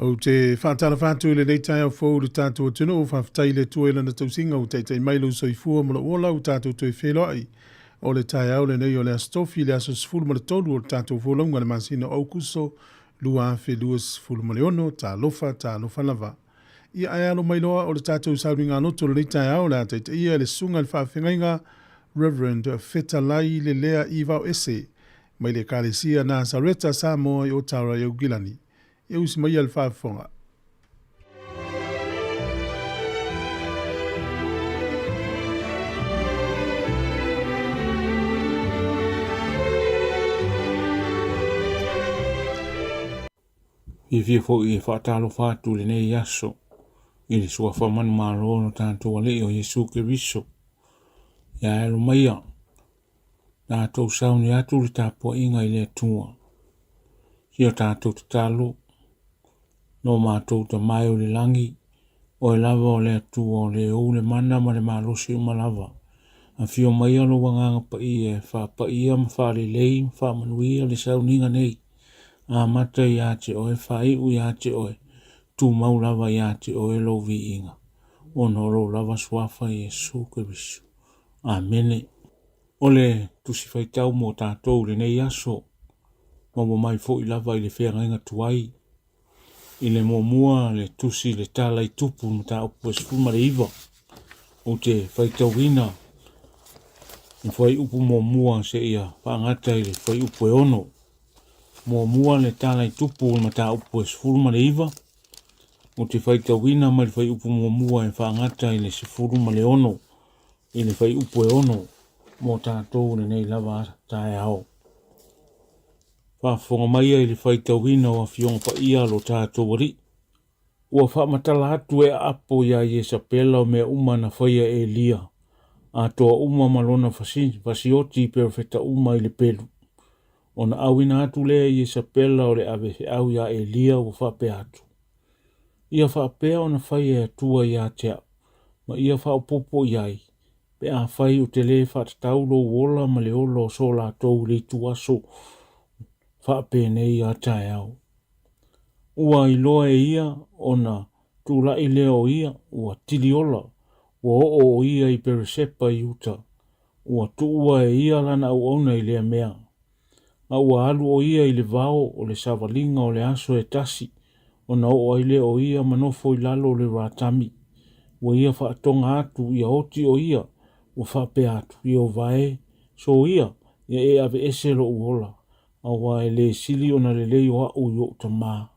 Ou te faatalofa atu i lenei taeao fou i le tatou atunuu, faafetai i le Atua i Lana tausiga ua taitai mai lou soifua ma lou ola ua tatou toe feiloai. O le taeao lenei o le Aso Tofi, le aso 13 o le tatou folauga i le masina o Aukuso 2026. Talofa, talofa lava. Ia ae alo mai loa o le tatou sauniga loto o lenei taeao o le a taitaia e le Susuga i le Faafeagaiga Reverend Fetalai Lelea Ivao Ese mai le Ekalesia Nasareta Samoa i Otara i Aukilani. Ia usi maia le faafofoga. Fiafia foi e faatalofa atu i lenei aso i le suafa manumalo o lo tatou Alii o Iesu Keriso. Ia alo maia, tatou sauni atu le tapuaiga i le Atua. Si o tatou tatalo, no matou Tama e o le lagi, oe lava o le Atua o le ou le mana ma le malosi uma lava. Afio maia lou Agaga Paia e faapaia ma faalelei ma faamanuia le sauniga nei. Amata ia te oe, faaiu ia te oe, tumau lava ia te oe lou viiga, ona o lou lava suafa Iesu Keriso. Amene. O le Tusi Faitau mo tatou i lenei aso, maua mai foi lava i le feagaiga tuai, i le muamua le tusi le tala i tupu mataupu e 19. Ou te faitauina le fuaiupu muamua seia faagata i le fuaiupu e 6. Muamua le tala i tupu le mataupu e 19. Ou te faitauina mai le fuaiupu muamua e faagata i le 16 i le fuaiupu e 6 mo tatou lenei lava taeao. Faafofoga mai ai i le faitauina o Afioga Paia a lo tatou Alii. Ua faamatala atu e Aapo iā Iesapela o mea uma na faia e Elia, atoa uma ma lona fasioti i perofeta uma i le pelu. Ona auina atu lea e Iesapela o le avefeau iā Elia ua faapea atu, Ia faapea ona faia e Atua iā te au, ma ia faaopoopo i ai, pe afai ou te lē faatatau lou ola ma le ola o so latou i le ituaso faapenei a taeao. Ua iloa e ia ona tulai lea o ia, ua tiliola, ua oo o ia i Peresepa i uta, ua tuua e ia lana auauna i lea mea. A ua alu o ia i le vao o le savaliga o le aso e tasi, ona oo ai lea o ia ma nofo i lalo o le ratami. Ua ia faatoga atu ia oti o ia, ua faapea atu, Ieova e, soia, ia e aveese loʻu ola, auā e lē sili ona lelei o aʻu i oʻu tamā.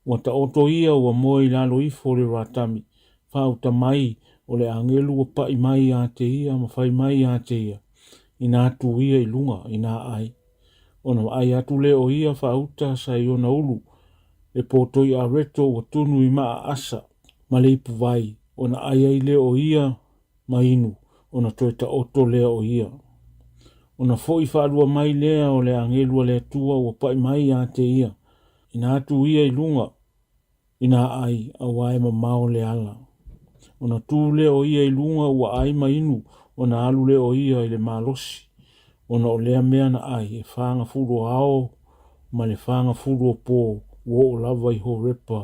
Ua taoto ia ua moe i lalo ifo o le ratami, faauta mai o le agelu ua paʻi mai iā te ia ma fai mai iā te ia, inā tū ia i luga, inā ʻai. Ona vaai atu lea o ia faauta sa i ona ulu, le pōtoi areto ua tunu i maa asa ma le ipu vai, ona ʻai ai lea o ia ma inu, ona toe taoto lea o ia. Ona foʻi faalua mai lea o le agelu a le Atua ua paʻi mai iā te ia, inā tū ia i luga, inā ʻai, auā e mamao le ala. Ona tū lea o ia i luga ua ʻai ma inu, ona alu lea o ia i le malosi, ona o lea mea na ʻai, e fagafulu o ao ma le fagafulu o pō, ua oo lava i Horepa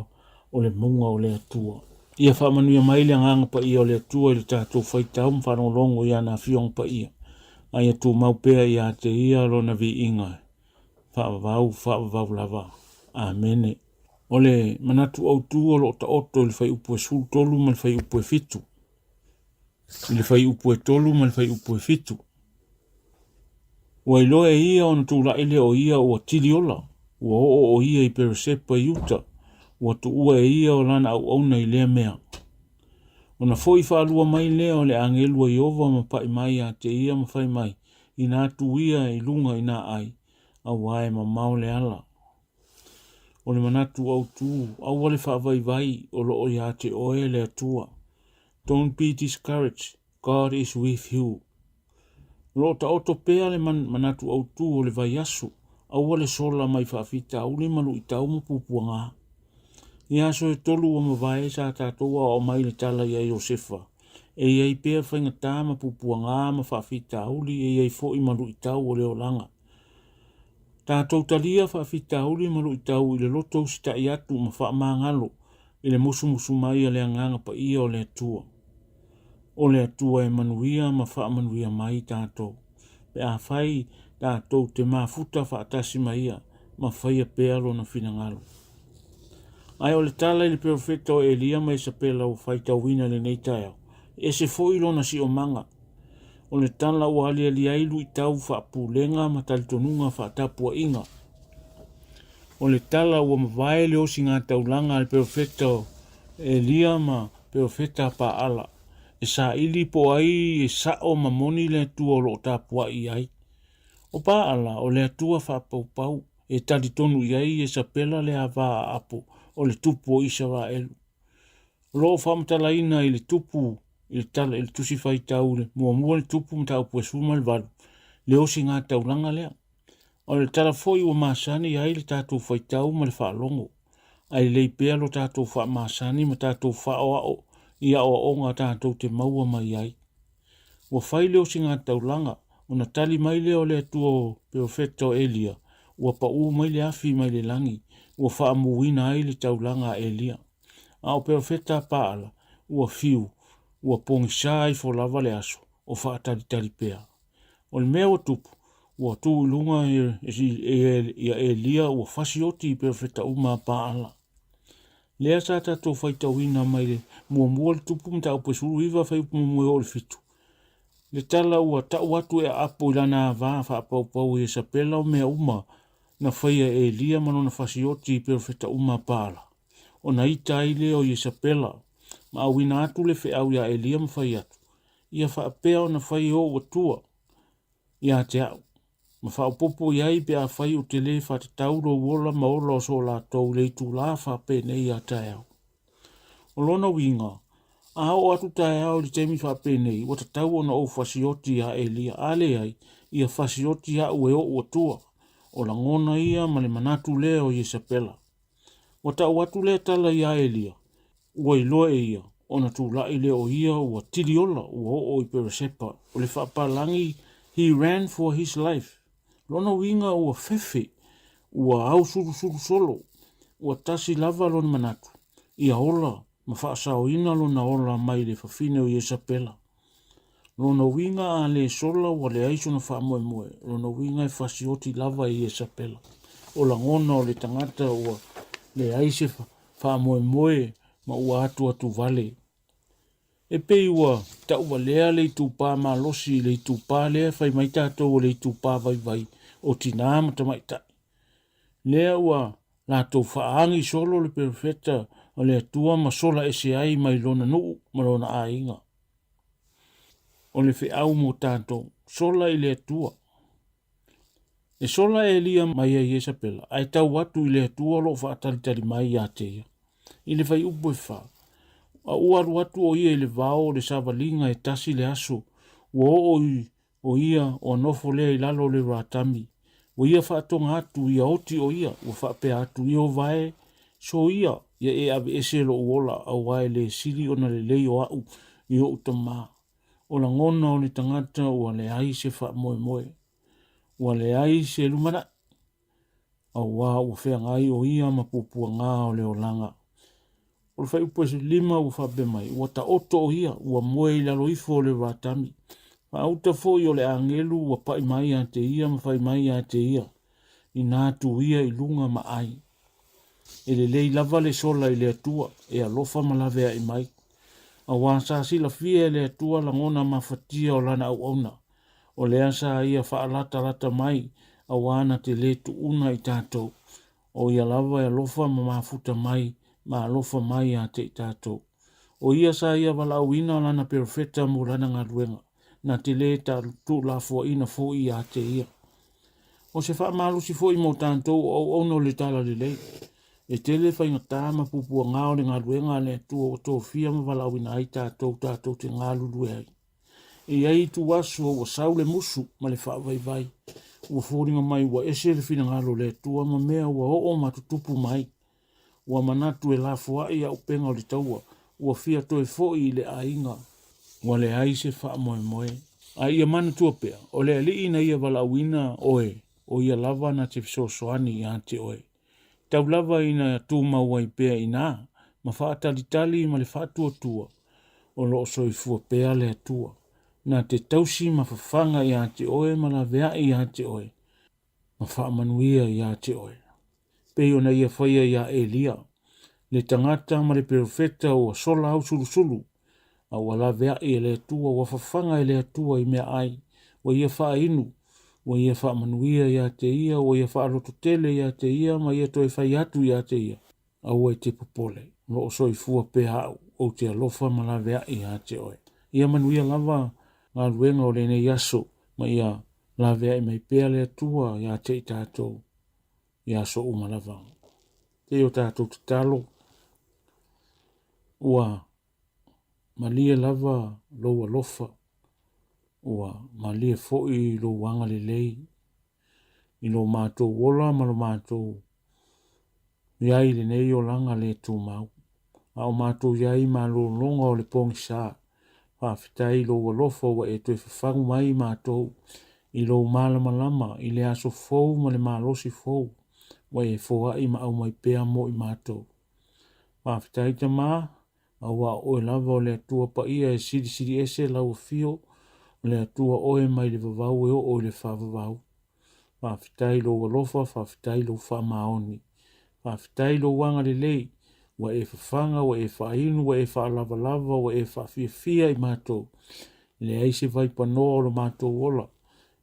o le mauga o le Atua. Ia faamanuia mai le Agaga Paia o le Atua i le tatou faitau ma faalogologo i ana Afioga Paia, a ia tumau pea ia te Ia Lona viiga faavavau faavavau lava. Amene. O le manatu autu o lo o taoto i le fuaiupu e 13 ma le fuaiupu e 7. I le fuaiupu e 3 ma le fuaiupu e 7. Ua iloa e ia ona tulai lea o ia ua tiliola, ua oo o ia i Peresepa i uta, ua tuua e ia o lana auauna i lea mea. Ona foʻi faalua mai lea o le agelu a Ieova ma paʻi mai ia te ia ma fai mai, Inā tū ia i luga inā ʻai, auā e mamao le ala. O le manatu autu, aua le faavaivai o lo o iā te oe le Atua. Don't be discouraged, God is with you. O lo o taoto pea le man, manatu autu o le vaiaso, aua le sola mai faafitauli ma luitau ma puapuaga. I aso e tolu ua mavae sa tatou aoao mai le tala iā Iosefa, e i ai pea faigata ma puapuaga ma faafitauli e i ai foi ma luitau o le olaga. Tatou talia faafitauli ma luitau i le loto usitai atu ma faamagalo i le musumusu mai a le Agaga Paia o le Atua. O le Atua e manuia ma faamanuia mai tatou, pe afai tatou te mafuta faatasi ma Ia ma faia pea Lona finagalo. Ae o le tala i le perofeta o Elia ma Isapela ua faitauina i lenei taeao, e ese foi lona siomaga. O le tala ua aliali ai luitau faapulega ma talitonuga faatapuaiga. O le tala ua mavae le osigataulaga a le perofeta o Elia ma perofeta a Paala, e saili po o ai e sao ma moni le Atua o lo o tapuai i ai. O Paala, o le Atua faapaupau, e talitonu i ai Iesapela le ava a Aapo o le tupu o Isaraelu. O lo o faamatalaina i le tupu i le tala i le tusi faitau le muamua le tupu mataupu e 18 le osigataulaga lea. O le tala foi ua masani ai le tatou faitau ma le faalogo, ae lelei pea lo tatou faamasani ma tatou faaoao i aoaoga tatou te maua mai ai. Ua fai le osigataulaga, ona tali mai lea o le Atua o perofeta o Elia, ua paū mai le afi mai le lagi, ua faamuina ai le taulaga a Elia. A o perofeta a Paala, ua fiu, ua pogisa ifo lava le aso, o faatalitali pea. O le mea ua tupu, ua tu i luga ia Elia ua fasioti i perofeta uma a Paala. Lea sa tatou faitauina mai le muamua le tupu mataupu e 19 fuaiupu muamua e oo i le fitu. Le tala ua tau atu e Aapo i lana ava faapaupau i Iesapela o mea uma na faia e Elia ma lona fasioti i perofeta uma a Paala. Ona ita ai lea o Iesapela ma auina atu le feau iā Elia ma fai atu, Ia faapea ona fai e ou Atua ia te au, ma faaopoopo i ai pe afai ou te lē faatatau lou ola ma ola o so latou i le itulā faapenei a taeao. O lona uiga, a oo atu taeao i le taimi faapenei, ua tatau ona ou fasioti iā Elia, a leai, ia fasioti au e ou Atua. O lagona ia ma le manatu lea o Iesapela. Ua tau atu lea tala iā Elia, ua iloa e ia, ona tulai lea o ia ua tili ola ua oo i Peresepa, o le faapalagi he ran for his life. Lona uiga ua fefe, ua ausulusulu solo, ua tasi lava lona manatu, ia ola ma faasaoina lona ola mai le fafine o Iesapela. Lona uiga a le sola ua leai sona faamoemoe, lona uiga e fasioti lava e Iesapela. O lagona o le tagata ua leai se faamoemoe ma ua atuatu vale. E pei ua tauvalea le itupa malosi i le itupa lea e fai mai tatou o le itupa vaivai o tinā ma tamaitai. Lea ua latou faaagi solo le perofeta o le Atua ma sola ese ai mai lona nuu ma lona aiga. O le feau mo tatou, sola i le Atua. E sola Elia mai ai Iesapela, ae tau atu i le Atua o lo o faatalitali mai ia te ia. I le fuaiupu e fa, a ua alu atu o ia i le vao o le savaliga e tasi le aso, ua oo i o ia oa nofo lea i lalo o le ratami. Ua ia faatoga atu ia oti o ia, ua faapea atu, Ieova e, so ia, ia e aveese lou ola, auā e le sili ona lelei o a'u i o'u tamā. O lagona o le tagata ua leai se faamoemoe, ua leai se lumanai, auā ua feagai o ia ma puapuagā o le olaga. O le fuaiupu e lima ua faapea mai, ua taoto o ia, ua moe i lalo ifo o le ratami. Faauta foi o le agelu ua pai mai ia te ia ma fai mai ia te ia, inā tu ia i luga ma ai. E lelei lava le sola i le Atua, e alofa ma laveai mai. Auā sa silafia e le Atua lagona mafatia o lana auauna, o lea sa ia faalatalata mai, auā na te lē tuuna i tatou. O ia lava e alofa ma mafuta mai, ma alofa mai ia te i tatou. O ia sa ia valaauina lana perofeta mo lana galuega, na te lē tuulafoaina foi ia te ia. O se faamalosi foi mo tatou o auauna o le Talalelei. E tele faigatā ma puapuagā o le galuega a le Atua ua tofia ma valaauina ai tatou tatou te galulue ai. E i ai ituaso ua sau le musu ma le faavaivai, ua foliga mai ua ese le finagalo o le Atua ma mea ua oo ma tutupu mai. Ua manatu e lafoai auupega o le taua, ua fia toe foi i le aiga, ua leai se faamoemoe. A ia manatua pea, o le Alii na ia valaauina oe. O Ia lava na te fesoasoani iā te oe. Tau lava ina tumau ai pea inā, ma faatalitali ma le faatuatua, o lo o soifua pea le Atua, na te tausi ma fafaga iā te oe ma laveai iā te oe, ma faamanuia iā te oe. Pei ona ia faia iā Elia, le tagata ma le perofeta ua sola ausulusulu, a ua laveai e le Atua, ua fafaga e le Atua i meaai, ua ia faainu, ua ia faamanuia iā te ia, ua ia faalototele iā te ia, ma ia toe fai atu iā te ia, Aua e te popole, o lo o soifua pea au, ou te alofa ma laveai iā te oe. Ia manuia lava galuega o lenei aso, ma ia laveai mai pea le Atua iā te i tatou i aso uma lava. Kei o tatou tatalo, ua malie lava lou alofa, ua malie foi lou agalelei i lo matou ola ma lo matou iai i lenei olaga le tumau. A o matou iai i malologa o le pogisa, faafetai i lou alofa ua e toe fafagu mai i matou i lou malamalama i le aso fou ma le malosi fou ua e foai ma aumai pea mo i matou. Faafetai Tama, aua o oe lava o le Atua paia e silisili ese lau afio, o le Atua oe mai le vavau e oo i le faavavau. Faafetai i lou alofa, faafetai i lou faamaoni. Faafetai i lou agalelei, ua e fafaga, ua e faainu, ua e faalavalava, ua e faafiafia i matou. E leai se vaipanoa o lo matou ola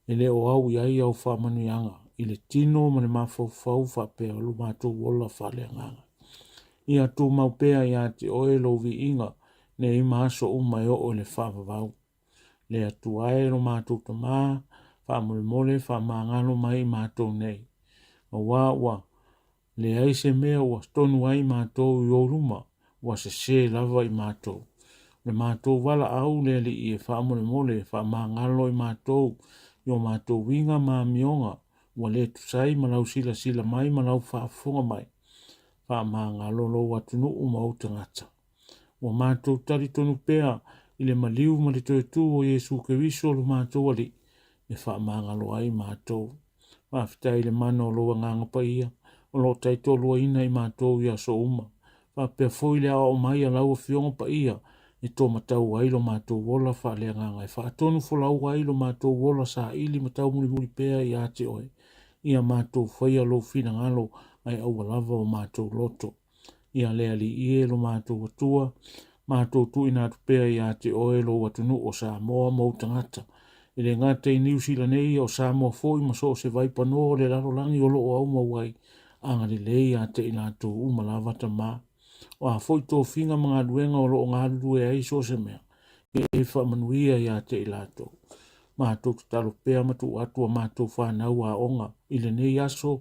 e le o au i ai au faamanuiaga i le tino ma le mafaufau faapea o lo matou ola faaleagaga. Ia tumau pea iā te oe lou viiga nei ma aso uma e oo i le faavavau. Le Atua e lo matou Tama, faamolemole faamagalo mai i matou nei. Auā ua leai se mea ua tonu ai matou i ou luma, ua sesē lava i matou. O le matou valaau le Alii e faamolemole faamagalo i matou i o matou uiga ma amioga ua le tusa ai ma lau silasila mai ma lau faafofoga mai. Faamagalo lou atunuu ma ou tagata. Ua matou talitonu pea i le maliu ma le toe tu o Iesu Keriso lo matou Alii e faamagalo ai matou. Faafetai i le mana o lou Agaga Paia o lo o taitoaluaina i matou i aso uma, faapea foi le aoao mai a lau Afioga Paia e toomatau ai lo matou ola faaleagaga e faatonufolau ai lo matou ola saili ma taumulimuli pea ia te oe, ia matou faia lou finagalo ae aua lava o matou loto. Ia le Alii e lo matou Atua, matou tuuina atu pea ia te oe lou atunuu o Samoa ma ou tagata, e le gata i Niu Sila nei, a o Samoa foi ma so o se vaipanoa o le lalolagi o lo o aumau ai, agalelei ia te i latou uma lava Tama. O a foi tofiga ma galuega o lo o galulue ai so o se mea, ia e faamanuia ia te i latou. Matou tatalo pea ma tuu atu a matou fanau aoga i lenei aso,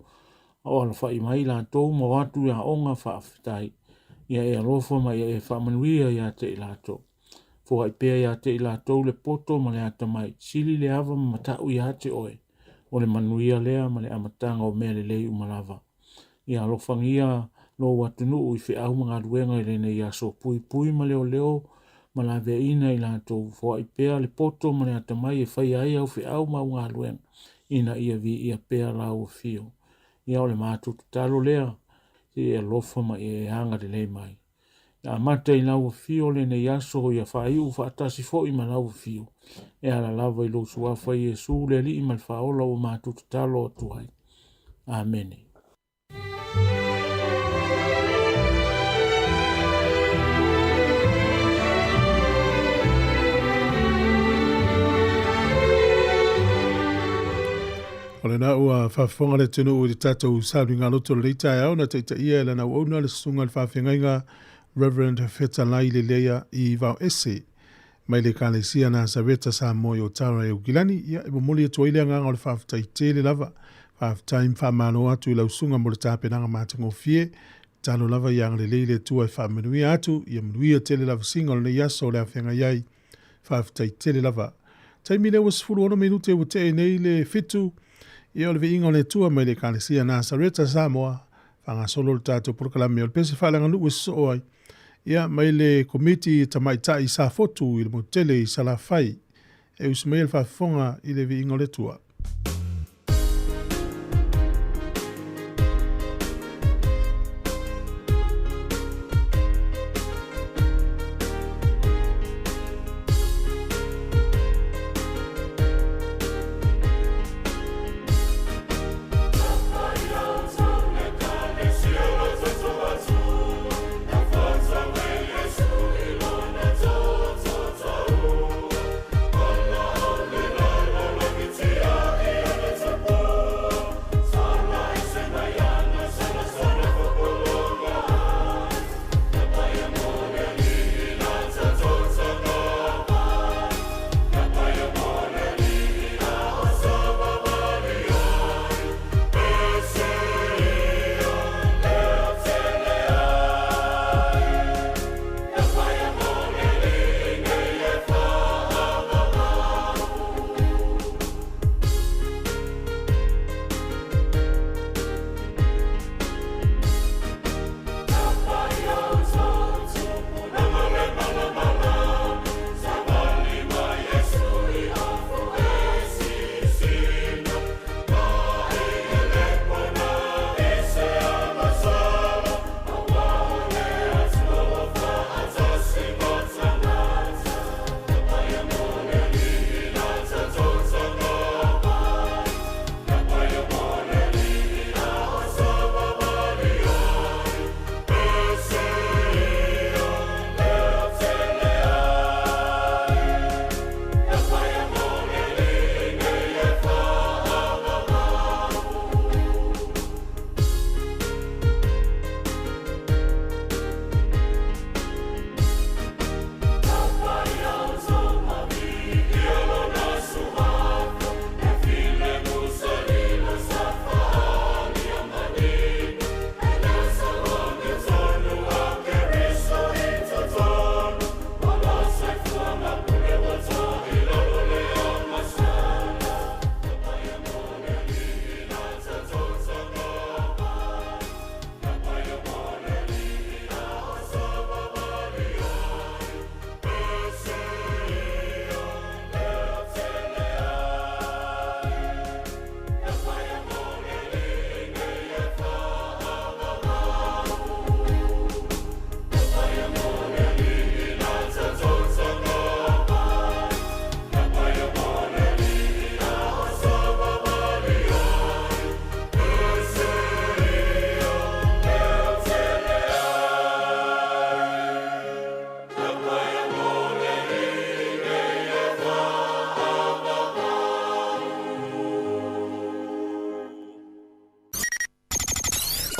a o alafai mai latou ma o atu i aoga faafetai. Ia e alofa ma ia e faamanuia ia te i latou. Foai pea ia te i latou le poto ma le atamai, sili le ava ma matau ia te oe. O le manuia lea ma le amataga o mea lelei uma lava. Ia alofagia lou atunuu i feau ma galuega i lenei aso, puipui ma leoleo ma laveaiina i latou, foai pea le poto ma le atamai e faia ai au feau ma au galuega, ina ia viia pea lau afio. Ia o le matou tatalo lea, se i e alofa ma ia e agalelei mai. Ia amata i lau afio lenei aso, ia faaiu faatasi foi ma lau afio, e ala lava i lou Suafa Iesu le Alii ma le Faaola ua matou tatalo atu ai. Amene. O lena ua faafofoga le atunuu i le tatou sauniga loto o lenei taeao na taitaia e lana auauna le susuga i le faafeagaiga Reverend Fetalai Leleia i Vaoese mai le Ekalesia Nasareta Samoa i Otara e Aukilani. Ia, e momoli atu ai le agaga o le faafetai tele lava. Faafetai ma faamalo atu i lau susuga mo le tapenaga matagofie. Tatalo lava ia agalelei le Atua e faamanuia atu, ia manuia tele lavasiga o lenei aso o le a feagai ai. Faafetai tele lava. Taimi lea ua 16 minute ua tee nei le fitu, ia o le viiga o le Atua mai le Ekalesia Nasareta Samoa, faagasolo le tatou polokalame o le pese faaleaganuu e sosoo ai, ia mai le Komiti Tamaitai Safotu i le motu tele i Salafai. E usu maia le faafofoga i le viiga o le Atua.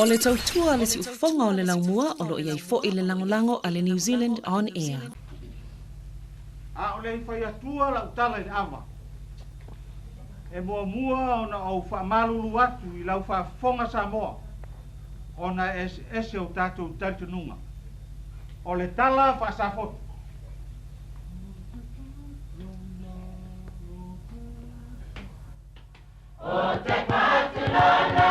O le tautua a le siufofoga o le laumua o lo o i ai foi le lagolago a le New Zealand On Air. A o le i fai atua lau tala i le ava, e muamua ona ou faamalulu atu i lau faafofoga Samoa ona e eseese o tatou talitonuga. O le tala faa-Safotu. O te patulona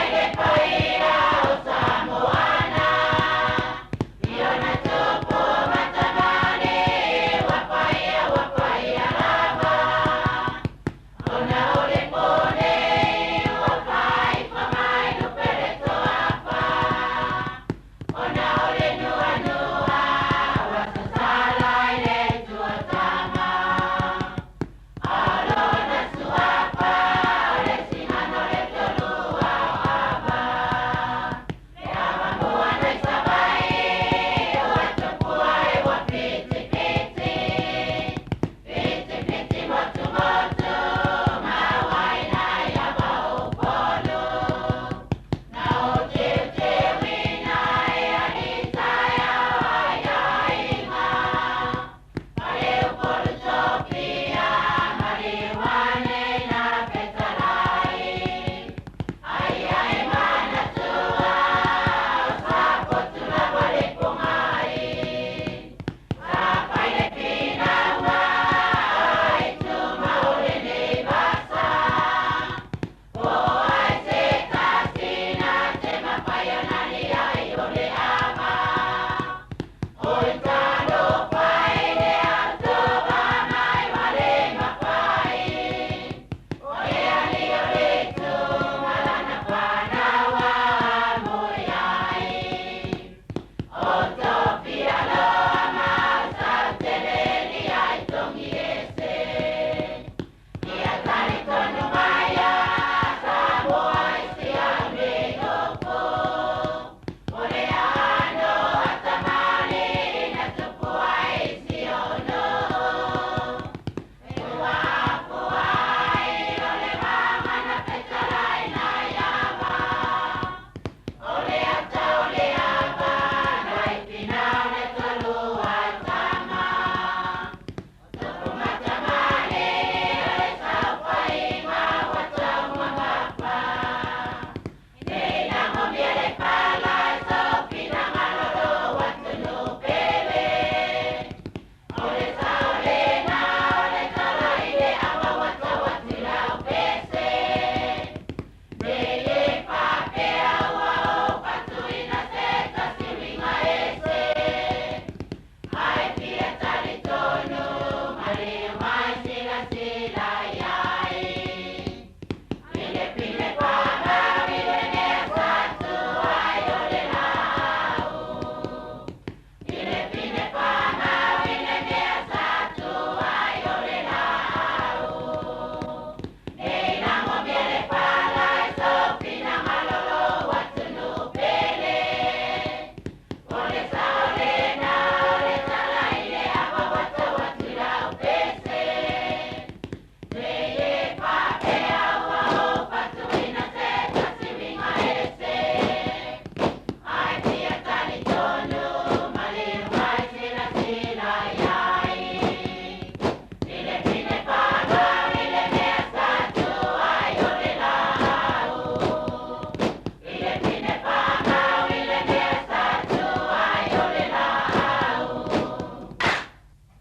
i le paia o Samoana, i ona tupu ma tamalii, ua paia, ua paia lava. Ona o le po nei ua faifa mai lupe le toafa, ona o le nuanua ua sasala i le tuatama.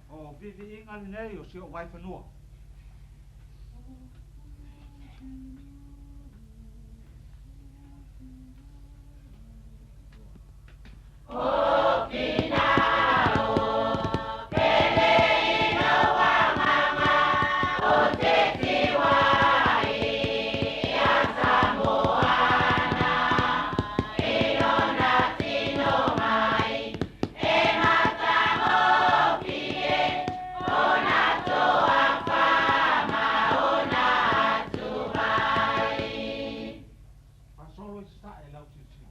O viviiga lenei o si ou vaifanua. Faasolo i Sasae lau silasila.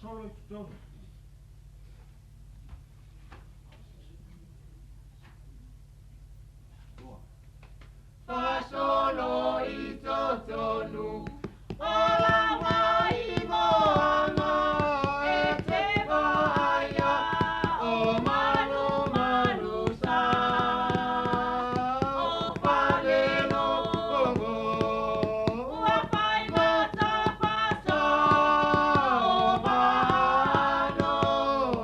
Faasolo i totonu. Faasolo i totonu o lana igoaga e te vaaia o Malumalusa o Falelogo ua faigata fasa o Maano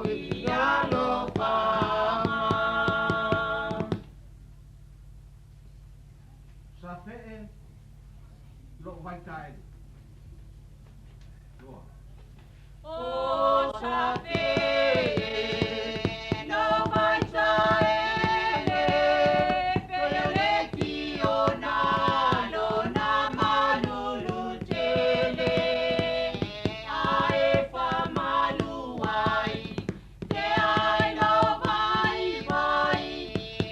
i alofaga. Safee lou vaitaele. Lua. O Safee lou vaitaele, pei o le tiona lona malulu tele, ae faamalu ai te ai lou vaivai,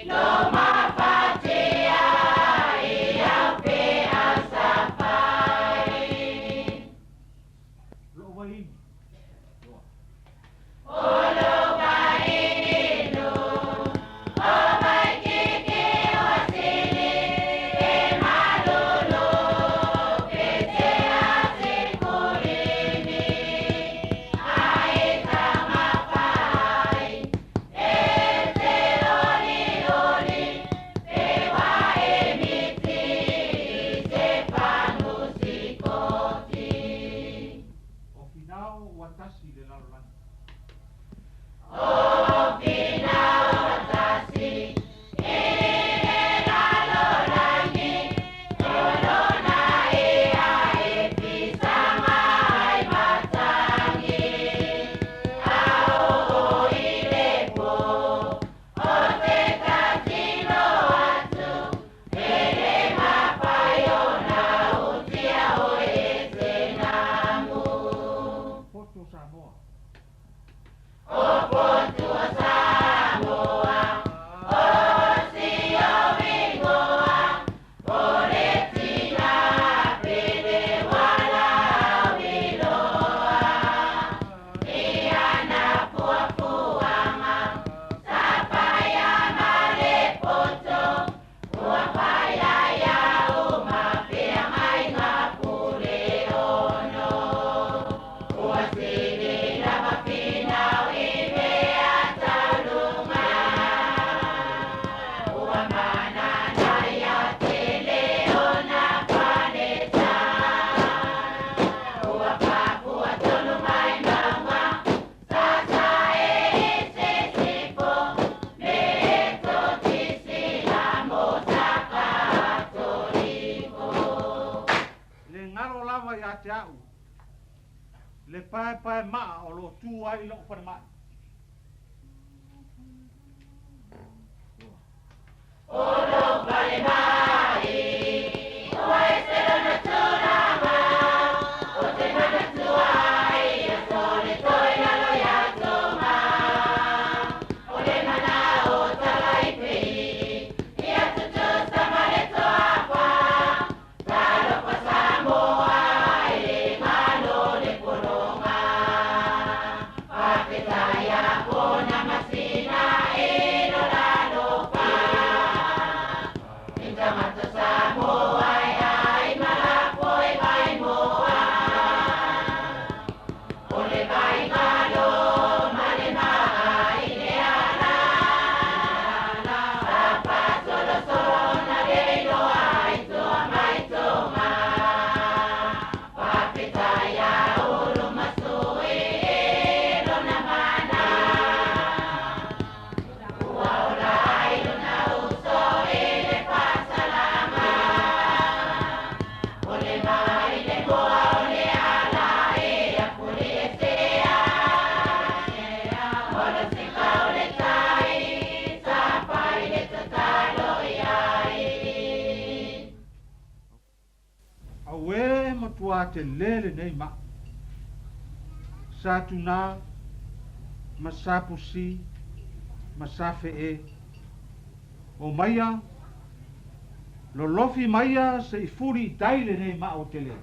lou mafatia i au feau safai. Lou vainu. Lua. O lou vainu, o Waikiki o Asili, e malulu pe te asikulini, ae tamafai e te olioli, pe waemiti i se panusikoti. O Finao ua tasi i le lalolagi. O Finao ua tasi i le lalolagi, o lona ia e pisaga ai matagi. A oo i le po o te tatilo atu, e le mafai ona utia oe e se namu. Poto o Samoa. O Poto o Samoa, o si ou igoa, o le tina pele ua lauiloa. I ana puapuaga, Sapaia ma le poto, ua faiaia uma feagaiga Puleono. Ua sili lava Finao i mea tau luga, ua mananaia tele ona palesa. Ua papua tonu mai mauga, sasae i sisifo, me Metotisi la mo sa Katoliko. Le galo lava ia te a'u le paepaemaa o lo o tu ai lo'u falemai. O lou falemai, ua ese lona tulaga, ou te manatua ai i aso o le toe lalo iā Toma. O le manao Talaipei, ia tutusa ma le toafa, talofa Samoa e le galo le pologa. Faafetai ia Pona masina i lo lalofa. I tagata Samoa e ai ma lafo e vaimoa. O le vaigalo ma le maa i le ala. Sa faasolosolo ona le iloa ai toa mai Toma. Faafetai ia Ulumasui i lona mana. Ua ola ai lona uso i le faasalama. O le maa i le moa o le ala e afuliesea. Molosika o le tai, sa fai le tatalo i ai. Auē matuā telē lenei ma'i. Sa Tunā ma sa Pusī ma sa Fe'ē. Omaia, lolofi maia se i fuli i tai lenei ma'a ua telē.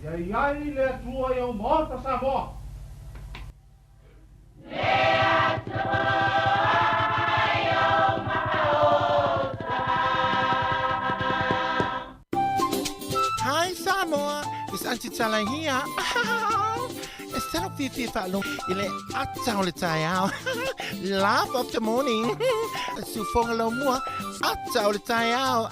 Ia i ai le Atua i au maota Samoa. Hi Samoa, it's Auntie Tala here. E selo fiafia faalogo i le ata o le taeao. Laugh of the morning. Sufoga lau mua, ata o le taeao.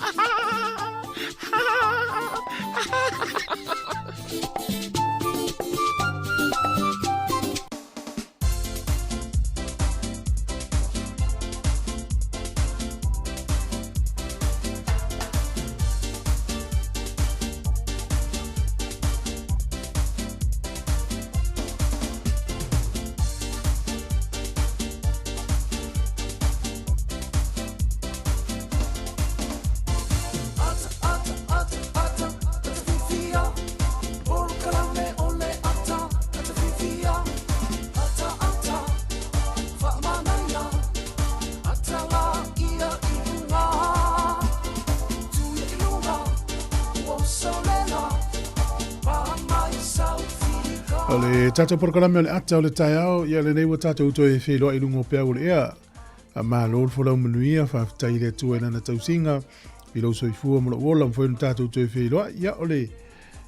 O le tatou polokalame o le ata o le taeao, ia lenei ua tatou toe feiloai i luga o peau o le ea. A malo le folau manuia, faafetai i le Atua i lana tausiga, i lou soifua ma lou ola, mafai ona tatou toe feiloai. Ia o le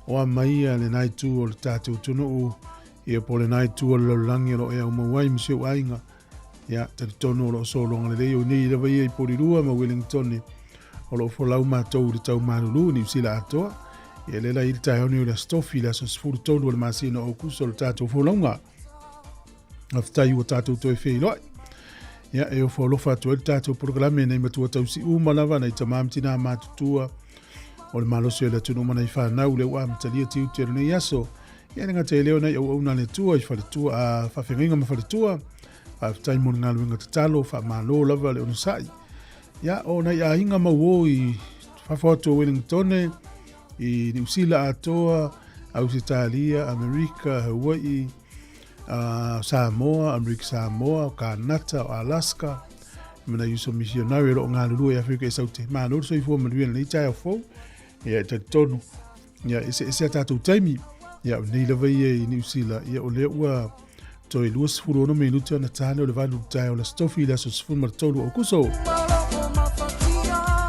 oa mai ia lena itu o le tatou atunuu, ia po o lena itu o le lalolagi o lo o e aumau ai ma si ou aiga. Ia, talitonu o lo o sologa lelei o nei lava ia i Porirua ma Wellington o lo o folau matou i le tau malulu i Niu Sila atoa. Ia lea la i le taeao nei o le Aso Tofi, le aso 13 o le masina o Aukuso o le tatou folauga. Faafetai ua tatou toe feiloai. Ia, e ofo alofa atu ai le tatou polokalame nei matua tausi uma lava, nei tamā ma tinā matutua o le malosi o le atunuu ma nei whanau le ua amatalia tiute o lenei aso. Ia le gata i lea o nai auauna a le Atua i faletua, a faafeagaiga ma faletua, faafetai mo le galuega tatalo, faamalo lava le onosai. Ia, o nai aiga mauō i fafo atu o Wellingtone, i Niu Sila atoa, Ausetalia, Amerika, Hawaii, uh, Samoa, Amerika Samoa, Kanata, o Alaska, ma nai uso misionari o lo o galulue i Afrika i Saute. Malo le soifua manuia lenei taeao fou. Ia, e talitonu, Ia, eseese a tatou taimi. Ia, o nei lava ia i Niu Sila, ia, o lea ua toe 26 minute ona ta lea o le 8 i le taeao o le Aso Tofi i le aso 13 o Aukuso.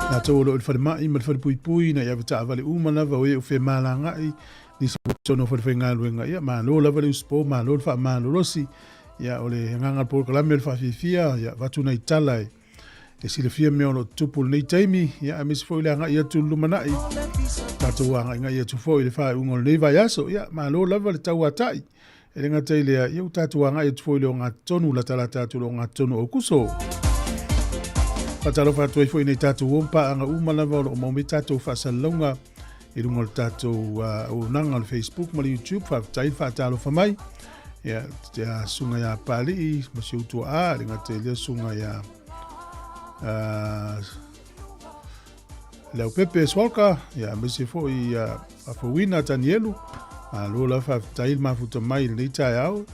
Latou o lo o i le falemai ma le falepuipui, na i ave taavale uma lava o e o femalagaai, nisi o totonu o falefaigaluega. Ia, malo lava le usupo, malo le faamalolosi. Ia, o le agaga o le polokalame o le faafiafia, ia, avatu nai tala e E silafia mea o lo o tutupu i lenei taimi, ia aemaise foi le agai atu i le lumanai. Tatou agaigai atu foi i le faaiuga o lenei vaiaso, ia malo lava le tauatai. E le gata i lea, ia ua tatou agai atu foi i le ogatotonu, latalata atu i le ogatotonu o Aukuso. Faatalofa atu ai foi i nai tatou uo ma paaga uma lava o lo o maua mai tatou faasalalauga i luga o le tatou auaunaga o le Facebook ma le YouTube. Faafetai le faatalofa mai. Ia, te a susuga ia Pali'i ma si ou tuaa, le gata i lea susuga ia Leaupepe Swalka, ia aemaise foi ia Afouina Tanielu. Malo la faafetai le mafuta mai i lenei taeao.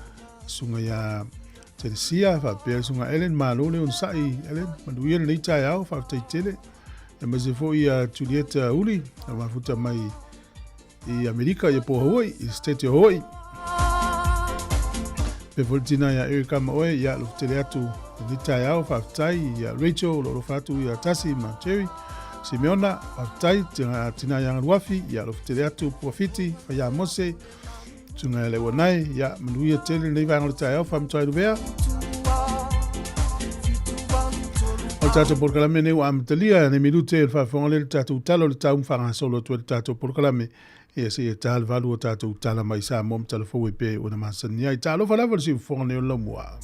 Susuga ia Teresia, faapea le susuga Ellen, malo le onosai Ellen, manuia lenei taeao, faafetai tele. Aemaise foi ia Julieta Uli, na mafuta mai i Amerika, ia po Hawaii, i State o Hawaii. Faapea foi le tina ia Erica ma oe, ia alofa tele atu i lenei taeao. Faafetai ia Rachel, o lo o alofa atu ia Tasi ma Jerry. Simeona, faafetai tina ia Galuafi, ia alofa tele atu Puafiti, Faia Mose, Susuga ia Leuanae, ia manuia tele lenei vaega o le taeao, faamatuai luvea. O le tatou polokalame nei ua amatalia nei minute o le faafofoga lea i le tatou tala o le tau ma faagasolo atu ai le tatou polokalame ia seia ta le 8 o tatou tala mai Samoa ma tala fou e pei ona masani ai. Talofa lava le siufofoga nei o le laumua.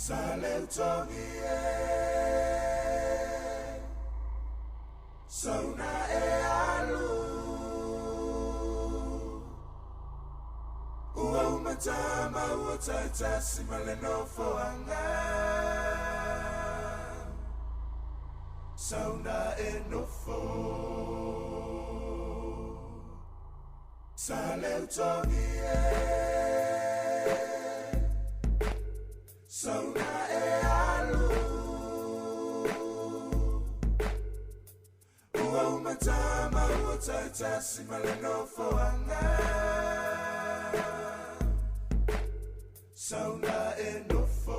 Sauna e alu Ua uma tama ua taitasi ma le nofoaga Sauna e nofo Sa leutogi e Sauna e alu Ua uma tama ua taitasi ma le nofoaga Sauna e nofo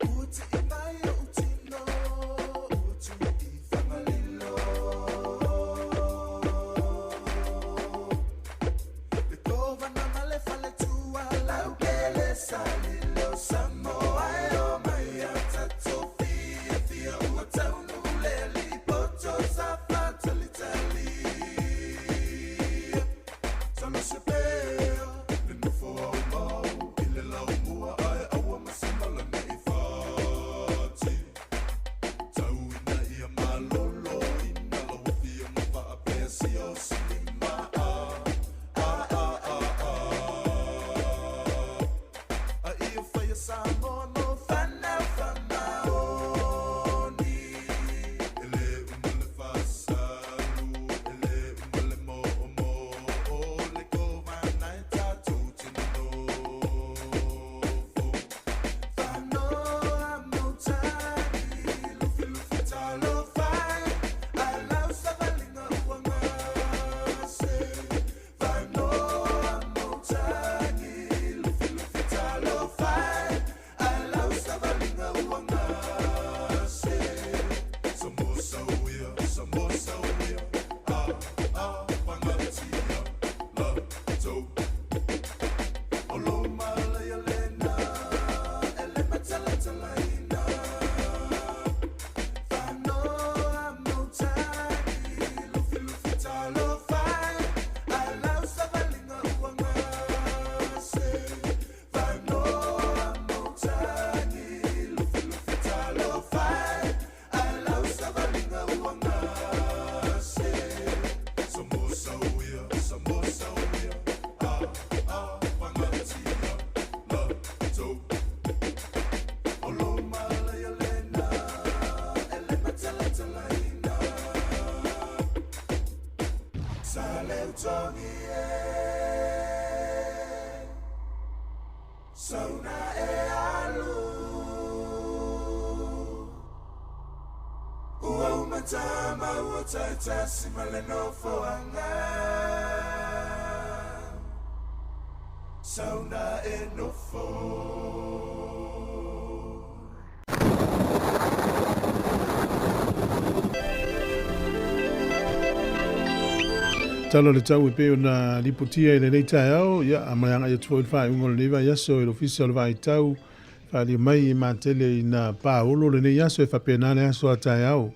Ua tii mai ou tino Ua tui i Fagalilo Le kovana ma le faletua Laukele Salilo Samoa e o mai a tatou fiafia Ua taunuu le alii poto sa faatalitali Talosia pea le nofo aumau i le laumua ae aua ma se mala ne i fati. Tau ina ia malolo ina lau afioga faapea Siaosilima a a a a a A ia faia Samoa mo fanau faamaoni. E le uma le fasalu, e le uma le moomoo, le kovana e tatou te nonofo. Fanoa mautagi, lufilufi talofa e, ae lau savaliga ua gase. Fanoa mautagi, lufilufi talofa e, ae lau savaliga ua gase. Samoa sauia, Samoa sauia, ah ah pagatia la tou. O lo malaia lena, e le matalatalaina. Fanoa mautagi, lufilufi talofa e, ae lau savaliga ua gase. Fanoa mautagi, lufilufi talofa e, ae lau savaliga ua gase. Samoa sauia, Samoa sauia, ah ah pagatia la tou. O lo malaia lena, e le matalatalaina. Sa leutogi e, sauna e alu. Ua uma tama ua taitasi ma le nofoaga. Sauna e nofo. Tala o le tau e pei ona lipotia i lenei taeao, ia, a ma le agai atu foi i le faaiuga o lenei vaiaso i le Ofisa o le Vaitau, faaalia mai e matele ina paolo lenei aso e faapena le aso a taeao.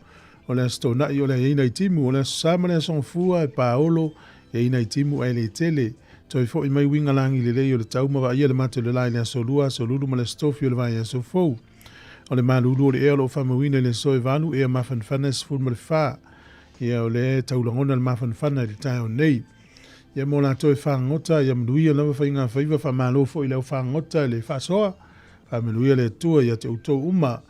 O le Aso Toonai o le aiaiina i timu, o le Aso Sa ma le Aso Gafua e paolo e aiaiina i timu ae le tele. Toe foi mai uiga lagi lelei o le tau ma vaaia le mate o le la i le Aso Lua, Aso Lulu ma le Aso Tofi o le vaiaso fou. O le malulu o le ea o lo o faamauina i le aso e 8 ea mafanafana e 14. Ia o lea e taulagona le mafanafana i le taeao nei. Ia mo latou e fagota, ia manuia lava faiga faiva, faamalo foi i le au fagota i le faasoa, faamanuia le Atua ia te outou uma.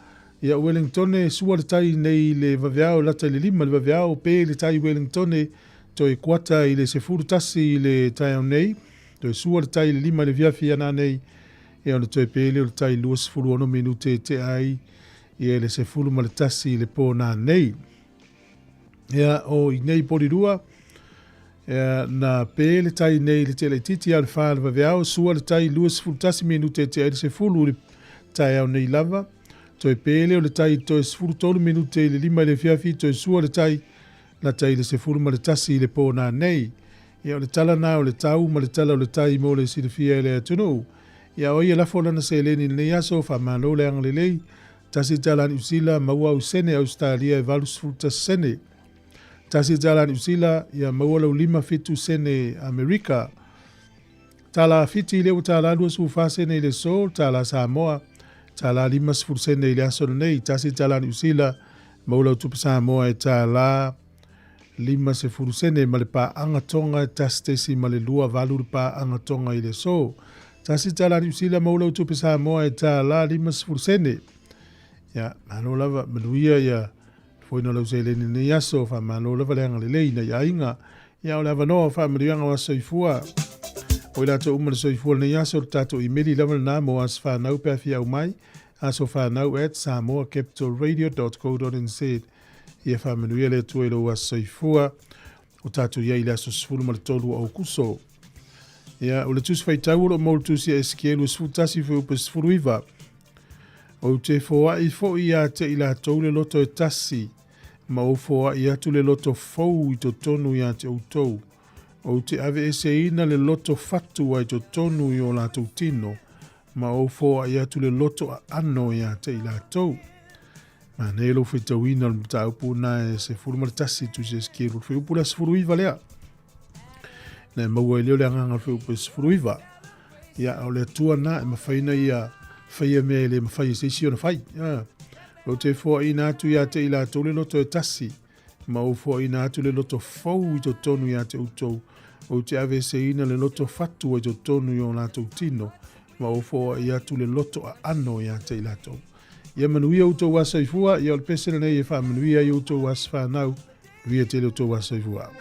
Ia Wellingtone, sua le tai nei le vaveao lata i le 5 le vaveao, pe le tai Wellingtone, toe kuata i le 11 i le taeao nei, toe sua le tai i le 5 i le afiafi ana nei, ia ona toe pe lea o le tai 26 minute e tea ai ia le 11 i le po nanei. Ia, o i nei Porirua, Ia, na pē le tai nei i le tea laitiiti a o le 4 le vaveao, sua le tai 21 minute e tea ai le 10 i le taeao nei lava. Toe pē lea o le tai i le toe 13 minute i le 5 i le afiafi, toe sua le tai lata i le 11 i le pō nanei. Ia, o le tala na o le tau ma le tala o le tai mo le silafia e le atunuu. Ia, o ai e lafo lana seleni i lenei aso, faamalo le agalelei. $1 Niu Sila, maua au sene Ausetalia e 81 sene. $1 Niu Sila, ia maua lau 57 sene Amerika. $1 Fiti lea ua $1.24 sene i le aso, tala Samoa, $1.50 sene i le aso lenei. $1 Niu Sila, maua lau tupe Samoa e $1.50 sene ma le paaga Tonga e 1.28 le paaga Tonga i le aso. $1 Niu Sila, maua lau tupe Samoa e $1.50 sene. Ia, malo lava, manuia ia foina lau seleni i lenei aso, faamalo lava le agalelei nai aiga. Ia, o le avanoa o faamanuiaga o aso soifua. O i latou uma le soifua i lenei aso, le tatou imeli lava lena mo aso fanau pe a fia aumai, asofanau@samoacapitalradio.co.nz. Ia faamanuia le Atua i lou aso soifua. O tatou i ai i le aso 13 o Aukuso. Ia, o le tusi faitau o lo o maua i le tusi a Esekielu 11 fuaiupu 19. Ou te foai foi ia te i latou le loto e tasi, ma ou foai atu le loto fou i totonu ia te outou. Ou te aveeseina le loto fatu ai totonu i o latou tino, ma ou foai atu le loto aano ia te i latou. Manaia lou faitauina o le mataupu na e 11 tusi Esekielu, le fuaiupu lea 19 lea. Na e maua ai lea o le agaga o le fuaiupu 19. Ia, o le Atua na e mafai ona ia faia mea e le mafai e se isi ona fai. Ia, ou te foaina atu ia te i latou le loto e tasi, ma ou foaina atu le loto fou i totonu ia te outou. Ou te aveeseina le loto fatu i totonu i o latou tino, ma ou foai atu le loto aano ia te i latou. Ia manuia outou aso soifua, ia o le pese lenei e faamanuia ai outou aso fanau. Manuia tele outou aso soifua.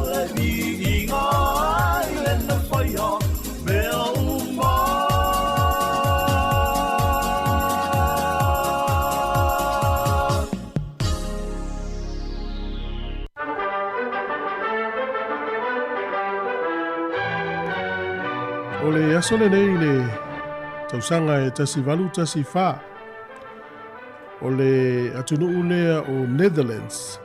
le viiga i lena faia mea uma. O le aso lenei i le tausaga e 1814, o le atunuu lea o Netherlands,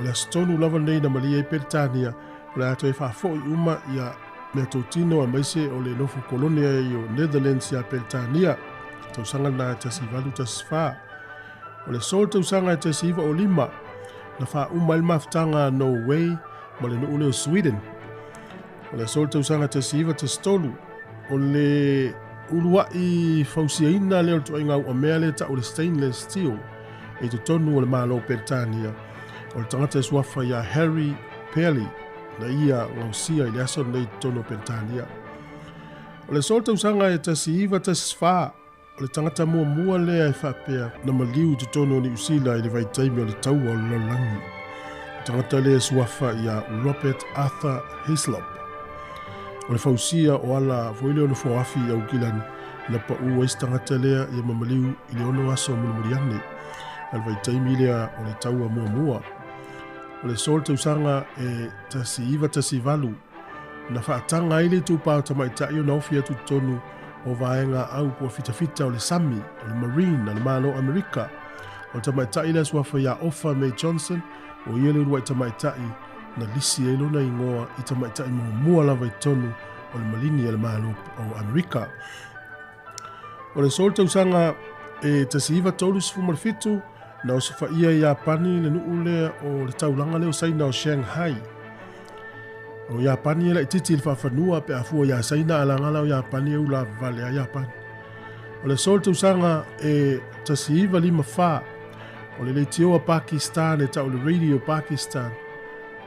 o le aso tonu lava lenei na malie ai Peretania o le a toe faafoi uma ia meatotino aemaise o le nofo kolone ai o Netherlands ia Peretania, tausaga lena e 1814. O le aso tausaga e 1905 na faauma ai le mafutaga a Norway ma le nuu lea o Sweden. O le aso tausaga 1913, o le uluai fausiaina lea o le ituaiga uamea lea tau le stainless steel i totonu o le Malo o Peretania. O le tagata e suafa ia Harry Pelly na ia gausia i le aso lenei i totonu o Peretania. O le aso tausaga e 1914, O le tagata muamua lea e faapea na maliu i totonu o Niu Sila i le vaitaimi o le taua o le lalolagi. O le tagata lea e suafa ia Robert Arthur Hislop. O le fausia o ala foi lea o nofoafi i Aukilani na pau ai se tagata lea ia ma maliu i le 6 aso mulimuli ane a le vaitaimi lea o le taua muamua. O le aso o le tausaga e 1918 na faataga ai le itupa o tamaitai ona ofi atu i totonu o vaega au po o fitafita o le sami, o le Marine a le Malo o Amerika. O le tamaitai lea suafa ia Ofa Mae Johnson, o ia le uluai tamaitai na lisi ai lona igoa i tamaitai muamua lava i totonu o le Malini a le Malo o Amerika. O le aso o le tausaga e 1937, na osofaia e Iapani le nuu lea o le taulaga lea o Saina o Shanghai. O Iapani e laitiiti i le faafanua pe a fua iā Saina a lagala o Iapani e ulavavale a Iapani. O le aso o le tausaga e 1954, o le leitioa Pakistan e tau le Radio Pakistan,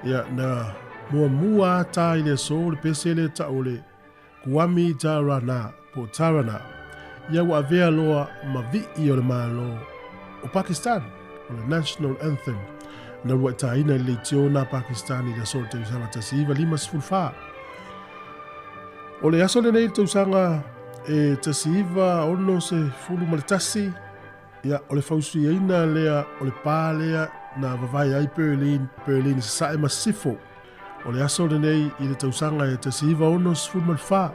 ia na muamua ata i le aso le pese lea tau le Kuami Tarana po o Tarana, ia ua avea loa ma vi'i o le Malo o Pakistan, o le National Anthem, na uluaitaina i le leitio na Pakistan i le aso o le tausaga 1954. O le aso lenei i le tausaga e 1961, ia, o le fausiaina lea o le pā lea na vavae ai Berlin, Berlin i Sasae ma Sisifo. O le aso lenei i le tausaga e 1964,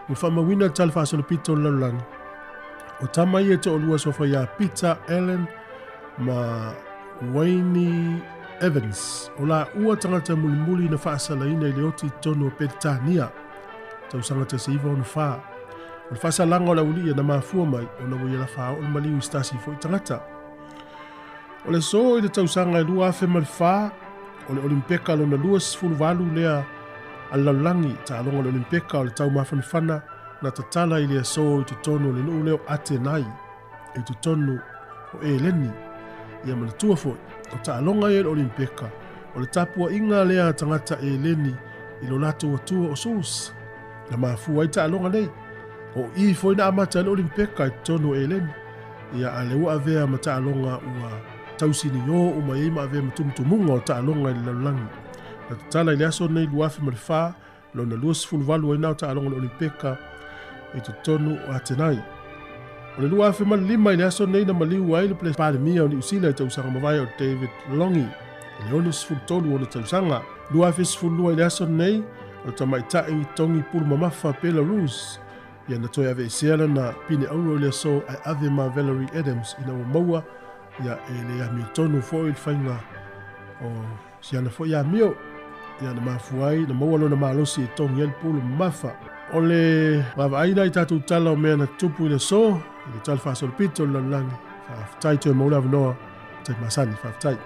ua faamauina le tala faasolopito o le lalolagi. O tama ia e toalua suafa ia Peter Allen ma Wayne Evans. O laua tagata mulimuli na faasalaina i le oti i totonu o Peretania, tausaga 1964. O le faasalaga o le aualii na mafua mai ona ua ia lafa oo le maliu i se tasi foi tagata. O le aso i le tausaga e 2004, o le Olimpeka lona 28 lea a le lalolagi, taaloga o le Olimpeka o le taumafanafana na tatala i le aso i totonu o le nuu lea o Atenai, i totonu o Eleni. Ia manatua foi, o taaloga ia i le Olimpeka, o le tapuaiga lea a tagata Eleni i lo latou atua o Zeus. Na mafua ai taaloga nei. O i foi na amata ai le Olimpeka i totonu o Eleni. Ia, a lea ua avea ma taaloga ua tausinio uma i ai ma avea ma tumutumuga o taaloga i le lalolagi. Na tatala i le aso lenei 2004, lona 28 ai na o taaloga o le Olimpeka i totonu o Atenai. O le 2005 i le aso lenei na maliu ai le Palemia o Niu Sila i tausaga mavae o David Longi i le 63 ona tausaga. 2012 i le aso lenei, o le tamaitai togi pulu mamafa Belarus Ia na toe aveesea lana pine auro i le aso ae ave ma Valerie Adams ina ua maua ia e le amiotonu foi le faiga o si ana foi amio. Ia na mafua ai na maua lona malosi e togi ai le pulu mamafa. O le vaavaai la i tatou tala o mea na tutupu i le aso, i le tala faasolopito o le lalolagi. Faafetai toe maua le avanoa, tai masani, faafetai.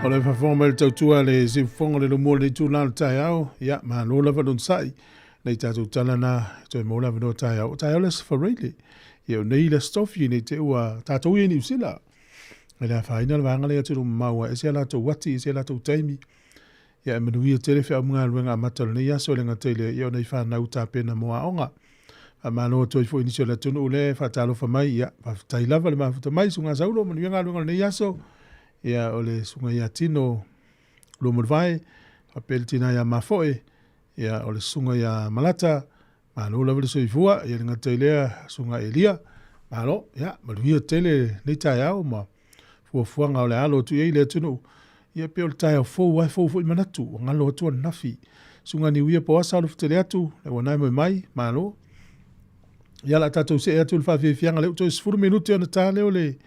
O le faafofoga mai le tautua le siufofoga le lumua o le itula o le taeao, ia, malo lava lona sa'i nei tatou tala na toe maua le avanoa taeao. O taeao le Aso Faraile, ia o nei le Aso Tofi nei te ua tatou ia i Niu Sila. E le afaina le vaega lea atunuu mamao ua ese a latou ati, ese a latou taimi. Ia e manuia tele feau ma galuega amata o lenei aso e le gata i lea, ia o nei fanau tapena mo aoga. Faamalo atu ai foi i nisi o le atunuu lea e faatalofa mai, ia, faafetai lava le mafuta mai, Susuga Saulo, manuia galuega o lenei aso. Ia, o le Susuga ia Tino Luamulivae, faapea le tina ia Mafoe, ia, o le Susuga ia Malata, malo lava le soifua, ia le gata i lea, Susuga Elia, malo, ia, manuia tele lenei taeao ma fuafuaga o le a alo atu i ai le atunuu. Ia pei o le taeao fou lava e fou foi manatu, ua galo atu ananafi. Susuga Niuia Poasa alofa tele atu, le uanae moe mai, malo. Ia o le a tatou see atu i le faafiafiaga lea ua toe 10 minute ona ta lea o le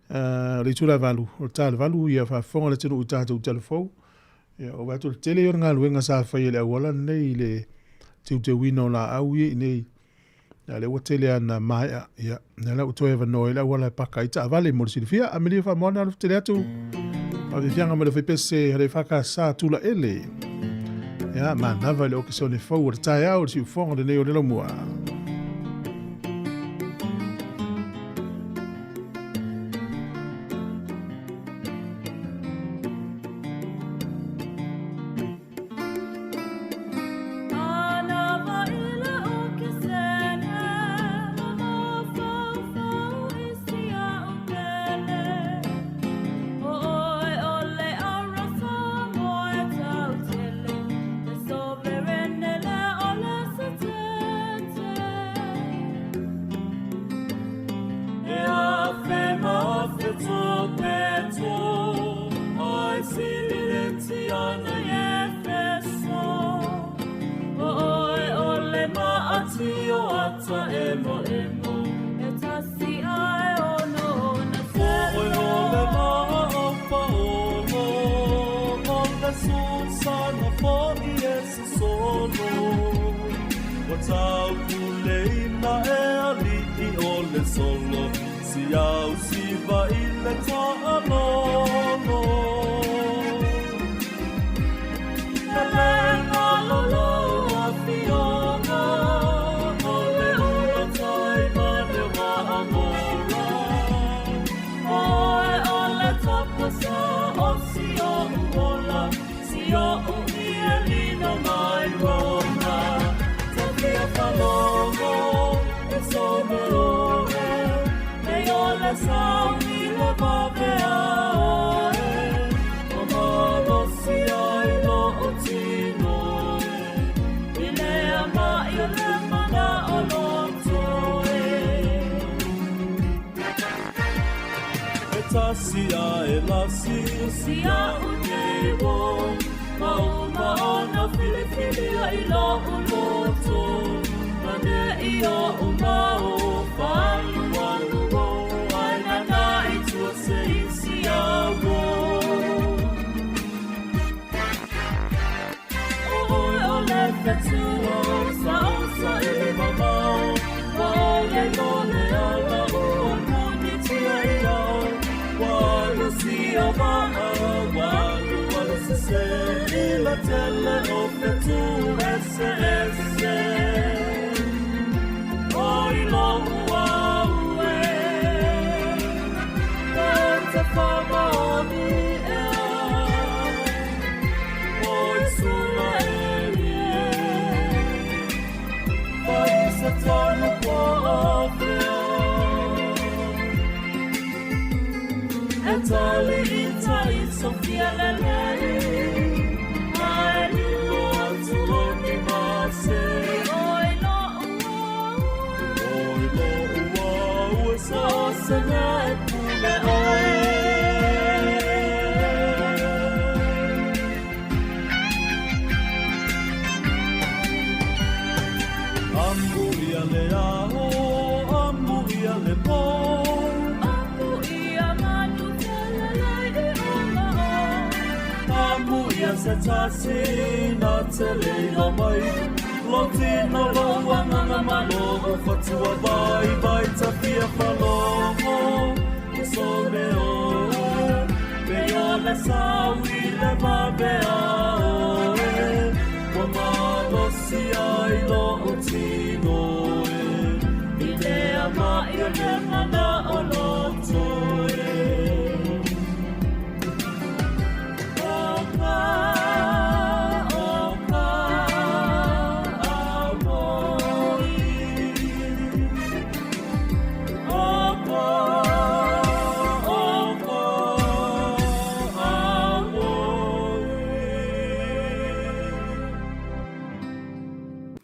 o le itula e 8, o le ta o le 8 ia faafofoga le atunuu i tatou tala fou. Ia ua vaai atu o le tele ia o le galuega sa fai e le auala lenei i le teuteuina o laau ia i inei. A o lea ua tele lava ina maea, ia, lea la ua toe avanoa ai le auala e paka ai taavale mo le silafia. Amelia Faamoana, alofa tele atu. Faafiafiaga mai le faipese a le EFKS Tulaele. Ia, manava i le okesone fou o le taeao o le siufofoga lenei o le Laumua.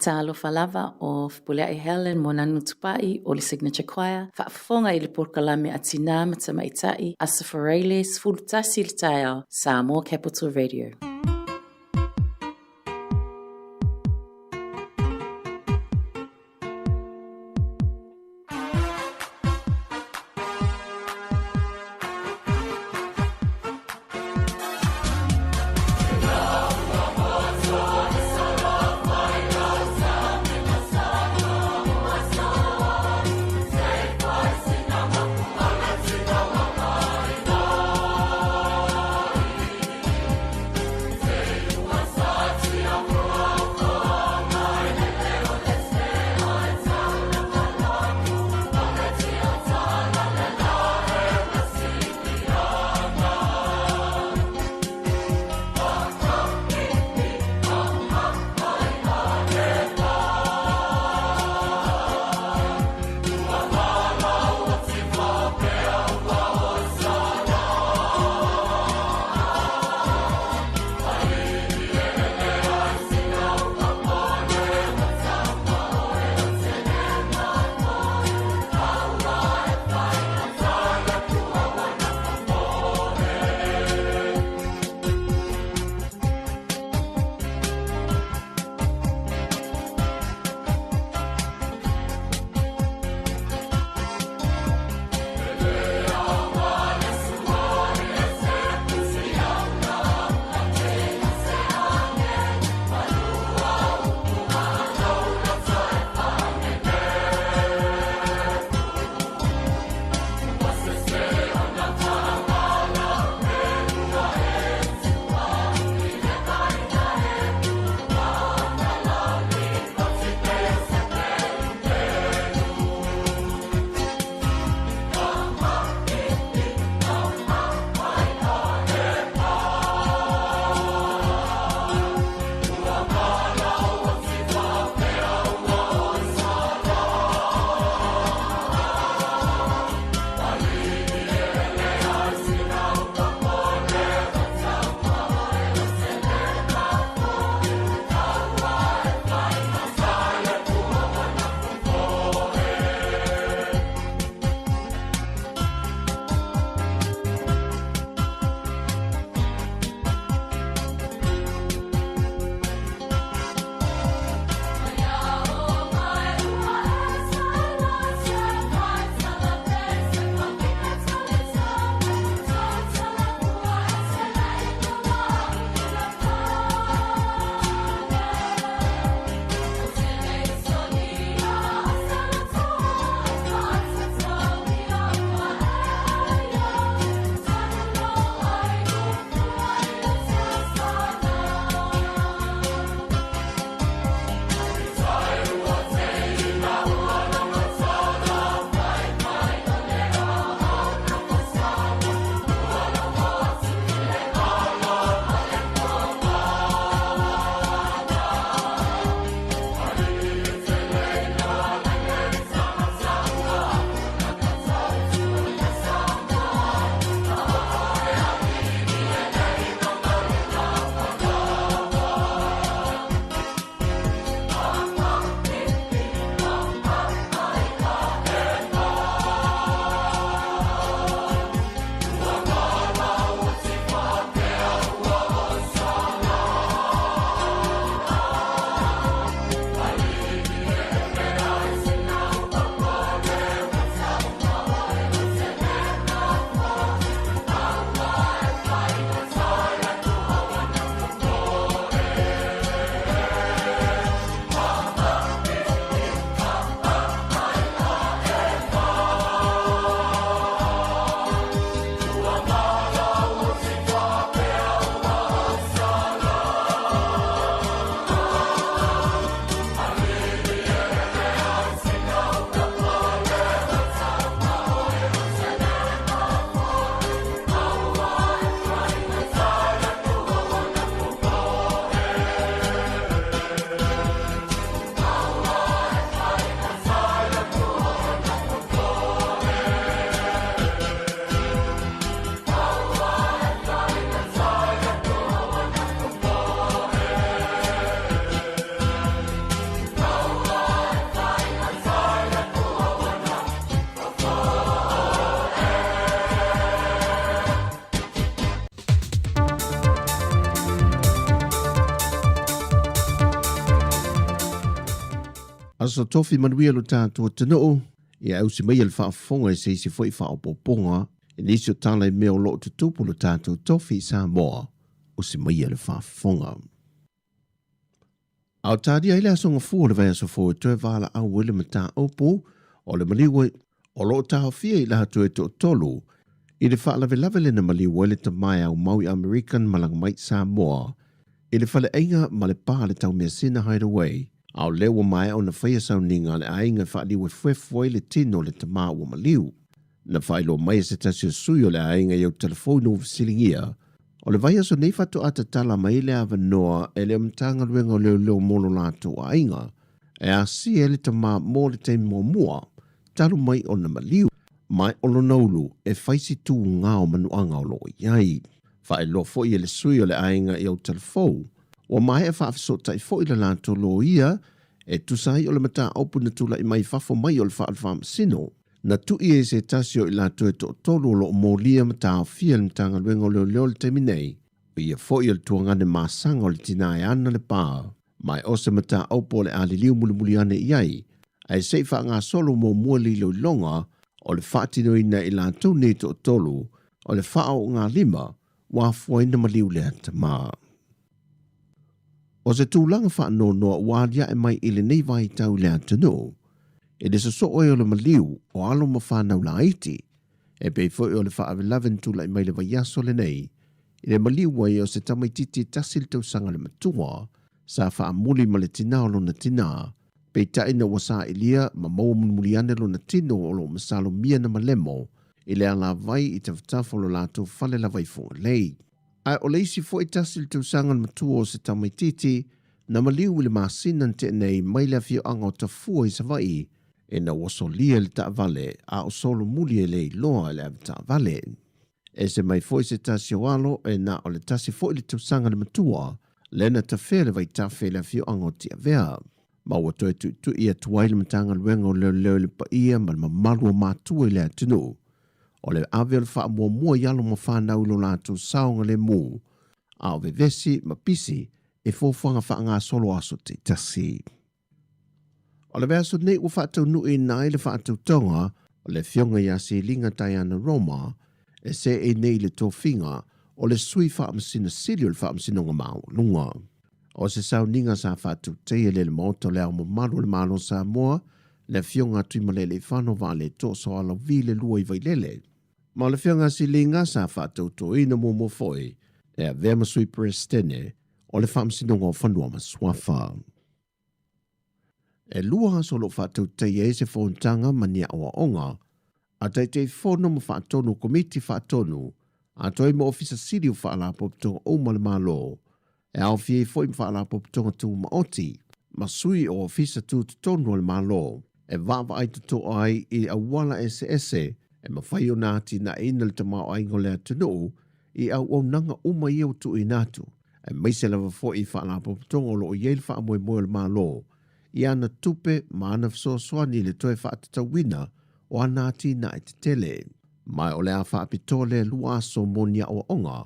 Talofa lava o Fepuleai Helen Moananu Tupai o le Signature Choir, faafofoga i le polokalame a Tinā ma Tamaitai, Aso Faraile, 11 i le taeao, Samoa Capital Radio. Aso Tofi manuia lo tatou atunuu, ia ausi maia le faafofoga i se isi foi faaopoopoga i nisi o tala i mea o lo o tutupu lo tatou tofi i Samoa, usi maia le faafofoga. A o talia ai le aso gafua o le vaiaso fou e toe valaau ai le mataupu o le maliu o lo o taofia i latou e toatolu i le faalavelave lea na maliu ai le tama e aumau i American malaga mai i Samoa i le faleaiga ma le pa le Taumeasina Hideaway, a o lea ua maea ona faia sauniga a le aiga e faaliuefuefu ai le tino o le tama ua maliu. Na faailoa mai e se tasi o sui o le aiga i au telefoni ua fesiligia, o le vaiaso nei faatoa tatala mai le avanoa e le Matagaluega o Leoleo mo lo latou aiga e asia ai le tama mo le taimi muamua talu mai ona maliu mai o lona ulu e fai si tuga o manuaga o lo o i ai. Faailoa foi e le sui o le aiga i Aotalafou, ua maea faafesootai foi le latou loia e tusa ai o le mataupu na tulai mai fafo mai o le fale faamasino. Na tui e se tasi o i latou e toatolu o lo o molia ma taofia e le Matagaluega o Leoleo i le taimi nei, o ia foi o le tuagane masaga o le tina e ana le pa, ma e o se mataupu o le a liliu mulimuli ane i ai, ae se i faagasolo muamua le iloiloga o le faatinoina e i latou nei toatolu o le faaoogalima ua afua ai na maliu lea tama. O se tulaga faanoanoa ua aliae mai i lenei vaitau i le atunuu, i le sosoo ai o le maliu o alo ma fanau laiti, e pei foi o le faalavelave na tulai mai le vaiaso lenei, i le maliu ai o se tamaitiiti e tasi le tausaga le matua, sa faamuli ma le tina o lona tina, peitai ina ua sailia ma maua mulimuli ane lona tino o lo o masalomia na malemo i le alavai i tafatafa o lo latou fale lava i Fugalei. Ae o le isi foi tasi le tausaga le matua o se tamaitiiti na maliu i le masina na tea nei mai le afioaga o Tafua i Savaii ina ua solia le taavale a o solomuli e le iloa e le avetaavale. Ese mai foi se tasi o alo e na o le tasi foi le tausaga le matua lea na tafea le vaitafe i le afioaga o Tiavea. Ma ua toe tuitui atu ai le Matagaluega o Leoleo i le paia ma le mamalu o matua i le atunuu o le ave o le faamuamua i alo ma fanau i lo latou saogalemu, a o vevesi ma pisi i fuafuaga faagasolo aso taitasi. O le vaiaso nei ua faataunuuina ai le faatautoga o le Afioga ia Siliga Diana Roma e seei nei i le tofiga o le Sui Faamasino Sili o le Faamasinoga Maualuga. O se sauniga sa faatautaia e le Maota o le Ao Mamalu o le Malo o Samoa, le Afioga a Tuimalealiifano Vaaletoa Sualauvi le Lua i Vailele. Ma o le Afioga a Siliga sa faatautoina muamua foi e avea ma Sui Peresetene o le Faamasinoga o Fanua ma Suafa. E lua aso o lo o faatautaia ai se fonotaga ma ni aoaoga a Taitaifono ma Faatonu o Komiti Faatonu atoa ai ma Ofisa Sili o Faalapotopotoga uma a le Malo, e aofia ai foi ma Faalapotopotoga Tumaoti ma sui o Ofisa Tutotonu a le Malo, e vaavaai totoa ai i auala eseese e mafai ona atinaeina le tamaoaiga o le atunuu i auaunaga uma ia ua tuuina atu, aemaise lava foi i Faalapotopotoga o lo o i ai le faamoemoe o le Malo i ana tupe ma ana fesoasoani i le toe faatatauina o ana atinae tetele. Ma o le a faapitoa lea lua aso mo ni aoaoga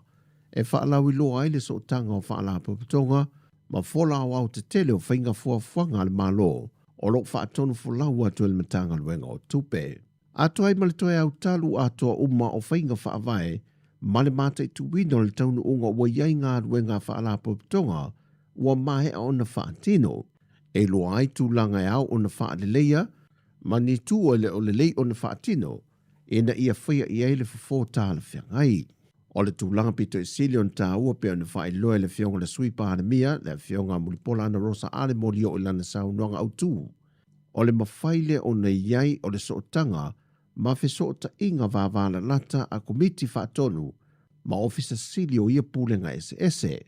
e faalauiloa ai le sootaga o Faalapotopotoga ma fola aoao tetele o faiga fuafuaga a le Malo o lo o faatonufolau atu e le Matagaluega o Tupe. Atoa ai ma le toe autalu atoa uma o faiga faavae ma le mataituina o le taunuuga ua i ai galuega a Faalapotopotoga ua maea ona faatino, e iloa ai tulaga e ao ona faaleleia ma ni itu e le o lelei ona faatino ina ia faia i ai le fofo talafeagai. O le tulaga pito i sili ona taua pei ona faailoa e le Afioga i le Sui Palemia, le Afioga a Mulipola Anarosa Ale Molioo i lana saunoaga autu, o le mafai lea ona i ai o le sootaga ma fesootaiga vavalalata a Komiti Faatonu ma Ofisa Sili o ia Pulega eseese.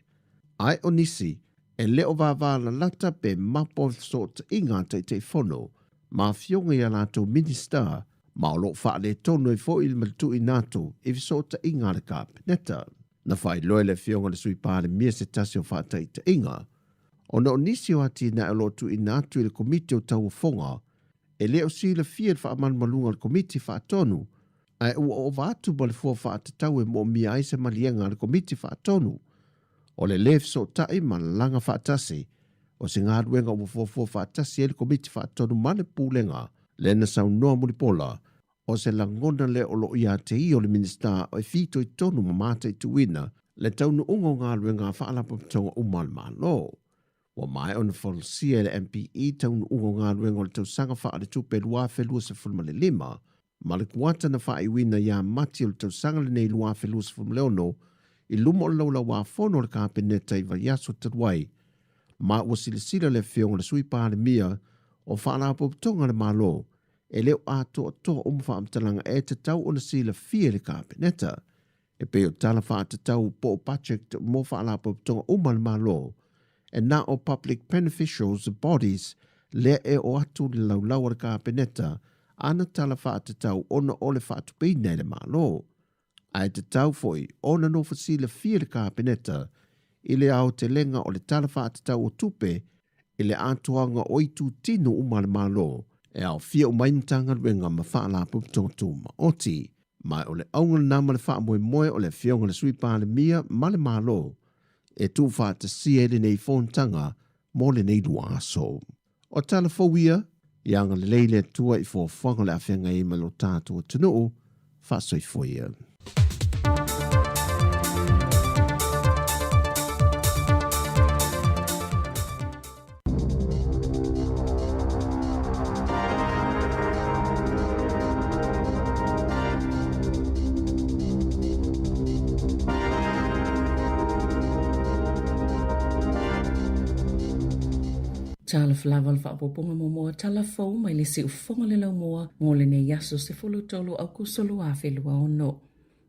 Ae o nisi, e le o vavalalata pe mapo fesootaiga a Taitaifono ma afioga i a latou Minisita, ma o lo o faaletonu ai foi le matutuina atu i fesootaiga a le Kapeneta. Na faailoa e le Afioga i le Sui Palemia se tasi o faataitaiga, ona o nisi o atinae o lo o tuuina atu i le Komiti o Tauofoga e le o silafia i le faamalumaluga a le Komiti Faatonu, ae ua ova atu ma le fua faatatau e moomia ai se maliega a le Komiti Faatonu o le lē fesootai ma lalaga faatasi. O se galuega ua fuafua faatasi ai le Komiti Faatonu ma le Pulega, lea na saunoa Mulipola, o se lagona lea o lo o ia te ia o le Minisita e fitoitonu ma mataituina le taunuuga o galuega a Faalapotopotoga uma a le Malo. Ua maea ona folasia e le MPE taunuuga o galuega o le tausaga faaletupe 2025 ma le kuata na faaiuina ia Mati o le tausaga lenei 2026 i luma o le Laulau-a-Fono a le Kapeneta i vaiaso talu ai, ma ua silasila le Afioga i le Sui Palemia o Faalapotopotoga a le Malo e le o atoatoa uma faamatalaga e tatau ona silafia e le Kapeneta e pei o tala faatatau po o budget mo faalapotopotoga uma a le Malo e na o Public Beneficials Bodies lea e oo atu le laulau a le Kapeneta ana tala faatatau ona o le faatupeina e le Malo. Ae tatau foi ona nofo silafia le Kapeneta i le aotelega o le Tala Faatatau o Tupe i le atoaga o itutino uma a le Malo e aofia uma ai Matagaluega ma Faalapotopotoga Tumaoti. Ma o le auga lena ma le faamoemoe o le Afioga i le Sui Palemia ma le Malo e tuufaatasia ai lenei fonotaga mo lenei 2 aso. O tala fou ia, ia agalelei le Atua i fuafuaga o le a feagai ai ma lo tatou atunuu, faasoifua ia. Talofa lava o le faaopoopoga muamua tala fou mai le siufofoga le laumua mo lenei aso 13 Aukuso 2026.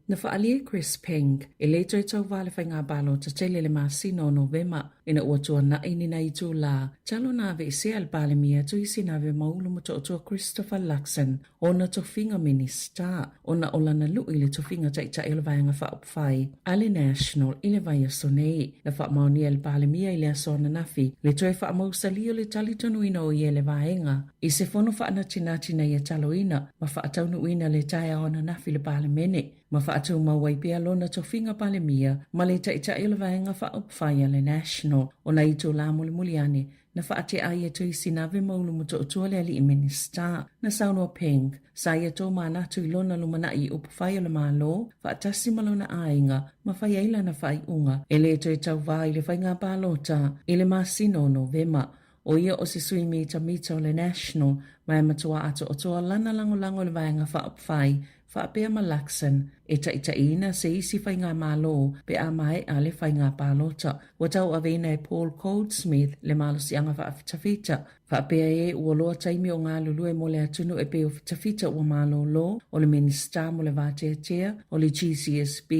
Na faaalia e Chris Peng e le toe tauva le faiga palota tele i le masina o Novema ina ua tuanai ni nai itulā talu ona aveesea e le Palemia Tuisinave Maulu Motootua Christopher Luxon ona tofiga Minisita ona o lana lu'i i le tofiga Taitai o le Vaega Faaupufai a le National i le vaiaso nei. Na faamaonia e le Palemia i le aso ananafi le toe faamausali o le talitonuina o ia e le Vaega i se fono faanatinati na ia taloina ma faataunuuina le taeao ananafi i le Palemene ma faatumau ai pea lona tofiga Palemia ma le Taitai o le Vaega Faaupufai a le National. O nai itulā mulimuli ane, na faatea ai e Tuisinave Maulu Motootua le alii Minisita. Na saunoa Peng, sa ia tōmanatu i lona lumanai i upufai o le Malo faatasi ma lona aiga ma fai ai lana faaiuga e le toe tauvā i le faiga palota i le masina o Novema. ʻO ia o se sui mitamita o le National ma e matua atoatoa lana lagolago i le Vaega Faaupufai faapea ma Luxon e taitaiina se isi faigamalo pe a maea le faiga palota. Ua tauaveina e Paul Goldsmith le malosiaga faafitafita faapea e ua loa taimi o galulue mo le atunuu e pei o fitafita ua malolo o le Minisita mo le Vateatea o le GCSB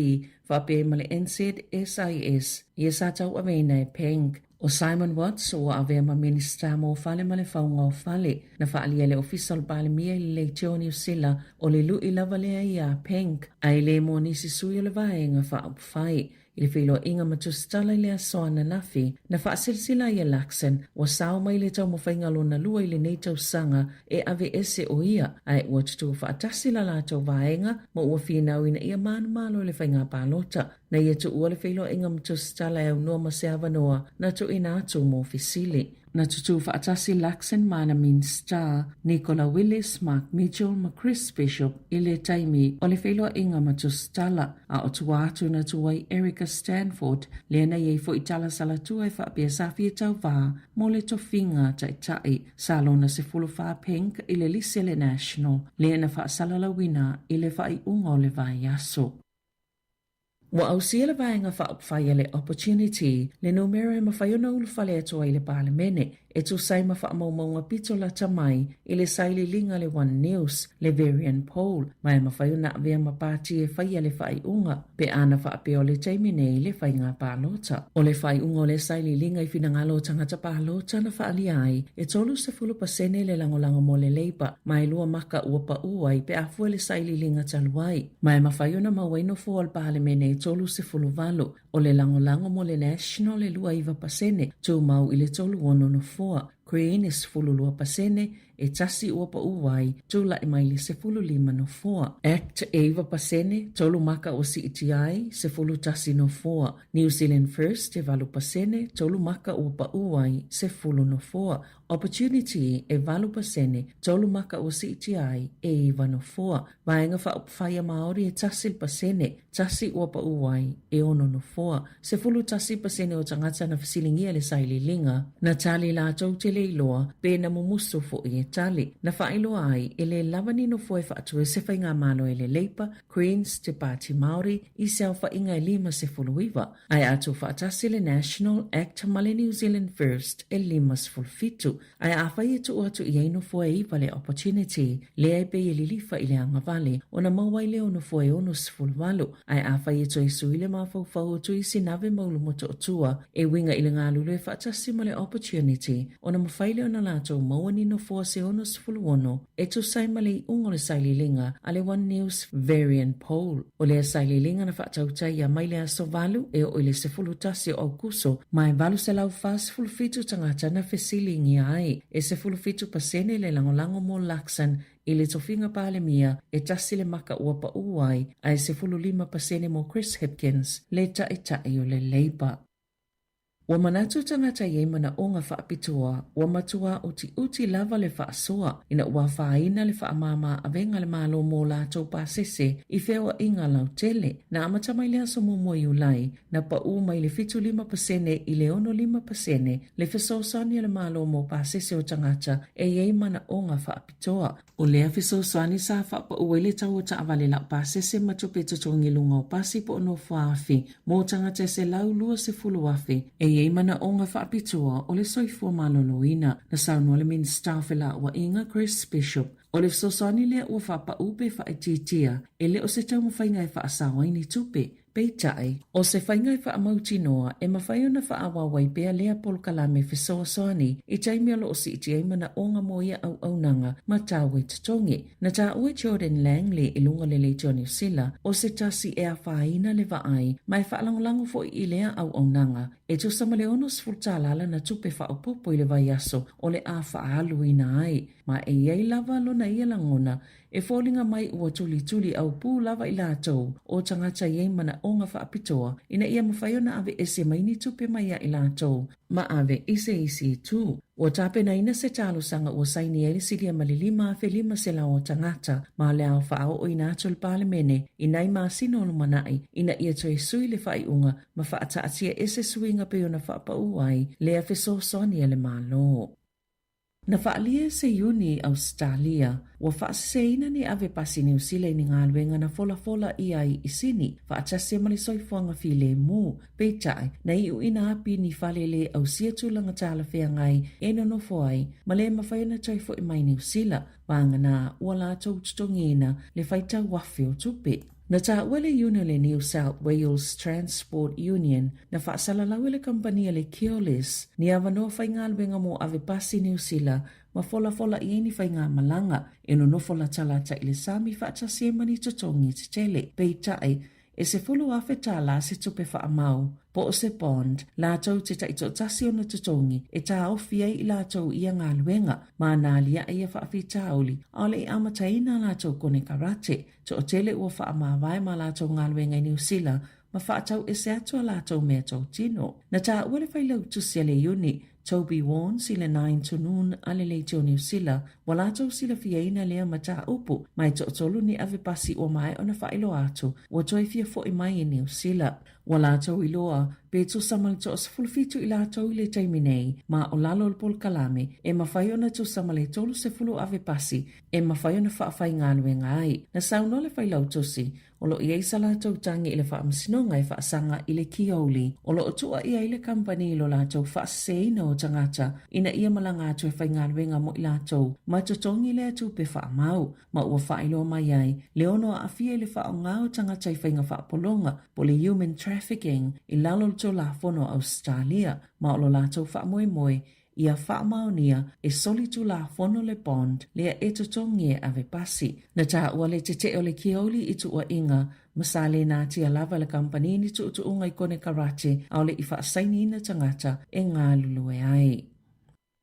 faapea ma le NZSIS ia sa tauaveina e Peng. ʻO Simon Watts ua avea ma Minisita mo Fale ma le Fauga o Fale. Na faaalia e le Ofisa o le Palemia i le Leitio o Niu Sila o le luʻi lava lea iā Peng, a e le mo nisi sui o le Vaega Faaupufai. I le feiloaiga ma tusitala i le aso ananafi, na faasilasila ai e Luxon ua sao mai le taumafaiga lona lua i lenei tausaga e aveese ʻo ia, ae ua tutū faatasi la latou vaega ma ua finau ina ia manumalo i le faiga palota. Na ia tuua le feiloaiga ma tusitala e aunoa ma se avanoa na tuuina atu mo fesili. Na tutū faatasi Luxon ma ana Minisita, Nicola Willis, Mark Mitchell ma Chris Bishop i le taimi o le feiloaiga ma tusitala, a o tua atu na tū ai Erica Stanford, lea na i ai foi tala salatua e faapea sa fia tauvā mo le tofiga taitai. Sa lona 14 Peng i le lisi a le National, lea na faasalalauina i le faaiuga o le vaiaso. Ua ausia le Vaega Faaupufai a le Opportunity le numera e mafai ona ulufale atu ai le Palemene e tusa ai ma faamaumauga pito lata mai i le sailiiliga a le One News, le Verian Poll, ma e mafai ona avea ma pati e faia le faaiuga pe a na faapea o le taimi nei le faiga palota. O le faaiuga o le sailiiliga i finagalo o tagata palota na faaalia ai e 30% le lagolago mo le Labour ma e lua maka ua paʻū ai pe a fua i le sailiiliga talu ai. Ma e mafai ona maua ai nofoa o le Palemene e 38, o le lagolago mo le National e 29%, tumau i le 36 nofoa, Green e 12%, e tasi ua paʻū ai, tulai mai le 15 nofoa. Act e 9%, tolu maka ua siitia ai, 11 nofoa. New Zealand First e 8%, tolu maka ua paʻū ai, 10 nofoa. Opportunity e 8%, tolu maka ua siitia ai, e iwa nofoa. Vaega Faaupufai a Māori e 1%, tasi ua paʻū ai, e ono nofoa. 11% o tagata na fesiligia le sailiiliga, na tali latou te le iloa, pe na mumusu foʻi e tali. Na faailoa ai, e le lava ni nofoa e faatu ai se faigamalo e le Leipa, Greens, te Pāti Māori, i se aofaiga e 59, ae a tuufaatasi le National Act ma le New Zealand First e 57. Ae afai e tuu atu i ai nofoa e iwa le Opportunity, lea e pei e lilifa i le agavale, ona maua ai lea o nofoa e 68. Ae afai e toe sui le mafaufau o Tui Sinave ma Ulumotootua e uiga i le galulue faatasi ma le Opportunity, ona mafai lea ona latou maua ni nofoa se 66 e tusa ai ma le iuga o le sailiiliga a le One News Varian Poll. O lea sailiiliga na faatautaia mai le aso 8 e oo i le 11 o Aukuso ma e 847 tagata na fesiligia ai. E 17% le lagolago mo Luxon i le tofiga Palemia e tasi le maka ua paʻū ai, a e 15% mo Chris Hipkins, le Taitai o le Labour. Ua manatu tagata i ai manaʻoga faapitoa, ua matua utiuti lava le faasoa ina ua afaina le faamāmā avega a le Malo mō latou pasese i feoaiga lautele. Na amata mai le aso muamua Iulai, na paʻū mai le 75% i le 65% le fesoasoani a le Malo mō pasese o tagata e i ai manaʻoga faapitoa. O lea fesoasoani sa faapaʻu ai le tau o taavale laupasese ma tupe totogi i luga o pasi po o nofoaafi mō tagata e 120,000 e i ai manaoga faapitoa o le soifua maloloina. Na saunoa le Minisita o Felauaiga Chris Bishop, o le fesoasoani lea ua faapaʻu pe faaitiitia e le o se taumafaiga e faasao ai ni tupe. Peitai, o se faiga e faamautinoa e mafai ona faaauau ai pea lea polokalame fesoasoani i taimi o lo o siitia ai manaoga mo ia auaunaga ma tau e totogi. Na taua e Jordan Langley i luga o le Leitio Niu Sila, o se tasi e afaina le vaai ma e faalagolago foi i lea auaunaga e tusa ma le 60 tālā lana tupe faaopoopo i le vaiaso o le a faaaluina ai. Ma e i ai lava lona ia lagona E foliga mai ua tulituli aupū lava i latou o tagata i ai manaʻoga faapitoa ina ia mafai ona aveese mai ni tupe mai ia i latou ma ave i se isi itu. Ua tapenaina se talosaga ua saini ai le silia ma le 5,500 o tagata ma le ao faaooina atu le Palemene i nai masina o lumanai ina ia toe sui le faaiuga ma faataatia ese suiga pei ona faapaū ai lea fesoasoani a le Malo. Na faaalia e se Iuni i Ausetalia, ua faaseseina ni ave pasi Niu Sila i ni galuega na folafola ʻia ai i Sini, faatasi ai ma le soifuaga filemu. Peitai, na iuʻina api ni fale lē ausia tulaga talafeagai e nonofo ai, ma lē mafai ona toe foʻi mai Niu Sila, vagana ua latou totogiina le faitau afe o tupe. Na taua le iuni o le New South Wales Transport Union na faasalalau e le kamupani a le Keolis ni avanoa faigaluega mo ave pasi Niu Sila ma folafola i ai ni faigamalaga e nonofo latalata i le sami faatasi ai ma ni totogi tetele. Peitai, e 10,000 tālā se tupe faamau, po o se bond, latou te taitoatasi ona totogi e taofi ai i latou ia galuega ma nā aliaʻe ia faafitauli ʻaʻole i amataina a latou konekarate. Toatele ua faamavae ma latou galuega i Niu Sila ma faatau ese atu a latou mea totino. Na taua le failautusi a le Iuni, Toby Warnes i le Nine to Noon a le Leitio Niu Sila, ua latou silafiaina lea mataupu ma e toatolu ni ave pasi ua maea ona faailoa atu ua toe fia foʻi mai i Niu Sila. Ua latou iloa pe tusa ma le toa-17 i latou i le taimi nei, ma o lalo o le polokalame e mafai ona tusa ma le 30 ave pasi e mafai ona faafaigaluega ai. Na saunoa le Failautusi, o lo o i ai sa latou tagi i le Faamasinoga e faasaga i le Kioli, o lo o tuuaia ai le kamupani i lo latou faaseseina o tagata ina ia malaga atu e faigaluega mo i latou ma totogi lea tupe faamau, ma ua faailoa mai ai le ono aafia i le faaaoga o tagata i faiga faapologa po o le human trafficking i lalo o le Tulafono a Ausetalia, ma o lo latou faamoemoe ia faamaonia e solitulafono le bond lea e totogi e ave pasi. Na taua le tetee o le Kioli i tuuaiga ma sa le natia lava le kamupani ni tuutuuga i konekarate ʻaʻole i faasainiina tagata e galulue ai.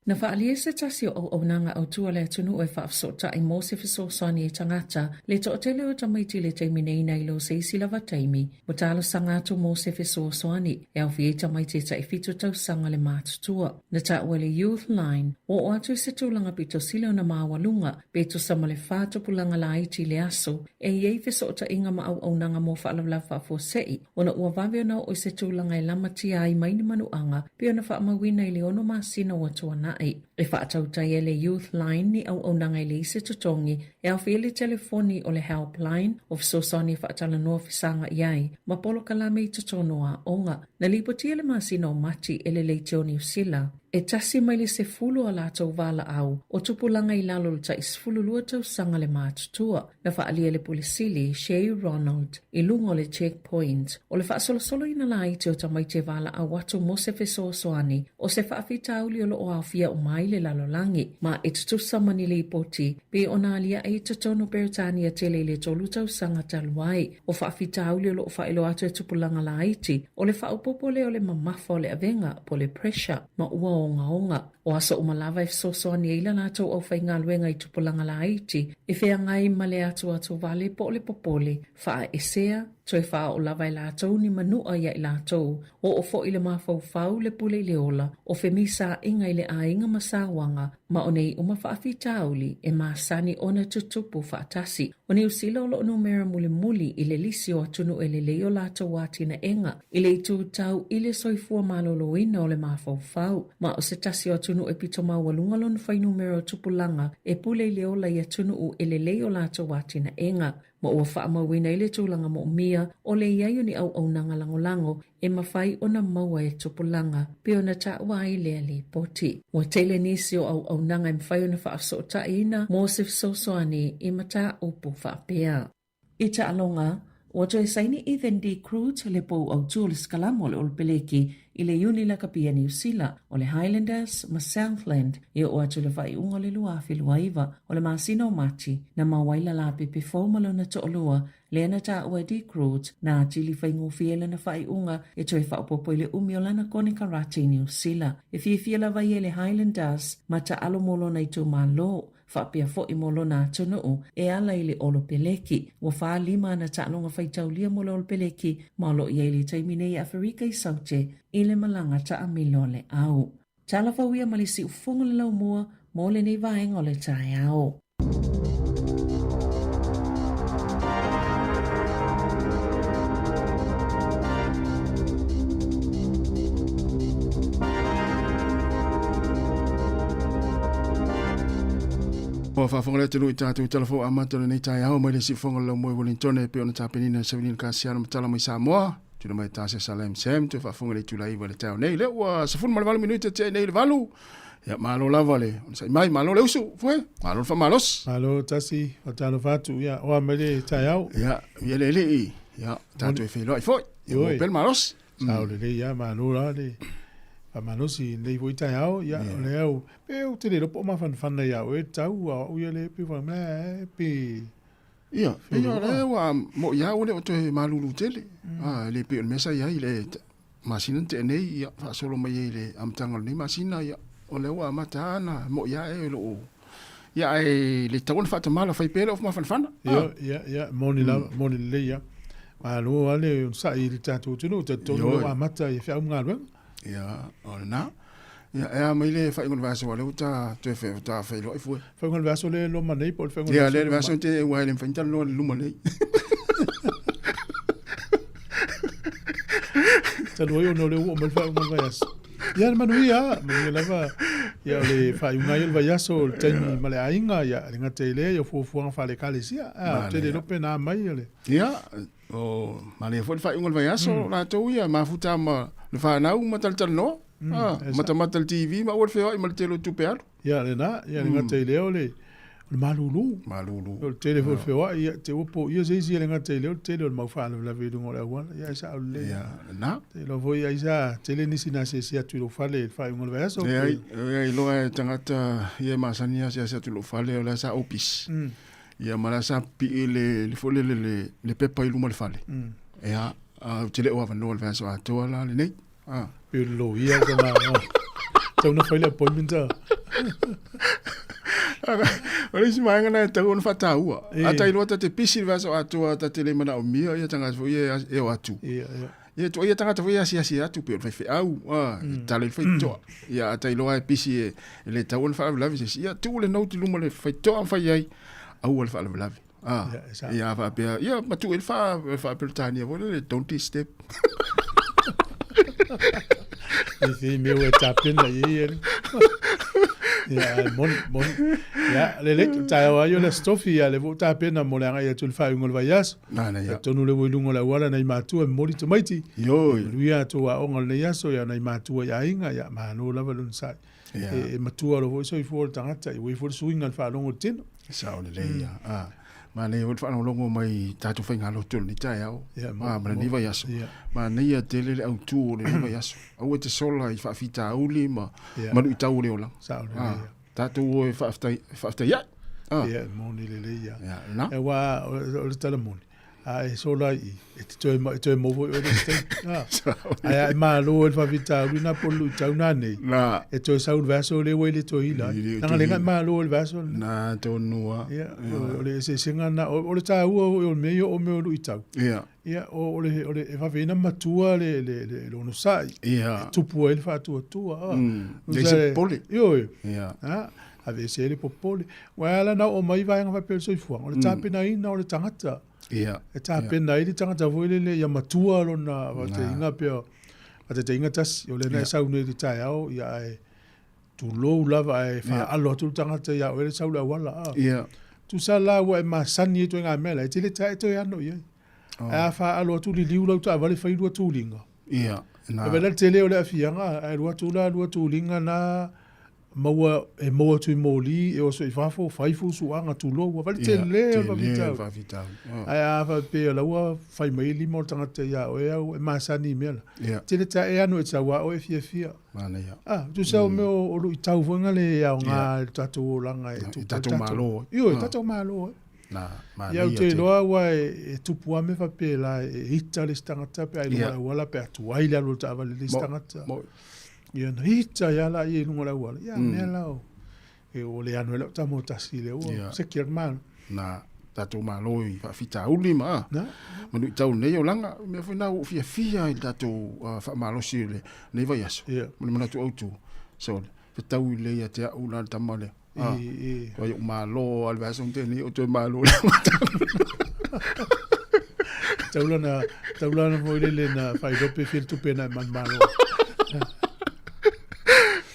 Na faaalia se tasi o auaunaga autu a le atunuu e faafesootai mo se fesoasoani i tagata le toatele o tamaiti i le taimi nei nai lo se isi lava taimi ua talosaga atu mo se fesoasoani e aofia ai tamaiti e tai fitu tausaga le matutua. Na taua e le Youth Line ua oo atu i se tulaga pito sili ona maualuga pe tusa ma le 4 tupulaga laiti i le aso e i ai fesootaiga ma auaunaga mo faalavelave faafuasei ona ua vave ona oo i se tulaga e lamatia ai mai ni manuaga pei ona faamauina i le ono masina ua tuanai. E faatautai ai le Youth Line ni auaunaga e leai se totogi e aofia ai le telefoni o le Helpline o fesoasoani e faatalanoa fesaga i ai ma polokalame i totonu o aoga. Na lipotia le masina o Mati e le Leitio Niu Sila e tasi mai le 10 a latou valaau o tupulaga i lalo o le tai 12 tausaga le matutua. Na faaalia e le Pule Sili, Shay Ronald, i luga o le Checkpoint, o le faasolosoloina laiti o tamaiti e valaau atu mo se fesoasoani o se faafitauli o lo o aofia uma ai le lalolagi, ma e tutusa ma ni lipoti pei ona aliae i totonu o Peretania tele i le tolu tausaga talu ai. O faafitauli o lo o faailoa atu e tupulaga laiti, o le faaopoopo lea o le mamafa o le avega po o le pressure ma ua ogaoga. O aso uma lava e fesoasoani ai la latou aufaigaluega i tupulaga laiti e feagai ma le atuatu vale po o le popole, faaesea, toe faaoo lava e latou ni manua ia i latou, oo foi le mafaufau, le pule i le ola, o femisaiga i le aiga ma sauaga, ma o nei uma faafitauli e masani ona tutupu faatasi. O Niu Sila o lo o numera mulimuli i le lisi o atunuu e lelei o latou atinaega i le itu tau i le soifua maloloina o le mafaufau, ma o se tasi o atunuu e pito maualuga lona fuainumera o tupulaga e pule i le ola i atunuu e lelei o latou atinaega, ma ua faamauina ai le tulaga moomia o le i ai o ni auaunaga lagolago e mafai ona maua e tupulaga, pei ona taua ai lea lipoti. Ua tele nisi o auaunaga e mafai ona faafesootaiina mo se fesoasoani i mataupu faapea. I taaloga, ua toe saini Ethan De Groot le pou autu o le sikalama o le Olopeleki i le Iuni Lakapi a Niu Sila, o le Highlanders ma Southland e oo atu i le faaiuga o le 2029 o le masina o Mati, na maua ai lalapepe fou ma lona toalua lea na taua e De Groot, na atili faigofie ai lana faaiuga e toe faaopoopo i le umi o lana konekarate i Niu Sila. E fiafia lava ia i le Highlanders ma taalo mo lona itumalo, faapea foi mo lona atunuu e ala i le Olopeleki. Ua 45 ana taaloga faitaulia mo le Olopeleki ma o lo o i ai i le taimi nei i Aferika i Saute i le malaga taamilo a le au. Tala fou ia ma le siufofoga o le laumua mo lenei vaega o le taeao. Ua faafofoga le atunuu i tatou tala fou amata o lenei taeao mai le siufofoga o le laumua i Wellington e pei ona tapenina e Savilina Kasiano ma tala mai Samoa. Tuna mai tasi sa Lam Sam toe faafofoga i le itula 9 i le taeao nei. Lea ua 18 minute tea nei i le 8. Ia malo lava le onosai mai, malo le usu, foe, malo le faamalosi. Malo tasi, faatalofa atu, ia, oa mai le taeao. Ia, ia le alii, ia, tatou e feiloai foi, ia maua pea le malosi. Sao lelei, ia, malo la le faamalosi i lenei foi taeao, ia, o lea au, pe ou te le iloa po o mafanafana ia oe le tau, a o au ia le pe fai mai, pe... Ia, ia, o lea ua mo'i lava ua le o toe malulu tele, a, e le pei o le mea sa i ai i le masina na tea nei, ia, faasolo mai ai i le amataga o lenei masina, ia, o lea ua amata lava ona mo'i ae o loo, ia, ae le tatau ona faatamala, fai pea lou mafanafana. Ia, ia, ia, moni lava, moni lelei lava. Malo lava le onosai i le tatou atunuu, talitonu o lea ua amata i feau ma galuega. Ia, o lena. Ia, e a mai le faaiuga o le vaiaso, aua o lea ua ta toe ta feiloai fua. Faaiuga o le vaiaso lea e loma nei po o le faaiuga o le vaiaso? Ia, lea le vaiaso te aua e le mafai ona talanoa i le luma nei. Talu ai ona o lea ua oo mai le faaiuga o le vaiaso. Ia, le manuia, manuia lava. Ia, o le faaiuga ia o le vaiaso, o le taimi ma le aiga, ia, e le gata i lea, ia o fuafuaga faale-Ekalesia. A, ou te le iloa pe na mai o le... Ia, o manaia foi le faaiuga o le vaiaso, o latou ia, mafuta ma le fanau ma talatalanoa, matamata i le TV ma aua le feoai ma le tele o tupe alu. Ia, lena, ia le gata i lea o le malulu. Malulu. O le tele foi o le feoai, ia, te ua poia se isi, e le gata i lea o le tele o le mau faalavelave i luga o le auala. Ia, e sao lelei. Ia, lena. Te iloa foi ai sa tele nisi na asiasi atu i lou fale i le faaiuga o le vaiaso. Leai, e iloa e tagata ia e masani asiasi atu i lou fale, o lea sa opisi. Ia ma la sa pipii le le foi lele le le pepa i luma o le fale. Ia, a ou te le o avanoa i le vaiaso atoa la lenei. Ah. Pe o le loia ka ma. Tau na fai le appointment a. O le isi vaega lena e tatau ona faataua. A ta iloa ta te pisi i le vaiaso atoa ta te le manaomia ia tagata foi ia e o atu. Ia tuai ia tagata foi ia asiasi atu pei o le faifeau, a, e tala i le faitotoa. Ia a ta iloa e pisi e le tatau ona faalavelave se isi, ia tuu le note i luma o le faitotoa ma fai ai, aua le faalavelave. A, ia a faapea, ia ma tuu ai le faa-Peretania foi lele, don't disturb. I te mea ua e tapena i ai le. Ia, moni, moni. Ia, lelei, taeao ai o le Aso Tofi, ia, lea foi ua tapena mo le agai atu i le faaiuga o le vaiaso. Nana, ia. Atonu lea ua i luga o le auala nai matua e momoli tamaiti. Ioe. Manuia a outou aoga o lenei aso, ia, nai matua i aiga, ia, malo lava le onosai. Ia. E matua loa foi soifua o le tagata, ia ua i ai foi le suiga i le faalogo i le tino. Sao lelei ia. Ah, manaia foi le faalogologo mai i tatou faigalotu o lenei taeao. Ia, mo, Ah, ma lenei mo, vaiaso. ia. Manaia tele le autu o lenei vaiaso. Aua e te sola i faafitauli ma, Ia. ma luitau o le olaga. Sao lelei Ah, ia. tatou o e faafetai, faafetai ai. Ah. Ia, e moni lelei ia. Ia, lena. Aua o le tala moni, a e sola i i, e te toe, e toe maua foi oe le isi taimi. Ah. Ae a e malo ai le faafitauli na po o le luitau na nei, Na. e toe sau i le vaiaso lea ua e le toe ila ai. E le Leaga toe lea na e ila. malo ai le vaiaso lenei. Na tonu lava. Ia, o le eseesega lena. O le taua foi o le mea ia o mea o luitau. Ia. Ia, o le, o le, e vave ai ona matua le, le, le, le onosai. Ia. E tupu ai le faatuatua. Leai se popole. Ioe. Ia. Ha, aveese ai le popole. Ua ala ona oo mai vaega faapea o le soifuaga, o le tapenaina o le tagata. Ia. E tapena ai le tagata foi lele ia matua lona faataitaiga pea, faataitaiga tasi, o lea na e sau nei i le taeao, ia ae tulou lava ae faalo atu le tagata ia oe le sau le auala. A. Ia. Tusa la ua e masani ai ituaiga mea la, e te le tae toe ano i ai. Ae a faalo atu liliu lau taavale fai lua tuliga. Ia. Na. E vaai la le tele o le aafiaga, ae alu atu la lua tuliga na maua e maua atu i moli e oso i fafo, fai fusuaga, tulou, ua vaai le tele o le faafitauli. Ae a faapea o la ua fai mai lima o le tagata ia oe au e masani i mea la, tele tae ano e tau a oe e fiafia. Ah, tusa o mea o luitau foi na le aoga i le tatou olaga e tupu ai tatou malo. Ioe, tatou malo ai. Ia ou te iloa aua e tupu lava mea faapela e ita le isi tagata pe a i luga o le auala pe a tuai le alu o le taavale i le isi tagata. Ia ona ita ai lava laia i luga o le auala. Ia mea la o e ua le ano ai lau tama o tasi lea ua seki atu malo. Na tatou malo i faafitauli ma ma luitau i lenei olaga. O mea foi na ua ou fiafia i le tatou faamalosi i lenei vaiaso. Ma le manatu autu, sole, fetaui lelei ia te au la le tama lea. Tuai ou malo lava i le vaiaso na tea nei, ou toe malo i le amataga. Taulana, taulana foi lele na faailoa pe fia le tupe na e manumalo.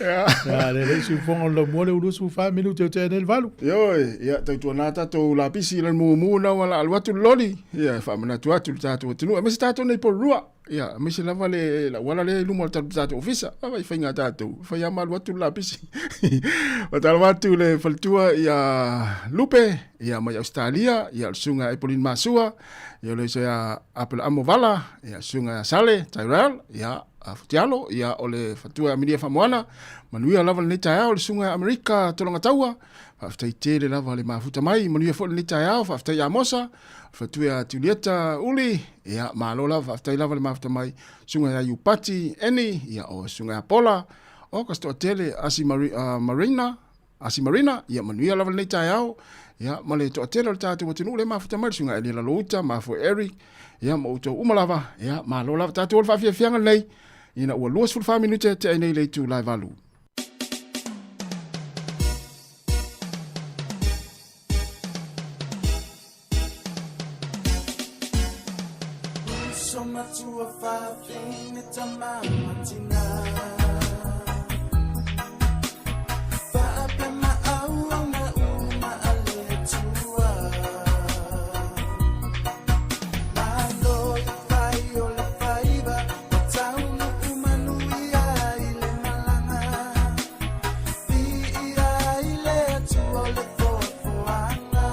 Ia, le le siufofoga o le laumua le ua 24 minute o tea nei le 8. Ioe, ia tautuana tatou lapisi i le mumu na ua la alu atu le loli, ia e faamanatu atu i le tatou atunuu, aemaise tatou nei Porirua. Ia, aemaise lava le auala lea i luma o le tatou ofisa. Vaai i faiga a tatou, fai lava ma alu atu le lapisi. Faatalofa atu i le faletua ia Lupe, ia mai Ausetalia, ia o le susuga ia Epolin Masua, ia o le uso ia Apelaamo Vala, ia susuga ia Sale Tyrell, ia Futialo, ia o le faletua ia Amelia Faamoana, manuia lava lenei taeao le susuga ia Amerika Tologataua, faafetai tele lava le mafuta mai, manuia foi lenei taeao, faafetai ia Amosa, Fatua ia Julieta Uli, ia malo lava, faafetai lava le mafuta mai, susuga ia Iupati Eni, ia o susuga ia Pola, o ka toatele Asi Mari, Marina, Asi Marina, ia manuia lava lenei taeao, ia ma le toatele o le tatou atunuu le mafuta mai, le susuga Elia Lalouta, mafue Eric, ia ma outou uma lava, ia malo lava, tatou o le faafiafiaga lenei, ina ua 24 minute tea ai nei le itula e 8. Uso matua fafine tama matina Faapea maauauna uma a le Atua Malo i fai o le faiva Ua taunuu manuia i le malaga Viia i le Atua o le foafoaga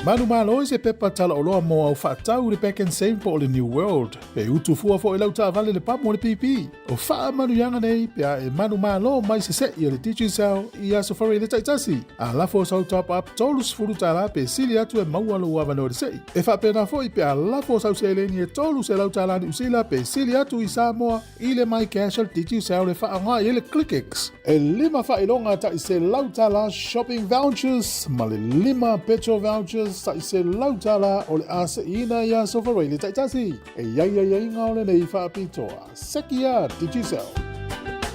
Manumalo i se pepa talaoloa mo au faatau i le Pak'nSave po o le New World. E utu fua foi lau taavale le pamu o le pipi. O faamanuiaga nei pe a e manumalo mai se se'i o le Digicel i Aso Faraile taitasi. A lafo sau top up $30 pe sili atu e maua lou avanoa i le se'i. E faapena foi pe a lafo sau seleni e $300 Niu Sila pe sili atu i Samoa i le MyCash a le Digicel e faaaoga i ai le ClickX. E lima faailoga tai $100 shopping vouchers ma le lima petrol vouchers tai $100 o le a se'iina i Aso Faraile taitasi. E i ai aiaiga o lenei faapitoa. Sekia Digicel.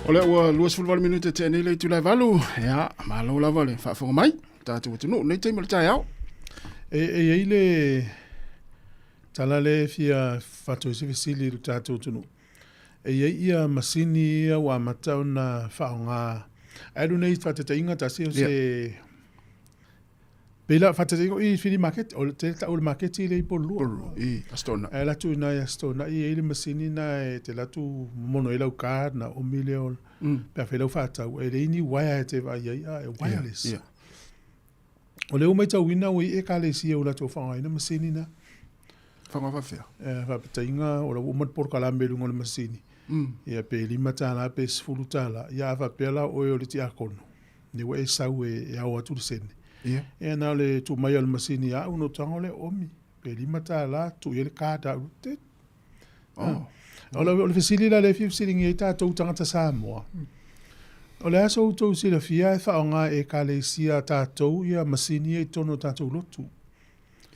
O lea ua 28 minute tea nei le itula e valu. Ia, malo lava le faafofoga mai. Tatou atunuu nei taimi o le taeao. E i ai le tala lea e fia fatu ai se fesili i lo tatou atunuu. E i ai ia masini ia ua amata ona faaaoga. Ae alu nei faataitaiga tasi o se Pei la faataitaiga i Fili Market, o te tau o le maketi lea i Polua. Polua, i Aso Toonai. Ae alu atu i ina i Aso Toonai e i ai le masini lena e te alu atu momono ai lau card ona omi lea o, pe a fai lau faatau, e leai ni uaea e te vaai ai, a e wireless. Ia, ia. O lea ua matauina ua i ai ekalesia ua latou faaaogaina masini na. Faaaoga faafefea? E, faapetaiga o la ua uma le polokalame i luga o le masini. Ia pe $5 pe $10, ia a faapea la o oe o le tiakono, lea ua e sau e ao atu le sene. Ia. Ia na o le tuu mai o le masini ia au ona ou tago lea omi, pe $5 tuu i ai le card a au, tit. Oh. O le fesili la lea e fia fesiligia ai tatou tagata Samoa, o le a so outou silafia e faaaoga e Ekalesia a tatou ia masini ia i totonu o tatou lotu?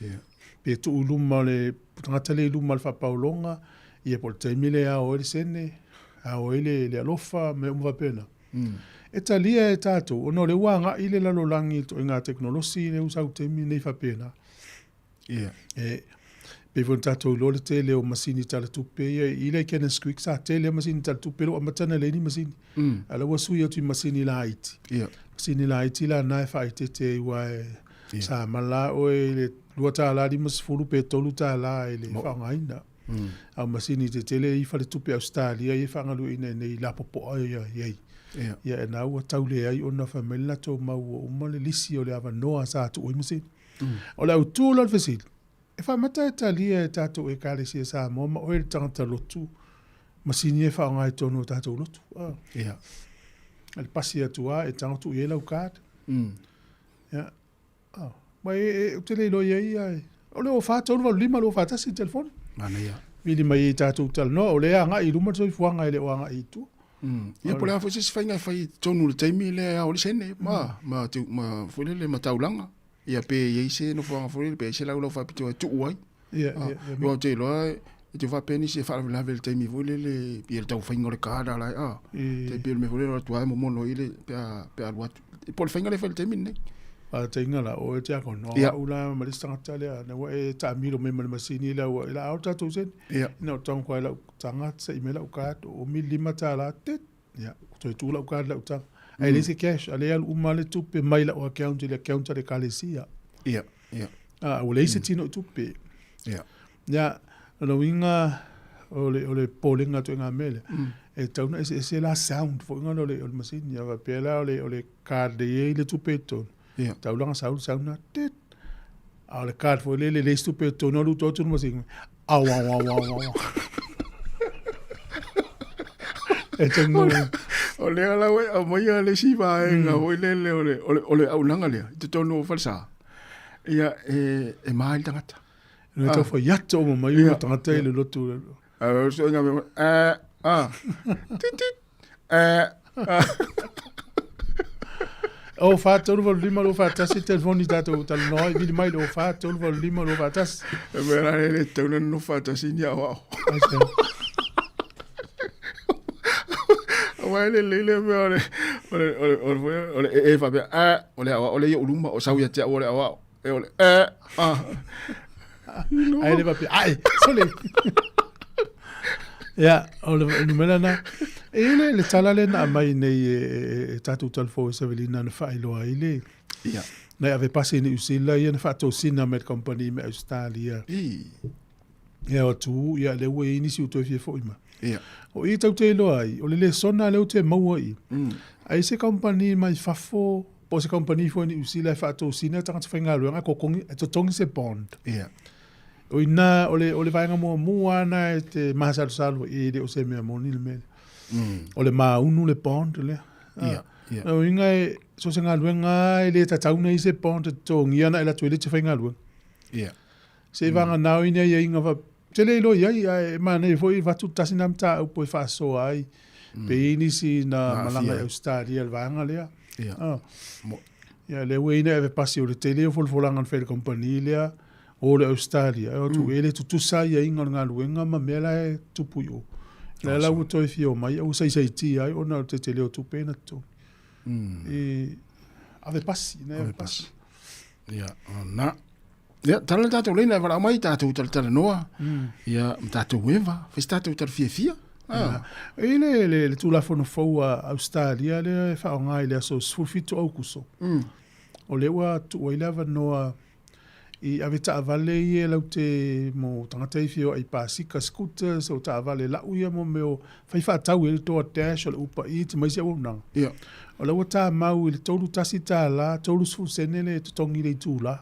Yeah. Pe tuu i luma o le tagata lea i luma o le faapaologa, ia po o le taimi lea e ao ai le sene, ao ai le, le alofa, mea uma faapena. E talia e tatou, ona o lea ua agai le lalolagi i le ituaiga tekonolosi lea ua sau i le taimi lenei faapena. Yeah. E pei foi ona tatou iloa le tele o masini talatupe ia i le Kenneth Creek sa tele lava masini talatupe lea ua amata ona leai ni masini. A o la ua sui atu i masini laiti. Yeah. Masini laiti la na e faaeteete ai aua e Yeah. sa mala oe i le $2.50 pe $3 i le faaaogaina. A o masini tetele i faletupe Ausetalia ia e faagalueaiina i inei lapopoa ia i ai. Yeah. Ia e na ua tau leai ona fai mai le latou mau ua uma le lisi o le avanoa sa tuu ai masini. O le autu la o le fesili, e faamata e talia e tatou Ekalesia Samoa ma oe le tagata lotu masini e faaaoga i totonu o tatou lotu. Ah. Yeah. Le pasi atu lava e tago tuu i ai lau card. Ia. Ah. Ma e, e, ou te le iloa i ai ia, o le 04 3 8 5 2 4 1 telefoni. Manaia. Vili mai ai tatou talanoa, o lea e agai i luma le soifuaga e le o agai i tua. Ia po o le a foi se isi faiga e fai i totonu i le taimi lea e ao ai le sene ma, ma, ma, foi lele, ma taulaga. Ia pe i ai se nofoaga foi lele, pe i ai se laulau faapitoa e tuu ai. Ia, ia, ia. Aua ou te iloa e te faapea nisi e faalavelave i le taimi foi lele i le taumafaiga o le card ala a. Tai pei o le mea foi lele o atu lava e momono i le pe a pe a alu atu. Po o le faiga lea e fai i le taimi lenei. Faataitaiga la, o oe te akono, Ia. au la ma le isi tagata lea, na ua e taamilo mai ma le masini lea ua e la ao le tatou sene. Ia. Ina o tago ai lau taga, se'i mai lau card, o umi le $5, tit, ia, toe tuu lau card i lau taga. Ae leai se cash, a lea e alu uma lava le tupe mai lau account i le account a le ekalesia. Ia, ia. A, ua leai se tino i tupe. Ia. Ia, o lona uiga, o le, o le popolega atu i ngā mea lea, e tatau ona eseese la sound foi ngā o le, o le masini. A faapea la o le, o le card e i ai le tupe i totonu, Ia. tatau la ona sau le sound lena, tit. A o le card foi lele e leai se tupe i totonu, alu atu le masini, au, au, au, au, au. E taunuu. O lea la ua e aumaia le isi vaega foi lele o le, o le, o le auaunaga lea i totonu o falesa. Ia, e, e ma ai le tagata. Na tau fai atu o mai o tagata i le lotu. A o so inga me a a. Tit tit. A a. O 4 3 8 5 2 4 1 telefoni tātou talanoa ai, vili mai le o 4 3 8 5 2 4 1. E mea la le tau na no whātasi ni au au. Aua e le lele mea o le o le o le o le o le e e whapea a o le au o le i uluma o sau ia te au o le au au e o le e a. Ai le whapea ai sole. Ia, o le numera na. E le le tala le na mai nei e, e, e tātou talafou e Savelina na whaailoa ai le. Ia. Na ave pasi i Niu Sila ia na whaatosina me le company me Australia. I. Ia o tu, ia le ua i nisi u toe fia foi ma. Ia. O i tau te iloa ai, o le lesona lea ou te maua i. Ai se company mai fafo, po o se company foi i Niu Sila e whaatosina tagata faigaluega e kokongi, e totogi se bond. Ia. O ina, o le, o le vaega muamua lena e te masalosalo ai, e le o se mea moni le mea lea. O le maunu le bond lea. Ia, ia. O uiga e, so o se galuega lava e le tatau ona i ai se bond e totogia ona e alu atu ai le te faigaluega. Ia. Seivaga o i ni aiaiga faapea, ou te le iloa i ai, ae manaia foi e avatu tasi lena mataupu e faasoa ai, pe i ai nisi na malaga i Ausetalia i le vaega lea. Ia, lea ua i ai na ave pasi o le tele o folafolaga na fai e le kamupani lea o le Ausetalia, e o atu e le tutusa aiaiga o le galuega ma mea la e tupu i o. O lea la ua toe fia omai ae ua saisaitia ai ona o le tetele o tupe na totogi. E ave pasi, na ave pasi. Ia, ona. Ia, tala le tātou leina e walaau mai, tātou talatalanoa, ia, ma tātou eva, fai se tātou tala fiafia. Ah. E le, le, le Tulafono fou a Australia lea e faaaoga i le aso 17 o Aukuso. O lea ua tuu ai le avanoa i ave taavale ia e laute mo tagata e fia o ai pasika, scooters, o taavale lau ia mo mea o fai faatau ai le DoorDash o le Uber Eats ma isi auaunaga. Ia. O la ua tamau i le $31, 30 sene le totogi i le itula.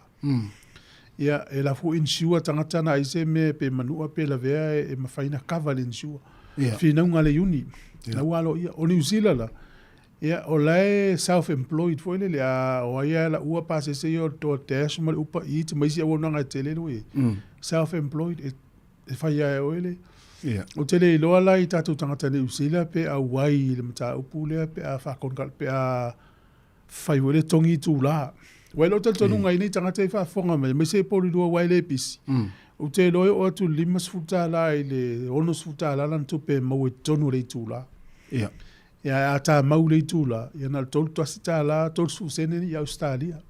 Ia, e lafo insure tagata na ai se mea pe manua pe lavea e mafai ona cover le insure. Ia. Finauga a le uni, Ia. la ua aloaia. O New Zealand la, ia, o la e self-employed foi lele, a o ai lava laua pasese ia o le DoorDash ma le Uber Eats ma isi auaunaga e tele le ua i ai. Self-employed, e, e fai lava e oe le... Ia. Ou te le iloa la i tatou tagata Niu Sila pe auai i le mataupu lea pe a faakonikala pe a fai foi le togi itulā. Ua i lou talitonuga i nei tagata e faafofoga mai, aemaise Porirua aua e le pisi. Ou te iloa e oo atu i le $50 i le $60 lana tupe e maua i totonu o le itulā. Ia. Ia, ae a tamau le itulā, ia na o le $31, 30 sene i Ausetalia.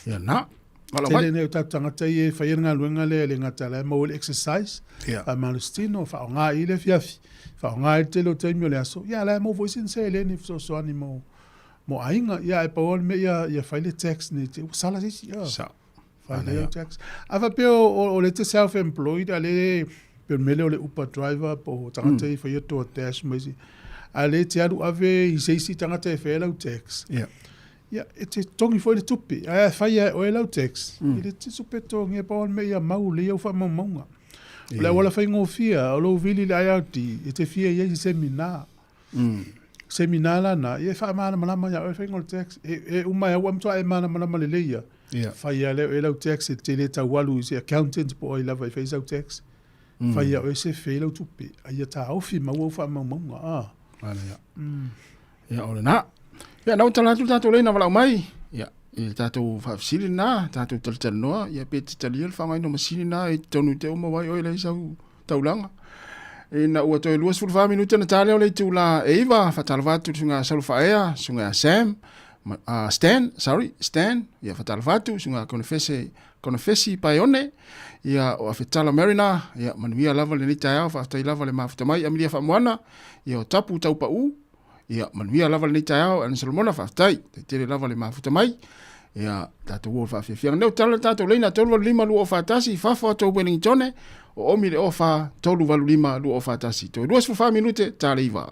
Ia na. Wala mai. Tele nei o tatou tagata ia e faia le galuega lea e le gata la e maua le exercise, Ia. faamalositino, faaaoga i le afiafi, faaaoga ai le tele o taimi o le aso. Ia la e maua foi sina seleni e fesoasoani mo mo aiga. Ia ae pau lava le mea ia ia fai le tax nei te ua sala se isi. Ia. Sa. Fai le tax. A faapea o le te self employed a le pe o le mea lea o le Uber driver po o tagata i faia DoorDash ma isi. A le te alu ave i se isi tagata e faia lau tax. Ia. Ia, e te totogi foi le tupe, ae a fai lava e oe lau tax, e le te tupe totogia e pau lava le mea ia mau lelei au faamaumauga. O le auala faigofie, o lou vili i le IRD, e te fia i ai i se seminar. Seminar la na, ia e faamalamalama ia oe le faiga o le tax. E, e uma e au e matua e malamalama lelei ia. Ia. Fai lava lea e oe lau tax, e te le tau alu i se accountant po o ai lava e fai sau tax. Fai ia oe se fei lau tupe, a ia taofi mau au faamaumauga. Ah. Ala ia. Ia, o lena. Ia, na ua tala atu le tatou leina valaau mai. Ia, i le tatou faafesili lena, tatou talatalanoa, ia pe te talia le faaaogaina o masini na i totonu i te uma wai oe leai sau taulaga. Ina ua toe 24 minute ona ta lea o le itula e 9, faatalofa atu i le susuga ia Salufaaea, susuga ia Sam, ma, Stan, sorry, Stan, ia faatalofa atu, susuga Konefese, Konefesi Paeone, ia o Afetala Marina, ia manuia lava lenei taeao, faafetai lava le mafuta mai, Amilia Faamoana, ia o Tapu Taupau, ia manuia lava lenei taeao, Ana Solomona, faafetai, tele lava le mafuta mai, ia tatou o faafiafiaga. Nei o tala le tatou leina 385 241, fafo atu au Wellingtone, o omi le ofa 385 241. Toe 24 minute, ta le iva.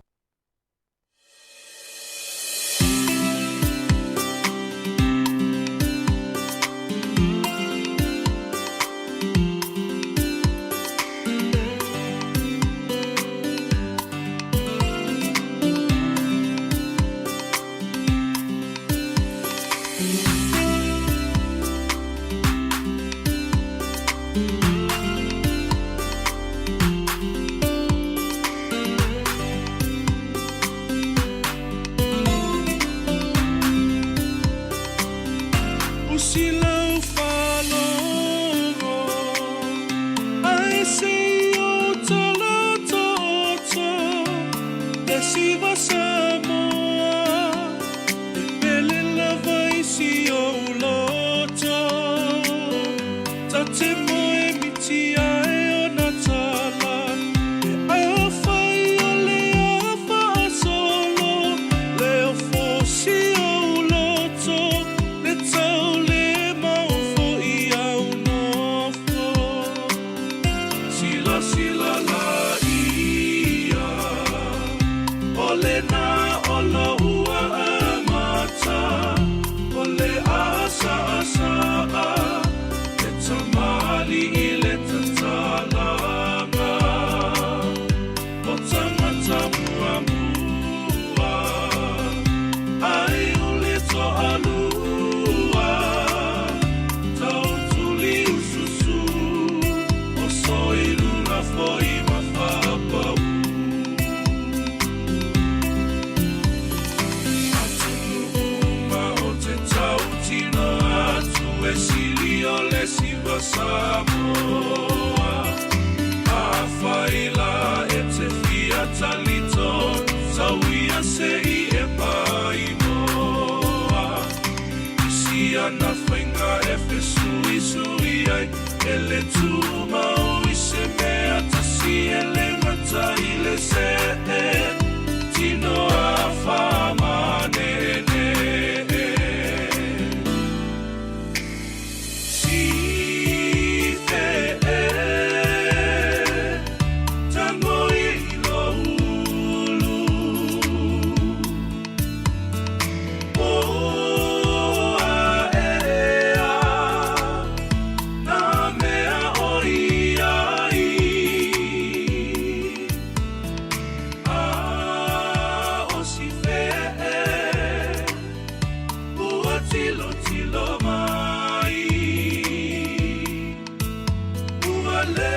le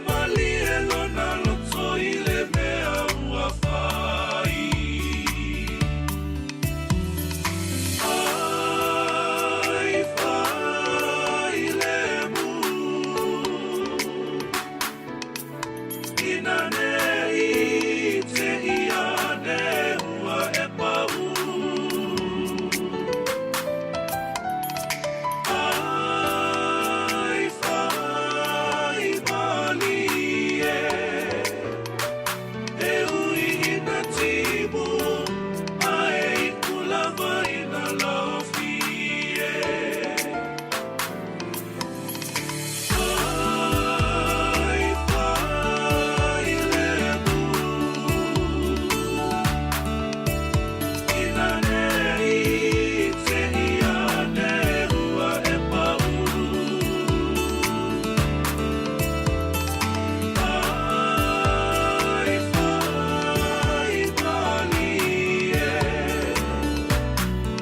malie lona loto i le mea ua fai. Ai fai le mu. Ina ne i te ia ne ua e pau. Ai fai malie. E ui ina timu, a e iku lava ina laofie. Ai fai le mu. Ina ne i te ia ne ua e pau. Ai fai malie.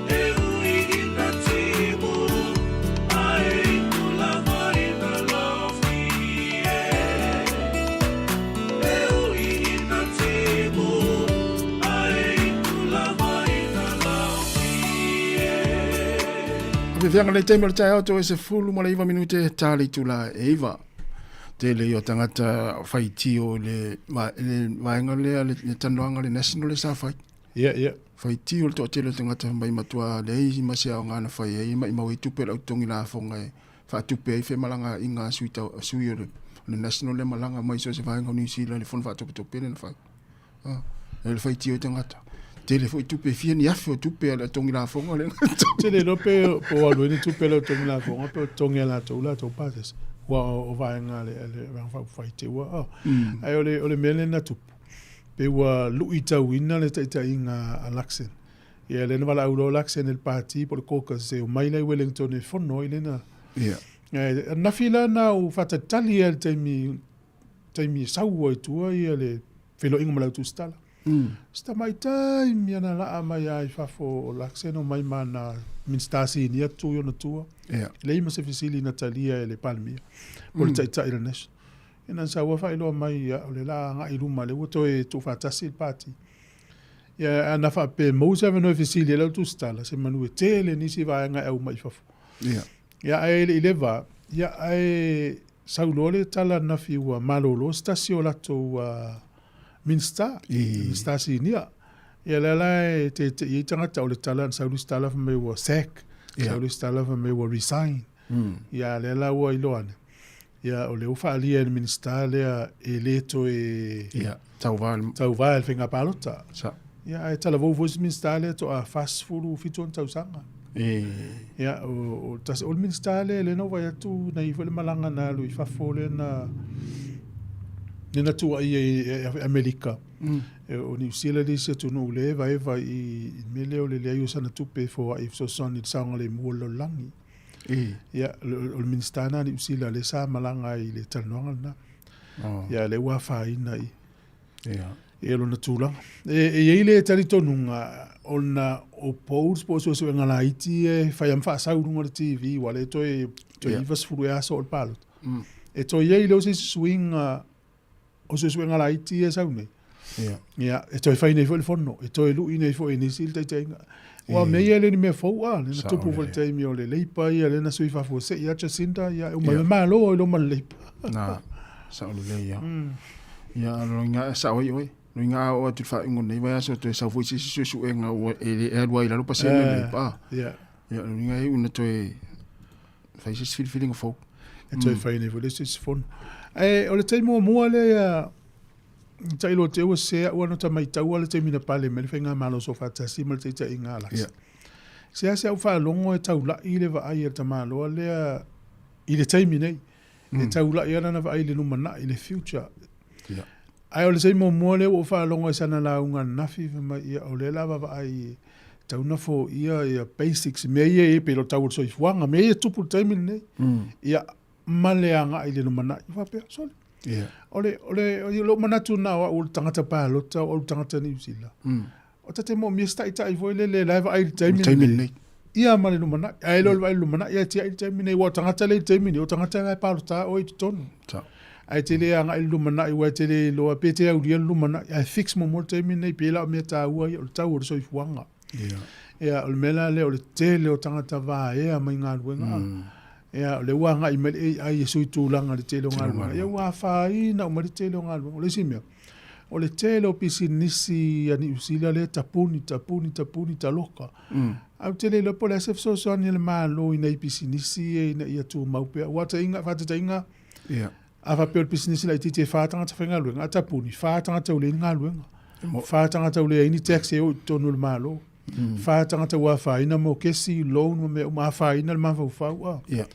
E ui ina timu, a e iku lava ina laofie. E ui ina timu, a e iku lava ina laofie. Feafeaga le taimi o le taeao toe 19 minute ta le itula e 9. Tele ia o tagata faitio i le, le vaega lea, le, le talanoaga le national le sa fai. Ia, ia. Faitio le toatele o tagata mai matua leai ma se aoga na fai ai, maimau ai tupe a le au totogi lafoga e faatupe ai femalagaaiga a sui, tau, sui o le, o le national le malaga mai so o se vaega o New Zealand i le fono faatopetope lea na fai. Ah, e le faitio i tagata. Tele foi tupe, fia ni afe o tupe a le totogi lafoga lea. Tele iloa pe po o alu ai ni tupe a le totogi lafoga pe o totogi e latou latou pasese. Ua o vaega a le Vaega Faaupufai te ua. Oh. Ae o le, o le mea lea na tupu, pe ua luitauina le taitaiga a Luxon. Ia lea na valaau loa Luxon e le pati po o le caucus e omai la i Wellington e fono ai lena. Ia. Ae nafi la na u faatalitali ai i le taimi taimi e sau ai tua ia le feiloaiga ma le au tusitala. Si tamaitai mea na laa mai lava i fafo o Luxon omai ma ana Minisita Sinia tu i ona tua. Ia. Leai ma se fesili na talia e le Palemia po o le Taitai o le National. Ia na sau lava faailoa mai ia o le la agai i luma lea ua toe tuufaatasi le Pati. Ia ana faapea e maua se avanoa e fesili ai le au tusitala, semanu e tele nisi vaega e aumai i fafo. Ia. Ia ae le i leva, ia ae sau loa le tala ananafi ua malolo se tasi o latou Minisita, Minisita Sinia. Ia lea la e teitei ai tagata, o le tala na sau le isi tala fai mai ua sack, sau le isi tala fai mai ua resign. Ia a lea la ua iloa ane, ia o lea ua faaalia e le Minisita lea e le toe Ia, tauva tauva i le faiga palota. Sa. Ia ae talavou foi si Minisita lea toa 47 ona tausaga. E. Ia, o, o, tasi, o le Minisita lea, lea na ou vaai atu, na i ai foi le malaga na alu i fafo lea na, lea na tuuaia i, i Amerika. E, o Niu Sila le isi atunuu lea e vaeva i, i le mea lea o le leai o sana tupe e foai e fesoasoani i le saogalemu o le lalolagi. E. Ia, o le Minisita lena a Niu Sila lea sa malaga ai i le talanoaga lena. Oh. Ia, lea ua afaina i, Ia. Ia lona tulaga. E, e i ai le talitonuga ona o polls po o suesuega laiti ia e fai lava ma faasau i luga o le TV aua o lea e toe, toe 90 ea aso o le palota. E toe i ai lea o se isi suiga o suesuega laiti ia e sau nei. Ia. Ia, e toe fai nei foi le fono, e toe lui nei foi e nisi le taitaiga. Aua o mea ia e le o ni mea fou a, lea na tupu foi i le taimi o le Labour ia, lea na sui faafuasei ia Jacinda, ia e uma ai malo ai loa ma le Labour. Na, sao lelei ia. Ia, a loiga e sao ai oe. Loiga a oo atu i le faaiuga o lenei vaiaso toe sau foi se isi suesuega ua e le e alu ai i lalo pasene o le Labour a. Ia. Ia, loiga e iu ina toe fai se isi filifiliga fou. E toe fai nei foi le isi fono. Ae o le taimi muamua lea ia tailo te ua se au ana ta maitau le taimi na pale mai le faigamalo soofaatasi ma le taitaiga a Lasa. Se a se au faalogo e taulai le vaai a le tamaloa lea i le taimi nei. E taulai lava lana vaai i le lumanai, i le future. Ae o le taimi muamua lea ua ou faalogo ai sana lauga ananafi, fai mai, ia, o lea la vaavaai e tatau ona foia ia basics, mea ia e pei o le tau o le soifuaga, mea ia e tupu i le taimi lenei. Ia, ma le agai i le lumanai. Ou faapea, sole. O le, o le, o lou manatu lena o au o le tagata palota, o au o le tagata Niu Sila. O tate moomia se taitai foi lele la e vaai i le taimi lenei. Ia ma le lumanai. Ae le o le vaai i le lumanai ae tiai le taimi lenei. Aua o tagata lea i le taimi lenei, o tagata la e palota oe i totonu. Ae te le agai i le lumanai aua e te le iloa pe te aulia le lumanai ae fix muamua le taimi lenei pei la o mea taua ia o le tau o le soifuaga. Ia o le mea la lea o le tele o tagata vaea mai galuega Ia o lea ua agai mai le AI e sui tulaga i le tele o galuega. Ia ua afaina uma le tele o galuega. O le isi mea, o le tele o pisinisi a Niu Sila lea e tapuni, tapuni, tapuni, taloka. Ae ou te le iloa po o le a se fesoasoani a le Malo i nai pisinisi ia ina ia tumau pea. Aua taiga, faataitaiga, Ia. A faapea o le pisinisi laitiiti e fa tagata faigaluega, a tapuni, fa tagata ua leai ni galuega. Fa tagata ua leai ni tax e oo i totonu o le Malo. Fa tagata ua afaina mokesi, loan ma mea uma, afaina le mafaufau. A. Ia.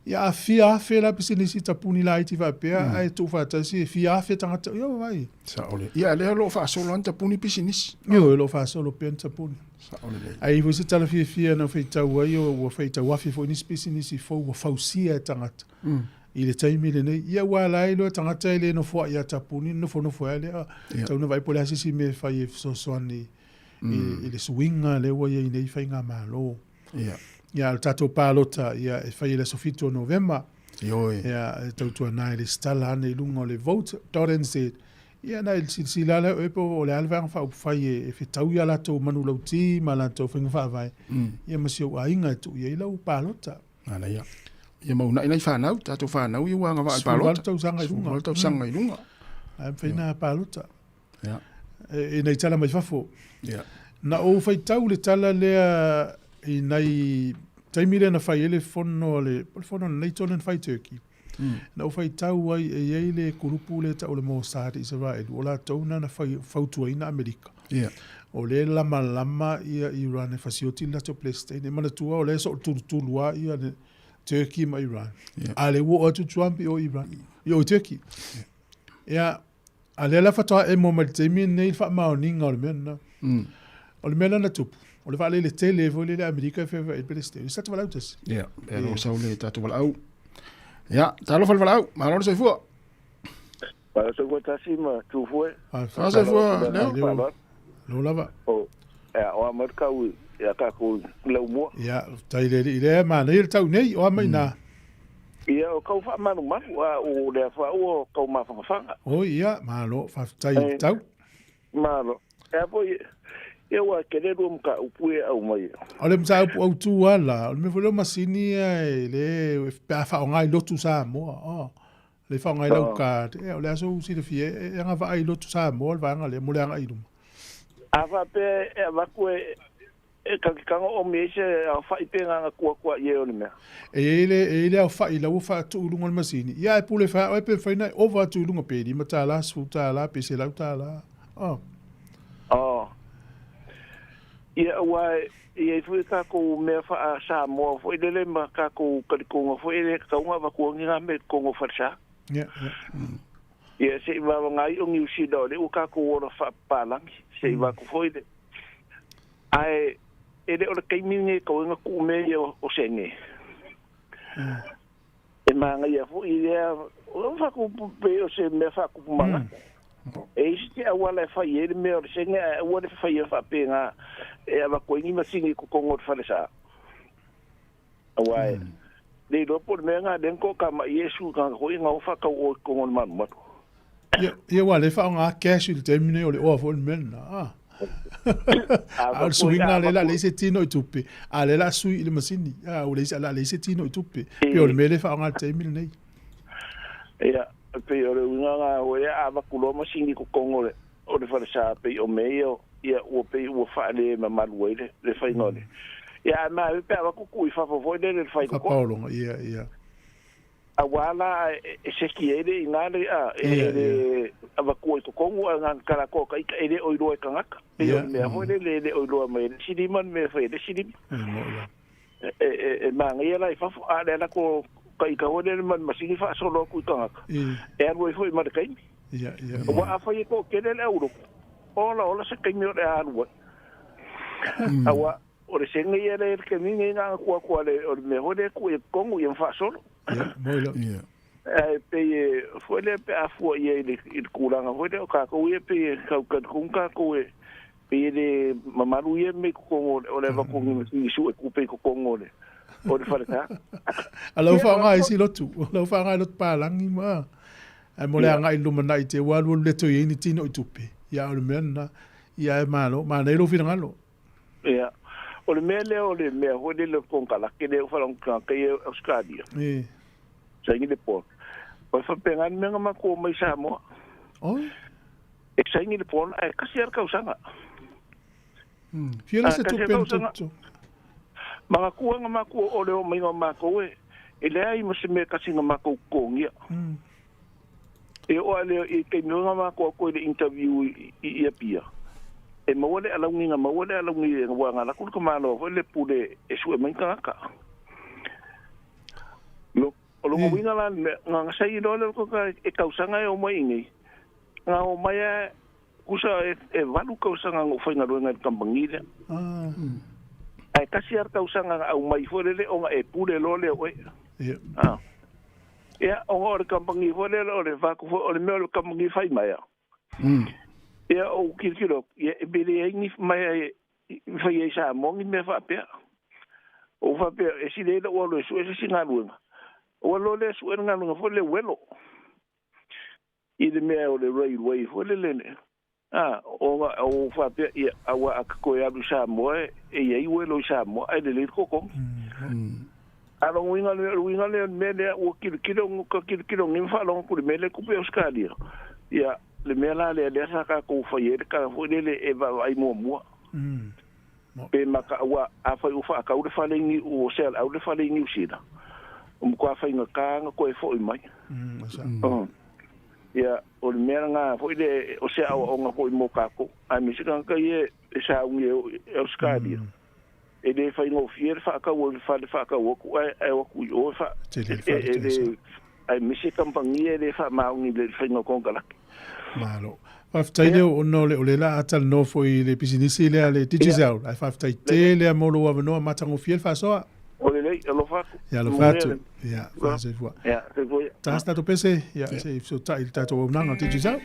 Ia a fia afe la pisinisi tapuni laiti faapea, ae tuufaatasi e fia afe tagata. Ia vaai. Sao lelei. Ia, lea o lo o faasolo lava ni tapuni pisinisi. Ioe, o lo o faasolo pea ni tapuni. Sao lelei. Ae i ai foi se tala fiafia na faitau ai, ua faitau afe foi nisi pisinisi fou ua fausia e tagata. I le taimi lenei, ia ua ala ai loa tagata e le nofoai ia Tapuni, nofonofo ai lea, yeah. Tau na vaai po o le a se isi mea e fai e fesoasoani i le suiga lea ua i ai nei faigamalo. Yeah. Ia, o le tatou palota, ia, e fai i le aso 7 o Novema. Ioe. Ia, e tautuana e lesitala ane i luga o le vote.nz. Ia, na i silasila lea oe po o le a le Vaega Faaupufai e fetau i a latou manulauti ma latou faiga faavae, ia ma si ou aiga e tuu i ai lau palota. Manaia. Ia ma uunai nai fanau, tatou fanau ia ua agavaa i palota. 18 tausaga i luga. 18 tausaga i luga. Ae mafai na palota. Ia. E nai tala mai fafo. Ia. Na ou faitau le tala lea i nai taimi lea na fai ai le fono a le, po o le fono a le NATO lea na fai i Turkey. Na ou faitau ai e i ai le kulupu lea e tau o le Mossad i Isaraelu, o latou na na fai, fautuaina Amerika. Ia. O lea e lamalama ia Iran e fasioti le latou Peresetene. E manatua o lea e sootulutulu lava ia le Turkey ma Iran. Ia. A lea ua oo atu Trump i o Iran, i o i Turkey. Ia, a lea la faatoa emo mai le taimi lenei le faamaoniga o le mea lena. O le mea la na tupu, o le vaalele tele foi lele a Amerika e feoai ai le Peresetene, sa tavalau tasi. Ia, e lo sau le tatou valaau. Ia, talofa le valaau, malo le soifua. Malo soifua tasi ma tufue. Malo soifua, Leo. Leo lava. O, ia, o a mai le kau i a kākou i Laumua. Ia, tai le alii lea, manaia le tau nei, o a mai nā. Ia, o kau faamalumalu, a o lea faa ua o kau mafangafaga. Oi, ia, malo, faafetai i le tau. Malo. Ea foi, ia ua tele lua mataupu ia e aumai. O le mataupu autu lava la, o le mea foi lea o masini ia e le, pe a faaaoga i lotu Samoa, oh, le faaaoga i lau card, ia o le a sou silafia e agavaa i lotu Samoa le vaega lea mo le agai i luma. A faapea e avatu e E tagitago omi ai se aofai pe nganga kuakua i e o le mea. E i ai le, e i ai le aofai la ua faatuu i luga o le masini, ia ae pule faa oe pe mafai ona e ova atu i luga pe $5, $10 pe $100. Oh. Oh. Ia aua e i ai foi takou mea faa Samoa foi lele ma takou talitonga foi e le tatau ona avatua ni na mea i totonu o falesa. Ia, ia. Ia se i vavaga ai o Niu Sila o lea ua takou ola faapapalagi, se i vaatu foi le Ae e le o le taimi lenei e tau ai ona tuu mea ia o sene. E manaia foi lea, o faatupu pei o se mea faatupu manatu. E i ai se auala e fai ai le mea o le sene ae aua le faia faapena e avatu ai ni masini i totonu o le falesa. Aua e le iloa po o le mea lena lea na toatamai ai Iesu i tagata foi ia na o faatau oa i totonu o le malumalu. Ia, ia ua le faaaoga cash i le taimi nei o le oa foi le mea lena. Ah. A o le suiga lea o le a leai se tino i tupe, a lea o le a sui i le masini, a ua leai se, o le a leai se tino i tupe. Pei o le mea lea e faaaoga i le taimi lenei. Ia, pei o le uiga lena, ua ia a avatu loa masini i totonu o le, o le falesa pei o mea ia, ia ua pei ua faale mamalu ai le, le faiga o le. Ia ae maea pe a avatu tuu i fafo foi lele le fai totoa. Fapaologa, ia, ia. Aua la e seki ai le iga le a e le avatua i totonu ae na ona talatoa ka ita e le o iloa e tagata. Pei o le mea foi lele e le o iloa mai e le isi lima le mea e fai e le isi lima. E manaia la i fafo a o le ala atu o ka ita foi lele ma le masini faasolo atu i tagata e alu ai foi ma le taimi. Aua afai e toatele le aulotu, ola ola se taimi o le a alu ai. Aua O le sene ia le le taimi nei na ona tuu atu o le mea foi lea e tuu i totonu ia ma faasolo. Ia, moi la. Ia. Ae pei e foi lea pe a fua i ai i le tulaga foi lea o tatou ia pei e tau talitonu tatou e pei e le mamalu ia mea i totonu o le avatu o ni masini sue tupe i totonu o le o le falesa. A lau faaaoga ai si lotu, lau faaaoga ai lotu palagi ma. Ae mo le agai i le lumanai te ua alualu le toe i ai ni tino i tupe. Ia, o le mea lena. Ia, ae malo, manaia lou finagalo. Ia, o le mea lea o le mea foi lele o le konekarake lea ua faalogologo ia i Ausetalia. E. Saini le bond. O le faapena le mea na matou omai i Samoa. Oi. E saini le bond ae tasi lava le tausaga. Fia la se tupe na tutu. Manatua na matou o le omaiga o matou e e leai ma se mea tasi na matou totogia. E oo lava i le taimi foi na matou atu ai i le interview i Apia, e maua le alauni na maua le alauni aua na alu atu le tamaloa foi le pule e sue mai ni tagata. O lona uiga la le mea, na saini loa lea o le tagata e tausaga e omai i inei, na omai lava Tusa e valu tausaga na ou faigaluega i le kamupani lea. Ae tasi lava le tausaga na aumai foi lele ona e pule loa lea o oe. Ia, ona o le kamupani foi lea o le vaku foi, o le mea o le kamupani fai mai a. Ia, ou tilotilo atu, ia e leai ni mea e fai ai i Samoa ni mea faapea. Ou faapea, e sili ai lou alu e sue se isi galuega. Ou alu loa lea e sue le galuega foi lea uelo. I le mea o le railway foi lele, a, ona ou faapea, ia, aua a ta toe alu i Samoa, e i ai uelo i Samoa, ae lelei le totogi. A o lona uiga, o le uiga lea o le mea lea, ua tilotilo, ua tilotilo nei ma faalogo atu i le mea lea e tupu i Ausetalia, ia, le mea la lea lea sa tatou fai ai le tala foi lele e vaavaai muamua. Pe mata, aua afai ua faatau le fale i ua sell out le fale i Niu Sila, ua matua faigata ona toe foi mai. Ia, o le mea lena foi lea, o se aoaoga foi mo tatou, aemaise tagata ia e sauni e o i Ausetalia, e le faigofie le faatau o le fale faatau atu ae o atu i o e faa, e le, aemaise kamupani e le faamaoni i le faiga o konekarate. Malo. Faafetai leo ona o le o lea la a talanoa foi i le pisinisi lea le Digicel. Ae faafetai tele lava mo lou avanoa matagofie le faasoa. O lelei, alofa atu. Ia alofa atu. Ia, faasoifua. Ia, soifua ia. Ta se tatou pese, ia, se i fesootai i le tatou auaunaga o Digicel.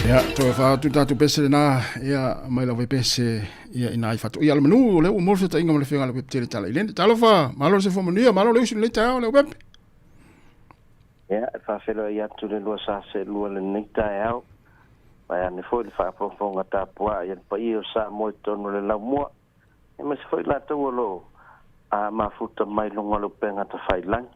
Ia, toe whaatu tātou pese lena, ia, mai lau pese, ia, ina ai whatu. Ia, le manu, o le ua mōrifia ta inga ma le whianga le web tele tala i lene. Talofa, malo se whamanuia, malo le usu le taeao le web. Ia, e faafeiloai atu le lua sa seelua lenei taeao, vaeane foi le faafogafoga tapuaa i le paia o Samoa i totonu o le laumua, aemaise foi latou o lo o mafuta mai luga o le upega tafailagi.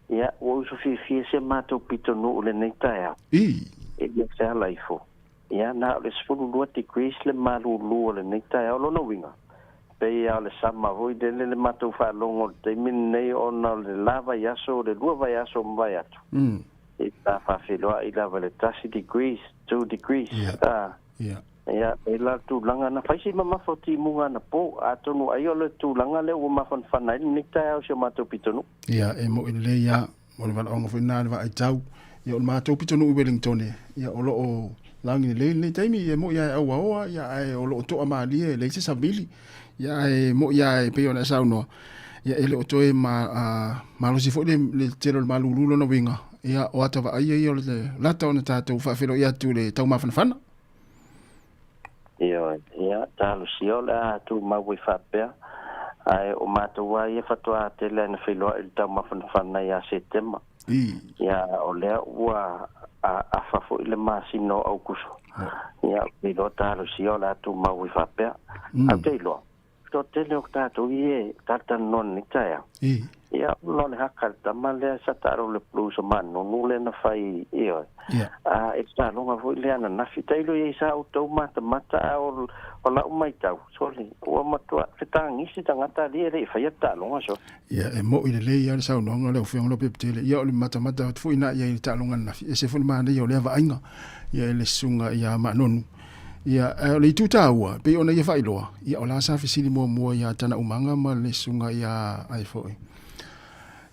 Ia, ua uso fiafia si a matou pitonuu i lenei taeao, e le o se ala ifo. Ia, na o le 12 degrees le malulu o lenei taeao. O lona uiga, pei lava o le sama foi lele le matou faalogo i le taimi lenei ona o le la vaiaso, le lua vaiaso ua mavae atu, i sa faafeiloai lava i le tasi degrees, two degrees, a. Ia, pei la le tulaga na fai si mamafa o timuga anapo, atonu ai o le tulaga lea ua mafanafana ai lenei taeao i si o matou pitonuu. Ia, e moʻi lelei lava, o le valaauga foi lena a le vaai tau. Ia, o le matou pitonuu i Wellington, ia, o lo o lagi lelei lenei taimi, ia, e moʻi lava e auaoa, ia, ae o lo o toa malie, e leai se savili. Ia, ae moʻi lava e pei ona e saunoa, ia, e le o toe ma, a, malosi foi le, le tele o le malulu lona uiga, ia, o ata vaaia ia o le lata ona tatou faafeiloai atu i le taumafanafana. Ioe, ia, talosia o le a tumau ai faapea, ae o matou lava ia faatoa tele ana feiloai i le taumafanafana ia Setema. Ia, o lea ua afa foi le masina o Aukuso. Ia, ou te iloa talosia o le a tumau ai faapea. Ae ou te iloa, toatele o tatou ia e talatalanoa i lenei taeao. Ia, ona o le haka a le tama lea sa taalo le Blues o Manunu lea na fai, ioe. Ia. A, e taaloga foi lea ananafi. Tailo i ai sa outou matamata, a o, o lau maitau, sole, ua matua fetagisi tagata alii e le i faia le taaloga, sole. Ia, e mo'i lelei lava le saunoaga a lau Afioga Lopepe-tele. Ia, o le matamata atu foi lena i ai i le taaloga ananafi, e ese foi le manaia o lea vaaiga, ia, i le susuga ia Maanonu. Ia, ae o le itu taua, e pei ona ia faailoa, ia, o la sa fesili muamua ia Tanaumaga ma le susuga ia ai foi.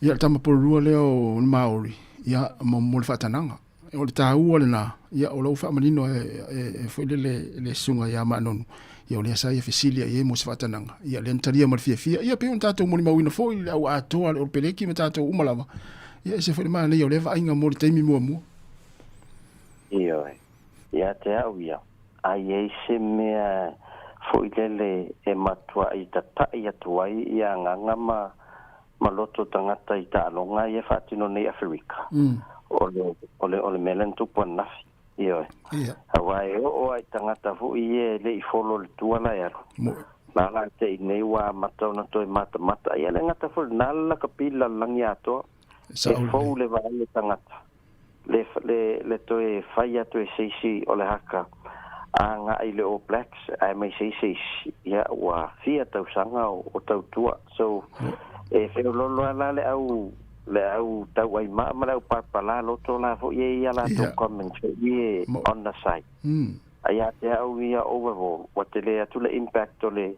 Ia, le tama pololua lea o le Māori, ia, mo le faatanaga. O le taua lena, ia, o lou faamanino e foi lele le susuga ia Maanonu, ia, o lea sa ia fesili ai mo se faatanaga, ia, lea na talia ma le fiafia. Ia, pei ona tatou molimauina foi le au atoa a le Olopeleki ma tatou uma lava, ia, ese foi le manaia o lea vaaiga mo le taimi muamua. Ioe. Ia te au ia, a i ai se mea foi lele e matuai tata'i atu ai ia agaga ma ma loto tagata i taaloga ia e faatino nei i Aferika, o le, o le, o le mea lea na tupu ananafi. Ioe. Aua e oo lava i tagata foi ia e le i folo i le tua la e alu. Na ala te i nei ua amata ona toe matamata. Ia le gata foi lena le lakapi i le lalolagi atoa. E fou le vaai o tagata. le, le, le toe fai atu e se isi o le haka a agai i le All Blacks aemaise ai se isi, ia ua fia tausaga o, o tautua. So, e feoloolo lava la le au, le au tauai maa ma le au palapala loto la foi e i a latou comments foi e on the side. A ia te au ia overall, ua tele atu le impact o le,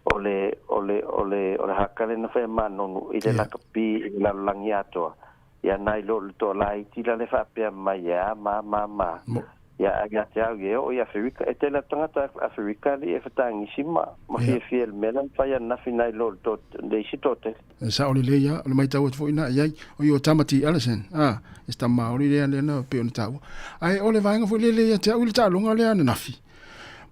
o le, o le, o le, o le haka lea na fai a Manonu i le lakapi i le lalolagi atoa. Ia nai lo le toalaiti la le faapea mai e a ma ma ma. Ia a ia te au e oo i Aferika. E tele atu tagata Aferika alii e fetagisi ma ma fiafia i le mea lea na fai ananafi nai lo le to le isi toatele. E sao lelei a, o le maitau atu foi ina i ai, o i o Tamati Ellison, a, e se tama Maori lea lea na pei ona taua. Ae o le vaega foi lele ia te au i le taaloga lea ananafi,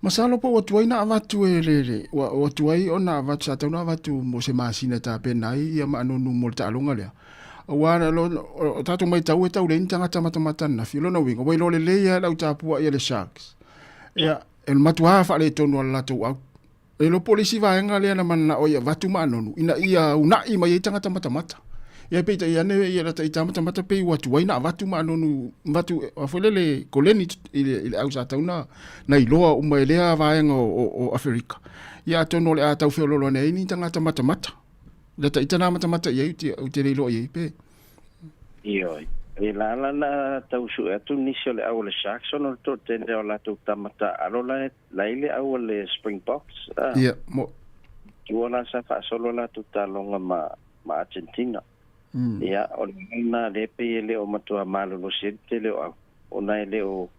masalo po ua tuai na avatu e le, le, ua, ua tuai ona avatu, sa tatau ona avatu mo se masina e tapena ai ia Maanunu mo le taaloga lea. Aua o tatou maitau e tau leai ni tagata matamata ananafi. O lona uiga, ua iloa lelei lava e le au tapuai a le Sharks. Ia, e matua faaletonu lava le latou au. E iloa po o le isi vaega lea na mananao ai e avatu Maanonu, ina ia una'i mai ai tagata matamata. Ia peitai ane ia lata ita matamata pei ua tuai na avatu Maanonu, avatu a foi lele koleni i le au sa tatau na iloa uma e lea vaega o Aferika. Ia atonu o le a tau feoloolo ane ai ni tagata matamata. Lata ita na matamata i ai, ou te le iloa i ai pe. Ioe. E la la na tau sue atu nisi o le au o le Sharks ona o le toatele o latou tama taaalo la la i le au o le Springboks. Ah. Ia, mo. Tua la sa faasolo latou taaloga ma ma Argentina. Ia, o le mea lena lea pei e le o matua malolosi ai le tele o au, ona e le o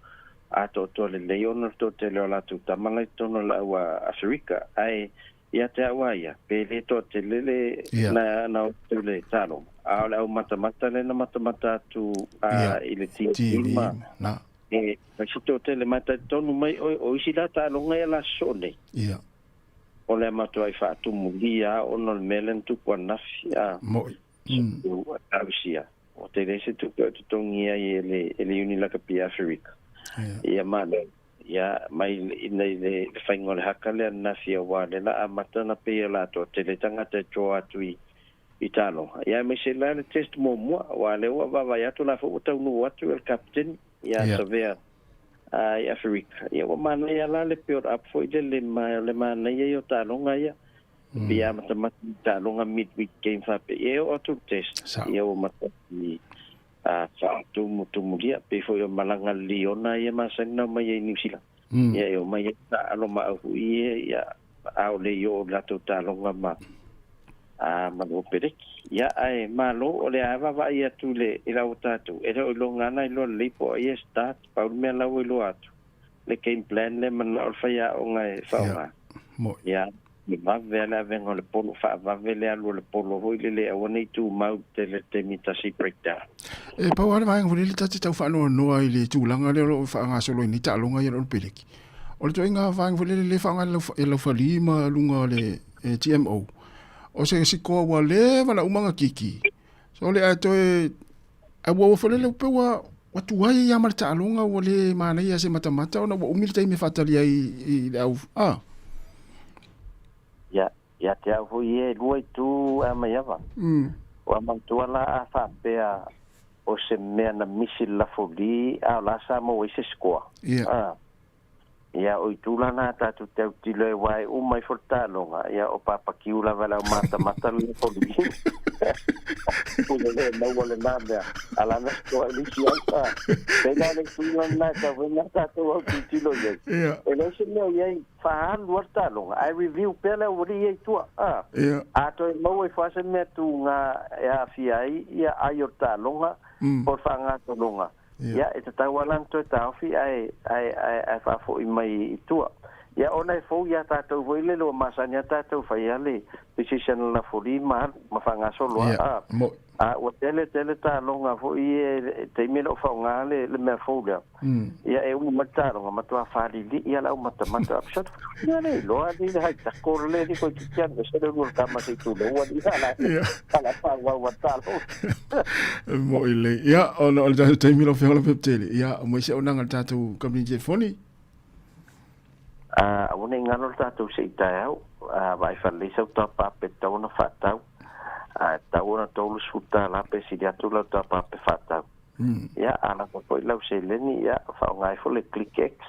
atoatoa lelei ona o le toatele o latou tama la i totonu o le au a Aferika. Ae Ia te au a ia, pe le toatele le na na o atu le taaloga, a o le au matamata lea na matamata atu a i le TV ma na. E fai si toatele mai talitonu mai oe o isi la taaloga ia la sosoo nei. Ia. O le matuai faatumulia a ona o le mea lea na tupu ananafi a. Mo'i. So, tausia. Ua tele se tupe o totogi ai e le e le Iuni Lakapi Aferika. Ia ma lea. Ia, mai i nei le faiga o le haka lea ananafi aua lea la amata ona pei o la toatele tagata e draw atu i i taaloga. Ia aemaise la le test muamua aua lea ua vaavaai atu la foi ua taunuu atu le kapiteni ia Savea i Aferika. Ia ua manaia la le build up foi lele ma o le manaia ia o taaloga ia. Pei amatamata i taaloga mid week game faapea. Ia e oo atu le test ia ua matuai A faatumutumulia, pei foi o malaga liona ia masani na omai ai i Niu Sila. Ia e omai ai taaalo ma auhui ia, ia a o le i oo i le latou taaloga ma a ma le Opereki. Ia ae malo o le a vaavaai atu i le i lau tatou, e le o iloga ana iloa lelei po o ai e start, pau le mea la ua iloa atu, le game plan lea manao le faiaoga e faaaoga. Ia E vave a le avega o le polo, faavave le alu o le polo foi lele aua ne i tumau tele le taimi tasi breakdown. E pau lava le vaega foi lele ta te tau faanoanoa i le tulaga lea o lo o faagasolo ai nei taaloga ia a le Olopeleki. O le ituaiga vaega foi lele lea e faaaoga e Laufali ma luga o le TMO, o se sikoa ua leva ona uma ona kiki. So le a toe a ua foi lele pe ua ua tuai ai ma le taaloga ua le manaia se matamata ona ua umi le taimi e faatali ai i le au a. Ia, ia te au foi e lua itu a mai ava. Ua manatua la a faapea o se mea na misi le lafoli a o la sa maua ai se score. Ia. Ia, o itu la na tatou te autilo ai aua e uma ifo le taaloga, ia o papakiu lava e le aumatamata le lafoli. Ua le maua lena mea, a la na score ai le isi au. Pei la o le itu la lena e tatau foi ona tatou autilotilo i ai. Ia. E leai se mea o i ai, faaalu lava le taaloga, ae review pea le aualii ia i tua. Ia. A toe maua ifo lava se mea tuga e aafia ai ia ai o le taaloga po o le faagasologa, Ia, e tatau lava la ona toe taofi ae, ae, ae, ae faafoi mai i tua. Ia, ona e fou ia tatou foi lele ua masani lava tatou fai a le decision lafoli ma alu ma faagasolo lava. Ia, mo'i. A ua tele tele taaloga foi ia i taimi e le o faaaoga le mea fou lea. Ia, e uma mai le taaloga, matua falilii lava le aumatamata. Shut Ia le iloa ni le hai tako le ni koe ki kia se le ulu kama se tu le ua ni ala ala pa wa wa talo. Mo i le ia ona o le tatou taimi lau afioga Lavapaputele ia mo isi auaunaga a le tatou kamupani telefoni. Aua ne i galo le tatou se i taeao, vaai faalelei sau tapa pe tatau ona faatau, a e tatau ona $30 pe sili atu lau tapa pe faatau. Ia, a lava foi lau seleni, ia, faaaoga ai foi le ClickX,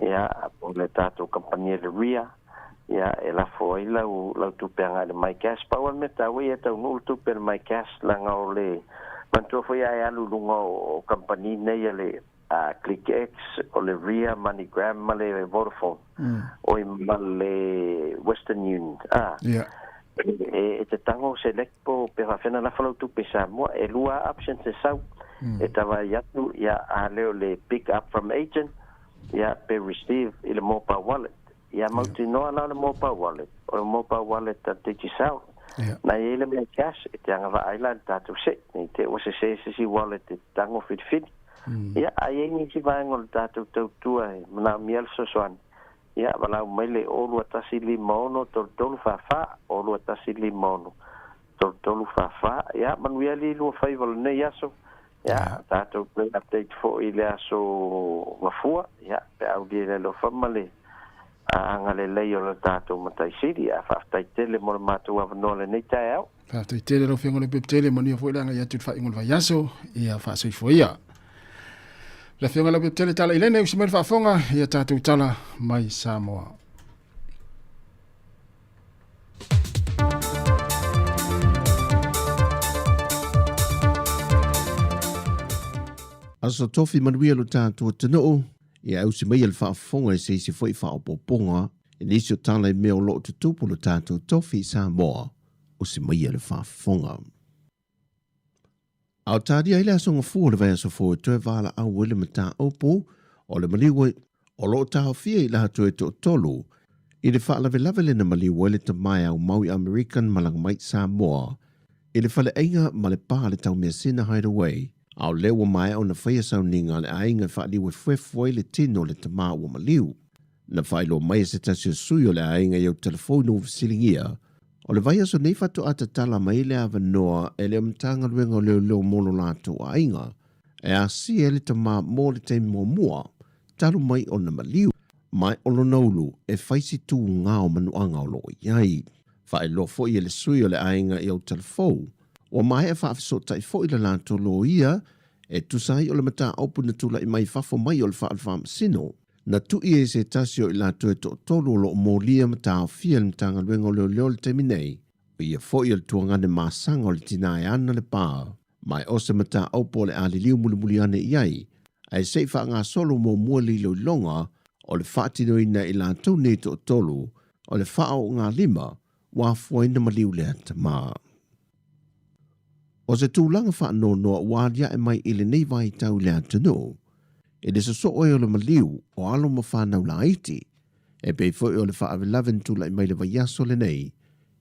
ia, po o le tatou kamupani e le Ria, ia, e lafo ai lau, lau tupe agai i le MyCash. Pau lava le mea taua, ia taunuu le tupe i le MyCash, leaga o le manatua foi a e alu i luga o kamupani nei a le ClickX, o le Ria, MoneyGram ma le Vodafone, oi ma le Western Union, a. E te tango select po pe faafena lafa lau tupe i Samoa, e lua options e sau, e tavai atu, ia, a lea o le pick up from agent, ia, pe receive i le mobile wallet. Ia mautinoa la o le mobile wallet, o le mobile wallet a Digicel, na i ai le mea cash, e te agavaa ai la i le tatou seʻi, nei te i ua sese se isi wallet e te tango filifili. Ia, a i ai nisi vaega o le tatou tautua e manaomia le fesoasoani, Ia, valaau mai le 0 2 1 5 6 3 3 4 4, 0 2 1 5 6 3 3 4 4. Ia, manuia alii lua faiva o lenei aso. Ia, tatou toe update foi i le aso Gafua, ia, pe aulia i le alofa ma le agalelei o le tatou Matai Sili. Ae faafetai tele mo le matou avanoa lenei taeao. Faafetai tele lau Afioga Lepepe manuia foi le agai atu i le faaiuga o le vaiaso, ia faasoifua ia. Le Afioga Lepepe tala i lene usi mai le faafofoga ia tatou tala mai Samoa. Aso Tofi manuia lo tatou atunuu, ia ausi mai le faafofoga i se isi foi faaopoopoga i nisi o tala i mea o lo o tutupu lo tatou tofi i Samoa, usi maia le faafofoga. A o talia ai le aso gafua o le vaiaso fou e toe valaau ai le mataupu o le maliu ai o lo o taofia i latou e toatolu i le faalavelave lea na maliu ai le tama e aumau i American malaga mai i Samoa i le faleaiga ma le pa le taumeasina Hideaway, a o lea ua maea ona faia sauniga a le aiga e faaliu efuefu ai le tino o le tama ua maliu. Na faailoa mai e se tasi o sui o le aiga i au telefoni ua fesiligia, o le vaiaso nei faatoa tatala mai le avanoa e le Matagaluega o Leoleo mo lo latou aiga e asia ai le tama mo le taimi muamua talu mai ona maliu mai o lona ulu e fai si tūgā o manuaga o lo o i ai. Faailoa foi e le sui o le aiga i au telefou, ua maea faafesootai foi le latou loia e tusa ai o le mataupu na tulai mai fafo mai o le fale faamasino. Na tui e se tasi o i latou e toatolu o lo o molia ma taofia e le Matagaluega o Leoleo i le taimi nei, o ia foi o le tuagane masaga o le tina e ana le pā, ma e o se mataupu o le a liliu mulimuli ane i ai, ae se i faagasolo muamua le iloiloga o le faatinoina e i latou nei toatolu o le faaoogalima ua afua ai ona maliu lea tama. O se tulaga faanoanoa ua aliae mai i lenei vaitau i le atunuu, i le sosoo ai o le maliu o alo ma fanau laiti, e pei foi o le faalavelave na tulai mai le vaiaso lenei,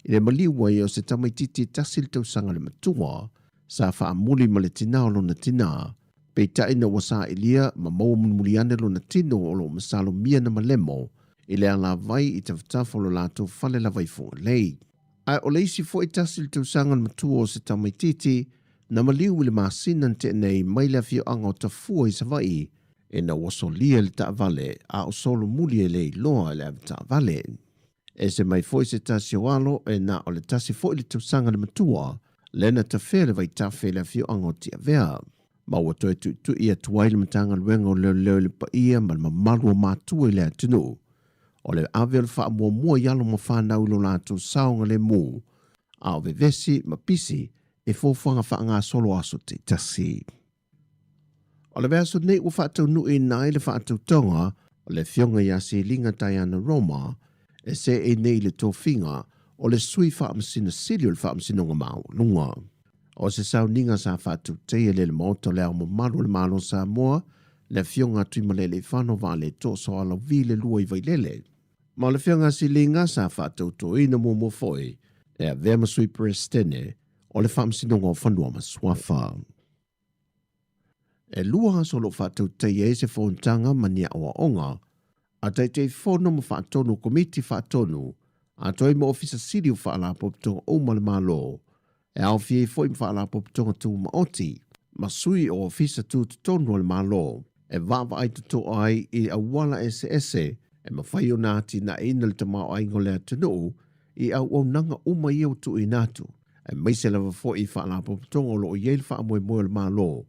i le maliu ai o se tamaitiiti e tasi le tausaga le matua, sa faamuli ma le tina o lona tina, peitai ina ua sailia ma maua mulimuli ane lona tino o lo o masalomia na malemo i le alavai i tafatafa o lo latou fale lava i Fugalei. Ae o le isi foi tasi le tausaga le matua o se tamaitiiti na maliu i le masina na tea nei mai le afioaga o Tafua i Savaii ina ua solia le taavale a o solomuli e le iloa e le avetaavale. Ese mai foi se tasi o alo e na o le tasi foi le tausaga le matua lea na tafea le vaitafe i le afioaga o Tiavea. Ma ua toe tuitui atu ai le Matagaluega o Leoleo i le paia ma le mamalu o matua i le atunuu, o le ave o le faamuamua i alo ma fanau i lo latou saogalemu, a o vevesi ma pisi i fuafuaga faagasolo aso taitasi. O le vaiaso nei ua faataunuuina ai le faatautoga o le Afioga ia Siliga Diana Roma e seei nei i le tofiga o le Sui Faamasino Sili o le Faamasinoga Maualuga. O se sauniga sa faatautaia e le Maota o le Ao Mamalu o le Malo o Samoa, le Afioga a Tuimalealiifano Vaaletoa Sualauvi le Lua i Vailele. Ma o le Afioga a Siliga sa faatautoina muamua foi e avea ma Sui Peresetene o le Faamasinoga o Fanua ma Suafa. E lua aso o lo o faatautaia ai se fonotaga ma ni aoaoga a Taitaifono ma Faatonu o Komiti Faatonu atoa ai ma Ofisa Sili o Faalapotopotoga uma a le Malo, e aofia ai foi ma Faalapotopotoga Tumaoti ma sui o Ofisa Tutotonu a le Malo e vaavaai totoa ai i auala eseese e mafai ona atinaeina le tamaoaiga o le atunuu i auaunaga uma ia ua tuuina atu, aemaise lava foi i Faalapotopotoga o lo o i ai le faamoemoe o le Malo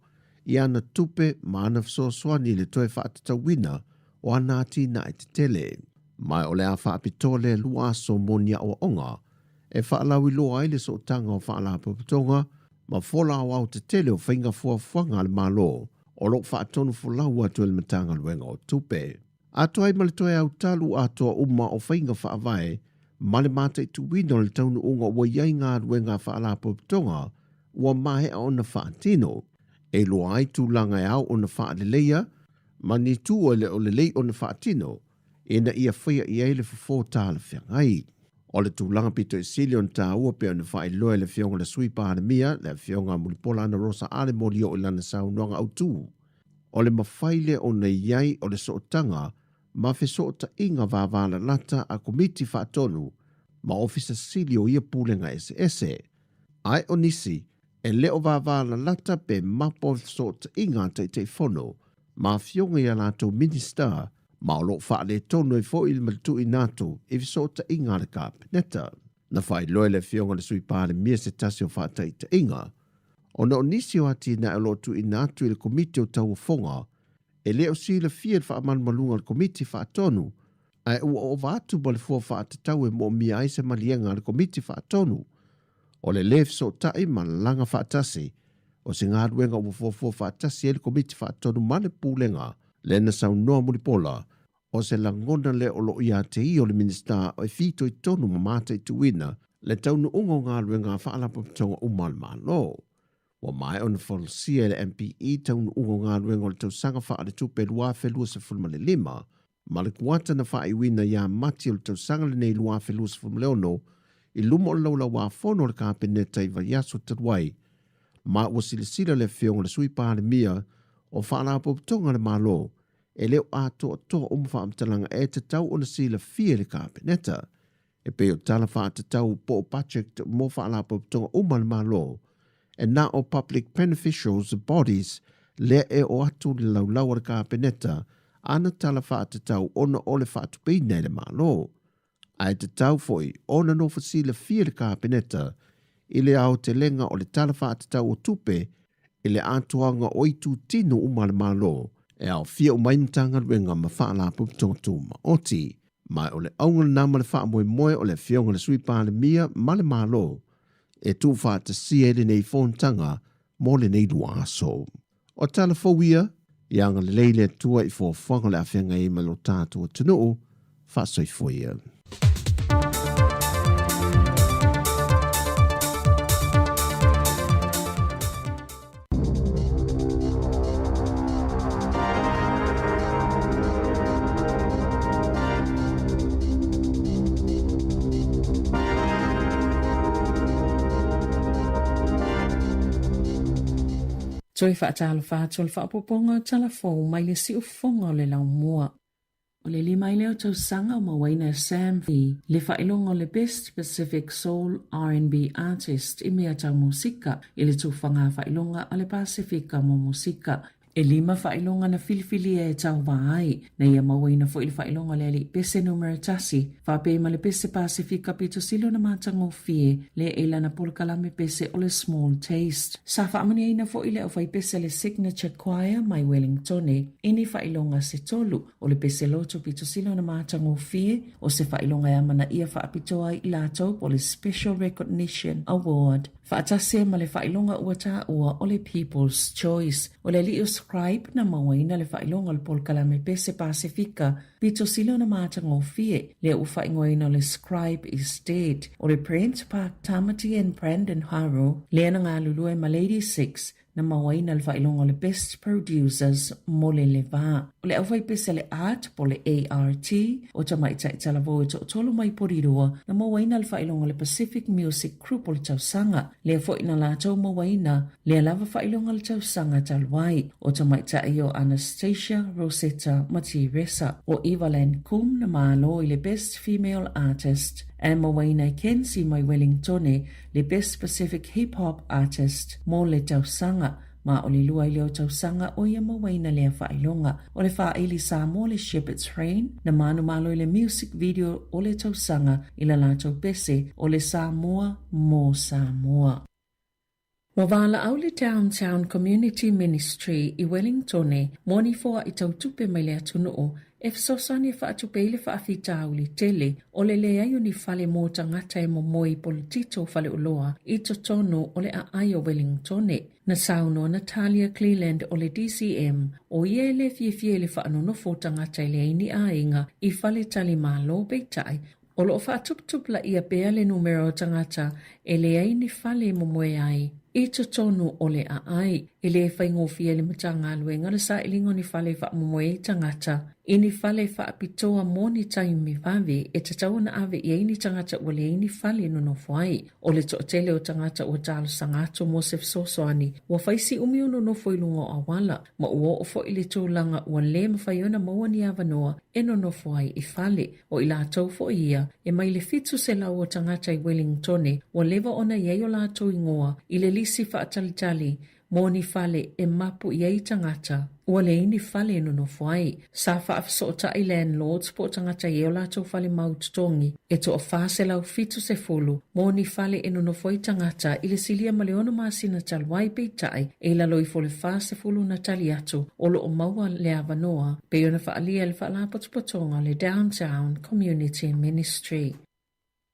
i ana tupe ma ana fesoasoani i le toe faatatauina o ana atinae tetele. Ma o le a faapitoa lea lua aso mo ni aoaoga e faalauiloa ai le sootaga o Faalapotopotoga ma fola aoao tetele o faiga fuafuaga a le Malo o lo o faatonufolau atu e le Matagaluega o Tupe. Atoa ai ma le toe autalu atoa uma o faiga faavae ma le mataituina o le taunuuga ua i ai galuega a Faalapotopotoga ua maea ona faatino, e iloa ai tulaga e ao ona faaleleia ma ni itu e le o lelei ona faatino ina ia faia i ai le fofo talafeagai. O le tulaga pito i sili ona taua pei ona faailoa e le Afioga i le Sui Palemia, le Afioga Mulipola Anarosa Ale Molioo i lana saunoaga autu, o le mafai lea ona i ai o le sootaga ma fesootaiga vavalalata a Komiti Faatonu ma Ofisa Sili o ia Pulega eseese. Ae o nisi, e le o vavalalata pe mapo i fesootaiga a Taitaifono ma afioga i a latou Minisita ma o lo o faaletonu ai foi le matutuina atu i fesootaiga a le Kapeneta. Na faailoa e le Afioga i le Sui Palemia se tasi o faataitaiga, ona o nisi o atinae o lo o tuuina atu i le Komiti o Tauofoga e le o silafia i le faamalumaluga a le Komiti Faatonu, ae ua ova atu ma le fua faatatau e moomia ai se maliega a le Komiti Faatonu. O le lē fesootai ma lalaga faatasi o se galuega ua fuafua faatasi ai le Komiti Faatonu ma le Pulega, lea na saunoa Mulipola, o se lagona lea o lo o ia te ia o le Minisita e fitoitonu ma mataituina le taunuuga o galuega a Faalapotopotoga uma a le Malo. Ua maea ona folasia e le MPE taunuuga o galuega o le tausaga faaletupe 2025 ma le kuata na faaiuina ia Mati o le tausaga lenei 2026 i luma o le Laulauāfono a le Kapeneta i vaiaso talu ai, ma ua silasila le Afioga i le Sui Palemia o Faalapotopotoga a le Malo e le o atoatoa uma faamatalaga e tatau ona silafia e le Kapeneta, e pei o tala faatatau po o budget mo faalapotopotoga uma a le Malo, e na o Public Beneficials Bodies lea e oo atu le laulau a le Kapeneta ana tala faatatau ona o le faatupeina e le Malo. Ae tatau foi ona nofo silafia le Kapeneta i le aotelega o le Tala Faatatau o Tupe i le atoaga o itutino uma a le Malo e aofia uma ai Matagaluega ma Faalapotopotoga Tumaoti. Ma o le auga lena ma le faamoemoe o le Afioga i le Sui Palemia ma le Malo e tuufaatasia ai lenei fonotaga mo lenei lua aso. O tala fou ia, ia agalelei le Atua i fuafuaga o le a feagai ai ma lo tatou atunuu, faasoifua ia. Toe faatalofa atu o le faaopoopoga o tala fou mai le siufofoga o le laumua. O le lima ai lea o tausaga o mauaina e Sam V le faailoga o le Best Pacific Soul RnB Artist i mea tau musika i le tufaga faailoga a le Pasefika mo Musika. E lima faailoga na filifilia e tauvā ai, na ia mauaina foi le faailoga o le Alii Pese numera tasi, faapea ma le Pese Pasefika pito sili ona matagofie, lea e lana polokalame pese o le Small Taste. Sa faamanuiaina foi le aufaipese a le Signature Choir mai Wellingtone i ni faailoga se tolu, o le pese loto pito sili ona matagofie, o se faailoga e amanaia faapitoa ai i latou po o le Special Recognition Award. Faatasi ai ma le faailoga ua taua o le People's Choice. O le alii o Scribe na mauaina le faailoga o le polokalame pese Pasefika pito sili ona matagofie, lea ua faaigoaina o le Scribe is Dead. O le Brent Park Tamati and Brandon Haro lea na galulue ma Lady Six na mauaina le faailoga o le Best Producers mo le le va. O le aufaipese a le art po o le ART o Tamaitai Talavou e toatolu mai Porirua na mauaina le faailoga o le Pacific Music Group o le tausaga. Lea foi na latou mauaina lea lava faailoga o le tausaga talu ai. O tamaitai o Anastasia, Rosetta ma Tiresa. O Evalan Kum na malo i le Best Female Artist ae mauaina e Kenzie mai Wellingtone le Best Pacific Hip Hop Artist mo le tausaga, ma o le lua i leo tausaga o ia mauaina lea faailoga. O le faaili Samoa le Shepherd's Rain, na manumalo i le music video o le tausaga i la latou pese o le Samoa mo Samoa. Ua valaau le Downtown Community Ministry i Wellingtone mo ni foaʻi tautupe mai le atunuu e fesoasoani e faatupe ai le faafitauli tele o le leai o ni fale mo tagata e momoe i polotito o faleoloa i totonu o le aai o Wellingtone. Na saunoa Natalia Cleland o le DCM, o ia e le fiafia i le faanonofo o tagata e leai ni aiga i fale tali malo peitai O lo o faatuputupulaia pea le numera o tagata e leai ni fale e momoe ai i totonu o le aai. E le faigofie i le Matagaluega le sailiga o ni fale e faamomoe ai tagata i ni fale faapitoa mo ni taimi vave e tatau ona ave i ai ni tagata ua leai ni fale e nonofo ai. O le toatele o tagata ua talosaga atu mo se fesoasoani ua fai si umi o nonofo i luga o auala ma ua oo foi i le tulaga ua le mafai ona maua ni avanoa e nonofo ai i fale. O i latou foi ia e mai le 700 o tagata i Wellingtone ua leva ona i ai o latou igoa i le lisi faatalitali mo ni fale e mapu i ai tagata ua leai ni fale e nonofo ai. Sa faafesootai landlords po o tagata i ai o latou fale mau totogi e toa 470 mo ni fale e nonofo ai tagata i le silia ma le ono masina talu ai peitai e i lalo ifo o le 40 na tali atu o lo o maua le avanoa pei ona faaalia e le Faalapotopotoga o le Downtown Community Ministry.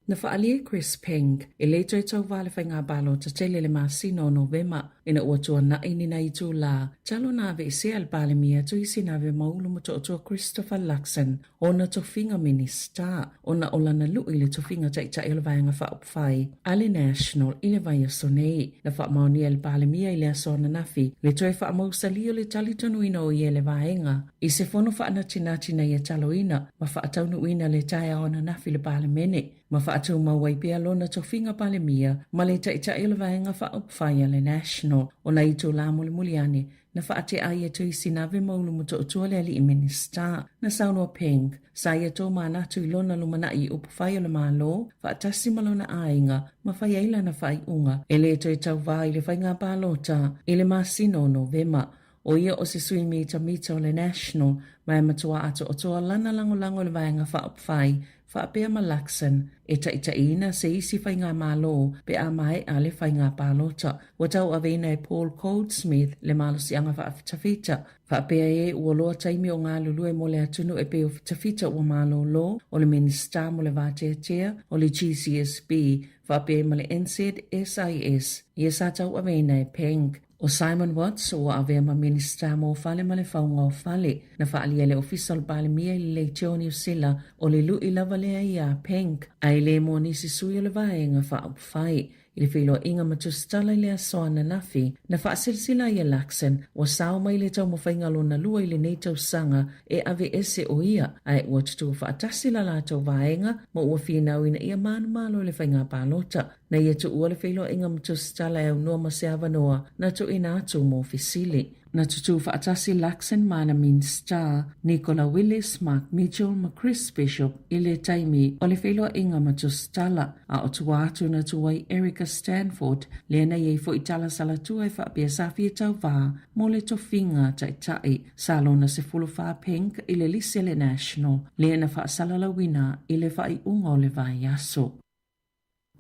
Na faaalia e Chris Peng e le toe tauva le faiga palota tele i le masina o Novema ina ua tuanai ni nai itulā talu ona aveesea e le Palemia Tuisinave Maulu Motootua Christopher Luxon ona tofiga Minista ona o lana luʻi i le tofiga Taitai o le Vaega Faaupufai a le National i le vaiaso nei. Na faamaonia e le Palemia i le aso ananafi le toe faamausali o le talitonuina o ia e le Vaega i se fono faanatinati na ia taloina ma faataunuuina le taeao ananafi i le Palemene ma faatumau ai pea lona tofiga Palemia ma le Taitai o le Vaega Faaupufai a le National. O nai itulā mulimuli ane Na faatea ai e Tuisinave Maulu Motootua le alii Minisita. Na saunoa Peng, sa ia tōmanatu i lona lumanai i upufai o le Malo, faatasi ma lona aiga, ma fai ai lana faaiuga e le toe tauvā i le faiga palota i le masina o Novema. O ia o se sui mitamita o le National ma e matua atoatoa lana lagolago i le Vaega Faaupufai faapea ma Luxon, e taitaiina se isi faigamalo pe a maea le faiga palota. Ua tauaveina e Paul Goldsmith le malosiaga faafitafita, faapea e ua loa taimi o galulue mo le atunuu e pei o fitafita ua malolo, o le Minisita mo le Vateatea, o le GCSB, faapea ma le NZSIS, ia sa tauaveina e Peng. ʻO Simon Watts, ua avea ma Minisita mo Fale ma le Fauga o Fale, na faaalia e le Ofisa o le Palemia i le Leitio o Niu Sila, o le luʻi lava lea iā Peng, a e le mo nisi sui o le Vaega Faaupufai. I le feiloaiga ma tusitala i le aso ananafi, na faasilasila ai e Luxon, ua sao mai le taumafaiga lona lua i lenei tausaga e aveese ʻo ia, ae ua tutū faatasi la latou vaega ma ua finau ina ia manumalo i le faiga palota. Na ia tuua le feiloaiga ma Tusitala e aunoa ma se avanoa na tuuina atu mo fesili. Na tutū faatasi Luxon ma ana Minisita, Nicola Willis, Mark Mitchell ma Chris Bishop i le taimi o le feiloaiga ma Tusitala, a o tua atu na tū ai Erica Stanford, lea na i ai foi tala salatua e faapea sa fia tauvā mo le tofiga taitai. Sa lona 14 Pink i le lisi a le National, lea na faasalalauina i le faaiuga o le vaiaso.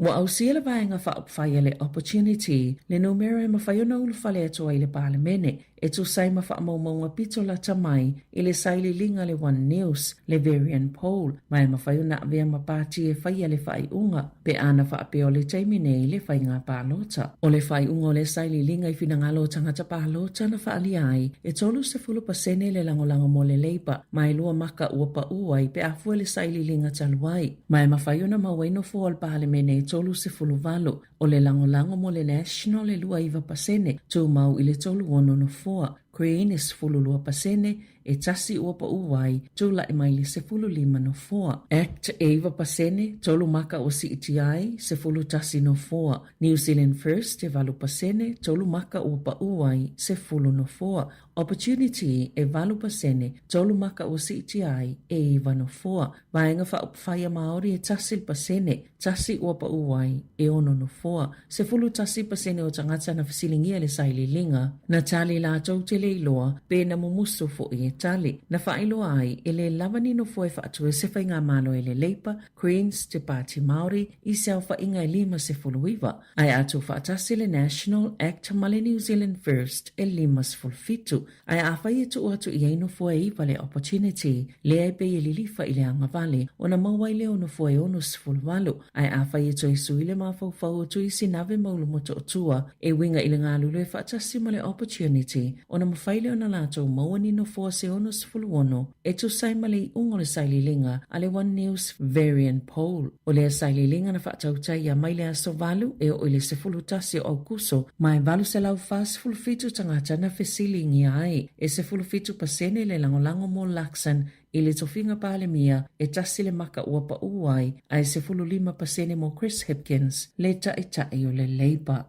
Ua ausia le Vaega Faaupufai a le Opportunity le numera e mafai ona ulufale atu ai i le Palemene e tusa ai ma faamaumauga pito lata mai i le sailiiliga a le One News, le Verian Poll, ma e mafai ona avea ma pati e faia le faaiuga pe a na faapea o le taimi nei le faiga palota. O le faaiuga o le sailiiliga i finagalo o tagata palota na faaalia ai e 30% le lagolago mo le Labour ma e lua maka ua pau ai pe a fua i le sailiiliga talu ai. Ma e mafai ona maua ai nofoa o le Palemene e 38, o le lagolago mo le National e 29%, tumau i le 36 nofoa, Green e 12%, e tasi ua pau ai, tulai mai le 15 nofoa. Act e 9%, tolu maka ua siitia ai, 11 nofoa. New Zealand First e 8%, tolu maka ua pau ai, 10 nofoa. Opportunity e 8%, tolu maka ua siitia ai, e 9 nofoa. Vaega Faaupufai a Māori e 1%, tasi ua pau ai, e ono nofoa. 11% o tagata na fesiligia i le sailiiliga, na tali latou te le iloa pe na mumusu foi e tali. Na faailoa ai, e le lava ni nofoa e faatu ai se faigamalo e le Labour, Greens, te Pāti Māori i se aofaiga e 59, ae a tuufaatasi le National, Act ma le New Zealand First e 57. Ae afai e tuu atu i ai nofoa e iwa le Opportunity, lea e pei e lilifa i le agavale, ona maua ai lea o nofoa e 68. Ae afai e toe sui le mafaufau o Tui Sinave ma Ulumotootua e uiga i le galulue faatasi ma le Opportunity, ona mafai lea ona latou maua ni nofoa se 66 e tusa ai ma le iuga o le sailiiliga a le One News Varian Poll. O lea sailiiliga na faatautaia mai le aso 8 e oo i le 11 o Aukuso ma e 847 tagata na fesiligia ai. E 17% le lagolago mo Luxon i le tofiga Palemia e tasi le maka ua pau ai, a e 15% mo Chris Hipkins, le taitai o le Labour.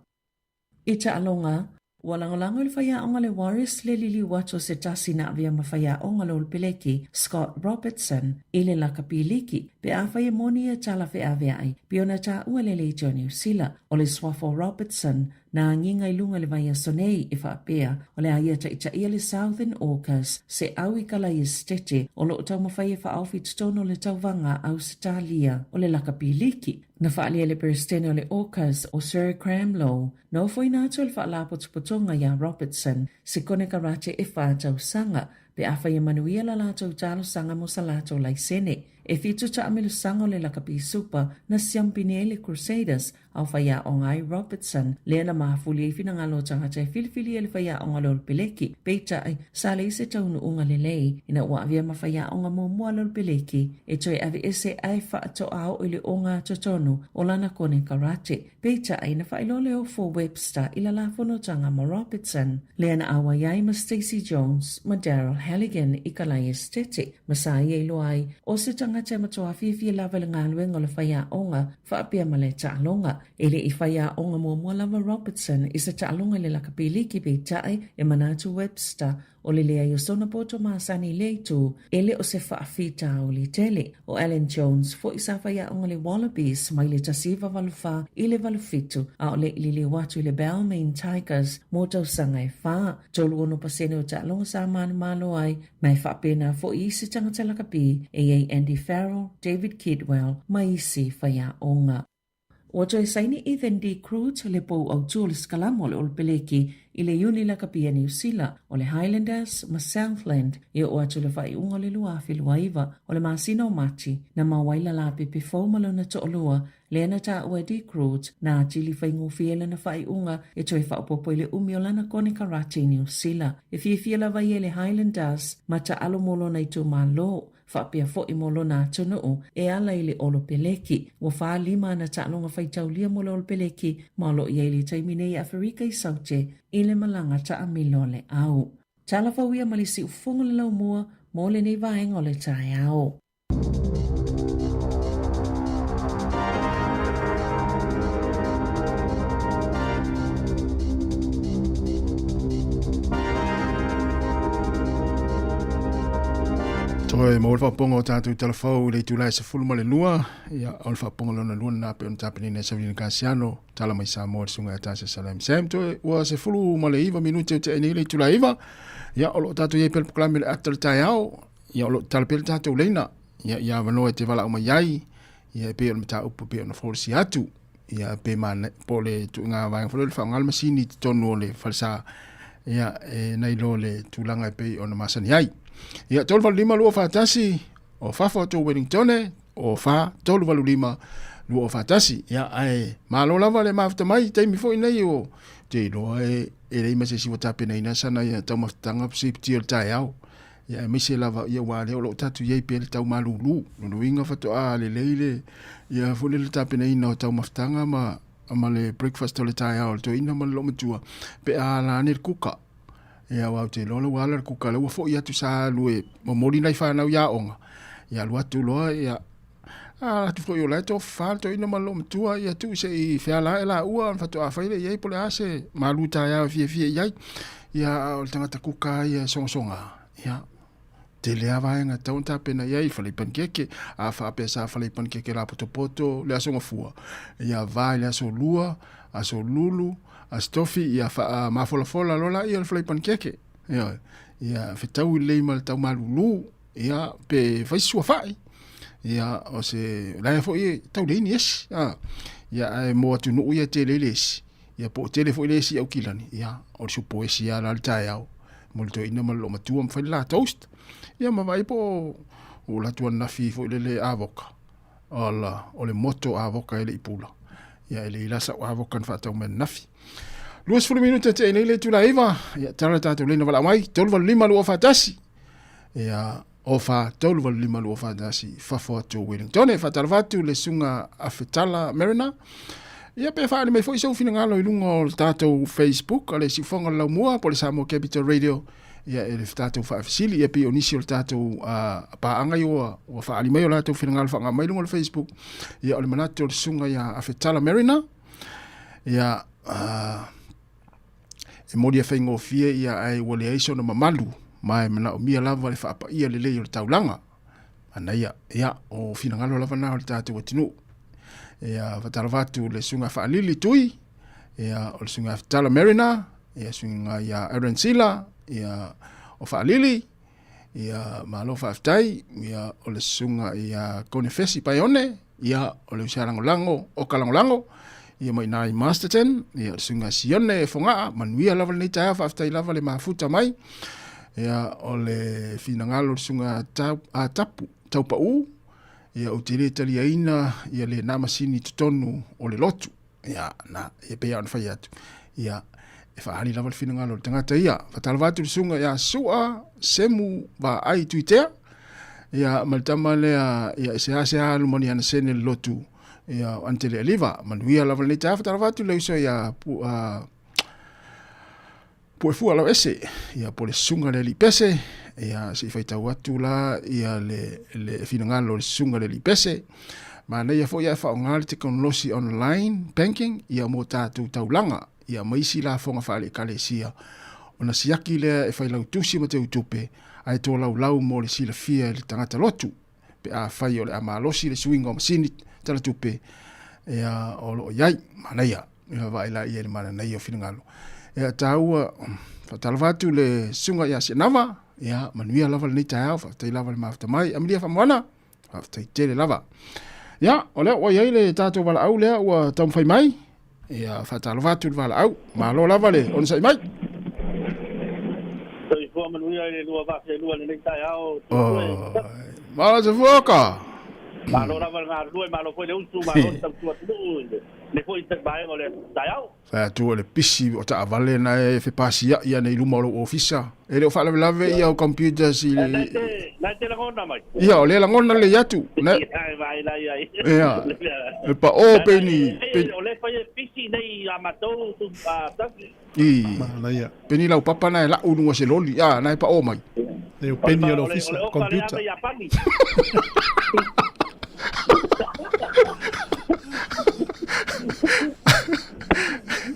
I taaloga, ua lagolago i le faiaoga le Warriors le liliu atu o se tasi na avea ma faiaoga le Olopeleki, Scott Robertson, i le lakapi liki, pe afai e moni ia tala feaveai pei ona taua le Leitio a Niu Sila. O le suafa o Robertson, na agiga i luga i le vaiaso nei e faapea o le a ia taitaia le Southern Orcas, se au i kala i Esetete o lo o taumafai e faaofi i totonu o le tauvaga a Ausetalia o le lakapi liki. Na faaalia e le Peresetene o le Orcas, o Sir Graham Lowe, na ofoina atu e le Faalapotopotoga iā Robertson se konekarate e whā tausaga, pe afai e manuia la latou talosaga mo sa latou laisene. E fitu taamilosaga o le lakapi supa na siampini ai le Crusaders a o faiaoga ai Robertson, lea na mafuli ai finagalo o tagata e filifili ai le faiaoga o le Olopeleki. Peitai, sa leai se taunuuga lelei ina ua avea ma faiaoga muamua a le Olopeleki e toe aveese ae faatoa oo i le ogatotonu o lana konekarate. Peitai, na faailoa le ofo Webster i la la fonotaga ma Robertson, lea na auai ai ma Stacey Jones ma Daryl Halligan i ka lae Esetete, ma sa ia iloa ai o se tagata e matuā fiafia lava i le galuega o le faiaoga faapea ma le taaloga. E le i faiaoga muamua lava Robertson i se taaloga i le lakapi liki peitai e manatu Webster o le leai o sona poto masani i lea itu e le o se faafitauli tele. O Alan Jones foi sa faiaoga le Wallabies mai le 1984 i le 87 a o le i liliu atu i le Balmain Tigers mo tausaga e whā. 36% o taaloga sa manumalo ai ma e faapena foi isi tagata lakapi e i ai Andy Farrell, David Kidwell ma isi faiaoga. Ua toe saini Ethan De Groot le pou autū o le sikalamo o le Olopeleki i le Iuni Lakapi a Niu Sila, o le Highlanders ma Southland e oo atu i le faaiuga o le 2029 o le masina o Mati, na maua ai la lapepe fou ma lona toalua lea na taua e De Groot na atili faigofie lana faaiuga e toe faaopoopo i le umi o lana konekarate i Niu Sila. E fiafia lava ia i le Highlanders ma taalo mo lona itumalo faapea foi mo lona atunuu e ala i le Olopeleki. Ua 45 ana taaloga faitaulia mo le Olopeleki ma o lo o i ai i le taimi nei i Aferika i Saute i le malaga taamilo a le au. Tala fou ia ma le siufofoga o le laumua mo lenei vaega o le taeao. Toe maua le faapopoga o tatou talafou i le itula e 12, ia, o le faapopoga lona lua lena pei ona tapenaina e Savilina Kasiano, tala mai Samoa le susuga ia Tasia Salem Sam. Toe ua 19 minute o tea nei le itula e 9, ia, o lo o tatou i ai pea le polokalame le ata o le taeao, ia, o lo o tatala pea le tatou leina, ia, i avanoa e te valaau mai ai, ia, e pei o le mataupu e pei ona folasia atu, ia, pe mana, po o le tuuga vaega foi lea o le faaaoga le masini i totonu o le falesa, ia, e nai lo le tulaga e pei ona masani ai. Ia, 385 241, o fafo atu o Wellingtone, o 4 385 241. Ia, ae malo lava le mafuta mai, taimi foi nei o te iloa e, e leai ma se isi ua tapenaina sana ia taumafataga sipitia o le taeao. Ia, aemaise lava, ia, aua lea o lo o tatou i ai pea le tau malulu. Lona uiga faatoa lelei le, ia, foi lele tapenaina o taumafataga ma, ma le breakfast o le taeao o le toeaina ma le loomatua, pe a ala ane le kuka. Ia, aua ou te iloa la ua ala le kuka, la ua foi atu sa alu e momoli nai fanau i aoga. Ia, alu atu loa, ia, a atu foi o la e tofafa le toeaina ma le loomatua, ia tuu se i feala ae laua ona faatoa fai lea i ai po o le a se malu taeao e fiafia i ai. Ia, a o le tagata kuka ia e sogasoga, ia, tele lava vaega e tatau ona tapena i ai, falai panikeke, a faapea sa falai panikeke lapotopoto le Aso Gafua, ia va i le Aso Lua, Aso Lulu, Aso Tofi, ia faamafolafola loa laia o le falai panikeke. Ioe, ia fetaui lelei ma le tau malulu, ia pe fai se suafa'i, ia o se lae foi e tau leai ni esi, a, ia ae mo atunuu ia e tele ai le esi, ia po o tele foi le esi i Aukilani, ia o le supo esi lava la le taeao mo le toeaina ma le loomatua ma fai le la toast, ia ma vaai po o o latou ananafi foi lele avoka, ola o le moto avoka e le i pula, ia e le i la sau avoka na faatau mai ananafi. 20 minute tea nei le itula e 9, ia tala le tatou leina valaau mai, 385 241, ia o 4 385 241, fafo atu o Wellington. E faatalofa atu le susuga Afetala Mariner, ia pe faaali mai foi sou finagalo i luga o le tatou Facebook a le Siufoga o le Laumua po o le Samoa Capital Radio, ia e le tatou faafesili, ia pei o nisi o le tatou paaga ia ua faaali mai o latou finagalo faaaoga mai luga o le Facebook, ia o le manatu o le susuga ia Afetala Mariner, ia e moli e faigofie ia ae ua leai sona mamalu, ma e manaomia lava le faapaia lelei o le taulaga. Manaia, ia, o finagalo lava na o le tatou atunuu. Ia, faatalofa atu le susuga Faalili Tui, ia, o le susuga Tala Mariner, ia, susuga ia Aaron Sila, ia, o Faalili, ia, malo faafetai, ia, o le susuga ia Konefesi Paione, ia, o le usa lagolago, o ka lagolago, ia mai nai Masterton, ia, o le susuga Sione Fogaa, manuia lava lenei taeao, faafetai lava le mafuta mai, ia, o le finagalo o le susuga Tapu, Taupau, ia, ou te le taliaina ia lena masini i totonu o le lotu. Ia, na, e pei lava ona fai atu, ia, e faaali lava le finagalo o le tagata ia. Faatalofa atu le susuga ia Sua Semu Vaai Tuitea, ia, ma le tama lea, ia, e seasea alu ma ni ana sene le lotu, ia, o Antele Aliva. Manuia lava lenei taeao. Faatalofa atu le uso ia Puefua lau ese, ia, po o le susuga le alii pese, ia, se i faitau atu la ia le, le finagalo o le susuga le alii pese. Manaia foi ae faaaoga le tekonolosi online banking ia mo tatou taulaga, ia ma isi lafoga faale-ekalesia, ona siaki lea e failautusi ma teutupe ae tolaulau mo le silafia e le tagata lotu. Pe afai o le a malosi le suiga o masini talatupe, ia, o lo o i ai. Manaia, ia vaai la i ai i le mananaia o finagalo. Ia, taua, faatalofa atu le susuga ia Sianava, ia, manuia lava lenei taeao, faafetai lava le mafuta mai. Amelia Faamoana, faafetai tele lava. Ia, o lea ua i ai le tatou valaau lea ua taumafai mai. Ia, faatalofa atu le valaau. Malo lava le onosai mai. Soifua manuia i le lua vaa lenei taeao. Oh, malo se fuoka. Malo lava le galulue, malo foi le usu, malo le tautua atunuu i le foi vaega o le taeao. Fai atu o le pisi o taavale na e fepasia'i ane i luma o lou ofisa. E le o faalavelave ia o computers i le... Na e te lagona mai. Ia, o lea lagona lelei atu. Na... Ia, e vaai la iai. Ia, e pao pe ni... O lea fai e pisi nei a matou tasi. I, pe ni lau papa na e lau luga se loli, a, na e pao mai. E o peni o le ofisa, computer. O le oka lea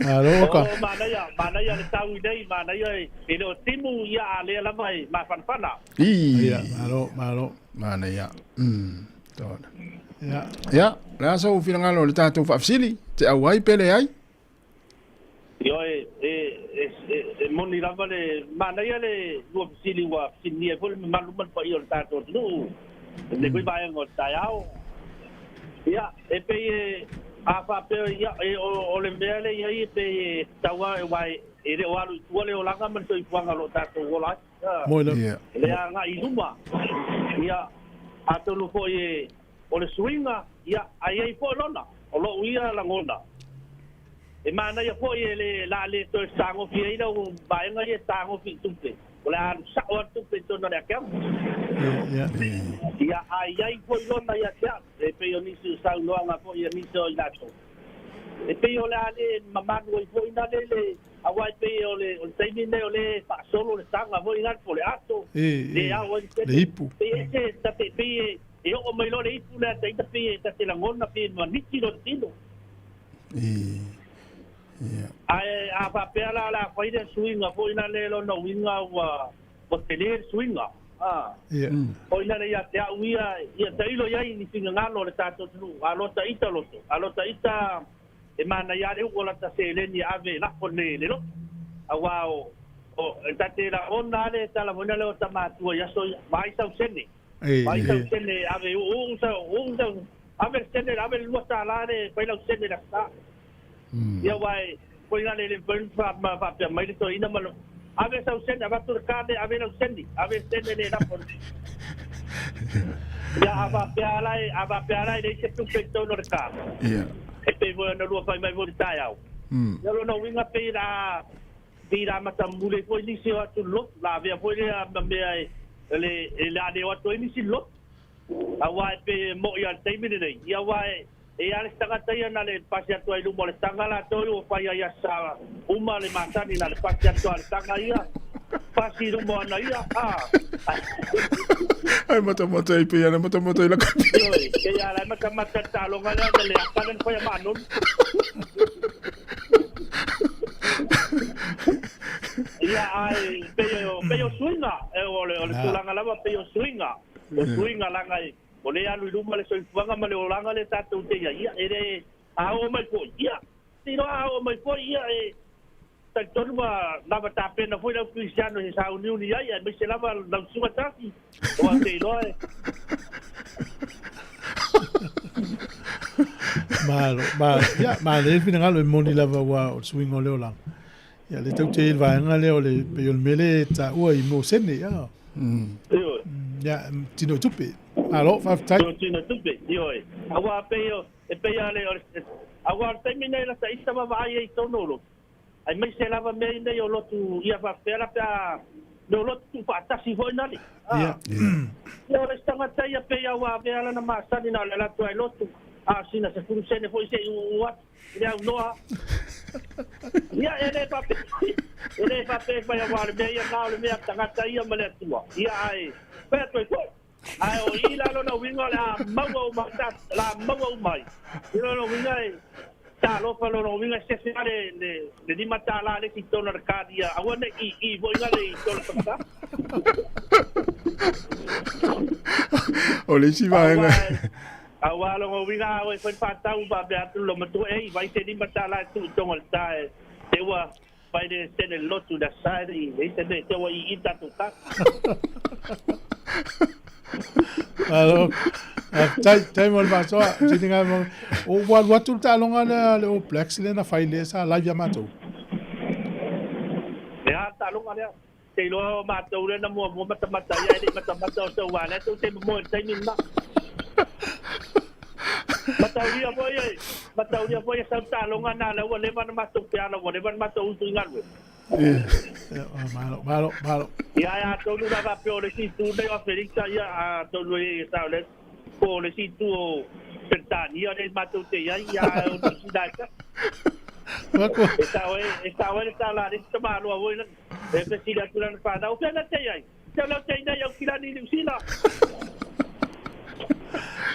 Malo oka. O, manaia, manaia. Manaia le tau i nei, manaia e le o timu ia a lea lava e mafanafana. Ii. Ia, malo, malo. Manaia. Tona. Ia. Ia, le a sou finagalo i le tatou faafesili, te auai pe leai? Ioe, e, e, e, e moni lava le manaia le lua fesili ua fesiligia ai foi le mamalu ma le paia o le tatou atunuu i lenei foi vaega o le taeao. Ia, e pei e, a faapea, ia, e, o, o le mea lea e i ai e pei e tatau lava, aua e, e le o alu i tua le olaga ma le soifuaga o lo o tatou ola ai. Moe lava. Ia. Le agai i luma. Ia, atonu foi e, o le suiga, ia, a i ai foi lona, o lou ia lagona. E manaia foi e le la le toe tagofi ai lau vaega ia e tagofi i tupe. O le a alu sao lava le tupe i totonu o le account. Ia, Ia, a i ai foi lona ia te au, e pei o nisi o saunoaga foi a nisi o i latou. E pei o le a le mamalu ai foi na le le, aua e pei o le, o le taimi lenei o lea e faasolo le taga foi na po o le ato, E, le e, ao ai le le sene. ipu. Pei e se, ta te, pei e, e oo mai loa le ipu lea ta ita pei e ta te lagona pei e maniti lona tino. Ia. Ae a faapea la o le a fai le suiga foi na le lona uiga ua ua tele le suiga. A. Ia. O ina le ia te au ia, ia tailo i ai ni finagalo o le tatou atunuu, a lota ita loto, a lota ita e manaia lava le u'u o lata seleni e ave e lafo nei i le loto. Auā o, o, e ta te lagona lava le tala foi lea o ta matua i aso ia, vaai sau sene, E, vaai sau e. sene e ave u'u'u sau, u'u'u sau, ave le sene, ave le $2 le fai lau sene i le aso Sa. Ia aua e foi na le le mafai ona fa, ma faapea mai le toeaina ma lo, ave sau sene, avatu le kane, ave lau sene, ave le sene le lafo. Ia a faapea la e, a faapea la e leai se tupe i totonu o le kane. Ia. E pei foi ona lua fai mai foi i le taeao. Ia lona uiga pei la, pei la matamuli ai foi nisi o atu lotu, la avea foi lea ma mea e, le, e le a le o atu ai nisi lotu. Aua e pei e mo'i lava i le taimi lenei. Ia aua e, e i a le isi tagata ia na le pasi atu ai i luma o le taga latou ua fai ai aso uma le masani na le pasi atu a le taga ia, pasi i luma o ana ia, a. Ai matamata i pei ana matamata i lakapi. Ioe, kei a la e matamata le taaloga lea na le aka lea na fai a Maanonu. Ia, ae pei o, pei o suiga, e, o le, o le tulaga lava pei o suiga. O suiga laga e, o lea e alu i luma le soifuaga ma le olaga lea tatou te i ai, ia, e le, a oo mai foi, ia, te iloa a oo mai foi, ia, e talitonu ua lava tapena foi lau kerisiano i se sauniuni ai, aemaise lava lau susuga tasi, aua te iloa e. Malo, malo. Ia, manaia le finagalo e moni lava aua o le suiga o le olaga. Ia, lea tatou te i ai i le vaega lea o le, pei o le mea lea e taua i mea o sene, ia. Ioe. Ia, tino i tupe. Malo, faafetai. Tino, tino i tupe, ioe. Aua pei o, e pei lava le, o le, aua o le taimi lenei lata ita vaavaai ai i totonu o lotu. Aemaise lava mea nei o lotu ia faapea la pe a me o lotu tuufaatasi foi nale. Ia. Ia o le isi tagata ia pei a ua avea lana masani na o le ala atu ai lotu, a o sina 10 sene foi se i uuu atu i le aunoa. Ia e le faapea e le faapea e fai aua o le mea ia na o le mea tagata ia ma le Atua. Ia ae fai atu ai foi. Ae o i la lona uiga o le a maua uma ai tatou, o le a maua uma ai. I lona uiga e talofa lona uiga e sefe lava le, le, le $5 le isi i totonu o le kadi ia aua ne i i foi na le i totonu o le tagata. O le isi vaega. Aua, aua lona uiga a oe foi le faatau faapea atu le loomatua, ei, vai se $5 e tuu i totonu o le ta e te ua fai le sene le lotu le aso Sa e le i leai se mea te ua i i tatou kadi. Malo. Tai, tai mo le faasoa. Tini ngai mo. O ua alu atu le taaloga lea a le All Blacks lea na fai lea sa live ia matou. Le a le taaloga lea? Te iloa o matou lea na muamua matamata ai ae le i matamata o tou a lea tou te momoe i le taimi lena. Mataulia foi e, mataulia foi e sau le taaloga na lea ua leva na matou peala ua leva na matou utu i galuega. Malo, malo, malo. Ia, ae atonu la faapea o le isi itu lenei o Aferika, ia, atonu e i sao lea, po o le isi itu o Peretania lea matou te i ai, ia, ae o Niu Sila e tasi. E sao ai, e sao ai le tala a le isi tamaloa foi lea, e fesili atu lana fanau, o fea lea te i ai? Te o lea te i nei au kilani i Niu Sila.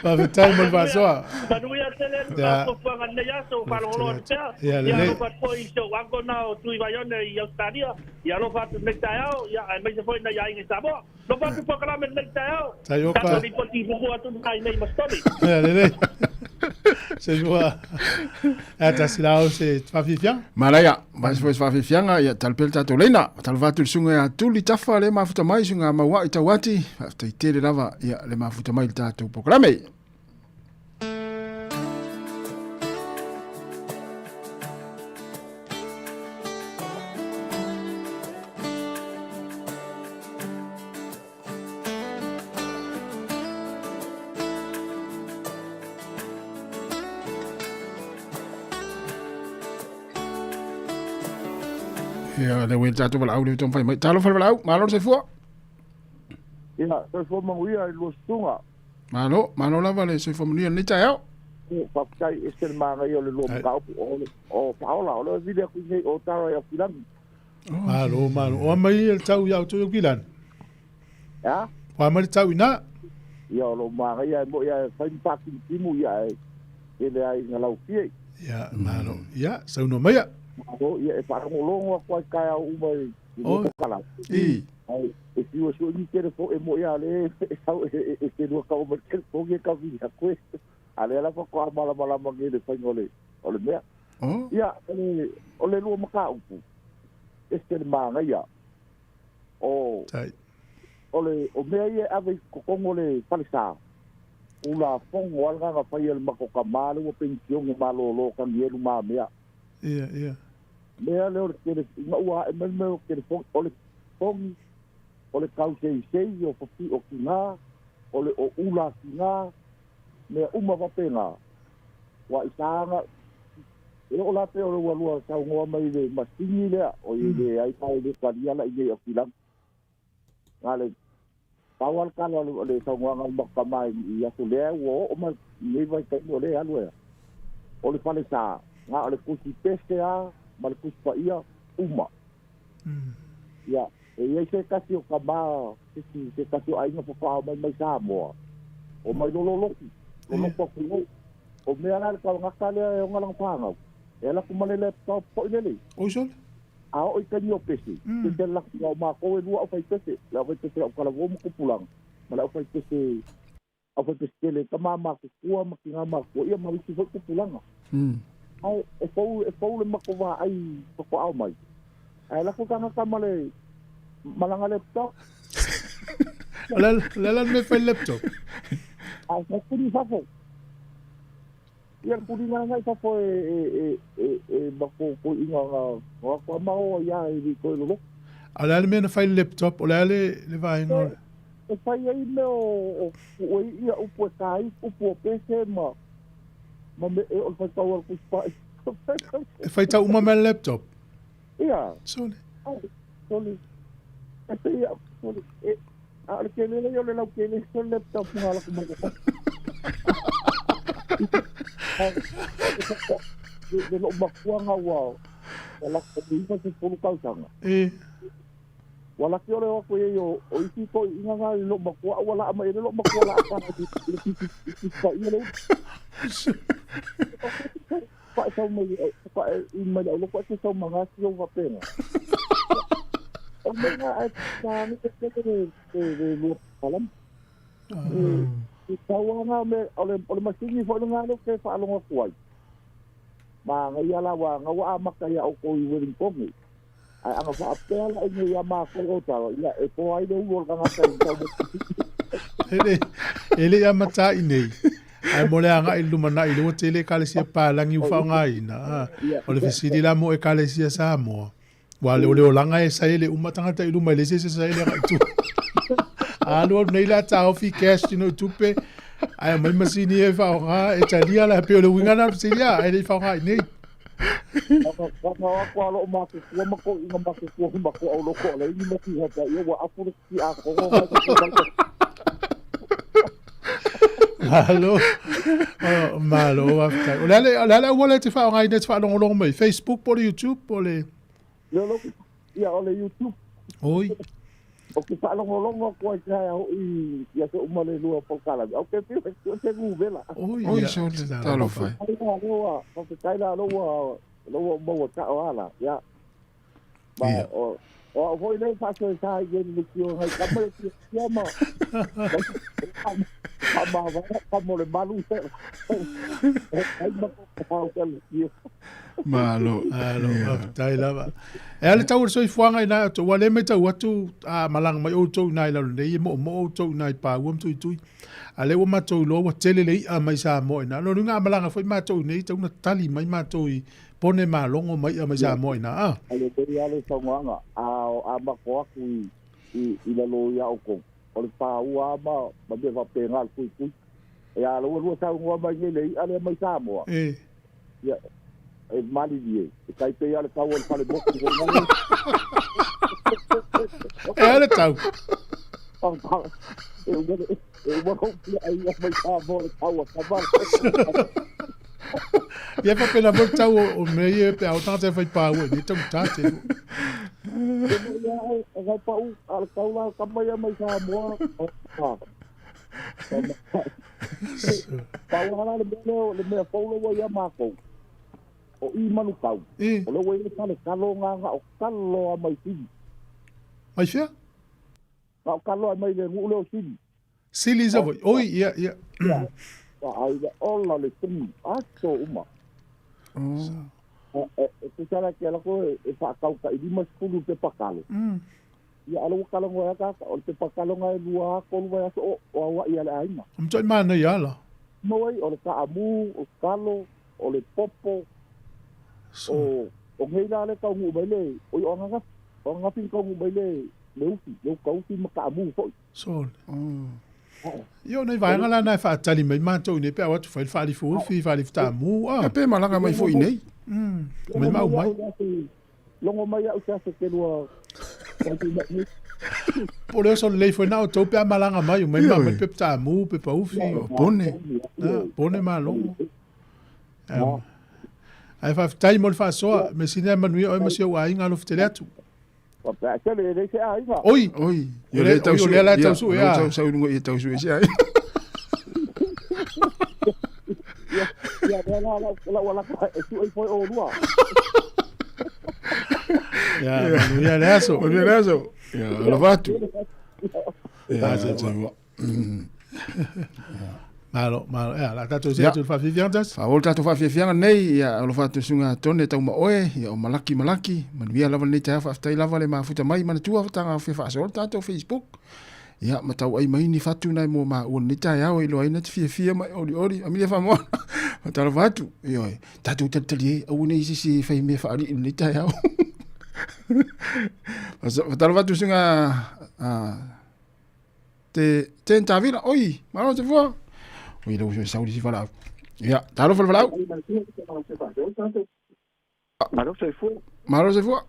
Faafetai mo le faasoa. Manuia tele le faafofoga. lenei aso, faalogologo atu pea. Ia, Ia, lelei. alofa atu foi i si ou uncle na o Tui Vaione i Ausetalia. Ia alofa atu i lenei taeao, ia, aemaise foi nai aiga i Samoa. Alofa atu polokalame i lenei taeao. Taioka. Tatou lipoti muamua atu lena i nei ma Stoli. Ia, lelei. Seifua. Ae tasi la o se faafiafiaga. Manaia, vai se foi se faafiafiaga, ia tala pea le tatou leina. Talofa atu i le susuga ia Tuli Tafa le mafuta mai, susuga Mauai Tauati, faafetai tele lava ia le mafuta mai i le tatou polokalame. Ia, le ue tatou valaau le taumafai mai. Talofa le valaau, malo le soifua. Ia, soifua manuia i lua susuga. Malo, malo lava le soifua manuia i lenei taeao. Faafetai, ese le manaia o le lua mataupu o le o Paola, o lea e vili atu i nei o Tara i Aukilani. Malo, malo. O a mai le tau iā outou i Aukilani? Ea? O a mai le tau inā? Ia, o lo o manaia e moi a e fai ma faatimutimu ia e tele ai ina laufie. Ia, malo. Ia, saunoa maia. Malo, ia e faalogologo atu ai taeao uma i lua polokalame. I. Ai, e fiu e sue ni telefoni, e moi a le e sau e e te lua kau mai le telefoni e kau atu e. A lea la faatoa malamalama nei i le faiga o le o le mea. Oh. Ia, o le o le lua mataupu, ese le manaia o Tai. o le o mea ia e ave i totonu o le falesa, Tulafono a lena na faia e le matou tama lea ua penisione malolo Tanielu Mamea. Ia, ia. Mea lea o le tele, ina ua ae mai le mea o telefoni, o le togi, o le tauseisei o papi o tina, o le o ula a tina, mea uma faapena. Ua i sa e oo la pei o le ua lua saunoa mai i le masini lea, oi e leai ma e le talia la i nei Aukilani. Na le pau lava le tala o le saunoaga a le matou tama i aso lea ua oo mai i nei vaitaimi o lea e alu ai lava. O le falesa, na o le tusi pese lava ma le tusi paia, uma. Ia, e i ai se tasi o tama, se isi, se tasi o aiga faatoa omai mai Samoa, omai lolotu, lolotu atu i o. O mea la le tagata lea e ona lana fanau, e alu atu ma le laptop foi lele. Oi sole. A oo i taimi o pese, pese le laki o matou e lua aufaipese, le aufaipese o Talavou ma Tupulaga, ma le aufaipese aufaipese tele tama matutua ma tina matutua, ia ma isi foi tupulaga. Ae e fou e fou le matou vaai faatoa omai, ae alu atu le tagata ma le ma lana laptop. O le a la le mea e fai i le laptop? Ae sa tuli i fafo. Ia le tuli lana i fafo e e e e e ma ko ko inga nga nga ko ma o ia e li ko lolo. A o le a le mea na fai i le laptop, o le a le le vaega o le. E fai ai mea o o o ia upu e ka ai upu o pese ma ma me e o le faitau a le tusi E faitau uma mai le laptop? Ia. Sole. Sole. E pei ia sole. E a o le tele lea o le lautele se laptop nga la kuma ko. Le lo makuanga ua ua laki o ifa se fulu tausaga. E. Ua laki o le o atu i ai o o isi toeaiina na i lou matua a ua laa mai e le lou matua laa tala i le pisi i pisi paia le ulu. Fae sau mai fae i mai le aulotu ae te sau ma ngā tio faapena. O mea ngā ae tāne te tele le le le lua palama. E tau lava ngā mea o le o le masini foi lena lea ou te faalogo atu ai. Manaia la ua na ua amata iā outou i Wellington nei. Ae ana faapea la i nei iā mākou o tala, ia e toa ai le ulu o le tagata i tau E le, e le i amata i nei, ae mo le agai i le lumanai, lea ua tele Ekalesia palagi ua faaaogaina, a, o le fesili la mo Ekalesia Samoa, aua o le olaga e saele uma tagata i luma, e leai se isi e saele agai i tua. A alu alu nei la taofi cash tino i tupe, ae aumai masini e faaaoga, e talia la, pei o le uiga lena o le fesili, a, ae le i faaaoga i nei. Whakao aku a loo matutua ma toeaiina matutua ma matua o loko o le ini ma tihata ia ua afu le ki atoa mai te Malo. Oh, malo, faafetai. O le a le, o le a le auala e te faaaogaina e te faalogologo mai? Facebook po o le YouTube po o le... Ia, o le YouTube. Oi. O ke faalogologo atu ai taeao i i aso uma le lua o polokalame, a ou te fiu e sue se guvela. Oi, Oi, ia, sole, talofa e. Faafetai la lea ua, faafetai la lea ua, lea ua ou maua sao lava la. Ia. Ma Ia. o, o au foi lea e faasoesa i nei leitio nai tama ia fiafia ma faamavae tama o le malu ai ma ko ka leitio. Malo. Malo, Ia. faafetai lava. E a le tau o le soifuaga inā outou, ua le matau atu a malaga mai outou inā i lalo nei, e moomoo outou inā i Paua ma Tuitui. A lea ua matou iloa ua tele le i'a mai Samoa inā. Lona uiga a malaga foi matou i nei, tatau ona tali mai matou i pone malogo ma i'a mai Samoa inā, a? A lelei lava le saunoaga, a a matou atu i i i lalo ia outou, o le paua lava ma ma mea faapena o le tuitui. Ia, lea ua lua saunoa mai nei le i'a lea mai Samoa. E. Ia, e malilie, e tai pei lava o le tau o le fale motu foi lale. E a le tau? E uma, e uma lou fia ai i'a mai Samoa le tau a tama. Ia faapena foi le tau o mea ia pe a o tagata e fai pāua i nei taugata tele. E moni lava e nai pau, a o le tau la o tama ia mai Samoa. Pau lava la le mea lea, le mea fou lea ua ia matou, o i Manukau, o lea ua i ai le fale talo na na o talo lava mai Sili. Mai fea? Na o talo lava mai le nuu lea o Sili. Sili i Savaii? Oi, ia, ia. Ia, ai le ola le tunu, aso uma. E tusa la ke ala ko e whaakau ka i 50 pepa kalo. Ia, a o lea ua talanoa ai a tagata, o le pepa kalo lena e lua tolu vaiaso o o auaʻi a le aiga. O matuai manaia ala. Mau ai, o le taamu, o le kalo, o le popo, o o nei la lea e taunuu mai le, oi o ananafi, o ananafi na taunuu mai le le ufi, le uka ufi ma taamu foi. Sole. Ia o nai vaega la na e faatali mai matou i nei pe a o atu fai le faalifu ufi, faalifu taamu, a. Ia pe malaga mai foi i nei. Mai ma aumai. Logo mai au se aso te lua Po o le oso lelei foi na outou pe a malaga mai, omai ma aumai pepa taamu, pepa ufi. Pone. Pone ma logo. Ae faafetai mo le faasoa, me sini ae manuia oe ma si ou aiga alofa tele atu. Oi! Oi! O le, oi, o lea la e tau sue, a. Tau sau lunga ia tau sue se aiga. Ia, lea la, lau alaka e sue foi olua. Ia, manuia le aso. Manuia le aso. Ia, alofa atu. Ia, sa. Malo, malo. Ea, la tatou se atu le faafiafiaga tasi. Faaauau le tatou faafiafiaga nei, ia alofa atu suga tone tau ma oe, ia o malaki malaki, manuia lava lenei taeao, faafetai lava le mafuta mai, manatua taga fia faasoa le tatou Facebook. Ia, ma tau ai mai ni fatu nai mo maua lenei taeao, e iloa ai na te fiafia ma e olioli, Amilia Faamoana, faatalofa atu, ioe, tatou talitali ai, aua nei se isi e fai mea faalii lenei taeao. Faatalofa atu suga Te te tavila oi malo te fua. Oi lau so sauli si falau. Ia, talofa le falau. Malo se fua. Malo se fua.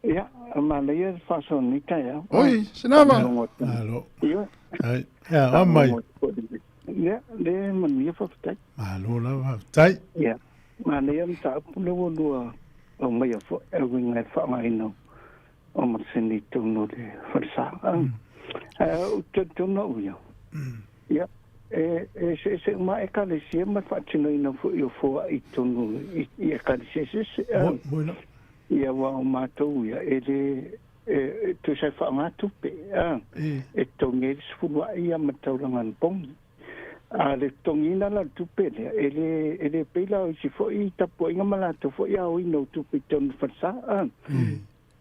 Ia, manaia le faasoa nei taeao. Oi, sinava. Malo. Ia. Ai, ia, o mai. Ia, le manuia faafetai. Malo lava, faafetai. Ia, manaia mataupu lea ua lua aumaia foi e uiga i le faaaogaina o masini i totonu o le falesa. Ae ou te talitonu au ia, ia, e eseese uma Ekalesia ma le faatinoina foi o foai i totonu i Ekalesia eseese. Ia, aua o matou ia, e le, e tusa e faaaoga tupe, e totogi ai le sefuluai ia ma le taulaga anapogi. A le totogiina la o le tupe lea, e le, e le pei la o isi foi tapuaiga ma latou foi aoina o tupe i totonu o le falesa.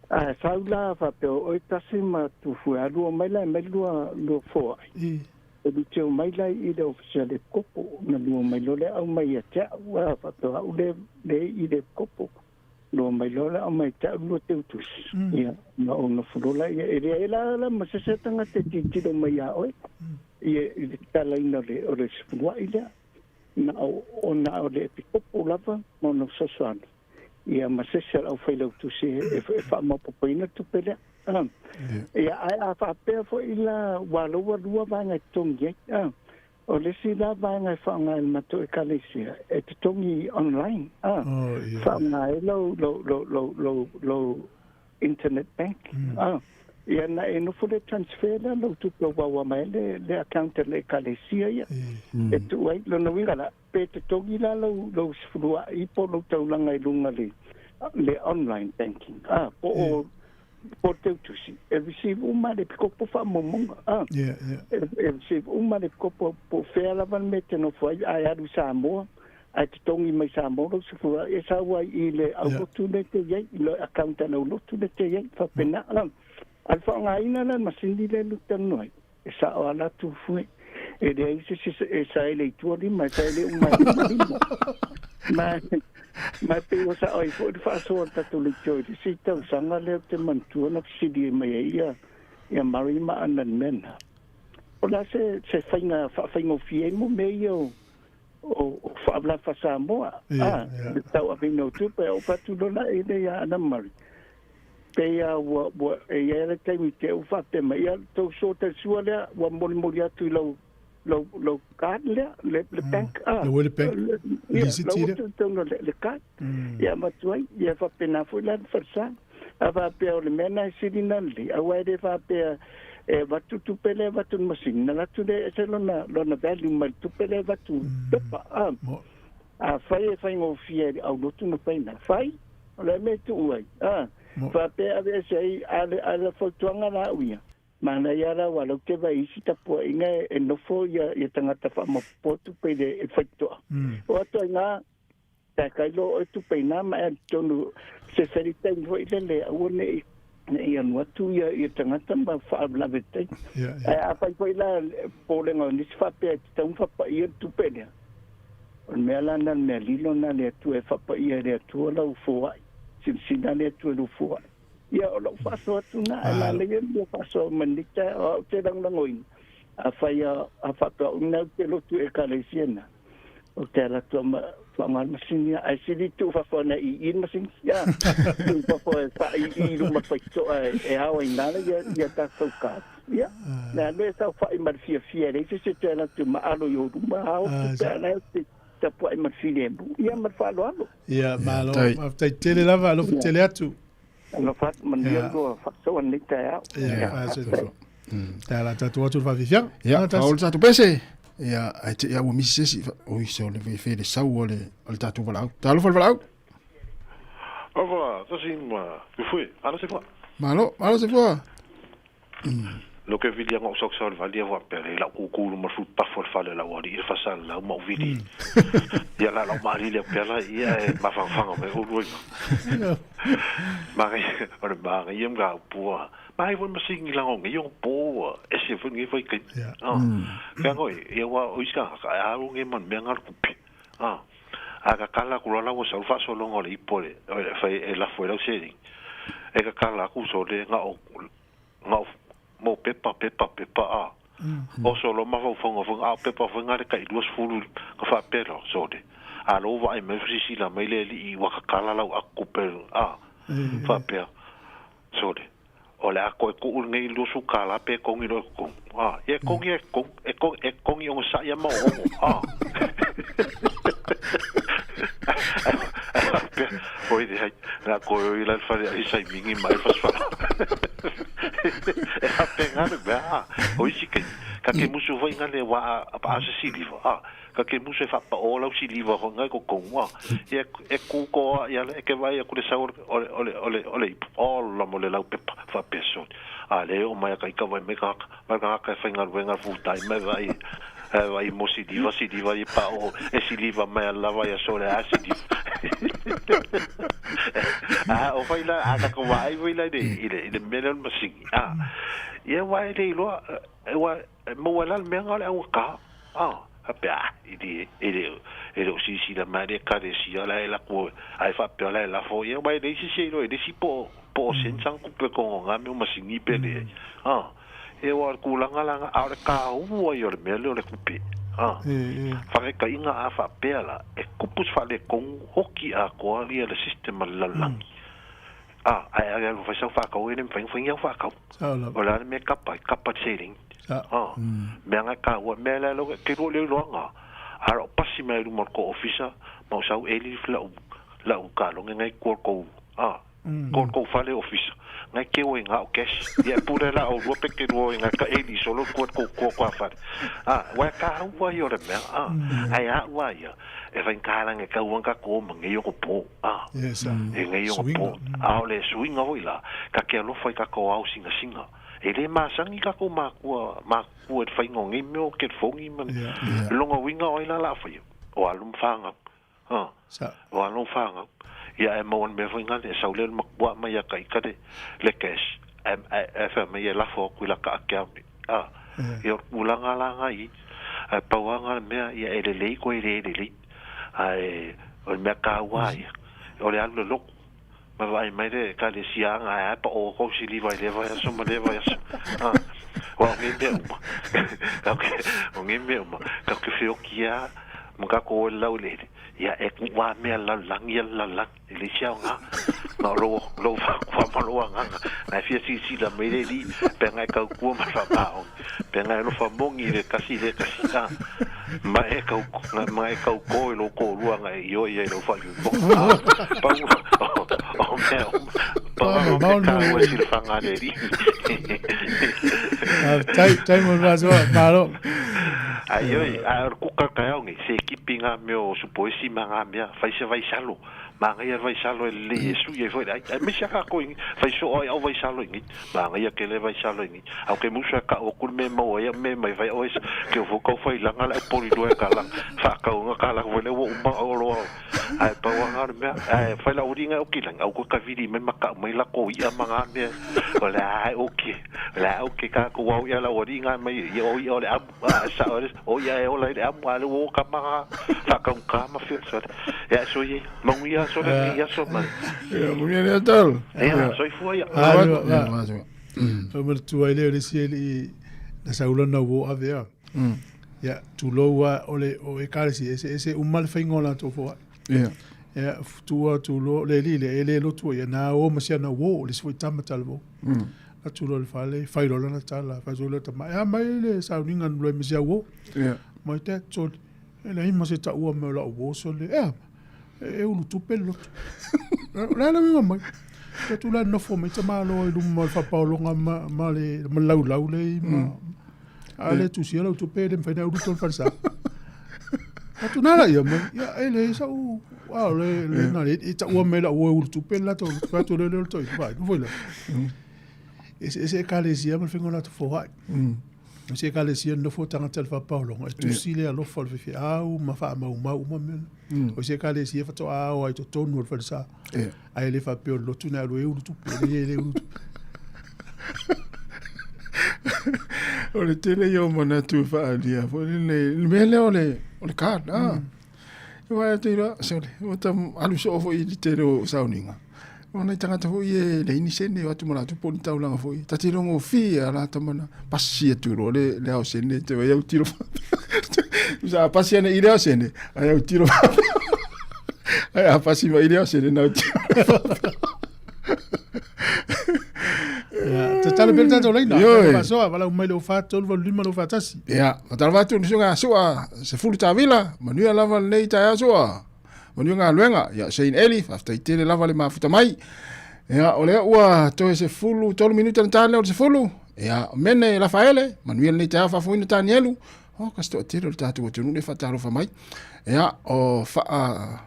A sau la faapea o oe tasi ma Tufue a lua mai la e mai lua lua foai. E luteu mai la i le ofisa le kopo na lua mai loa le au mai ia te au a faapea o au le le i le kopo lua mai loa le au mai te au lua teu tusi. Ia na ou nofo loa la ia e leai la la ma se se tagata e tilotilo mai ia oe ia i le tatalaina o le o le sefuluai lea na o ona o le epikopo lava ma ona fesoasoani. Ia ma se isi o le aufailautusi e faamaopoopoina le tupe lea. Ia, ae a faapea foi la ua lou ua lua vaega e totogi ai, o le isi la vaega e faaaoga e le matou Ekalesia, e totogi online, faaaoga ai lou, lou, lou, lou, lou, lou internet bank. Ia na e nofo le transfer lea lau tupe ua ua mai le le account a le ekalesia ia. E tuu ai lona uiga la pe totogi la lau lau sefulua'i po o lou taulaga i luga le le online banking a po o po o le teutusi e receive uma le pikopo faamaumauga a e receive uma le pikopo po o fea lava le mea e te nofo ai ae alu i Samoa ae totogi mai Samoa lou sefulua'i e sau ai i le aulotu lea e te i ai i le account a le aulotu lea e te i ai faapena a. A o le faaaogaina la o le masini lea e talanoa ai, e sao lava la Tufue, e leai se isi e saele i tua lima, e saele uma i luma lima. Ma, ma e pei ua sao ai foi le faasoa a le tatou leitio i le isi tausaga lea ou te manatua na fesili mai ai ia, ia Murray ma Ana i le mea lena. O le a se, se faiga faafaigofie ai mo mea ia o, o, o faalavelave faa-Samoa, a, le tauaveina o tupe, ou fai atu loa la i le ia Ana Murray, Pei a ua, ua, e i ai le taimi te u faapea mai, ia, tou sua talisua lea, ua molimoli atu i lau, lau, lau card lea, le, le bank, a. Lau le bank, ia, lau atu tonu le, le card. Ia avatu ai, ia faapena foi la le falesa. A faapea o le mea na e sili na lelei, aua e le faapea e avatu tupe lea avatu i le masini, na alu atu lea e ese lona, lona value mai le tupe lea avatu pepa, a. Afai e faigofie i le aulotu na fai na fai, o le a mea e tuu ai? A, faapea aveese ai, a le, a le fautuaga la au ia, manaia la aua lau te vaai i isi tapuaiga e nofo ia, ia tagata faamapopoa tupe i le faitotoa. O atu ai na, pe kai loa oe tupe ina ma e alu tonu se feli taimi foi lele aua ne i ne i alu atu ia, ia tagata ma faalavelave taimi. Ae afai foi la popolega o nisi faapea e tatau ona faapaia le tupe lea, O le mea la lena, le mea lilo lena a le Atua e faapaia e le Atua lau foai, silasila le Atua i lou foai. Ia, o lau faasoa atu lena, ae manaia le mea faasoa mai lenei taeao, o au ou te lagolagoina, afai a faapea au lena ou te lotu i Ekalesia lena, ou te alu atu lava ma faaaoga le masini, ae sili tuu fafo ane i i le masini, ia, tuu fafo e faa-i i luma o le faitotoa e ao ai i ina ia tatou card. Ia, le alu e saofai ma le fiafia, e leai se isi e toe alu atu ma alo i ou luma, ao tupe a la e tapuai ma le filemu. Ia, ma le faaaloalo. Ia, malo. Faafetai tele lava, alofa tele atu. Alofa atu, manuia lua faasoa lenei taeao. Ia, faafetai. Ia, la tatou atu le faafiafiaga. Ia, faaolo le tatou pese. Ia, ae te i ua misi se isi. Oi, se o le fefe le sau o le tatou valaau. Talofa le valaau. Ava, tasi ma, fue, ala se fua. Malo, malo se fua. Lo ke vili anga o sau le vali ava pe le lau kuku lu ma fu pafo le fale lau ali i fa lau ma vili. Ia la lau mari le pe la ia e ma fa fa me o lu Ma o le ma ia mga pua. Ma ai ma singi la ngi yo po e se fu ngi foi ke. Ah. Ka ngoi ia wa o iska ka a u ngi man me ngal kupi. Ah. A ka kala ku la wa sa fa so longo le ipo le fa e la fu la seri. E ka kala ku so le nga o nga mo pepa pepa pepa a. O so lo mafaufauga foi a o pepa foi nga le tai 20 ka faapea loa sole. A lo vaai mai silasila mai le alii ua kakala lau akupe a faapea sole. O le a koe kuu lenei 20 kala pe kongi loa e kokongu a. Ia e kongi e kongi e kongi e kongi ogasai a ma oogo a. Faapea oi leai na koe oi la le fale ai saimingi ma e fasfala. E faapena le mea a. O isi taimi, ka ke musu foi nga le wa a a se siliva a. Ka ke musu e faapao lau siliva foi nga e kokongu a. Ia e ku ko a ia le e ke vai aku le sau o le o le o le o le ipu. Ola mo le lau pepa faapea soli. A le o mai a ka ika vai mai ka Mai ka haka e whaingaluenga full time mai vai vai mo siliva siliva i pa o e siliva mai a lava ia sole a siliva a o whai la a ka ko vai vai la i le i le mele o le masingi a ia wa e le iloa e wa mo wa la le mea nga o le augata a faapea a i le e le e le o silasila mai le ekalesia la e laku ai faapea la e lafo ia wa e leai se isi e iloa i le isi po po o sense ang kupe kongo nga mea o masingi pe leai a E oa le tulaga la a o le taua ia o le mea lea o le kupe. A faataitaiga a faapea la, e kupu se faaletonu hoki atoa ia le system a le lalolagi. A ae a alu fai sau faatau e le mafai ona fai ni au faatau. O le a le mea e kapa ai, kapa i le seleni. A mea na e taua, mea la e te lua lea iloaga, a o pasi mai luma o le tou ofisa ma o sau eli lau lau taloge na i tua o le tou a. Ko kou fale ofisa. Ngai ke o i ngā o cash. Ia e pule la o lua pe ke lua i ngā ka eli solo kua kou kua kua fale. A, wai ka ua i o le mea. A, ai a ua ia. E whai kālanga ka uanga ko ma ngei o po. A, Yes, e ngei o po. A o le suinga hoi la. Ka ke alofa i ka ko au singa singa. E le masangi ka ko makua, makua e whainga o ngei meo ke fongi man. Longa winga oi la la whai. O alum whanga. Ha. O alum whanga. Ia e maua mea foi ngale, e saule le makua mai ia ka ika le, le cash. E, e, e whea mai e lafo aku i la ka ake au ni. A, ia o kulanga la nga i, e pauanga le mea, ia e lelei koe e le lelei. A e, o le mea ka ua ia, o le alu le loku. Ma vaai mai le ekalesia anga e pa o kou sili vai le vai aso ma le vai aso. A, wa o ngi mea uma. Ka ke, o ngi mea uma. Ka ke whioki a, ma ka ko o lau le, ia e ku wā mea lau langi a lau langi. E le sia o ngā, ngā lo, lo wha kua ma lo anganga. Ngai fia si si la mai le li, pe ngai kau kua ma wha pā ongi. Pe ngai lo wha mongi le kasi le kasi. A, ma e kau, ma e kau ko i lo ko rua ngai i oi e lo wha yu. A, pa u, o mea, pa o mea ka ua si le whanga le li. Tai, tai mo rasoa, malo. Ai oi, a o kuka ka au ngi, se kipi ngā mea o supoesi ma ngā mea, whai se vaisalo. Māngaia le vaisalo e lelei e sui ai foi le ai. Ae maise a kākou i fai soo ai au vaisalo i ngi. Māngaia ke le vaisalo i ngi. Au ke musa e kau aku le mea maua ai au mea mai fai oe ke ofo kau fai langa le au poli lua e ka langa. Whaakau nga ka langa foi le ua uma o loa o. Ae pau anga o le mea. Ae fai la uri ngai oki langi. Au koe ka vili mai ma kau mai lako ia ma ngā mea. O le ae oki. O le ae oki kākou au ia la uri ngai mai ia o ia o le amu. A sa o o ia e ola i le amu a le o ka maga whakaunga ma whio so ia so ye manuia so le ia so ma ia manuia le tal ia so i fua ia o mo tu ai le le si le na saula na wo ave a ia tu lo wa o le o e kare si ese ese uma le whainga o la tō foa ia ia tua tu lo le li le ele lo tu ia na o ma sia na wo le sui tama tal wo atu loa i le fale, fai loa lana tala, fai atu loa tama, e a mai le sauniga na loe ma si au uo. Mai te sole, e leai ma se taua mai o lau uo sole, e a, e ulu tupe le loto. O le a le uiga mai. Te atu la nofo mai tamāloa i luma o le faapaologa ma, ma le ma le laulau le i ma, a le tusia lau tupe e le mafai ona ulu tonu falesa. Atu nā la ia mai, ia e le sau, a o le, le na le, e taua mai lau uo e ulu tupe le latou, fai atu le le o le toi, fai, nofo i la. Eseese ekalesia ma le faiga o latou foai. O se ekalesia nofo tagata i le faapaologa, e tusi le alofa o le faifeau ma faamaumau uma mea na. O se ekalesia faatoa ao ai i totonu o le falesa, ae le faapea o le lotu na e alu ai e ulu tupe, e leai e le ulu tupe. O le tele ia o manatu e faaalia foi lele, le mea lea o le, o le card, ah. Ia te iloa, sole, ua ta alu soo foi i le tele o sauniga. O nai tagata foi e leai ni sene o atu ma latou po o ni taulaga foi. Ta te iloa gofie a la tama na pasi atu loa le, le ao sene te wai au tiro Sa a pasi ana i le ao sene, ai au tiro Ai a pasi mai i le ao sene na au tiro Ia, tatalo pea le tatou laina. Ioe. Faasoa, valaau mai le 04 3 85 241. Ia, faatalofa atu i le susuga Sua Sefulu Tavila, manuia lava lenei taeao Sua. Manuia galuega. Ia, Shane Eli, faafetai tele lava le mafuta mai. Ia, o lea ua toe 13 minuta na ta lea o le 10. Ia, o Mene Rafaele, manuia lenei taeao faafofogaina Tanielu. O, kasi toatele o le tatou atunuu lea faatalofa mai. Ia, o Faa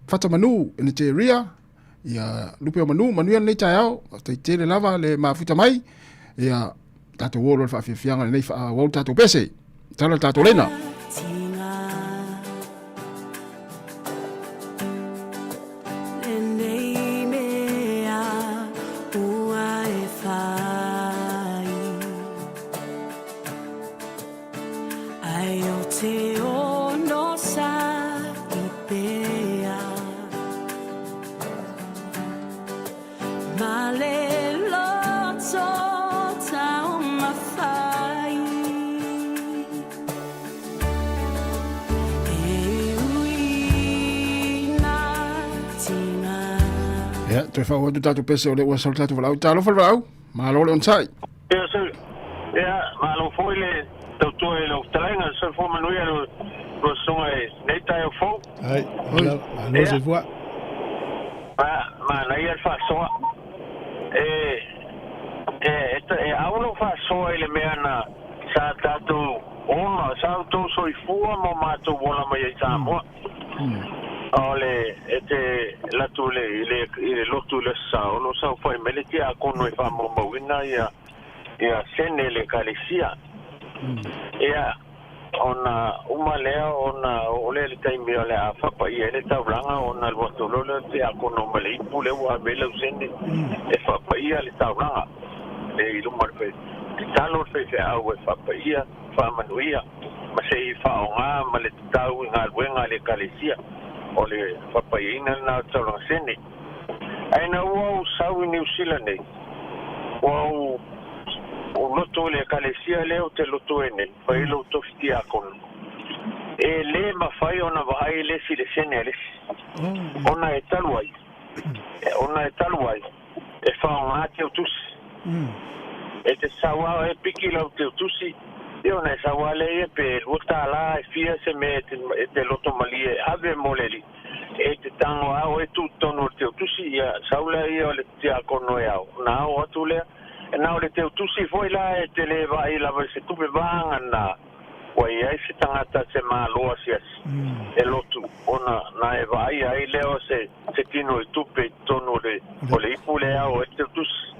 Fatamanu Eneteria, ia lupe o manu, manuia lenei taeao, faafetai tele lava le mafuta mai. Ia, tatou o loa le faafiafiaga lenei faaauau le tatou pese. Tala le tatou lena. Lenei mea ua e whai. Ai o te ono sa i pea. Ma le loto taumafai. E ui nā tina. Ia, toe faaauau atu tatou pese o lea ua sau le tatou valaau. Talofa le valaau, malo le onosai. Ia, so, ia, malo foi le tautua i lau fetalaiga, soifua manuia le lua susuga i lenei taeao fou. Ai, malo, malo soifua. Ma, Manaia le faasoa. E e e au lou faasoa i le mea na sa tatou ola, sa outou soifua ma o matou ola mai ai i Samoa. O le e te alu atu i le i le i le lotu i le Aso Sa, o lo o saofai mai le tiakono e faamaumauina ia ia sene le Ekalesia. Ia, ona uma lea ona oo lea i le taimi o le a faapaia ai le taulaga ona alu atu loa lea o le tiakono ma le ipu lea ua ave ai lau sene e faapaia le taulaga le i luma o le fai tatalo le faifeau e faapaia, faamanuia ma se i faaaoga ma le tatau i galuega a le Ekalesia. O le faapaiaina lena o le taulaga sene. Ae ina ua ou sau i Niu Sila nei, ua ou ou loto i le Ekalesia lea ou te loto ai nei, fai ai lou tofi tiakono. E le mafai ona vaai le isi i le sene a le isi, ona e talu ai, ona e talu ai, e faaaoga teutusi. E te sau lava e piki lau teutusi, ia ona e sau lava lea ia pe $2 e fia se mea e te loto malie e ave mo le alii. E te tago lava oe tu totonu o le teutusi, ia sau lea ia o le tiakono e ao, ona ao atu lea. Na o le teutusi foi la e te le vaai lava i se tupe vagana ua i ai se tagata se malo asiasi e lotu ona na e vaaia ai lea o se se tino i tupe i totonu o le o le ipu lea e ao ai le teutusi.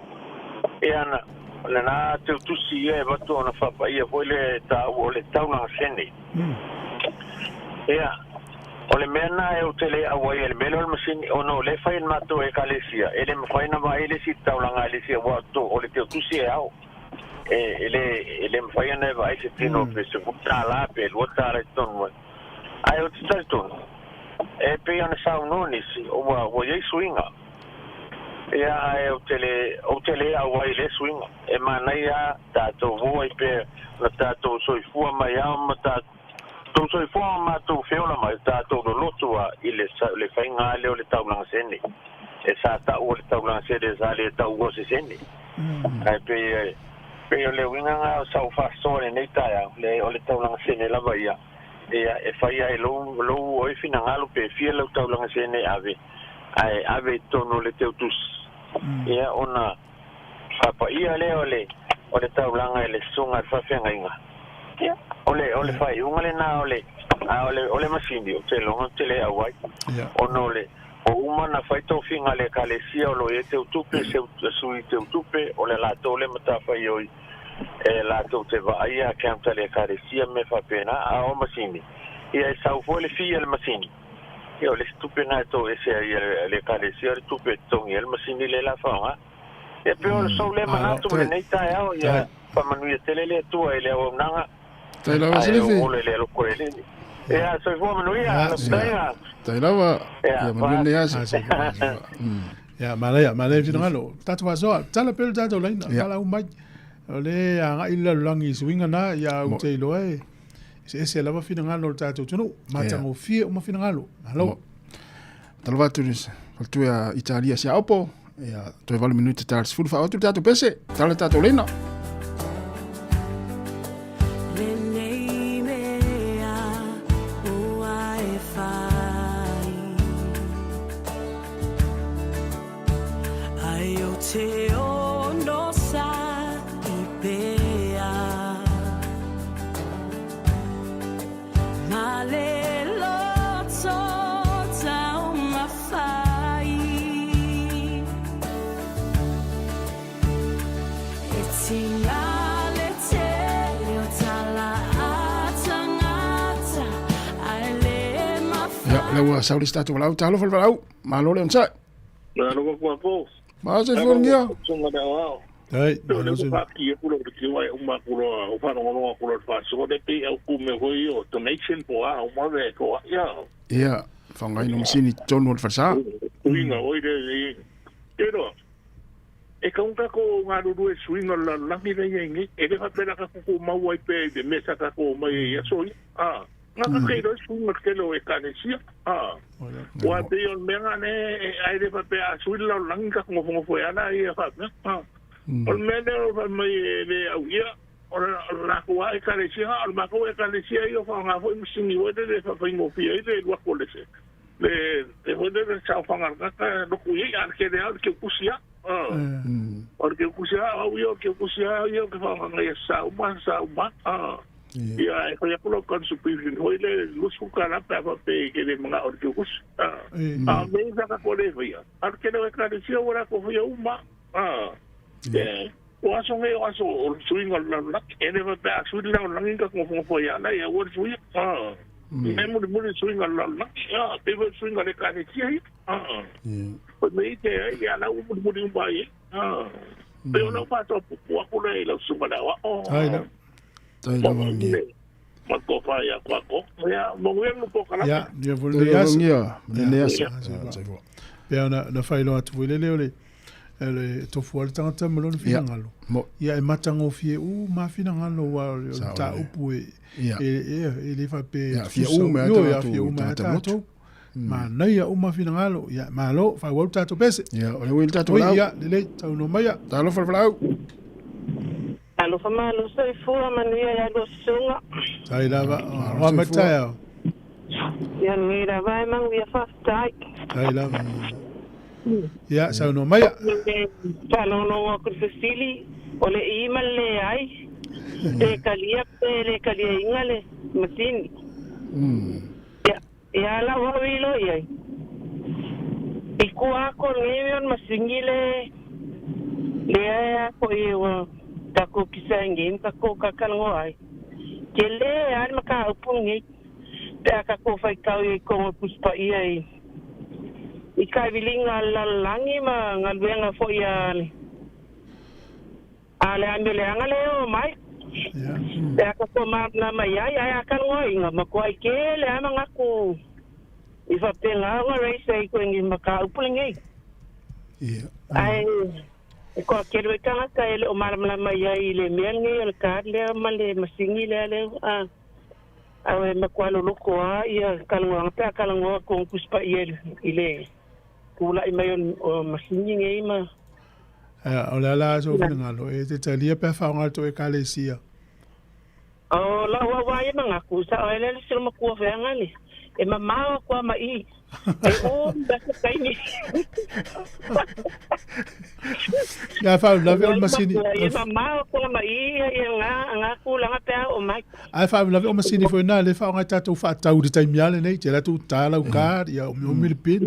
Ia na o lena teutusi ia e avatu ona faapaia foi lea e taua o le taulaga sene. Ia, o le mea lena e ou te le auai ai i le mea lea o le masini, ona o lea e fai e le matou Ekalesia, e le mafai ona vaai le isi i le taulaga a le isi aua o le teutusi e ao. E, e le, e le mafai ona e vaai se tino pe $10 pe $2 i totonu mai. Ae ou te talitonu, e pei ona saunoa nisi, ua, ua i ai suiga. Ia, ae ou te le, ou te le auai i lea suiga. E manaia lava tatou o ai pea na tatou soifua mai ao ma tatou soifua ma matou feola mai, tatou loloto a i le, le faiga lea o le taulaga sene. E sa taua le taulaga sene, sa le taua se sene. Ae pei e, pei o le uiga lena o sau faasoa i lenei taeao, leai o le taulaga sene lava ia, ia e fai ai lou, lou oe finagalo pe fia lau taulaga sene e ave, ae ave i totonu o le teutusi. Ia ona faapaia lea o le, o le taulaga i le susuga i le faafeagaiga. Ia, o le, o le faaiuga lena o le, a o le, o le masini, ou te iloga ou te le auai. Ona o le, ua uma ona fai tofiga a le Ekalesia o lo o i ai teutupe, seu, sui teutupe, o le latou lea matafaioi e latou te vaaia account a le Ekalesia ma mea faapena, a o masini, ia e sau foi le fee a le masini. Ia o le isi tupe lena e toese ai e le Ekalesia o le tupe e totogi ai le masini lea o le a faaaoga. Ia pei o le sou lea manatu i lenei taeao, ia faamanuia tele le Atua i le auaunaga. Tai lava Ae Silifi. ola i le alofa e le. Ia soifua manuia, lafutaia. Tai lava. Ia, Ia manuia lenei aso. Ia, manaia, manaia finagalo. Tatou faasoa, tala pea le tatou laina, valaau mai. O le agai le lalolagi i suiga na, ia ou te iloa e eseese lava finagalo o le tatou atunuu. Matagofie uma finagalo. Malo. Talofa atu i le faletua ia Italia Siaopo. Ia, toe 8 minute ta le 10 faaotu le tatou pese. Tala le tatou leina. Lenei mea ua e fai Ai o te ono sa i pea Ma le loto taumafai E tinga le tele o tala a tangata Ae le mafai Ia, lea ua sau le isi tatou valaau. Talofa le valaau. Malo le onosai. Malo ka kua Ma se fuangia. Sunga le ao. Ai, o le fa ki e kulo ki wa uma kulo o fa no no kulo fa so de pe au ku me hoi o donation po a o ma ve ko ia. Ia, whangai no masini tonu o le wharsa. Uinga oi le te roa. E kaunga ko ngā ruru e suinga la langi le ia ingi, e le whapera ka kuku mau ai pe de mesa ka ko mai e ia soi. Ah. Nga ka kei roi sunga te lo e kanesia. Ah. Wa te yon mea nga ne e aere pa pe a sui lau langi ka ngofo ngofo e ana ia fa mea. Ah. O le mea lea o fa mai e le au ia, o la ko a e kanesia, o le mako e kanesia ia fa nga foi masini o le fa fa ngofia i le lua ko le se. Le le foi lele saofaga a le tagata e loku i ai, a o le tele lava o le keukusi lava. O le keukusi lava, o au ia o le keukusi lava au ia ou te faaaogaina i aso sa uma, aso sa uma. Ia, e fai atu lau contribution foi lea i le $20 pe a faapea e te le manao i le keukusi. A o mea ia sa tatou le faia, a o le tele o Ekalesia ua latou faia uma lava. O aso nei o aso o le suiga o le lalolagi. E le faapea a sui le lalolagi ona tatou nofonofo ai lava la e aua le suia. E mulimuli le suiga o le lalolagi. E pei foi o le suiga o le Ekalesia ia. O le mea ia te ai, ia la ua mulimuli uma ai. Pei o lau faasoa puupuu atu lea i lau susuga i le aoao. Tai lava. Tai lava ngia. Ma tofa ia koako. Ia, manuia le polokalame. Ia, ia foi lenei aso. Ia, lenei aso. Pei ona na faailoa atu foi lele o le le tofu a le tagata ma lona finagalo. Ia e matagofie uma finagalo aua o le mataupu e e le faapea e tutusa uma. Ioe, e aafia uma lava tatou. Manaia uma finagalo. Ia, malo, faaauau le tatou pese. Ia, o le ui le tatou lau. Ia, lelei, saunoa maia. Talofa le valaau. Talofa malo soifua manuia ia lua susuga. Tai lava, o mai taeao. Ia nei lava e manuia faafetai. Tai lava. Ia, saunoa maia. Faalogologo atu i le fesili, o le i ma le leai, pe talia pe le taliaina le masini. Ia, ia lau au i lo iai. I kua ako nei mea o le masini le lea e ako i ua takou kisa ai nei ma takou kakalanoa ai. Tele a le mataupu lenei pe a takou faitau i totonu o le Tusi Paia i i kaiviliga a le lalolagi ma galuega foi a le A le amio leaga lea e oo mai. Pe a tatou malamalama i ai, ae a talanoaina, matuai tele lava manatu i faapena ona raise ai koe ni mataupu lenei. Ae e toatele foi tagata e le o malamalama i ai i le mea lenei o le card lea ma le masini lea lea a ae matua loloto lava ia talanoaga pe a talanoa tonu Tusi Paia i le tulai mai o masini nei ma O le a la sou finagalo e te talia pe a faaaoga le tou Ekalesia? O lau auā ia manatu, sao ai lea le silo matua feaga le, e mamao atu a ma i, e umi lava se taimi. Ia faalavelave o le masini. E mamao atu a ma i ia nga, nga tulaga pe a oo mai. Ae faalavelave o masini foi na le faaaoga e tatou faatau i le taimi a lenei, te alu atu ta lau card, ia omiomi le pin.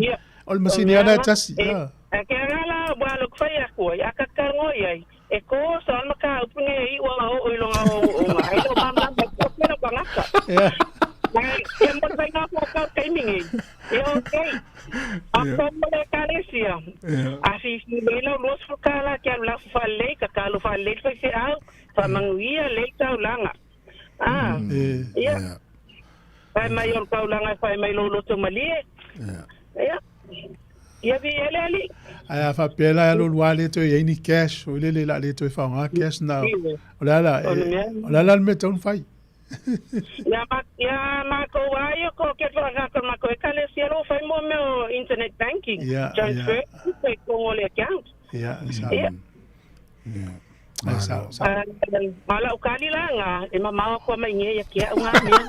O le masini lava na e tasi. Ia. A ke aga la ua look fai aku ai, a ka kalongo i ai, e ko sa ona ka upu nei e iʻu a oo i longa o o nga ai lo mama mai ko ke lo kangaka. Mai ke mo fai nga ko ka taimi nei. E okay. A ko mo le kalesia. A fi fi le lau luas fu ka la ke alu la fu fa le ka ka lu fa le fai se au fa manguia le taulanga. Ah. Ia. Fai mai o le taulaga e fai mai lou loto malie. Ia. Ia vi ele ali. Ae a faapea la e alu alu lava le toe i ai ni cash, oi lele la le toe faaaoga cash na. O le a la, o le a la le mea e tatau ona fai? Ia ma, ia matou lava ia ko ke whakakaka matou ekalesia lo fai mo mea o internet banking. Ia, Transfer i tonu o le account. Ia, e sao. Ia. Ia. E sao, sao. Ma lau kali la nga, e mamao atu ama i ngei a ke au ngā mea.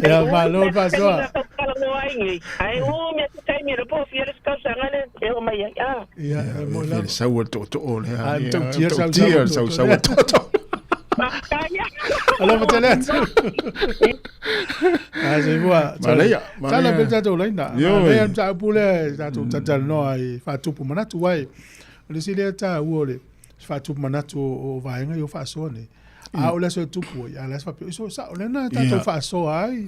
Ia, malo le faasoa. Ai u mea te taimi le po fia le tausaga le e o mai ai. Ah. Ia, e mo lava. Le sau o le tootoo le. Ah, tautia le sau sau sau sau o tootoo. Alofa tele atu. Ah, soifua. Manaia, Tala manaia. pe tatou laina. Ioe. Manaia le mataupu lea e tatou talatalanoa ai faatupu manatu ai. O le isi lea taua o le faatupu manatu o vaega ia o faasoa nei. A o le aso e tupu ai, a le aso faapea, so sao lena tatou faasoa ai.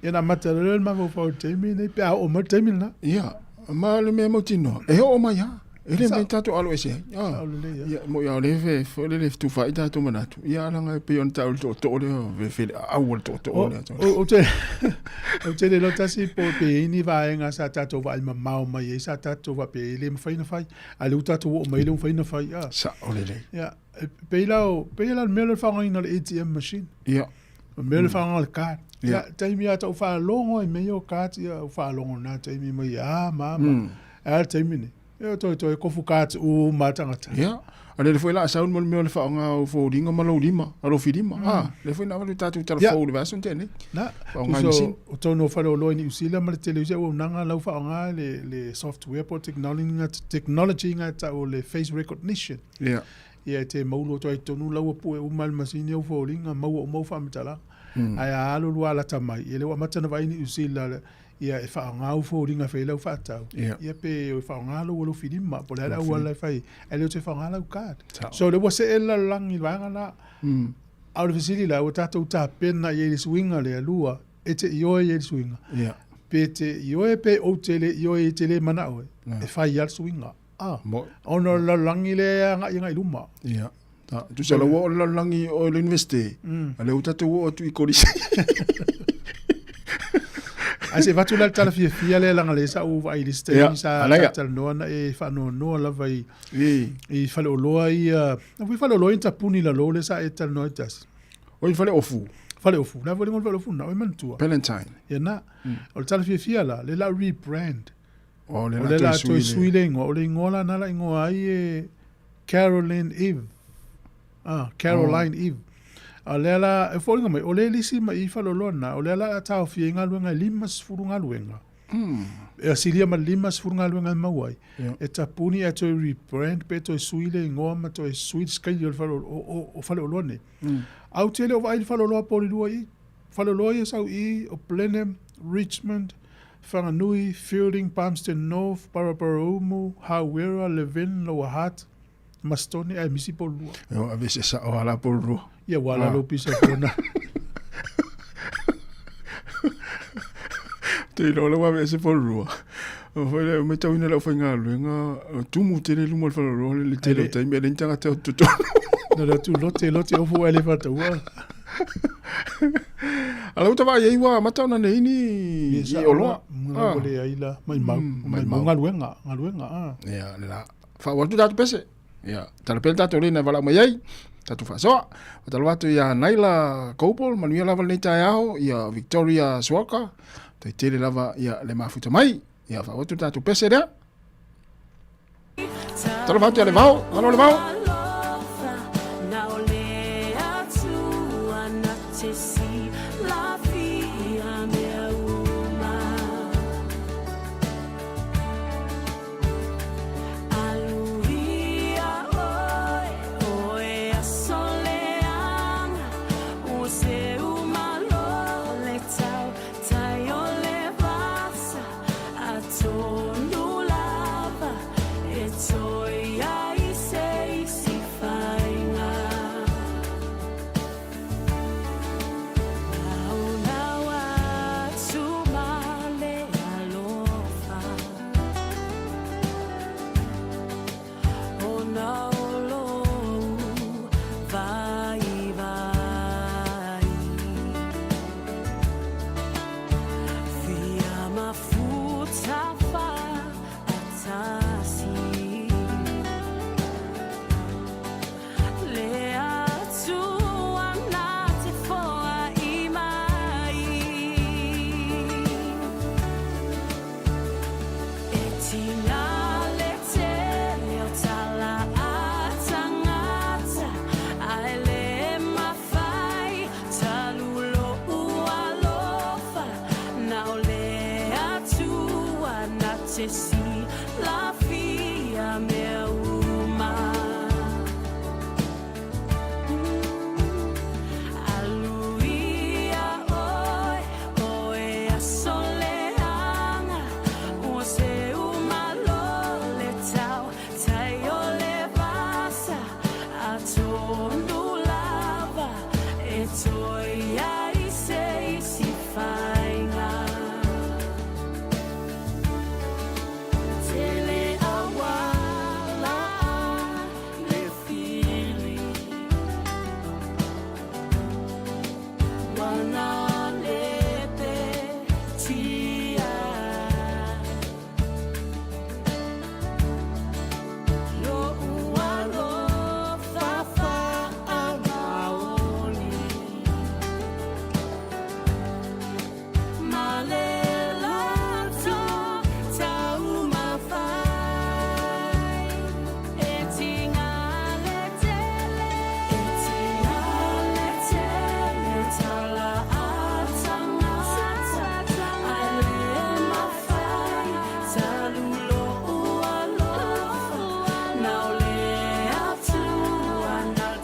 Ia na amata loa lea o le mafaufau i le taimi lenei pe a oo mai le taimi lena. Ia, ma le mea mautinoa, e oo mai lava. E le mafai tatou alo ese ai. Sao lelei, ia. Ia, moi a o lea e foi lele e fetufaai tatou manatu. Ia, leaga e pei ona taua i le tootoo lea, o fe le aau o le tootoo lea. Ou te, ou te le iloa tasi po pe i ai ni vaega sa tatou vaai mamao mai ai, sa tatou faapea e le mafai ona fai. A o lea ua tatou oo mai lea ua mafai ona fai. Sao lelei. Ia, e pei la o, pei la o le mea lea o le faaaogaina o le ATM machine. Ia. O le mea lea o le faaaoga o le card. Ia. Taimi lava ta ou faalogo ai i mea ia o cards, ia ou faalogo i lena taimi mai a ma a ma. Ae a le taimi lenei? Ia toe toe kofu ka uma tagata. Ia. A lele foi la a sau mo le mea o le faaaoga o foliga ma lou lima, a lou filima. A, lea foi na avatu tatou tala fou i le vaiaso na tea nei. Na, Faaaoga i tusa masini. o tonu o faleoloa i Niu Sila ma le tele o isi auaunaga lau faaaoga le, le software po o technology, technology nga e tau o le face recognition. Ia. Ia e te maulu atu ai i totonu lau pue uma e le masini au foliga, maua uma au faamatalaga. Ae a alu lua lata mai, ia lea ua amata ona vaai Niu Sila ia e faaaoga au foliga e fai ai lau faatau, ia pe e faaaoga lou alofi lima, po o le a le auala e fai ai, ae le o toe faaaoga lau card. So lea ua see le lalolagi i le vaega lena. A o le fesili la, ua tatou tapena i ai i le suiga lea? Lua, e te ioe i ai i le suiga? Pe te ioe pe ou te le ioe e te le manao e, e fai lava le suiga. Ah, ona o le lalolagi lea e agai agai i luma. Ia. Ta, tusa la ua oo le lalolagi o le universite, a lea ua tatou oo atu i kolisi. Ae se i avatu la le tala fiafia lea leaga lea sa ou vaai i le isi taimi sa talanoa na e faanoanoa lava i i faleoloa ia, na foi faleoloa ia na tapuni i lalo lea sa e talanoa ai tasi. Oi faleofu. Faleofu, la foi le igoa o le faleofu na, oi manatua. Valentine. Ia na. O le tala fiafia la, lea la rebrand. O le la toe sui le igoa. O le igoa la na la igoa ai e Caroline Eve. Ah, Caroline oh. Eve. A lea la, e foliga mai, o le lisi mai i faleoloa na, o lea la a taofia ai galuega e 50 galuega. E silia ma le 50 galuega e maua ai. Yeah. E tapuni ae toe rebrand pe toe sui le igoa ma toe sui le sikaili o le fale, o faleoloa nei. A ou te le o vaai i le faleoloa Polilua i, faleoloa ia sau i o Blenheim, Richmond, Whanganui, Feilding, Palmerston North, Paraparaumu, Hāwera, Levin, Lower Hutt, Mastone, ae misi Polilua. E o ave se sao ala Polilua. Ia ua ala lou pisa kona. Te iloa la ua ave ese Polilua. O foi le matauina lau faigaluega, tumu tele i luma o le faleoloa le tele o taimi, e leai ni tagata o totonu. Na le atu lote, lote ofu ai le whataua. Ala uta vai ai ua amata ona nei ni i oloa. Ah. Le ai la mai mau, mai mau galuega, galuega ah. Ia, le la. Wha atu tātou pese. Ia, tala pele tātou le na wala mai ai. Tātou whasoa. Whatalo atu ia Naila Cobol, manuia lava lenei taeao, ia Victoria Suaka, tai tele lava ia le mafuta mai. Ia wha atu tātou pese lea. Talofa atu ia Levao, alo Levao.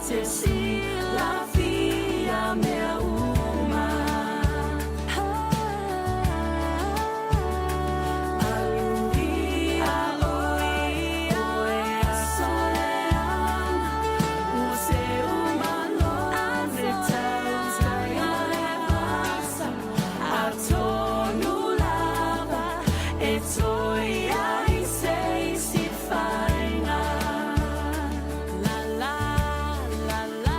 te silafia mea uma. Aluia oi oe aso leaga, ua seu malo le tautai o le vasa, atonu lava e toe ai se isi faiga. La la la la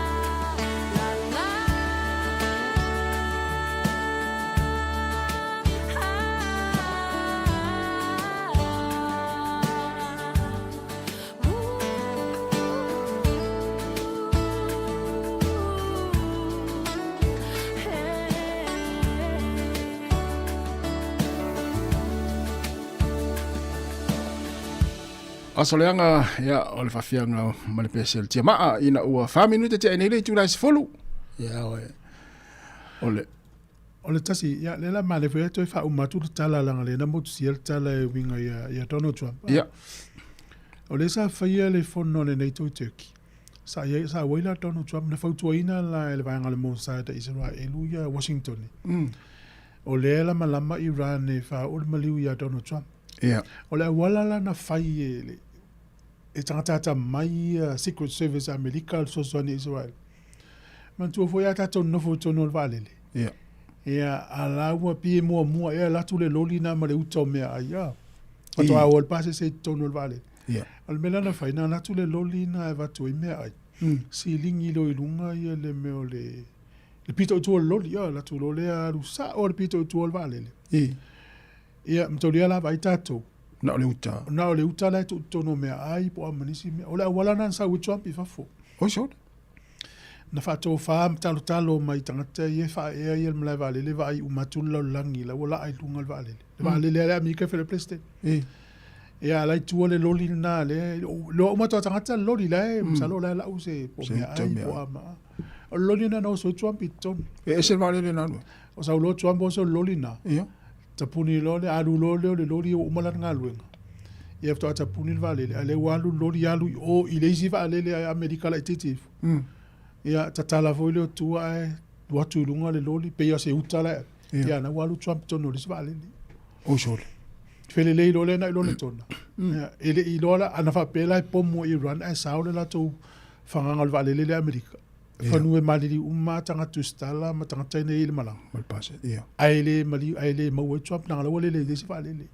la la. Aso leaga, ia, o le faafiaga ma le pese o le tiamaa ina ua fa minute tea nei le itula e 10. Ia, oe, o le O le tasi, ia, lea la male foi e toe faauma atu le tala leaga lea na motusia le tala e uiga ia, ia Donald Trump. Ia. O lea sa faia le fono a le NATO i Turkey. Sa iai, sa auai la Donald Trump na fautuaina la e le vaega o le Mossad a Isaraelu ia Washington. O lea e lamalama Iran e faaoo le maliu ia Donald Trump. Ia. O le auala la na fai e le e tagata atamai ia Secret Service a Amerika le fesoasoani i Israel. Manatua foi a tatou nonofo i totonu o le vaalele. Ia. Ia, a la ua pei e muamua ea alu atu le loli na ma le uta o meaai, a. Faatoa o ai le pasese i totonu o le vaalele. Ia. O le mea la na fai, na alu atu le loli na e avatu ai meaai. Silingi loa i luga ia le mea o le le pito i tua o le loli, a, alu atu loa lea alu sao le pito i tua o le vaalele. Ia, mataulia la vaai tatou. Na o le uta. Na o le uta la e tuu i totonu o meaai po o a ma nisi mea. O le auala lena na sau ai Trump i fafo. Oi sole. Na faatofa ma talotalo mai tagata ia e faaea ia le malae vaalele vaai uma atu le lalolagi la ua laa i luga le vaalele. Le vaalele a le Amerika e fai le President. Ia a la i tua le loli lena lea, iloa uma atu lava tagata le loli la e masalo o la e lau se po o meaai po o a ma a. O le loli lena na oso ai Trump i totonu. E ese le vaalele na alu ai? O sau loa Trump oso i le loli lena. Ia. Tapuni loa le, alu loa lea o le loli ua uma lana galuega. Ia faatoa tapuni le vaalele, a o lea ua alu le loli alu i o i le isi vaalele a Amerika laitiiti ifo. Ia tatala foi lea o tua ae alu atu i luga le loli, pei lava o se uta la e ave. Ia na ua alu Trump i totonu o le isi vaalele. Oi sole. Felelei loa lea na i lo le tona. Ia, e le i iloa la, ana faapea la e pomu e Iran ae sao le latou fagaga o le vaalele lea a Amerika. Fanua e maliliu uma tagata tusitala ma tagata ina i le malaga. Ma le pase, ia. Ae le maliu, ae le maua ai Trump, leaga la ua lele i le isi vaalele.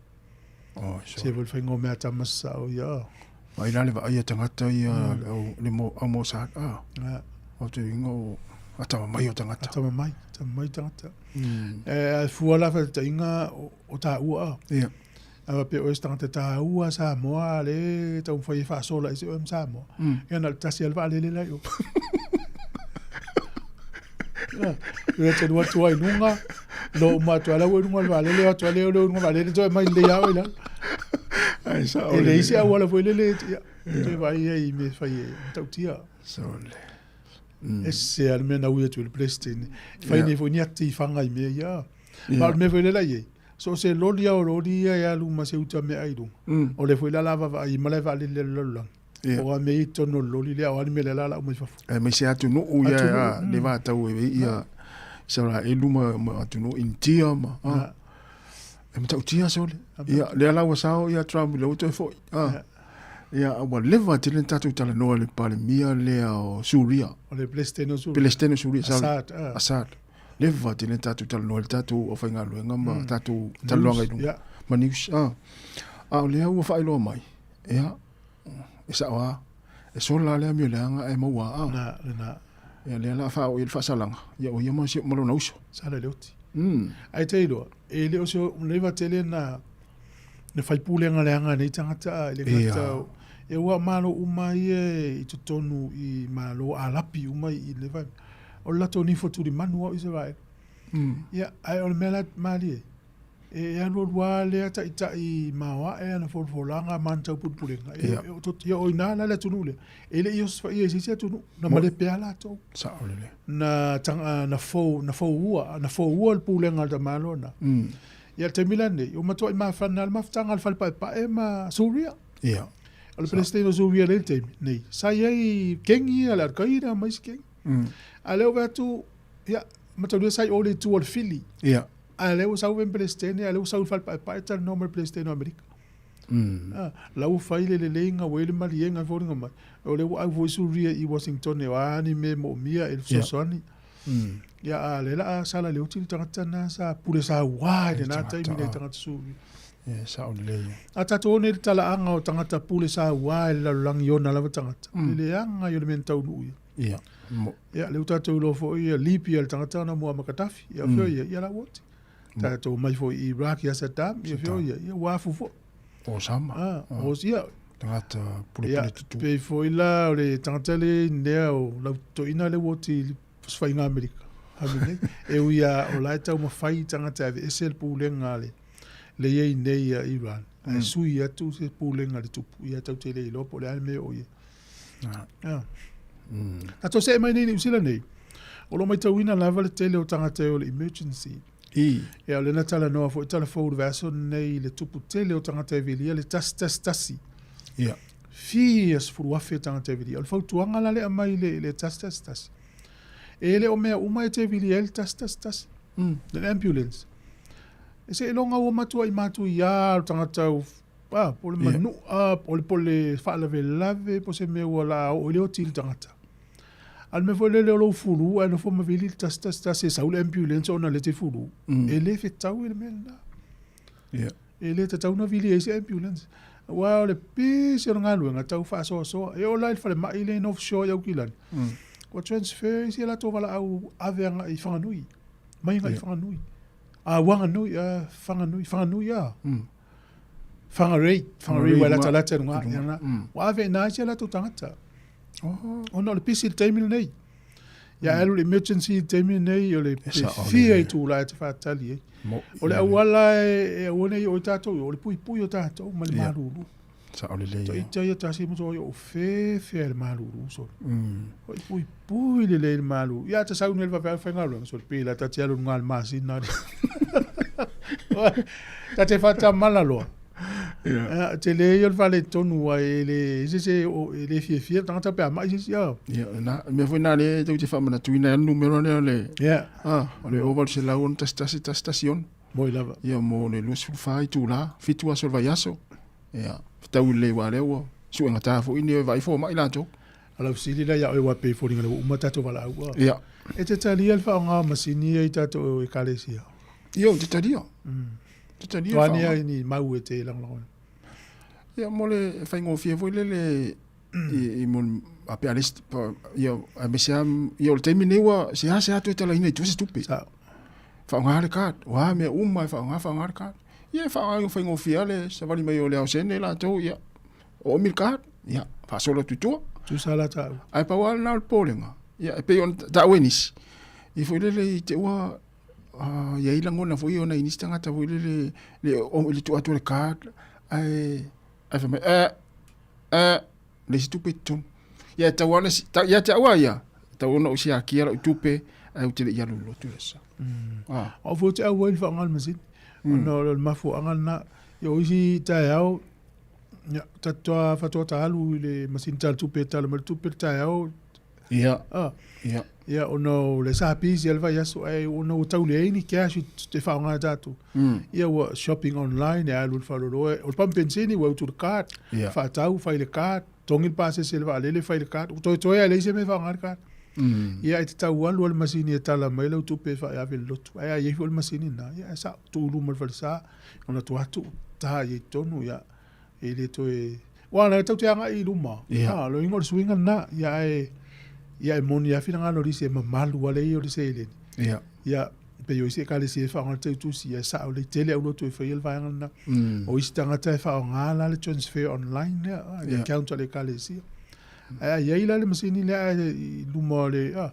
Oh, sure. Se foi le faiga o mea tama sao ia. Ai la le vaai a tagata ia, le au, le mo, au Mossad, ah. O te uiga o atamamai o tagata. Atamamai, atamamai tagata. E fua la faataitaiga o taua a. Ia. A faapea oe se tagata taua Samoa le taumafai e faasola i se oe ma Samoa. Ia na o le tasi lava le vaalele la i o. Ia te alu atu ai i luga, loa uma atu ai la ua i luga o le vaalele, o atu ai lea o lea i luga o le vaalele, toe aumai lelei lava oe i lalo. Ai sao. E leai se auala foi lele, ia, toe vaai ai i mea e fai e matautia. Sole. Ese lava le mea na ui atu i le President. E fai nei foi ni ati i fanga i mea ia. Ma o le mea foi lea la i ai, so o se loli lava o loli ia e alu ma se uta meaai i luga. O lea foi la o le a vaavaai i malae vaalele a le lalolagi. O a mea ia i totonu o le loli lea, o a ni mea lea la lau mai fafo. Aemaise atunuu ia a le vatau e ia Isaraelu ma atunuu Initia ma e matautia sole. Ia lea la ua sao ia Trump lea ua toe foi. Ia ua leva tele na tatou talanoa i le Palemia lea o Suria. O le President o Suria. President o Suria. Assad. Assad. Leva tele na tatou talanoa i le tatou aufaigaluega ma tatou talanoaga i luga. Ma news. A o lea ua faailoa mai, ia, e sao lava, e sola lava le amio leaga ae maua lava. Na, lena. Ia lea o le a faaoo i ai le faasalaga, ia o ia ma si, ma lona uso. Sala i le oti. Ae te iloa, e le o se leva tele na na fai pulega leaga a nei tagata a i le gata e ua malo uma ia i totonu i Malo Alapi uma i le vaega. O le latou nifo tulimanu au Isaraelu. Ia, ae o le mea la malie, e alualu lava lea taitai maoae ana folafolaga ma ana taupulepulega. Ia o i ina la le atunuu lea, e le i osofaia i se isi atunuu, na malepe lava latou. Sao lelei. Na na fou, na foua, na foua le pulega a le tamaloa lena. Ia, le taimi la lenei, ua matuai mafana lava le mafutaga a le Fale Paepae ma Suria. Ia. O le Peresetene o Suria lea i le taimi nei, sa i ai kengi ia le Al-Qaeda ma isi kengi. A o lea ua vaai atu, ia, mataulia sa i o i le itu o le Fili. Ia. A o lea ua sau le Peresetene, a o lea ua sau i le fale paepae talanoa ma le Peresetene o Amerika. A, la ua fai le leleiga ua i ai le maliega e foliga mai, o lea ua au foi Suria i Washington o a ni mea e moomia e le fesoasoani. Ia, a o lea o le a sala le oti le tagata lena sa pule saua i lena taimi i nai tagata Suria. Ia, sao lelei. A tatou o nei i le talaaga o tagata pule saua i le lalolagi i ona lava tagata, le leaga ia o le mea na taunuu i ai. Ia, mo. Ia, lea ua tatou iloa foi ia Libya le tagata na Muammar Gaddafi, ia fea ia, ia la ua oti. Tatou omai foi i Iraq ia Saddam, ia fea ia, ia ua afu foi. Osama. Ah, o, ia. Tagata pulepule tutu. Pei foi la o le tagata le nea o lau toeaina lea ua oti i le Fesofaaiga Amerika, Khamenei, e ui lava o la e taumafai tagata e aveese le pulega a le le i ai nei ia Iran, ae sui atu se pulega a le tupu, ia tatou te le iloa po o le a le mea e oo i ai. Ah. Tatou see mai nei i Niu Sila nei, o lo o matauina lava le tele o tagata e o le emergency. I. Ia, o lea na talanoa foi tala fou i le vaiaso lenei i le tupu tele o tagata e vilia le 111. Ia. Fia 10,000 tagata e vilia. O le fautuaga la lea aumai i le, le 111, e le o mea uma e te vilia ai le 111. Le ambulance. E seiloga ua matuai matuia le tagata ah, po o le manua, po o le faalavelave, po o se mea ua la oo ai le oti i le tagata. A o le mea foi lele o lou fulu ae nofo ma vili le 111 e sau le ambulance ona o lea e te fulu, e le fetau le mea lena. E le tatau ona vili ai se ambulance. Aua o le pisi o le galuega tau faasoasoa. E oo la i le falemai lea i North Shore i Aukilani, ua transfer isi a latou valaau ave agai i Whanganui. Mai agai i Whanganui. A Wanganui, a Whanganui, Whanganui a. Whangarei, Whangarei ua e latalata i luga, ia na. Ua ave i ina isi a latou tagata. Ona o le pisi i le taimi lenei. Ia alu le emergency i le taimi lenei, o le fia itula e te faatali ai. O le auala e aua nei oo i tatou, o le puipui o tatou ma le malulu. Sao lelei. To ita ia tasi mo toi o fe fe le malulu so. O i puipui lelei le malulu. Ia ta sau nei le vave faigaluega so pe la ta te alu luga le masina. Ta te faatamala loa. Ia. Tele ia o le faaletonu ai e le se se e le fiafia le tagata pe a mai se isi a. Ia, na, mea foi na lea tou te faamanatuina ai le numera lea o le, Ia. ah, o le 0800 11 11 6. Moi lava. Ia, mo le 24 itula, 7 aso o le vaiaso. Ia, fetaui lelei aua o lea ua suegata foi ni e vaai fomai latou. O lau fesili la ia oe aua pei e foliga lea ua uma tatou valaau a. Ia. E te talia le faaaoga o masini ia i tatou ekalesia? Ia, ou te talia. Te talia le Toa ni faaaoga. ai ni mau e te lagolagoina? Ia, mo le faigofie foi lele i, i mo le, a pe a le isi, pa, ia, aemaise lava, ia o le taimi lenei ua seasea toe talaina i tua se tupe. Sao. Faaaoga le card, o a mea uma e faaaoga, faaaoga le card. Ia e faaaoga faigofie lava le savali mai o le aosene latou, ia, oomi le card, ia, faasolo atu i tua. Tusa la taua. Ae pau lava lena o le popolega, ia, e pei ona taua e nisi, i foi lele i te ua i ai lagona foi o nai nisi tagata foi lele, le, o, le tuu atu o le card, ae, ae fai mai, eh, eh, le isi tupe i totonu. Ia e tatau lava ona, ia te au lava ia, e tatau ona ou siakia lau tupe, ae ou te le i alu i le lotu i le aso. Ah. O au foi ou te auai i le faaaoga o le masini, ona o le mafuaaga lena. Ia o isi taeao, ia, ta faatoa ta alu i le masini tala tupe e tala mai le tupe le taeao. Ia. Ah. Ia. Ia, ona o le sa busy lava le vaiaso, ae ona ua tau leai ni cash e faaaoga e tatou. Ia ua shopping online, e alu i le faleoloa, o le pamu penisini ua utu i le card, faatau, fai i le card, togi le pasese i le vaalele, fai i le card, ua toetoe lava e leai se mea e faaaoga ai le card. Ia e tatau alu lava le masini e tala mai lau tupe e ave i le lotu. Ae a i ai foi le masini lena, ia e sao, tuu i luma o le falesa, ona tuu atu, ta i ai i totonu, ia, e le toe... Aua o lea tatou te agai i luma, a, o le uiga o le suiga lena, ia ae, ia e moni lava finagalo o nisi e mamalu lava le ia o le seleni. Ia. Ia, pei o isi ekalesia e faaaoga le teutusi, ia e sao lelei tele aulotu e faia le vaega lena. O isi tagata e faaaoga la le transfer online lea, le account a le ekalesia. Ae a i ai la le masini lea ae i luma o le, a,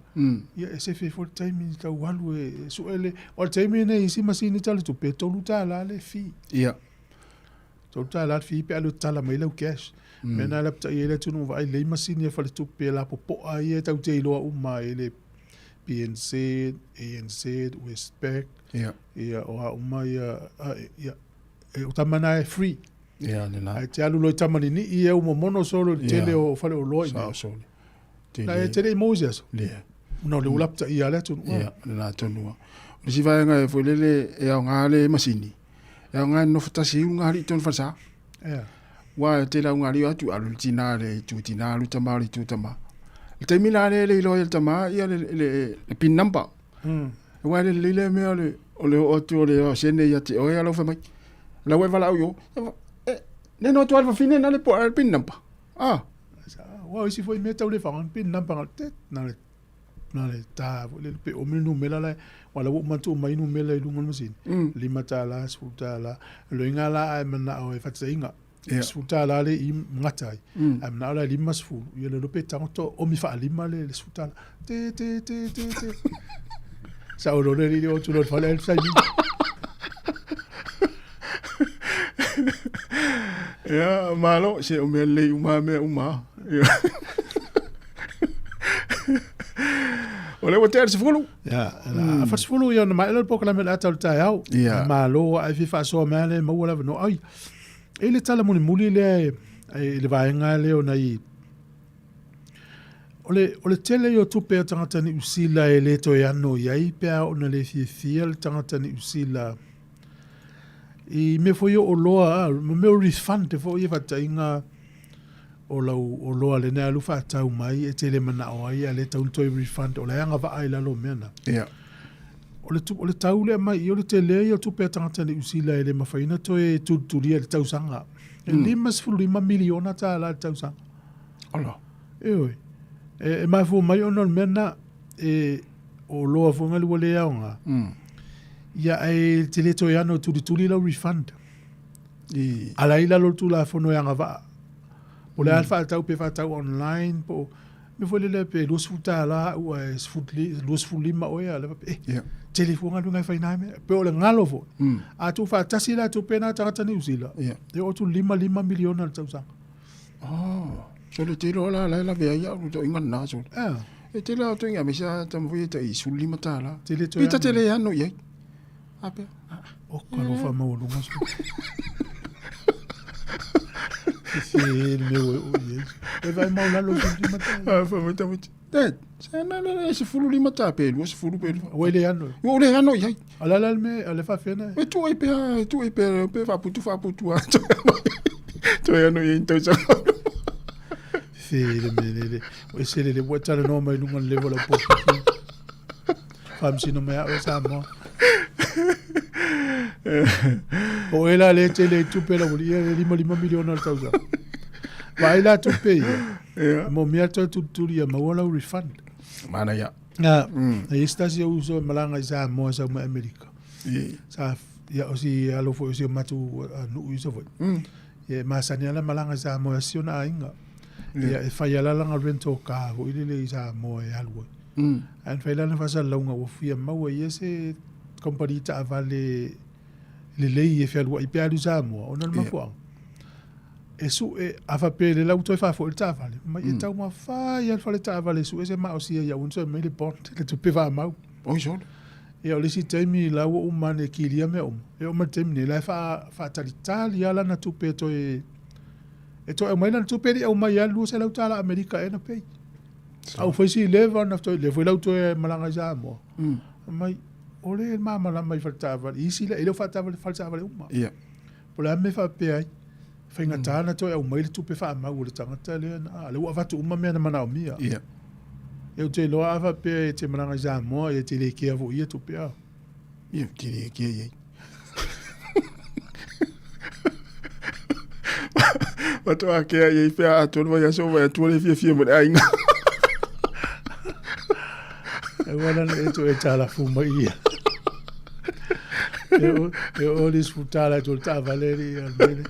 ia e sefe ai foi le taimi tau alu e sue le, o le taimi lenei i isi masini tala tupe, e $3 le fee. Ia. $3 le fee pe alu e tatala mai lau cash. Mea na e lapatai ai le atunuu vaai lelei masini a faletupe lapopoa ia e tatou te iloa uma ai le BNZ, ANZ, Westpac, Ia. ia o a uma ia, a, ia, e, o tama na e free. Ia, lena. Ae te alu loa i Tamalini'i ia ua momono solo i le tele o faleoloa i inei. Sao solo. Tele. La e te le i maua i se aso. Lea. Ona o le ua lapataia lava le atunuu. Ia, lena tonu lava. O le isi vaega e foi lele e aoga le masini, e aoga e nonofo tasi ai ulugalii i totonu o le falesa. Ia. Aua e tele lava ulugalii o atu, alu le tina i le itu tina, alu le tama i le itu tama. I le taimi la lea e le iloa ai e le tama ia le pin number. Aua e le lelei lea mea o le oo atu o le sene ia te oe a lau fai mai, la ua e valaau i o, e, neno atu lava le fafine na le po le pin number. Ah. Aua o isi foi mea tau le faaaoga pin number na o le tet, na o le na le ta foi lele pe omi le numera la aua la ua uma ona tuu mai numera i luga o le masini, $5, $10. O le uiga la a e manao e faataitaiga, $10 le i gata ai, ae manao la e 50, ia le iloa pe tago to omi faalima le $10. Te te te te te. Sao loa le alii o atu loa i le fale ai le saimini. Ia, malo, se o mea lelei uma mea uma. Ia. O lea ua tea le 10. Ia, a fa 10 ia ona maea lea o le polokalame o le ata o le taeao. Ia. Malo, ae fia faasoa mai lava lea e maua le avanoa. Ai, e i le tala mulimuli lea i le vaega lea o nai O le, o le tele ia o tupe a tagata Niu Sila e le toe ano i ai pe a oo ina le fiafia le tagata Niu Sila i mea foi o oloa, ma mea o refund foi ia faataitaiga o lau oloa lena e alu faatau mai e te le manao ai a le tatau ona toe refund o la e agavaa i lalo o mea na. Ia. O le, o le tau lea mai i o le tele ia o tupe a tagata Niu Sila e le mafai ona toe tulitulia i le tausaga. E $55 miliona tala i le tausaga. Ala. Ioe. E, e mafua mai ona o le mea lena, e, o oloa foi ngali ua le aoga. Ia, ae te le toe ano e tulituli lau refund. I. A la i lalo o le Tulafono e agavaa. Po o le a le faatau, pe faatau online, po o mea foi lele pe $20 au ae 25 oe, a le faapea, e, yeah. tele fua galuega e fai na mea. Pe o le galo foi. A tuufaatasi la tupe na tagata Niu Sila, e oo atu 5 miliona i le tausaga. Oh, so le tele o la la la vea ia ru to inga na so. Ah. E tele o to inga me sa tam foi ta i sul lima ta la. Tele to. Pita tele ano i ai. A pe. O ka lo fa mau lunga so. Se le me o i. E vai mau la lo sul lima ta. Ah, fa mo ta mo. Te, se na na se fulu lima ta pe, lu se fulu pe. O le ano. O le ano i ai. Ala la me ale fa fena. E tu ai pe, tu ai pe, pe fa putu fa putu a. Toe ano i tau sa. Se le me le le. O se le le ua tala noa mai lunga le level o po. Faamasino mai au e Samoa. O e la le tele i tupe la uli ia le 55 miliona le tausaga. Vaai la tupe ia. Yeah. Mo mea toe tulituli ia maua lau refund. Mana ia. Na, e isi tasi o uso e malaga i Samoa sau mai Amerika. Yeah. Sa, ia o si alo foi o si o matou nuu i Savaii. Ia e masani lava malaga i Samoa e asi ona aiga. Ia e fai lava lana rental car foi lele i Samoa e alu ai. Ae na fai lana faasalalauga ua fia maua e ia se kamupani taavale lelei e fealuai pe alu i Samoa ona o le mafuaaga. E sue, a faapea le la ua toe faafoi le taavale, mai e taumafai lava le fale taavale e sue se maosia ia aua ne toe aumai le bond, le tupe faamau. Oi sole. Ia o le isi taimi la ua uma ane e kilia mea uma, e oo mai le taimi nei, la e faatalitali lava lana tupe e toe, e toe aumai lana tupe e le i aumai lava le $200 Amerika ea na pay. A ua fai si leva ona toe, lea foi la ua toe malaga i Samoa. Mai, o le malamalama i fale taavale, i isi la, e le o fale taavale uma. Ia. Po o le a le mea e faapea ai, faigata ona toe aumai le tupe faamau a le tagata lea, a o lea ua avatu uma mea na manaomia. Ia. Ia ou te iloa a faapea e te malaga i Samoa, ia e te le kea foi ia tupe a. Ia, ou te le kea i ai. Faatoa kea i ai pea atoa le vaiaso o vaiatua le fiafia ma le aiga. E ua lana e toe talafu mai ia. E o le sfutala e toe taavale li ia mele.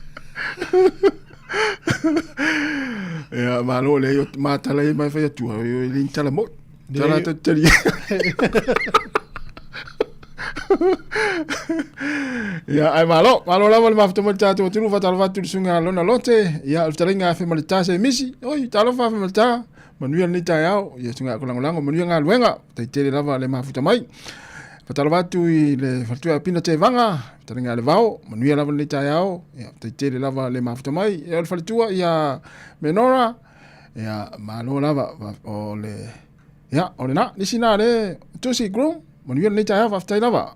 Ia, malo le o matala i mai whai atua, o le tala mo. Tala te tali. Ia, ai malo, malo lava le mafuta mo le tātou atunu, whatalofa atu le sunga lona lote, ia, o le talinga afe ma le tā se misi, oi, talofa afe ma le tā, manuia lenei taeao, ia sunga ako langolango, manuia galuega, tai tele lava le mafuta mai. Faatalofa atu i le faletua ia Pina Tevaga, fetalaiga ia Levao, manuia lava lenei taeao, ia, faafetai tele lava le mafuta mai. Ia, o le faletua ia Menora, ia, malo lava, o le, ia, o lena, nisi na le Tusi Groom, manuia lenei taeao, faafetai lava.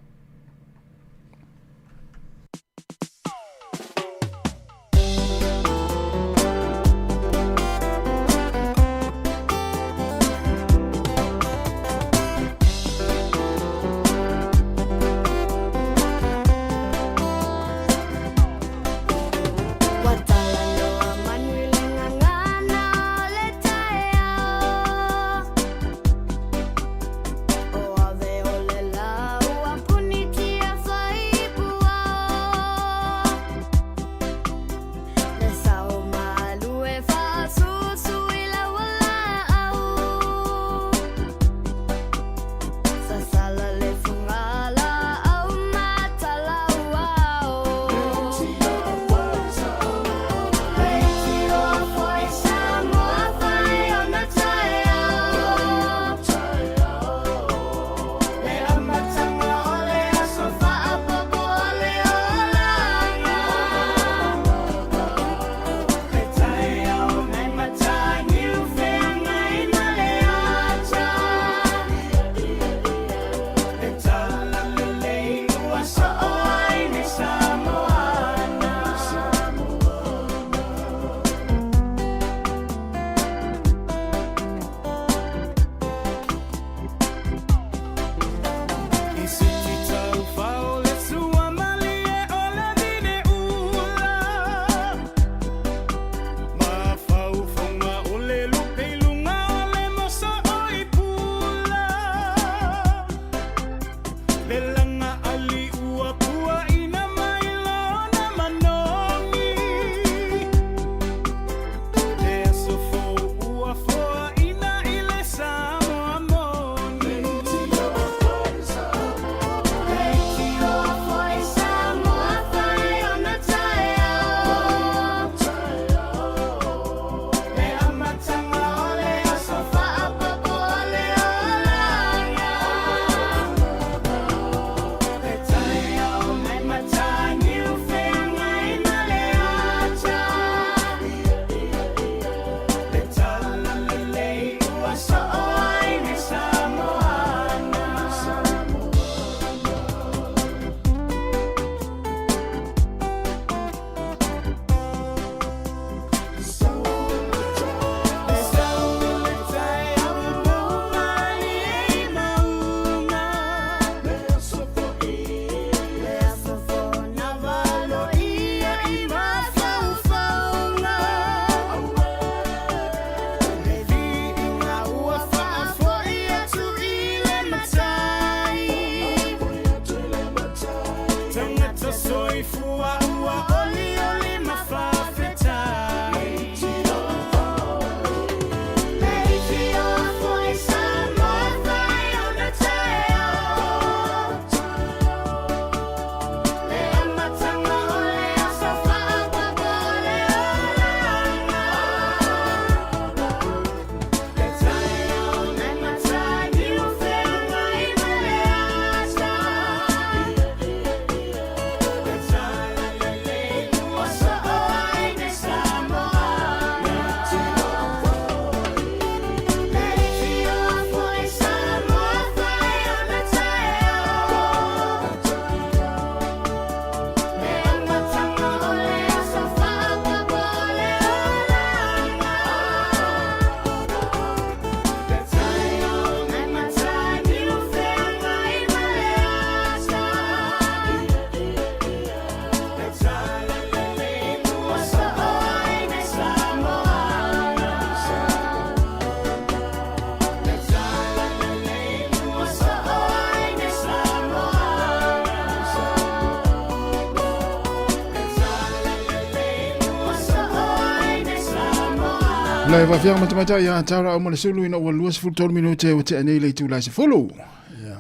Le vafia matamata ia tara o male sulu ina ua 23 minute o te nei le itula se fulu.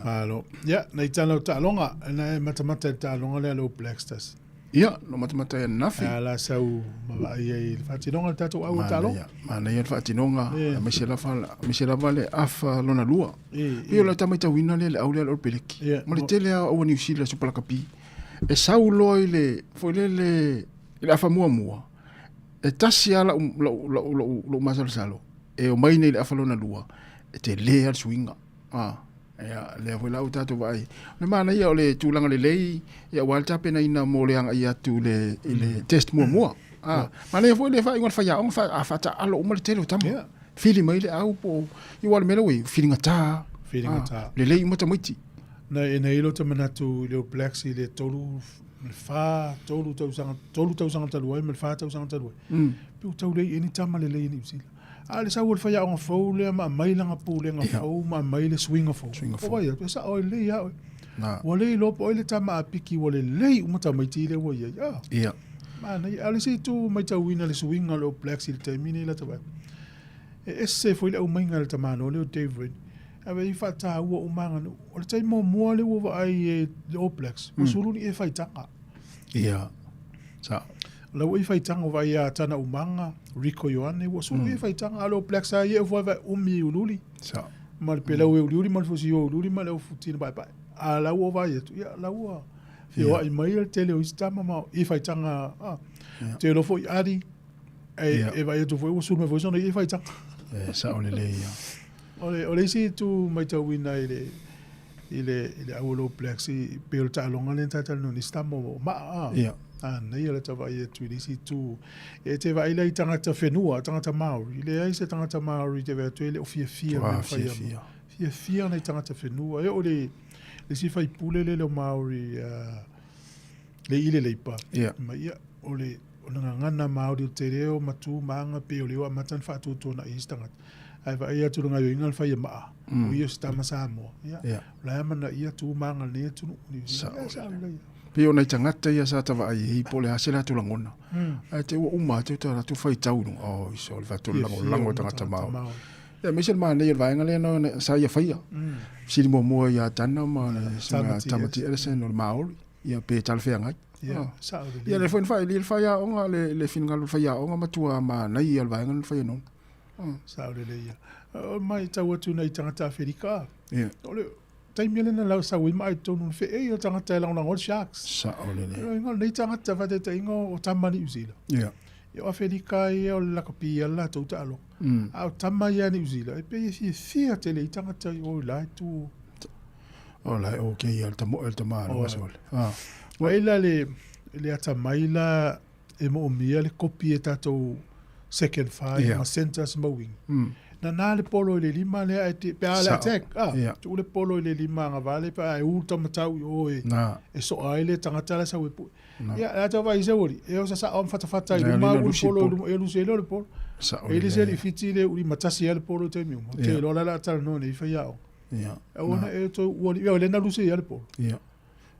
Malo. Ia, nei tala o taaloga, na e matamata i le taaloga lea a le All Black Stars. Ia, no matamata ai ananafi. A la sau ma vaai ai i le faatinoga o le tatou au o taaloga. Manaia le faatinoga, aemaise lava, aemaise lava le afa lona lua. Pei o le ta matauina lea le au lea o le peleki. Ma le tele lava o au a Niu Sila Super Lakapi, e sau loa i le, foi lele, i le afa muamua, e tasi lava lau, lau, lau, lau, lou masalosalo, e omai nei i le afa lona lua, e tele lava le suiga. Ah. Ia, lea foi la ua tatou vaai. O le manaia o le tulaga lelei, ia aua le tapenaina mo le agai atu i le, i le test muamua. Ah, manaia foi le faaiuga o le faiaoga, fa, a faataalo uma le tele o tama. Yeah. Fili mai le au po o, ia aua o le mea lea ua i ai, filigata. Filigata. Ah, lelei uma tamaiti. Na, e na i lo te manatu i le All Blacks i le tolu, le whā, tolu tausaga, tolu tausaga talu ai ma le whā tausaga talu ai. Pe ua tau lei e ni tama lelei i Niu Sila. A le sau o le faiaoga fou lea ma aumai lana pulega fou ma aumai le suiga fou. O vai atu, e sao ai lelei ia oe. Ua le iloa po o ai le tama apiki ua lelei uma tamaiti lea ua i ai. Ah. Ia. Manaia. A o le isi itu matauina le suiga o le All Blacks i le taimi nei lata vai. E ese foi le aumaiga e le tamaloa lea o Dave Rennie. Ave i faataua uma aganuu. O le taimi muamua lea ua vaai e le All Blacks, ua sulu ni e faitaga. Ia. Sao. La ua i faitaga o vaai ia Tana Umaga, Rieko Ioane, ua sulu mm. e faitaga. A le All Blacks a ia fua vai umi i uliuli. Sao. Ma le pelau e uliuli, ma le fusi o uliuli, ma le ufutina paepae. A la ua vaai atu, ia la ua feoai mai le tele o isi tama ma i faitaga. Ah. Yeah. Te lo foi Adi, e, yeah. e vaai atu foi ua sulu mai foi sona i faitaga. E, sao lelei ia. O le, o le isi itu matauina i le, i le, i le au o le All Blacks i pei o le taaloga lea na talatalanoa nisi tama o maa a. Yeah. Manaia le ta vaai atu i le isi itu. E te vaai la i tagata whenua, tagata Māori. Leai se tagata Māori te vaai atu e le o fiafia Ua me le whai ama. fiafia. Fiafia nei tagata whenua. E o le, le isi faipule le leo Māori, le i le leipa. Yeah. Ma ia, o le, o le gagana Māori o te reo, ma tū maanga, pei o le o amata na whaatuatua na i isi tagata. Ae vaai atu le gaoioiga le fai e maa. O ia o se tama Samoa. Ia, Yeah. o la e amanaia tū maanga lenei atunuu. Ia, Sao sao lelei. Pei o nai tagata ia sa ta vaai ai po o le a se latou lagona. Ae te ua uma atu ta latou faitau i luga, oh, iso, le fatou Fiafia lagolago uma i tagata tagata Māori. Māori. Ia, aemaise le manaia o le vaega lea na sa ia faia. Fesili muamua ia Tana ma le susuga Tamati Tamati Ellison o le Māori, ia pe talafeagai. Ia, Ah. sao lelei. Ia, lea foi na faailia le faiaoga, le, le finagalo o le faiaoga matua manaia le vaega lea na faia nona. Sao lelei ia. O mai tau atu nei tagata Aferika. Ia. O le taimi lena lau sau ai mai tonu le fe'e o tagata e lagolago ai le Sharks. Sao lelei. O ingoa o lenei tagata faataitaiga o tama Niu Sila. Ia. Ia o Aferika ia o le lakapi ia le latou taaloga. A o tama ia a Niu Sila e pei e fiafia tele i tagata i o i la itu. O la e okay ia le tamoe le tama le waso le. Ah. Ua e la le le atamai la e moomia le kopi e tatou second five ma centres ma wing. Na nā le polo i le lima lea e te, pe a le attack, ah, tuu le polo i le lima agavale pe a e u taumatau i o e, e soa ai le tagata la sau e pue. Ia, le ata vaai sau oli, e o sasao ma fatafata i luma uu le polo i luma, e lusi ai lea o le polo. E le se alii Fiti le uli matasi ai le polo i taimi uma. Te iloa la le a talanoa nei faiaoga. Aua na e toe ua ia lea na lusi ai le polo. Ia.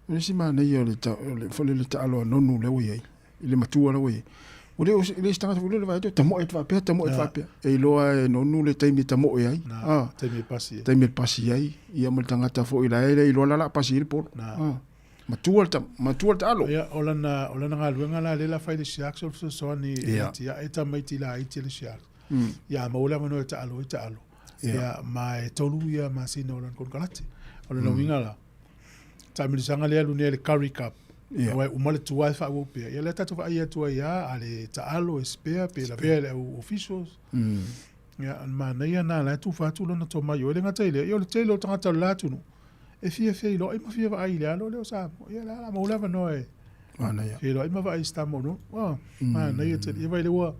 O le isi manaia o le ta, o le foi lele taalo a nonu lea ua i ai, i le matua lea ua i ai. Ua le o se, le isi tagata foi lele vaai atu, tamoe atu faapea, tamoe atu faapea. E iloa e nonu le taimi e tamoe ai. Na, taimi e pasi ai. Taimi e pasi ai. Ia ma le tagata foi la e le iloa la la pasi ai le polo. Na. Matua le ta, matua le taalo. Ia, o lana, o lana galuega la lea la fai le Sharks o le fesoasoani e atiae tamaiti laiti a le Sharks. Ia maua le avanoa e taalo ai taalo. Ia, ma e tolu ia masina o lana konekarate. O lona uiga la, taamilisaga lea alu nei le Currie Cup. Ia. Aua e uma le tua e faaauau pea. Ia lea tatou vaai atu ai lava, a le taalo e spare pe lavea i le au officials. Ia, o le manaia lena la e tufa atu lona tomai. E le gata i lea, ia o le tele o tagata o le la atunuu, e fiafia iloa ai ma fia vaai i le alo lea o Samoa. Ia la la maua le avanoa e Manaia. fia iloa ai ma vaai i se tama o nuu. Manaia tele. Ia vaai lea ua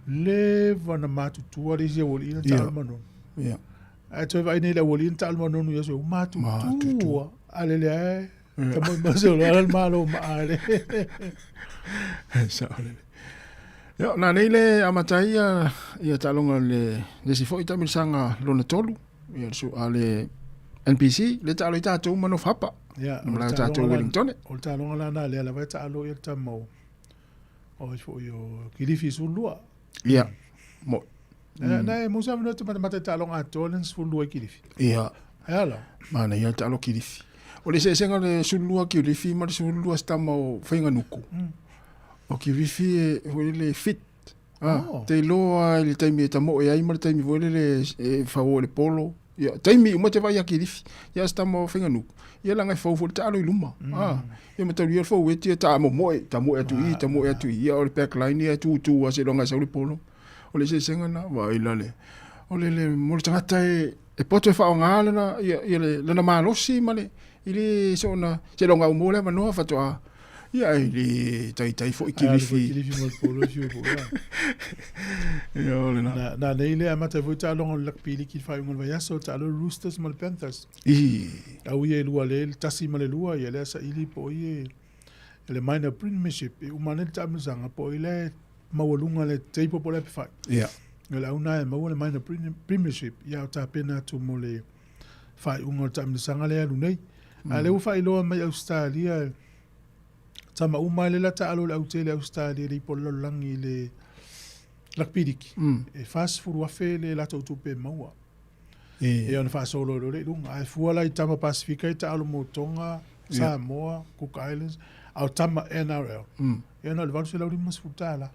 leva na matutua le isi aualii na taalo ma nonu. Ia. Ae toe vaai nei le aualii na taalo ma nonu i aso, ua matutua. A le lea e, tama i mase o le ala le malo maa le. Sao lelei. Ia, na nei le amata ai ia, ia taaloga le, le isi foi taamilosaga lona tolu, ia le su, a le NPC, le taalo ai tatou ma North Harbour. Ia, Na malaga tatou i Wellington. O le taaloga la na lea lava e taalo ia le tama o, o ai foi o Kilifi 12. Ia, mo. Na e musa avanoa te matamata i taaloga atoa le 12 i Kilifi. Ia. E ala. Manaia le taalo Kilifi. O le eseesega o le 12 Kilifi ma le 12 se tama o Fainga'anuku. O Kilifi e foi lele e fit. Ah, Oh. te iloa i le taimi e tamoe ai ma le taimi foi lele e fau ai le polo. Ia, taimi uma te vaai ia Kilifi. Ia se tama o Fainga'anuku. Ia leaga e fou foi le taalo i luma. Ah, ia mataulia le fou eti e taamomoe, tamoe atu i, tamoe atu i. Ia o le backline ia e tutu lava seiloga e sau le polo. O le eseesega lena, vaai la le, o le, le, mo le tagata e, e poto e faaaoga lana, ia, ia le, lana malosi ma le, i le soona, seiloga ua maua le avanoa faatoa, ia e le taitai foi Kilifi. Kilifi. Kilifi ma le polo e fiu foi, ia. Ia o lena. Na, na nei le amata ai foi taaloga o le Rugby League i le faaiuga o le vaiaso, taalo le Roosters ma le Panthers. I. Au ia e lua le, le tasi ma le lua, ia lea saili po o i e, le minor premiership, e uma nei le taamilosaga, po o i le maualuga le table po o le ape Ia. O le au na e maua le minor premiership, ia o tapena atu mo le faaiuga o le taamilosaga lea e alu nei. A lea ua faailoa mai Australia, tama uma le la taalo le autele Australia le ipo le lalolagi i le rugby league. E 40,000 le latou tupe e maua. Ia ona faasolo loa lea i luga. Ae fua la i tama Pasifika e taalo mo Tonga, Samoa, Cook Islands, a o tama NRL. Ia na o le $850.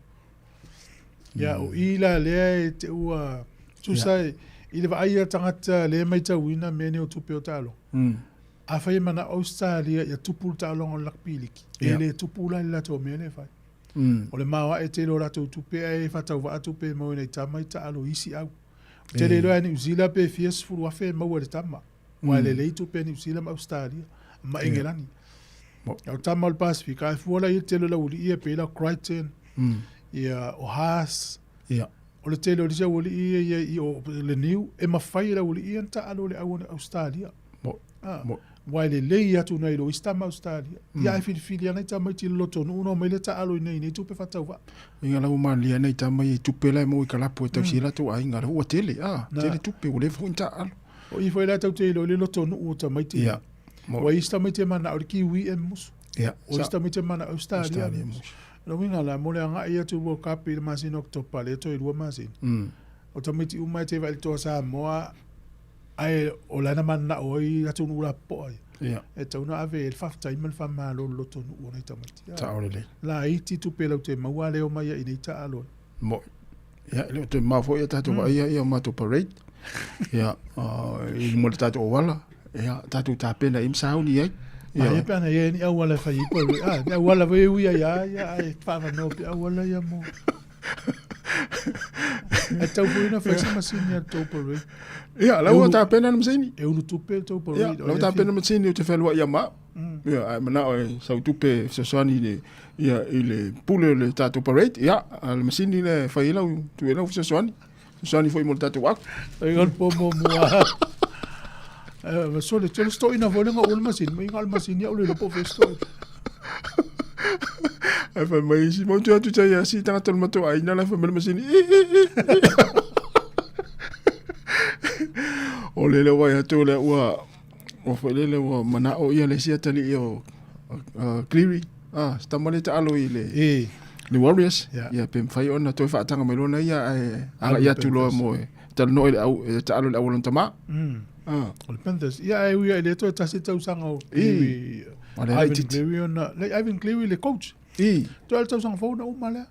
Ia o i la lea e te ua tusa i le vaai a tagata lea e matauina mea nei o tupe o taaloga. Afai e manao Australia ia tupu le taaloga o le rugby league, e le tupu la i le latou mea lea e fai. O le maoae tele o latou tupe ae faatauvaa tupe e maua i nai tama i taalo i isi au. Ou te le iloa ia Niu Sila pe fia 10,000 e maua e le tama. Aua e lelei tupe a Niu Sila ma Australia ma Engelani. A o tama o le Pasifika, ae fua la ia le tele o le aualii ia pei la o Crichton, ia o Haas. O le tele o isi aualii ia ia i o le Niu, e mafai e le aualii ia ona taalo i le au Australia. Aua e lelei atu nai lo isi tama Australia. Ia ae filifili lava nai tamaiti i le lotonuu ona omai lea taalo i inei i nei tupe faatauvaa. Inga la ua malie nai tama ia i tupe la e maua i kalapu e tausi ai latou aiga la ua tele a tele tupe ua leva foi ona taaalo. O i foi la tou te iloa i le lotonuu o tamaiti ia. Ua isi tamaiti e manao i le Kiwi e musu. O isi tamaiti e manao i Australia e musu. O le uiga la mo le agai atu i World Cup i le masina o Oketopa lea toe 2 masina. O tamaiti uma e te vaai i le toa Samoa ae o lana manao ai atunuu lapopoa ia. E tatau ona ave i ai le faafetai ma le faamalo i le lotonuu o nai tamaiti. Sao lelei. Laiti tupe lau te maua lea omai ai i nei taalo ai. Mo'i. Ia, e le o toe mamao foi ia tatou vaaia ia matou parade. Ia, i luma o le tatou auala. Ia, tatou tapena i ai ma sauni ai. Ia. Aia pe ana i ai ni auala e fai ai parade. Ah, ni auala foi e ui ai a ia, ae faavanoa pea auala ia mo. Ae tatau foi ona fai se masini a le tou parade. Ia, la ua tapena le masini. E ulu tupe le tou parade. Ia, la ua tapena le masini ou te fealuai ia ma au. Ia, ae manao e sau tupe e fesoasoani i le, ia, i le pule o le tatou parade. Ia, a o le masini lea e fai ai lau, tuu ai lau fesoasoani. Fesoasoani foi mo le tatou aku. Ai o le po muamua. Eh, sole, tele stoina foi le ngau o le masini, mai ngau le masini au le iloa po o fea stoina. Ae fai mai isi, mau tu atu tai a si tagata o le matou aiga la e fai mai le masini, i, i, i, i. O lele ua vaai atu lea ua, ua foi lele ua manao ia le isi atalii o Cleary, ah, se tama lea taalo i le, le Warriors. Ia, pe mafai ona toe faataga mai loa ia ae agai atu loa mo e talanoa i le au, e taalo i le au o lona tama. Ah. O le Panthers. Ia, ae ui ai le toe tasi tausaga o Cleary. O le Ivan laitiiti. Cleary ona, le Ivan Cleary le coach. I. Toe le tausaga fou na uma lea.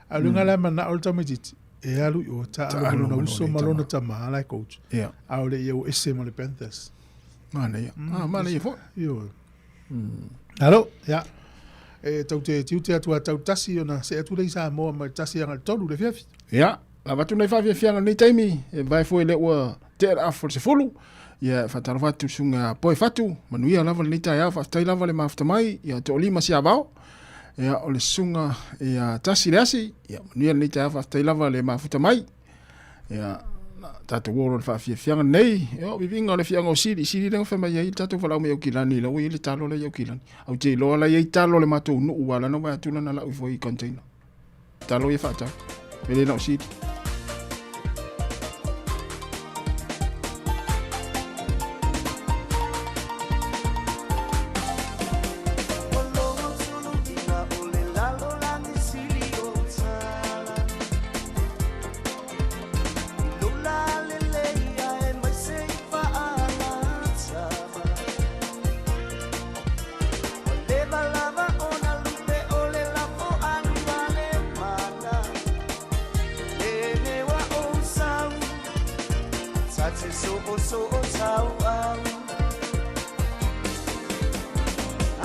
A o le uiga la e manao le tamaitiiti, e alu i o, taalo ma lona uso ma lona tama la e coach. A o le ia ua ese ma le Panthers. Manaia. Ah, manaia foi. Ioe. Alo, ia. E tou te tiute atu a tau tasi ona see atu lea i Samoa mai le tasi aga i le tolu i le afiafi. Ia, lava atu nai faafiafiaga i lenei taimi, e vae foi lea ua tea le afa o le 10. Ia, e faatalofa atu i le susuga ia Poe Fatu, manuia lava lenei taeao, faafetai lava le mafuta mai, ia toalima Siavao. Ia, o le susuga ia Tasi Leasi, ia manuia lenei taeao, faafetai lava le mafuta mai. Ia, tatou o loa i le faafiafiaga lenei. Ia, o viviga o le afioaga o Sili, Sili lea na fai mai ai le tatou valaau mai Aukilani, la ua i ai le talo la i Aukilani. Au te iloa la i ai talo a le matou nuu, aua la na vaai atu lana lau ifo i container. Talo ia faatau. E le na o Sili. o so o tau au.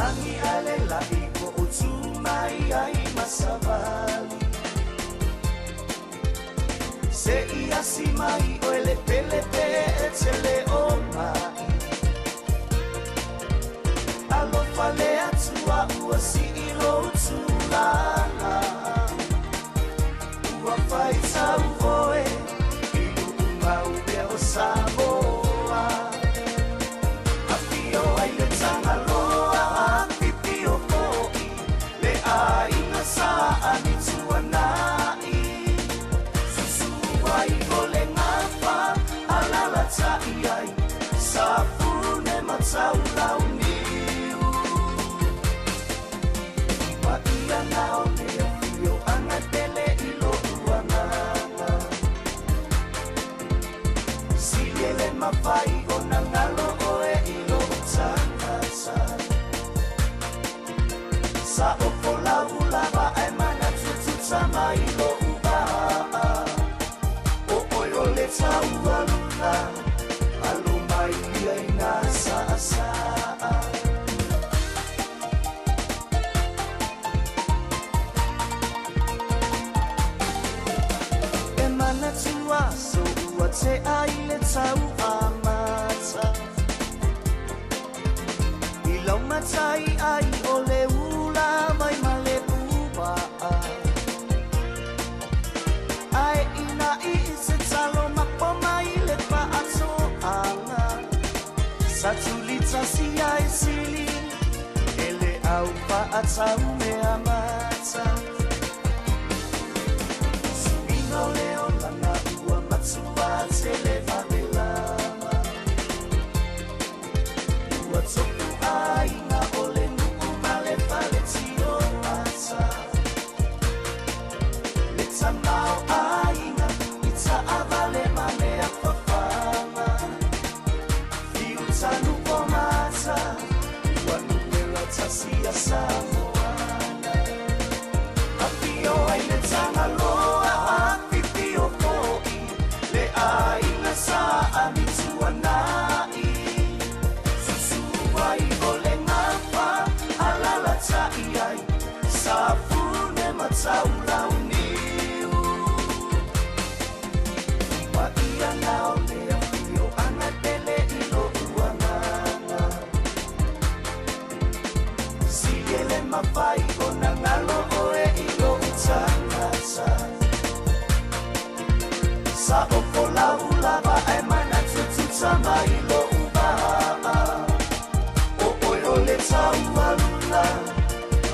Angi ale lai ko o tū mai ai masavali. Se i asi mai o ele pele pe e tele o mai. Alofa le atua ua si i lo tūlanga. Ua whai tau oe i luu mau mea o Samoa. Afio ai le Tagaloa, afifio fo'i, le aiga sa Amituanai. Susu ai o le gafa, alalatai ai, Safune ma Taulauniu. Paia na o le afioaga e pele i lo'u agaga. Sili e le mafai ona galo oe i lou tagata. Sa ofo lau lava ae manatututa mai lo'u vaa. O oe o le taualuna, alo mai ia i gā saasaa. E manatu aso ua tea i le tau amata. I lau matai ai o le ula mai ma le uvaa. Ae ina i se talo mapo mai le paatoaga. Sa tulitasi ai sili, e le au paatau mea mata. Suiga o le olaga ua matua tele vavelama. Ua topu aiga o le nuu ma le fale tioata. Le tamao aiga i taavale ma mea fafaga. Fiu tanu o mata, ua numera tasi a Samoana. Afio ai le Tagaloa, afifio fo'i, le aiga sa Amituanai. Susu ai o le gafa, alalatai ai, Safune ma Taulauniu. Paia na o le afioaga e pele i lo'u agaga. Sili e le mafai ona galo oe i lou tagata. Sa ofo lau lava ae manatututa mai lo'u vaa. O oe o le taualuna,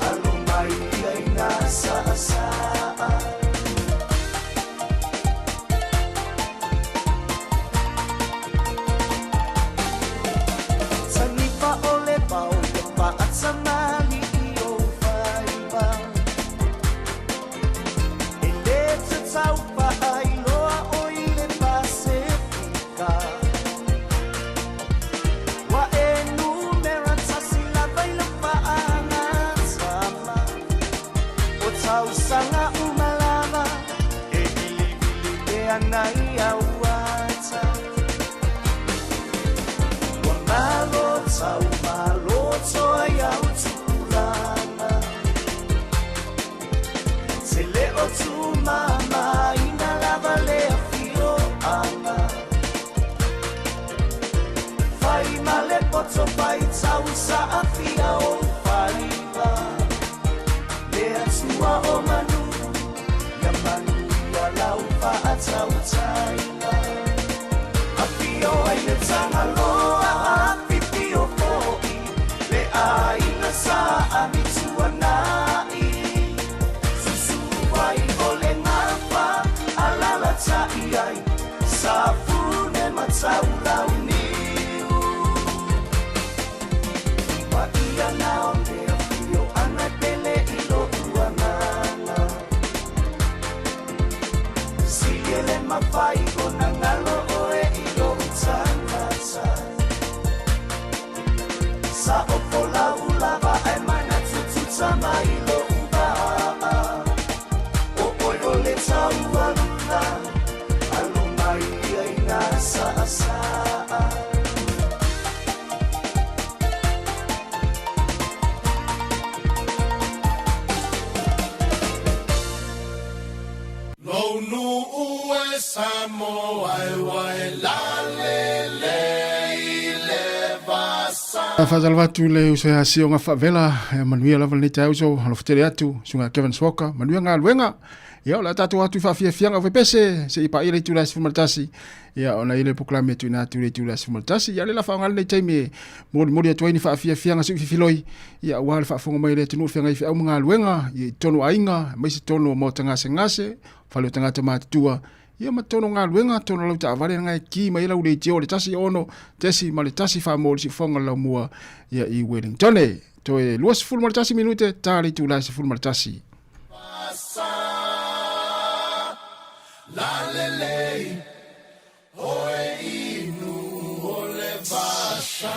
alo mai ia i gā saasaa. Tanifa o le pao e paatamali i ou faiva. E le tatau faailoa o i le Pasefika. Ua e numera tasi lava i lau faagatama. O tausaga uma lava e vilivili pea nai au ata. Ua malo tau maloto ai au tupulaga. Se le o tumamaina lava le afioaga. Fai ma le poto fai tau saafia o faiva. Le atua o manu, ia manuia lau faatautaiga. Afio ai le Tagaloa, afifio fo'i, le aiga sa Amituanai. Susu ai o le gafa, alalatai ai, Safune ma Taulauniu. Paia na o le afioaga e pele i lo'u agaga. Sili e le mafai ona galo oe i lou tagata. Sa ofo lau lava ae manatututa mai lo'u vaa. O oe o le taualuna, alo mai ia i gā saasaa. Samoa e ua e lalelei le vasa. Faatalofa atu le uso ia Sioga Faavela, e manuia lava lenei taeao uso, alofa tele atu, susuga Kevin Swalker, manuia galuega. Ia, o le a tatou atu i faafiafiaga o fepese, se i paia le itula e 11, ia, ona i le polokalame e tuuina atu i le itula e 11. Ia, o le la faaaoga lenei taimi e molimoli atu ai ni faafiafiaga siufifiloi, ia, aua le faafofoga mai a le atunuu i feagai feau ma galuega, ia, i totonu o aiga, aemaise totonu o maota gasegase, fale o tagata matutua, ia ma totonu o galuega, totonu o lau taavale lena e ki mai ai lau leitio o le 16.1 faa-mo le siufofoga o le laumua ia i Wellington. Toe 21 minute ta le itula e 11. Lalelei, hoe inu o le vasa.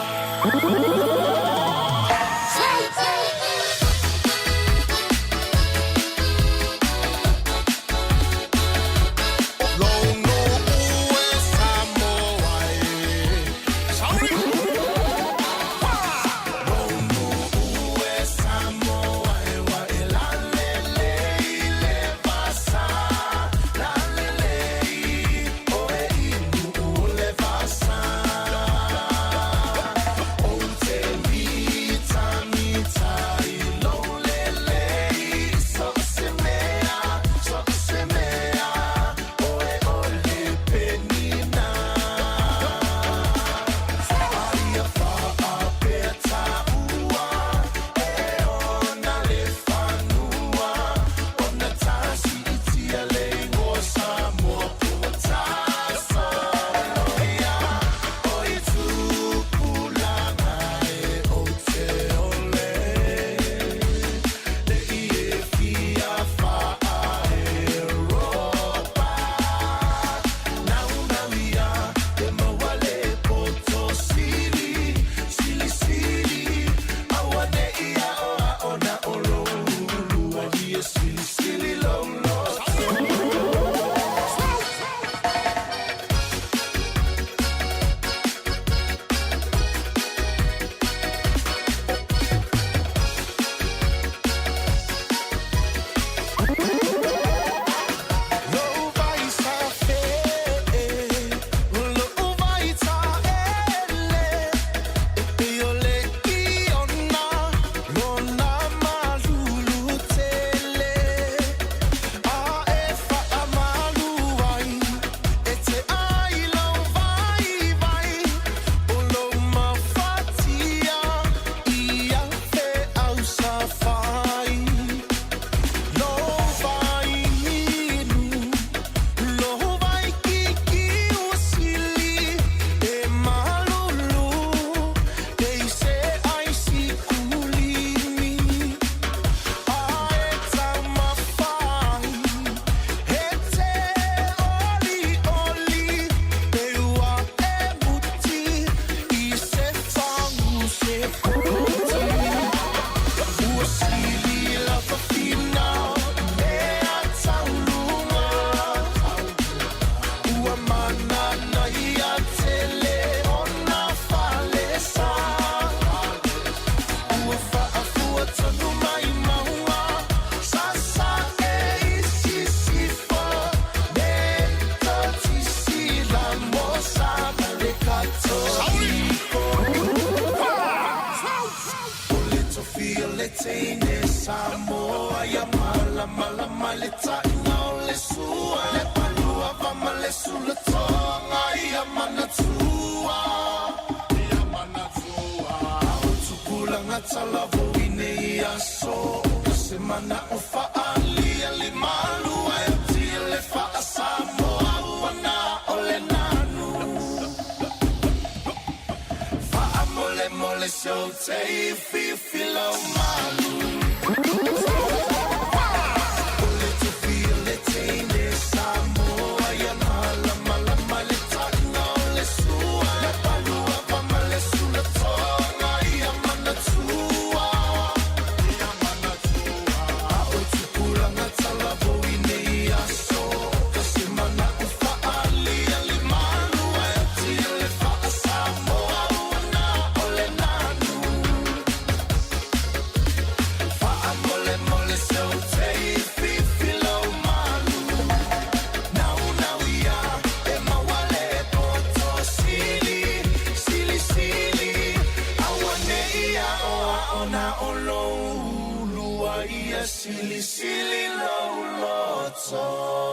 Silisili lou loto.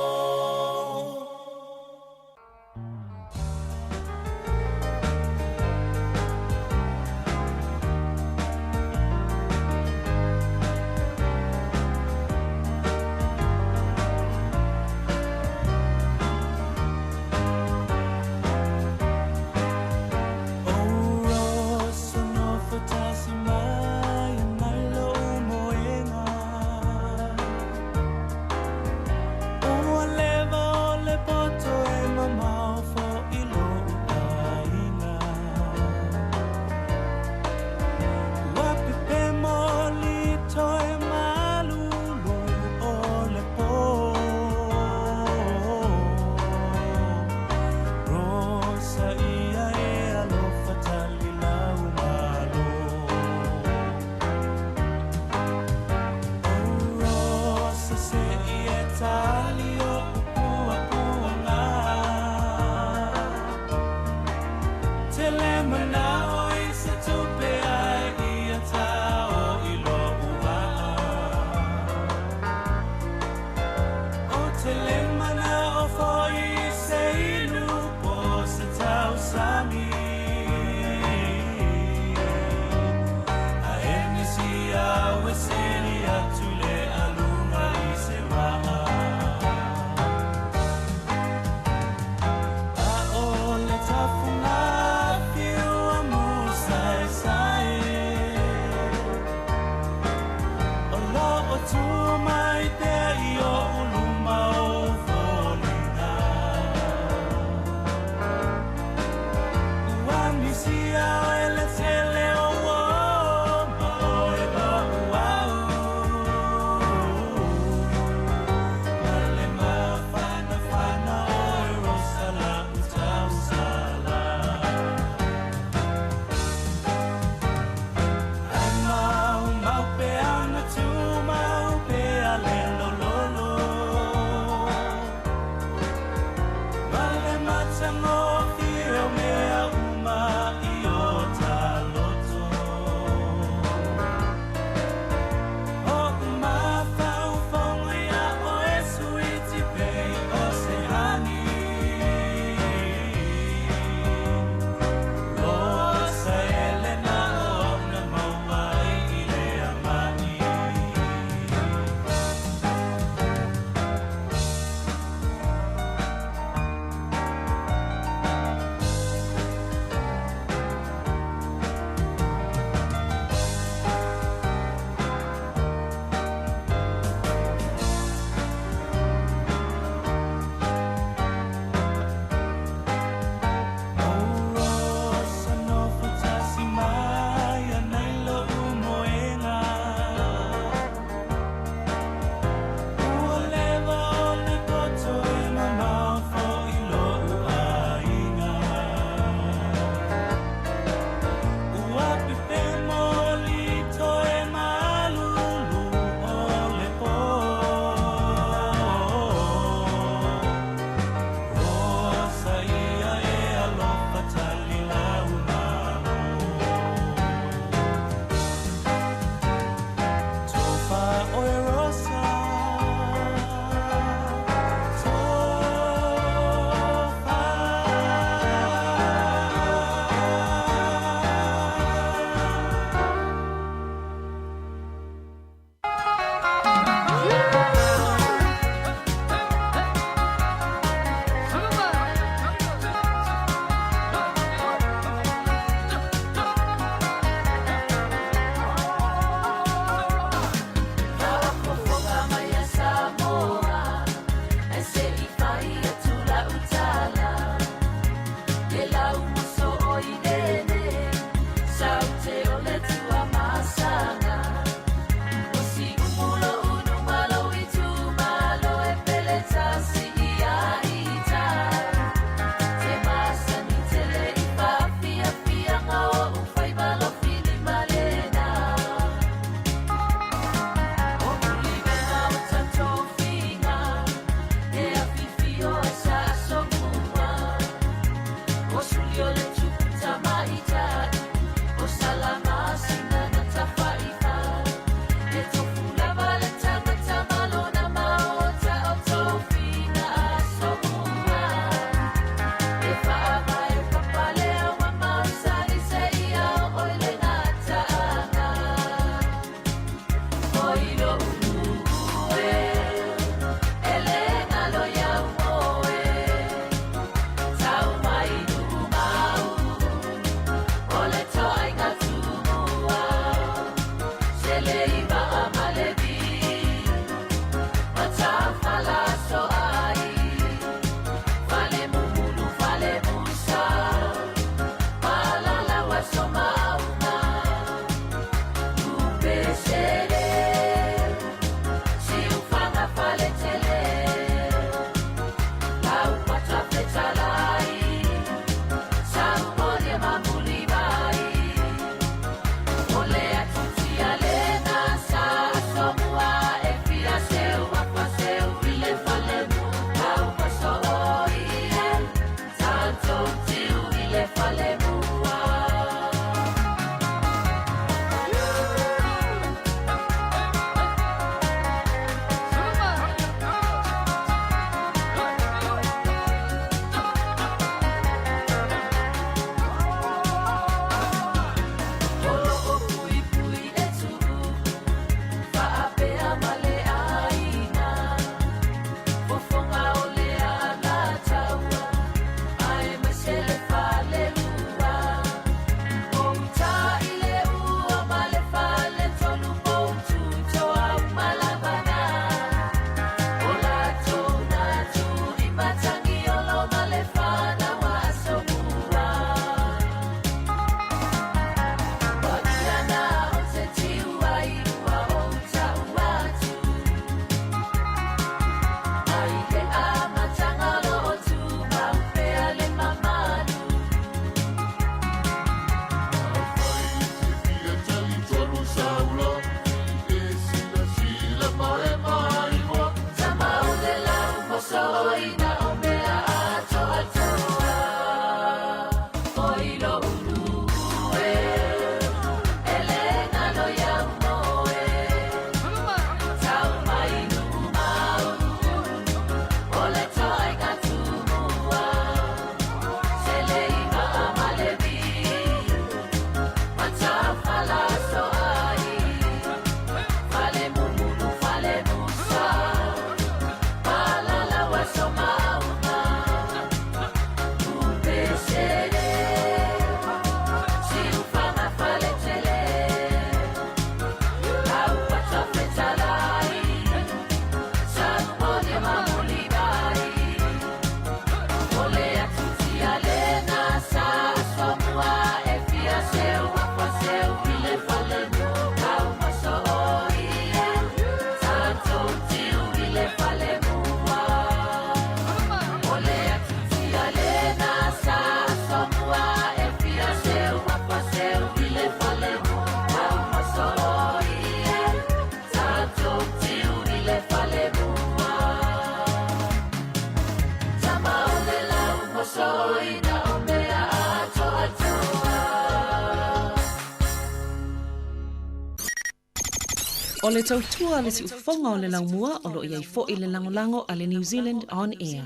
O le tautua a le siufofoga o le laumua o lo o i ai foi le lagolago a le New Zealand On Air.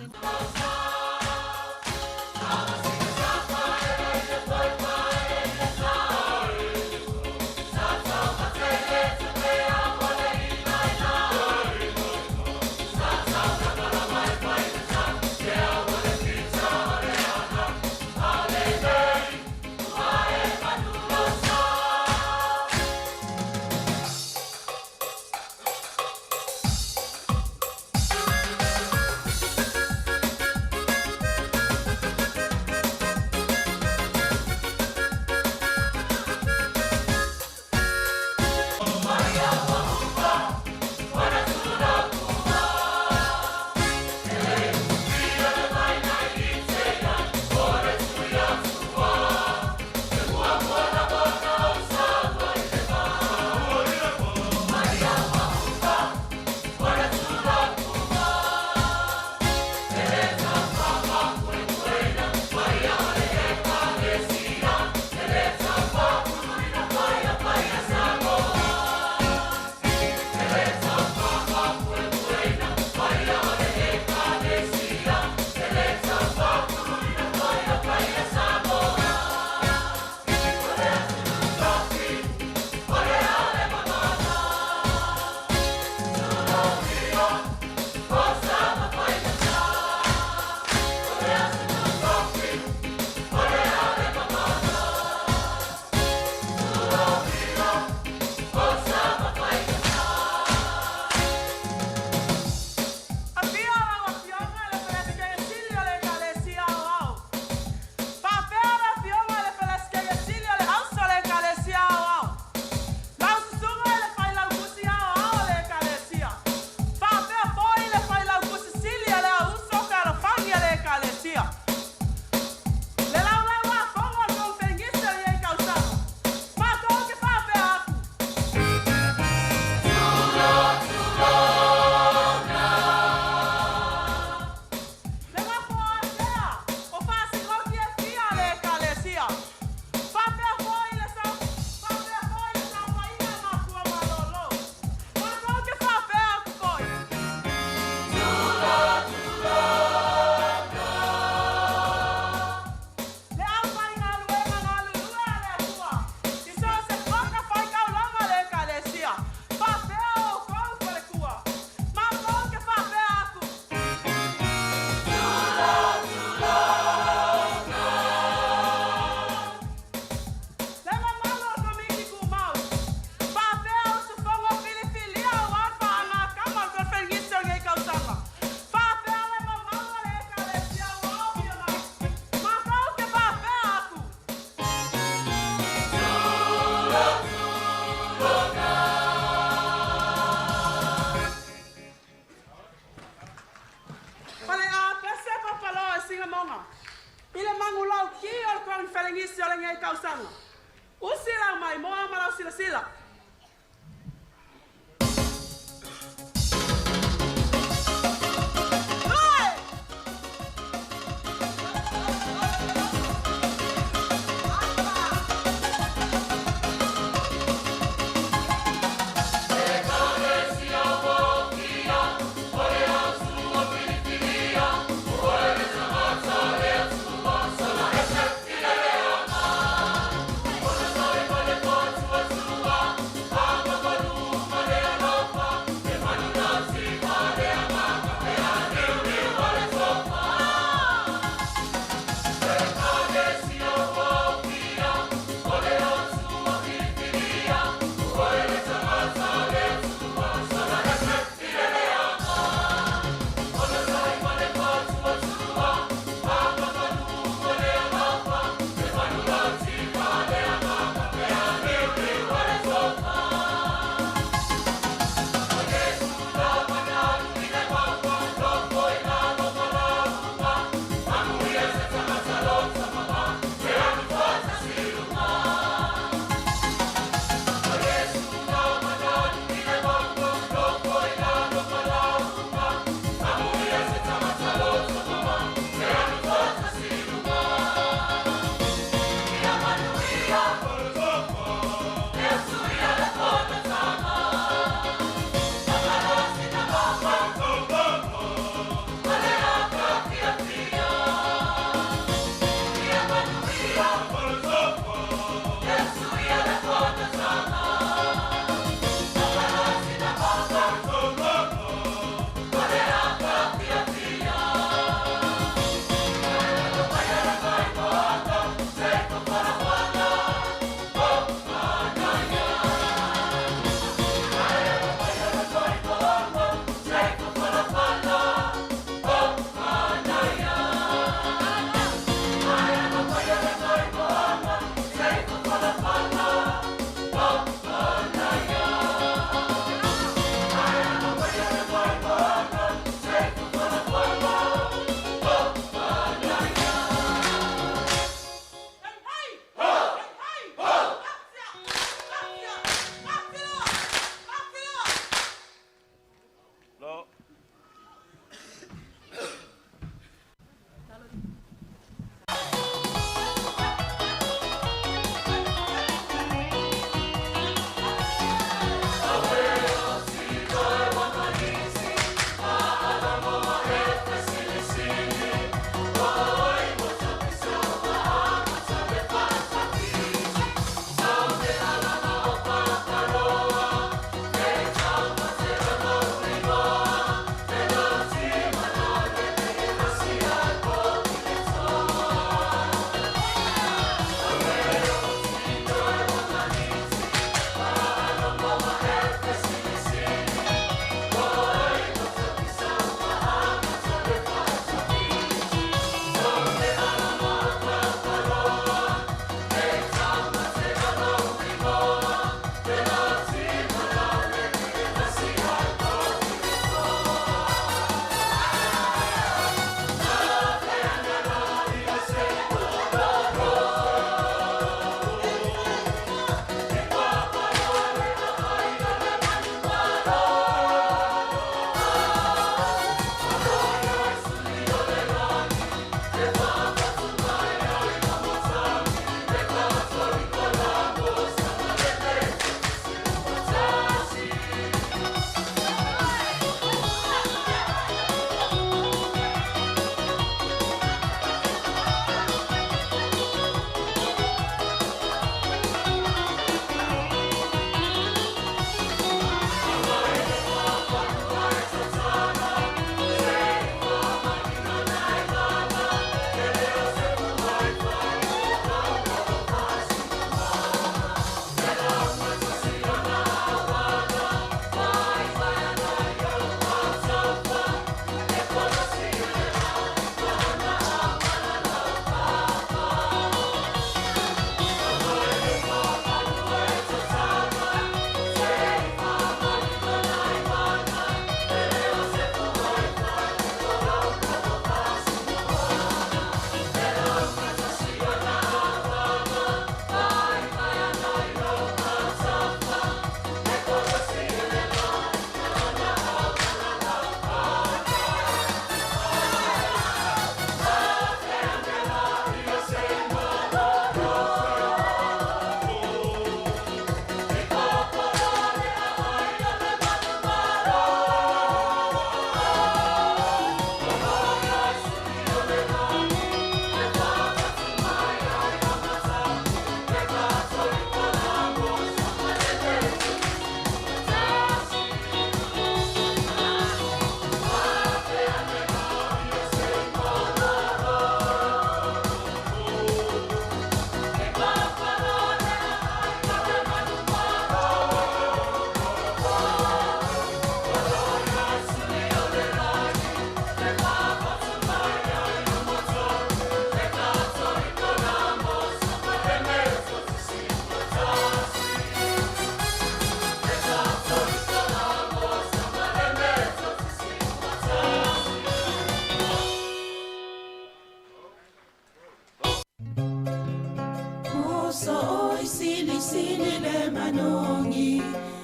manogi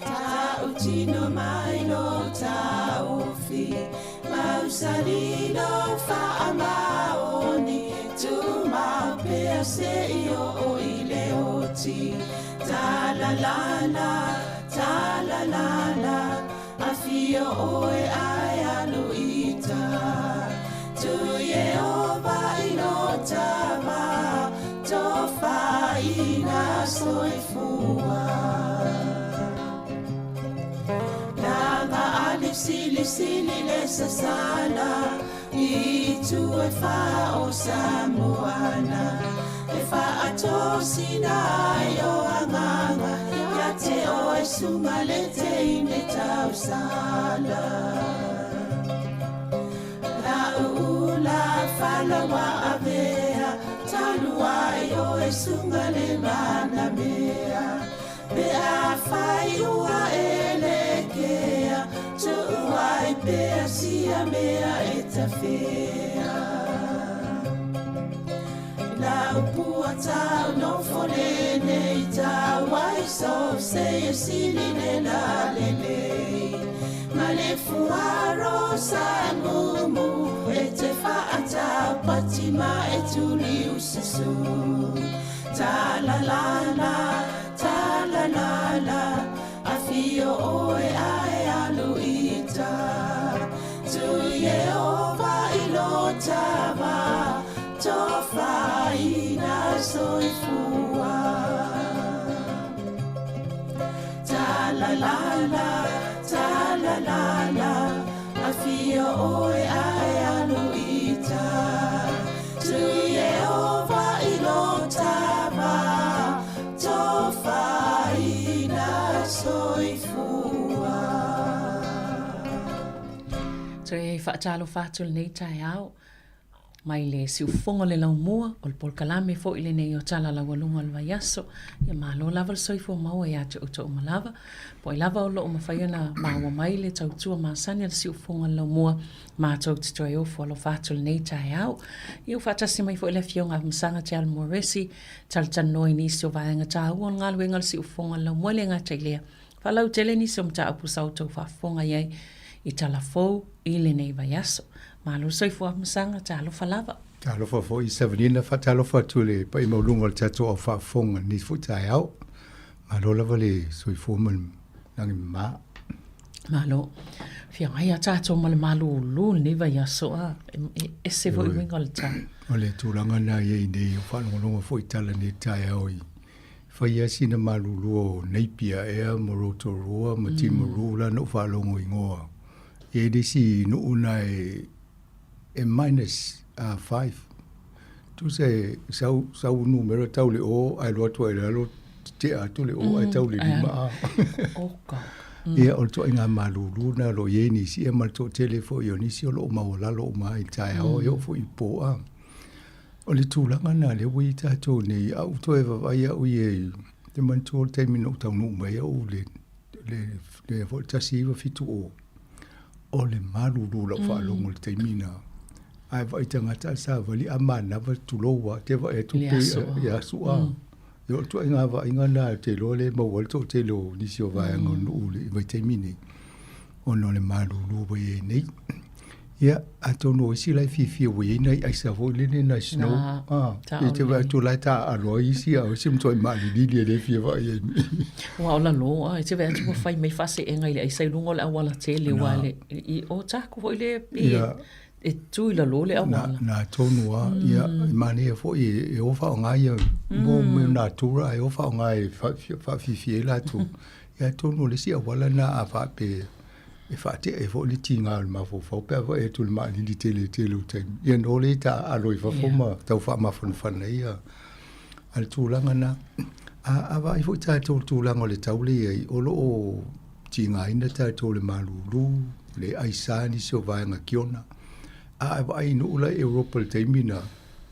Ta'utino mai lo ta'ofi Mausali lo fa'amaoni Tumau pea se'i o'o i le oti Talalala, talalala Afio oe ae alu ita Tu Iehova i lo tava Tofaina soifua Lava ali sili sili le sasala I tu e wha o Samoana E wha atosina ai o anganga Ia te o e sunga le te ine tausala La uula falawa avea Talua i o e sunga le mana mea Pe a fai ua e le kea Tuuai pea sia mea e tafea La upua tau no fole nei tau ai so se e sili le la le le Ma le fuaro sa mumu e te whaatau pati ma e tuli ususu Ta la la la, ta la la la Afio oe ae alu ita Tu Iehova i lo tava Tofaina soifua Ta la la la, ta la la la Afio oe ae alu ita Tu Iehova i lo tava Tofaina soifua Toe faatalofa atu lenei taeao mai le siufofoga o le laumua o le polokalame foi lenei o Tala Laualuga o le Vaiaso. Ia malo lava le soifua maua ia te outou uma lava. Po ai lava o loo mafai ona maua mai le tautua masani a le siufofoga o le laumua matou te toe ofo alofa atu lenei taeao. Ia ua faatasi mai foi le Afioga a Masaga Te Alu Moresi, talatalanoa i nisi o vaega taua o le galuega a le siufofoga o le laumua e le gata i lea. Faalautele nisi o mataupu sa outou faafofoga i ai i tala fou i lenei vaiaso. Malo le soifua Masaga, talofa lava. Talofa foi Savanina, faatalofa atu i le paia maualuga o le tatou au faafofoga i lenei foi taeao. Malo lava le soifua ma le lagi mama. Malo. Feagai a tatou ma le malūlū lenei vaiaso a e ese foi uiga o le tau. O le tulaga lena e i ai nei, o faalogologo foi i tala i lenei taeao i fai lava sina malūlū o Napier ea ma Rotorua ma Timaru la na ou faalogo igoa. E i ai le isi nuu na e minus 5. Tusa e sau, sau numera tau le o ae alu atu ai i lalo tea atu le o ae tau le lima a. Oka. Ia, o le ituaiga malūlū lena o lo o i ai nisi ia ma le toatele foi o nisi o lo o maualalo uma ai i le taeao e oo foi i po a. O le tulaga lena lea ua i ai tatou nei, a ou toe vaavaai au ia i te manatua o le taimi na ou taunuu mai ai au i le, le, le foi 1970, o le malūlū o lau faalogo i le taimi lena. Ae vaai tagata a savali a manava tulou lava, te vaai atu Le pei aso a. i aso a. Ia o le ituaiga vaaiga lena ou te iloa lea e maua ai le toatele o nisi o vaega o le nuu i le vaitaimi nei, ona o le malūlū ua i ai nei. Ia, atonu o isi la e fiafia ua i ai nai aisa foi lele, nai snow. Na, Ah, tao e te vaai lelei. atu la e taaalo ai isi, a o isi e matuai maalilili e le fia vaai ai. Ua ola loa, e te vaai atu ua fai mai faaseega i le aisa i luga o le auala tele, Na. ua le, i o taku foi le, e, Ia. e tu i lalo le Na, auala. na tonu lava, ia, e manaia foi e, e o faaaoga ia mo mea natura ae o faaaoga e faafiafia ai latou. Ia atonu o le isi auala lena a faapea e faatea ai foi le tiga o le mafaufau pe a vaai atu i le maalili tele tele o taimi. Ia no lea taaalo i fafo ma tau faamafanafana ai ia a le tulaga lena. A vaai foi tatou i le tulaga o le tau lea e i ai, o lo o tigaina tatou i le malūlū, le aisa nisi o vaega kiona. A vaai i nuu la i Europa i le taimi lena,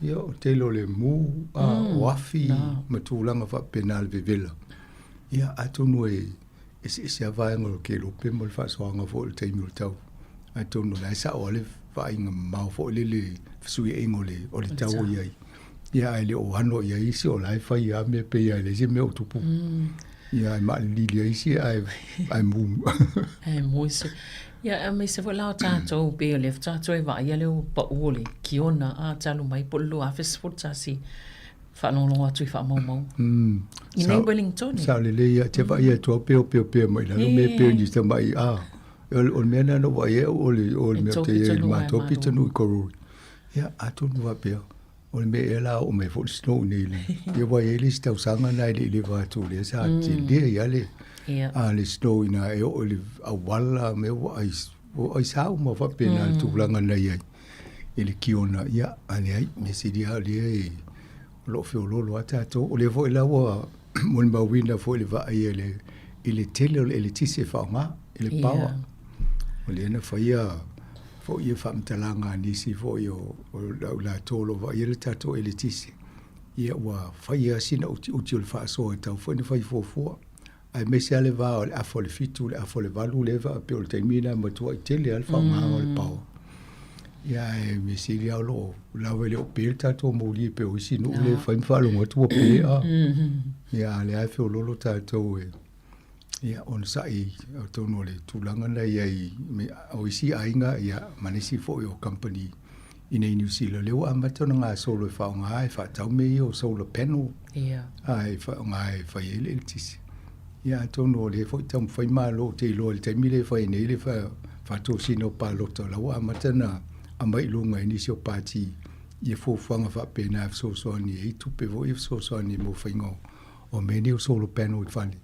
ia o le tele o le mu, o afi ma tulaga faapena le vevela. Ia atonu e eseese lava vaega o le kelope ma le faasoaga foi o le taimi o le tau. Atonu o la e sao lava le vaaiga mamao foi lele i fesuiaiga o le, o le tau o i ai. Ia ae le o ano i ai isi o la e fai lava mea pei lava e leai se mea o tupu. Ia, e maalilili ai isi ae, ae mu. Ae mu isi. Ia, aemaise foi la o tatou, pei o lea faatoa toe vaaia le pau o le kiona a talu mai po o le 2011, faalogologo atu i faamaumauga. I nei Wellington. Sao lelei ia, te vaai atu au pe opeopea mai lalo mea pei o nisi tamai, a, o le mea lena na ou vaai ai au o le, o le mea o te i ai i le matou pitonuu i Karori. Ia, atonu faapea, o le mea ea la oo mai foi le snow i nei le, ia ua i ai le isi tausaga lena e le i leva atu lea sa tele ai lava le, a le snow ina e oo i le auala mea ua ai, ua ai sa uma faapena le tulaga na i ai i le kiona. Ia, a leai, mea sili lava o lea e, o lo o feoloolo lava tatou. O lea foi la ua molimauina foi le vaai i le, i le tele o le eletise e faaaoga i le power. O lea na faia foi ia faamatalaga a nisi foi o, o lau latou o lo o vaaia le tatou eletise, ia ua fai lava sina utiuti o le faasoa e tatau foi ona fai fuafua. Aemaise lava le va o le afa o le 7 i le afa o le 8 lea e pei o le taimi lena e matuai tele lava le faaaogaina o le power. Ia ae mea sili lava o lo o lava e le o pe le tatou moli e pei o isi nuu lea e fai ma faalogo atu ua pe a. Ia a o lea lava e feoloolo tatou e ia onosai atonu o le tulaga na i ai o isi aiga ia ma nisi foi o kamupani i nei Niu Sila lea ua amata ona gasolo e faaaoga e faatau mea ia o solar panel a e faaaoga e fai ai le eletise. Ia atonu o lea foi taumafai Malo ou te iloa i le taimi lea e fai nei le faatosina o palota o la ua amata ona aumai i luga e nisi o pati ia fuafuaga faapena e fesoasoani ai tupe foi e fesoasoani mo faiga o mea nei o solar panel i fale.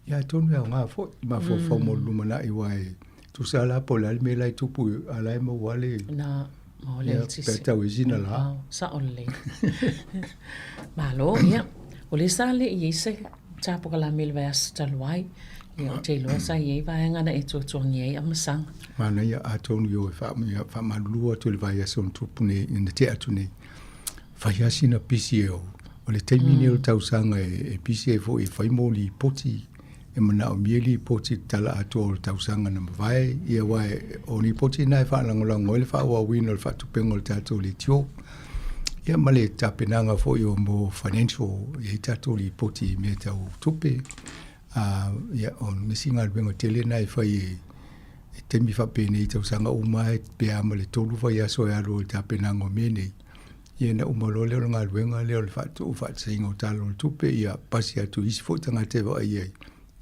Ia atonu e aoga foi i mafaufau mo le lumanai aua e tusa la po o le a le mea la e tupu a la e maua le Na, maua le eletise. Pe tau ai sina la. Sao lelei. Malo, ia. O lea sa le i ai se tapokalame i le vaiaso talu ai. Ia, ou te iloa sa i ai vaega na e tuatuangi ai amasaga. Manaia, atonu i o e faamalulu atu i le vaiaso na tupu nei, na tea atu nei. Fai lava sina pisi e o le taimi lenei o le tausaga e pisi ai foi e fai mo lipoti e manaomia lipoti i le tala atoa o le tausaga na mavae ia aua o lipoti na e faalagolago ai le faaauauina o le faatupega o le tatou leitio ia ma le tapenaga foi o mo financial e i ai tatou lipoti i mea tau tupe a ia o nisi galuega tele na e fai e e taimi faapenei i tausaga uma e pe a ma le 3 vaiaso e alu ai le tapenaga o mea nei. Ia na uma loa lea o le galuega lea o le faatuu faatasiga o Tala o le Tupe, ia pasi atu i isi foi tagata e vaai ai,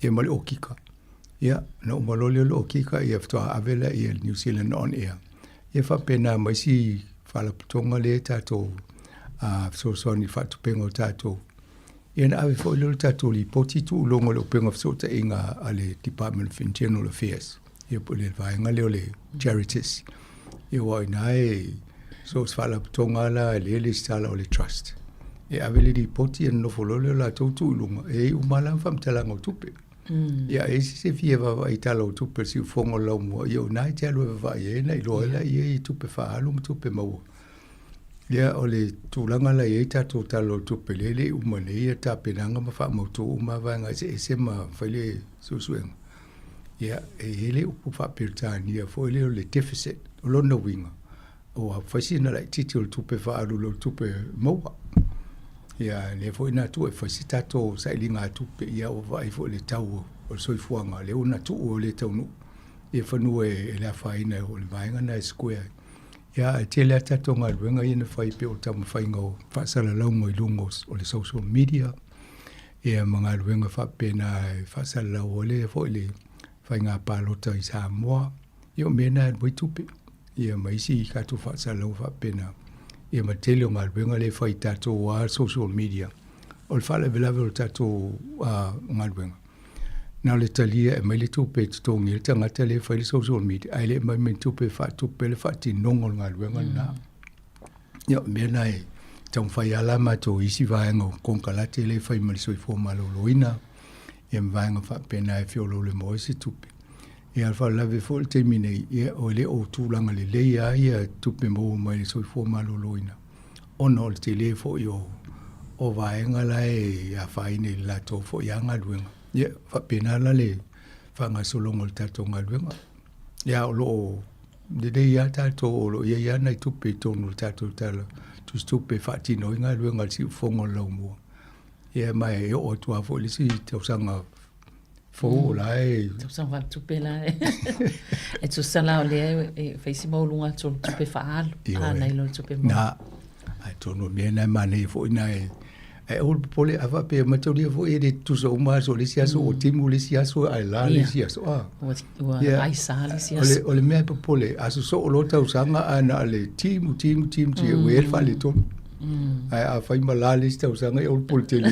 ia ma le okika. Ia, na uma loa lea o le okika, ia faatoa ave lea i le New Zealand On Air. Ia faapena ma isi faalapotopotoga lea e tatou fesoasoani i le faatupega o tatou. Ia na ave foi lea o le tatou lipoti tuu i luga o le upega fesootaiga a le Department of Internal Affairs. Ia po o le vaega lea o le charities. Ia aua o i ina e so o se faalapotopotoga lava la e le resitala o le trust. E ave le lipoti ia nonofo loa lea o latou tuu i luga, e i ai uma lava la faamatalaga o tupe. Ia a i ai se isi e fia vaavaai i tala o tupe o le siufofoga o le laumua, ia o i ina e te alu e vaavaai ai ona iloa ai lea i tupe faaalu ma tupe maua. Ia o le tulaga la e i ai tatou Tala o le Tupe lea e le i uma nei ia tapenaga ma faamautu uma vaega eseese ma fai le suesuega. Ia, e i ai le upu faa-Peretania foi lea o le deficit. O lona uiga, ua fai sina laitiiti o le tupe faaalu i lo le tupe maua. Ia, lea foi na tuu e fai se tatou sailiga tupe, ia ua vaai foi i le tau o le soifuaga, lea ua na tuu e le taunuu ia fanua e le afaina o le vaega lena e square ai. Ia, e tele lava tatou galuega ia na fai pei o le taumafaiga o faasalalauga i luga o le social media, ia ma galuega faapena e faasalalau ai le foi le faiga palota i Samoa. Ia o mea na e alu ai tupe, ia ma isi tatou faasalalauga faapena. Ia ma le tele o galuega lea e fai i tatou lava social media. O le faalavelave o le tatou galuega, na o le talia e aumai le tupe e totogi ai le tagata lea e fai le social media, ae le aumai ma ni tupe e faatupe le faatinoga o le galuega lena. Ia, o mea na e taumafai lava la matou i isi vaega o konekarate lea e fai ma le soifua maloloina, ia ma vaega faapena e feoloolo ai se tupe. Ia, a o le faalavelave foi o le taimi nei, ia, e le o tulaga lelei lava ia tupe maua mai le soifua maloloina, ona o le tele foi o vaega la e afaina i le latou foi lava galuega. Ia, faapena la le faagasologa o le tatou galuega. Ia, o lo o lelei lava tatou, o lo o i ai lava nai tupe i totonu o le tatou Tala Tusitupe e faatino ai galuega a le siufofoga o le laumua. Ia, ma e oo atu lava foi i le isi tausaga Fou o la e. Tausaga faaletupe la e. E tusa la o lea e fai si maualuga atu o le tupe faaalu. A nai lo le tupe maua. Na, atonu o mea na e manaia foi na e ae aua le popole a faapea mataulia foi e le tutusa uma aso o le isi aso ua timu le isi aso ae la le isi aso a. Ua aisa le isi aso. O le mea e popole a sosoo loa tausaga ae na o le timu timu timu timu ua i ai le faaletonu. Ae afai ma la le isi tausaga ia aua le popole tele.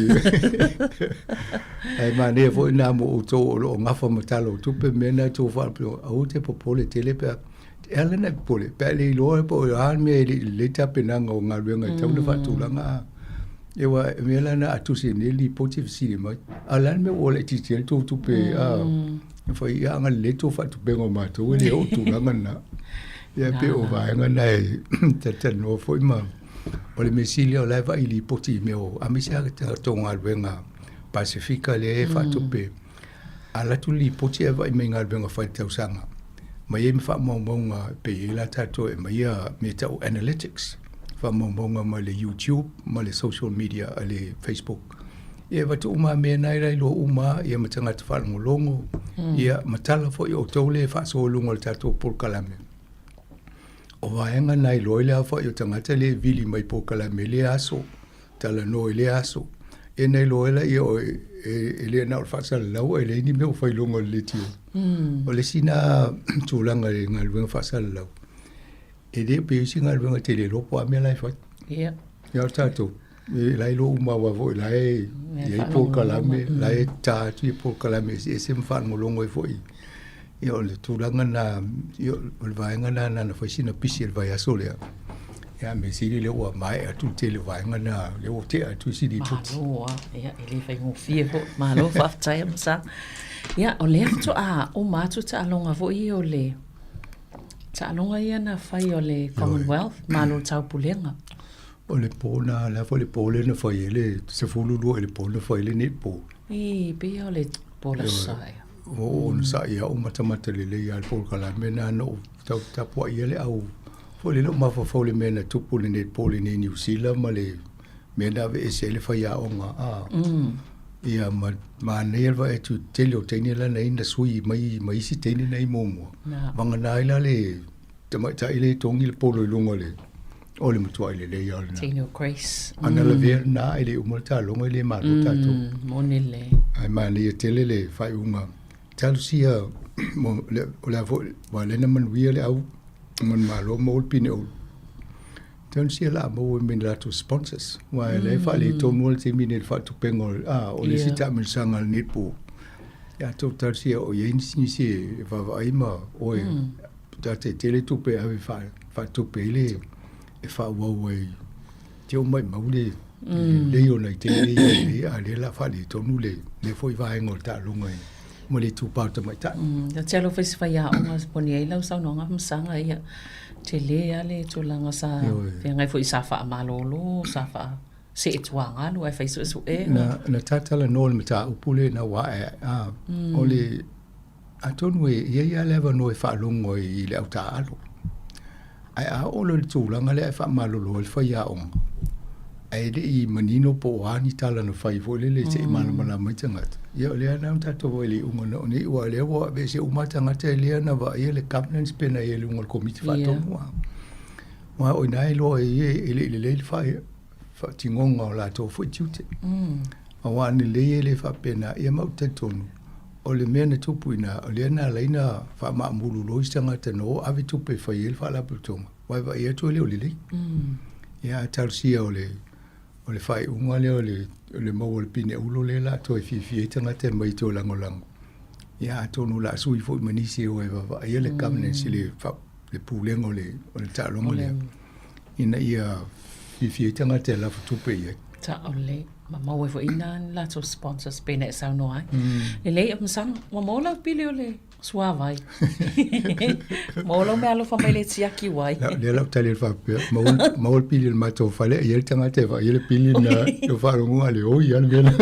Ae manaia foi na mo outou o lo o gafa ma tala o tupe mea na outou faapea aua te popole tele pe a E ala ona popole, pe a le iloa po o a le mea e le i lelei tapenaga o galuega e tatau ona faatulaga a. E ua e mea la na a tusi ai nei le lipoti e fesili mai, a o le a le mea ua laitiiti ai le tou tupe a e fai ia agalelei le tou faatupega o matou e le oo i tulaga lena. Ia e pei o vaega na e talatalanoa foi ma o le mea sili o la e vaai i lipoti i mea o aemaise lava tatou galuega Pasefika lea e faatupe. A alu atu le lipoti ae vaai mai i galuega fai tausaga, mai ai ma faamaumauga e pei e i ai la tatou e aumaia mea e tau analytics, faamaumauga mai le YouTube ma le social media a le Facebook. Ia e avatu uma lava mea na e iloa uma lava ia ma tagata faalogologo, ia ma tala foi o outou lea e faasoa i luga o le tatou polokalame. O vaega na e iloa ai le aofai o tagata lea e vili mai i polokalame i lea aso. Talanoa i lea aso. E na iloa ai laia o e le na o le faasalalau ae leai ni mea o fai i luga o le leitio. O le isi na tulaga i le galuega faasalalau, e le pei o isi galuega e te le iloa po o a mea la e fai. Ia. Ia o tatou, e la e iloa uma aua foi la e i ai polokalame, la e ta atu ia polokalame eseese ma faalogologo ai foi. Ia o le tulaga lena, ia o le vaega lena na ona fai sina pisi i le vaiaso lea. Ia a mea sili lea ua maea atu le tele o vaega na, lea ua tea atu isi lipoti. Malo lava, ia e le faigofie foi. Malo faafetai Amasa. Ia o lea faatoa uma atu taaloga foi ia o le taaloga ia na fai o le Commonwealth, Malo Taupulega. O le po na, le a foi le po lea na fai ai le 12 i le po na fai ai le netball. Ii, pei o le po le aso Sa ea. Ua oo ona sa'i au matamata lelei lava i le polokalame lena na ou tau tapuai ai le au foi lele ou mafaufau i le mea na tupu i le netball i inei i Niu Sila ma le mea na aveese ai le faiaoga a ia ma manaia le vaai atu i le tele o teine la na i ai na sui mai ma isi teine na i ai muamua. Vagana ai la le tamaitai lea e togi le polo i luga o le o le matuai lelei lava lena. Teine o Grace. Ana lavea lena e le uma le taaloga e le malo tatou. Moni le. Ae manaia tele le faaiuga. Talosia mo le o le a foi aua lea na manuia le au manumalo maua le pine ulu. Talosia la maua mai ni latou sponsors aua o la e faaletonu lava le taimi lenei i le faatupega o a o le isi taamilosaga a le netball. Ia tou talosia o i ai nisi nisi e vaavaai ma oe Ta te tele tupe e ave faatupe ai le e faaauau ai te oo maumau le lelei o nai teine ia i nei a o lea o le a faaletonu le lea foi vaega o le taaloga i ma le itupa o tamaitai. Ou te alofa i se faiaoga e moni ai lau saunoaga Masaga ia tele lava le tulaga sa feagai foi sa faamalolo sa faa see tuagalu ae fai suesuega. Na talatalanoa le mataupu lena ua ae ae a o le Atonu e i ai lava le avanoa e faalogo ai i le au taaalo. Ae a oo loa i le tulaga lea e faamalolo ai le faiaoga, ae le i manino po o a ni tala na fai foi lele se i malamalama ai tagata, ia o lea na tatou vaai i le iuga na oo nei, aua o lea ua aveese uma lava tagata e lea na vaaia le governance pe na i ai i luga o le Komiti Faatonu. Aua o i ina e iloa ai e le i lelei le faatinoga o latou foi tiute. Aua ana lelei e le faapena, ia ma ou te talitonu, o le mea na tupu i ina, o lea na ala ai ona faamaamulu loa isi tagata na o ave tupe e fai ai le faalapotopotoga, aua e vaai atu e le o lelei. Ia ae talosia o le o le faaiuga lea o le o le maua o le pine ulo lea o le a toe fiafia ai tagata e omai e toe lagolago. Ia atonu o le a sui foi ma nisi e o e vaavaaia le governance i le le pulega o le o le taaloga lea ina ia fiafia ai tagata e lafo tupe i ai. Sao lelei. Ma maua ai foi ina ni latou sponsors pei ona e saunoa ai. Lelei e Masaga, ua maua lau pili o le suavai. Maua lau meaalofa mai le tiaki wai. Lea la ou tali atu faapea, maua le pili o le matou fale, e i ai le tagata e vaaia le pili lena, e faalogo a le oi lava le mea lena.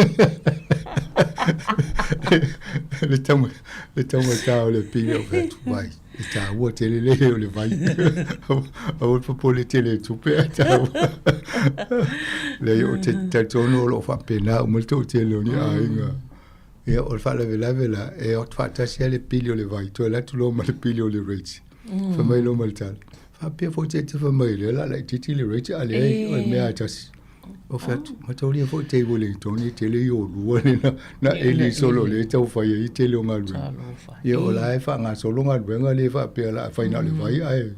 Le taugata o le pili, ou fai atu, vai. E taua tele le o le vai. Aua le popole tele i tupe ae taua. Leai, ou te talitonu o lo o faapena uma le toatele o ni aiga. Ia, o le faalavelave la, e o atu faatasi lava le pili o le vai, toe alu atu loa ma le pili o le rates. Fai mai loa ma le tala, faapea foi te te fai mai lea o le a laitiiti le rate, a leai, o le mea lava e tasi. Ou fai atu, mataulia foi table i totonu e tele i olua le na, na eli solo lea e tau fai ai tele o galuega. Ia o la e faagasolo galuega le faapea o le a fai na o le vai ae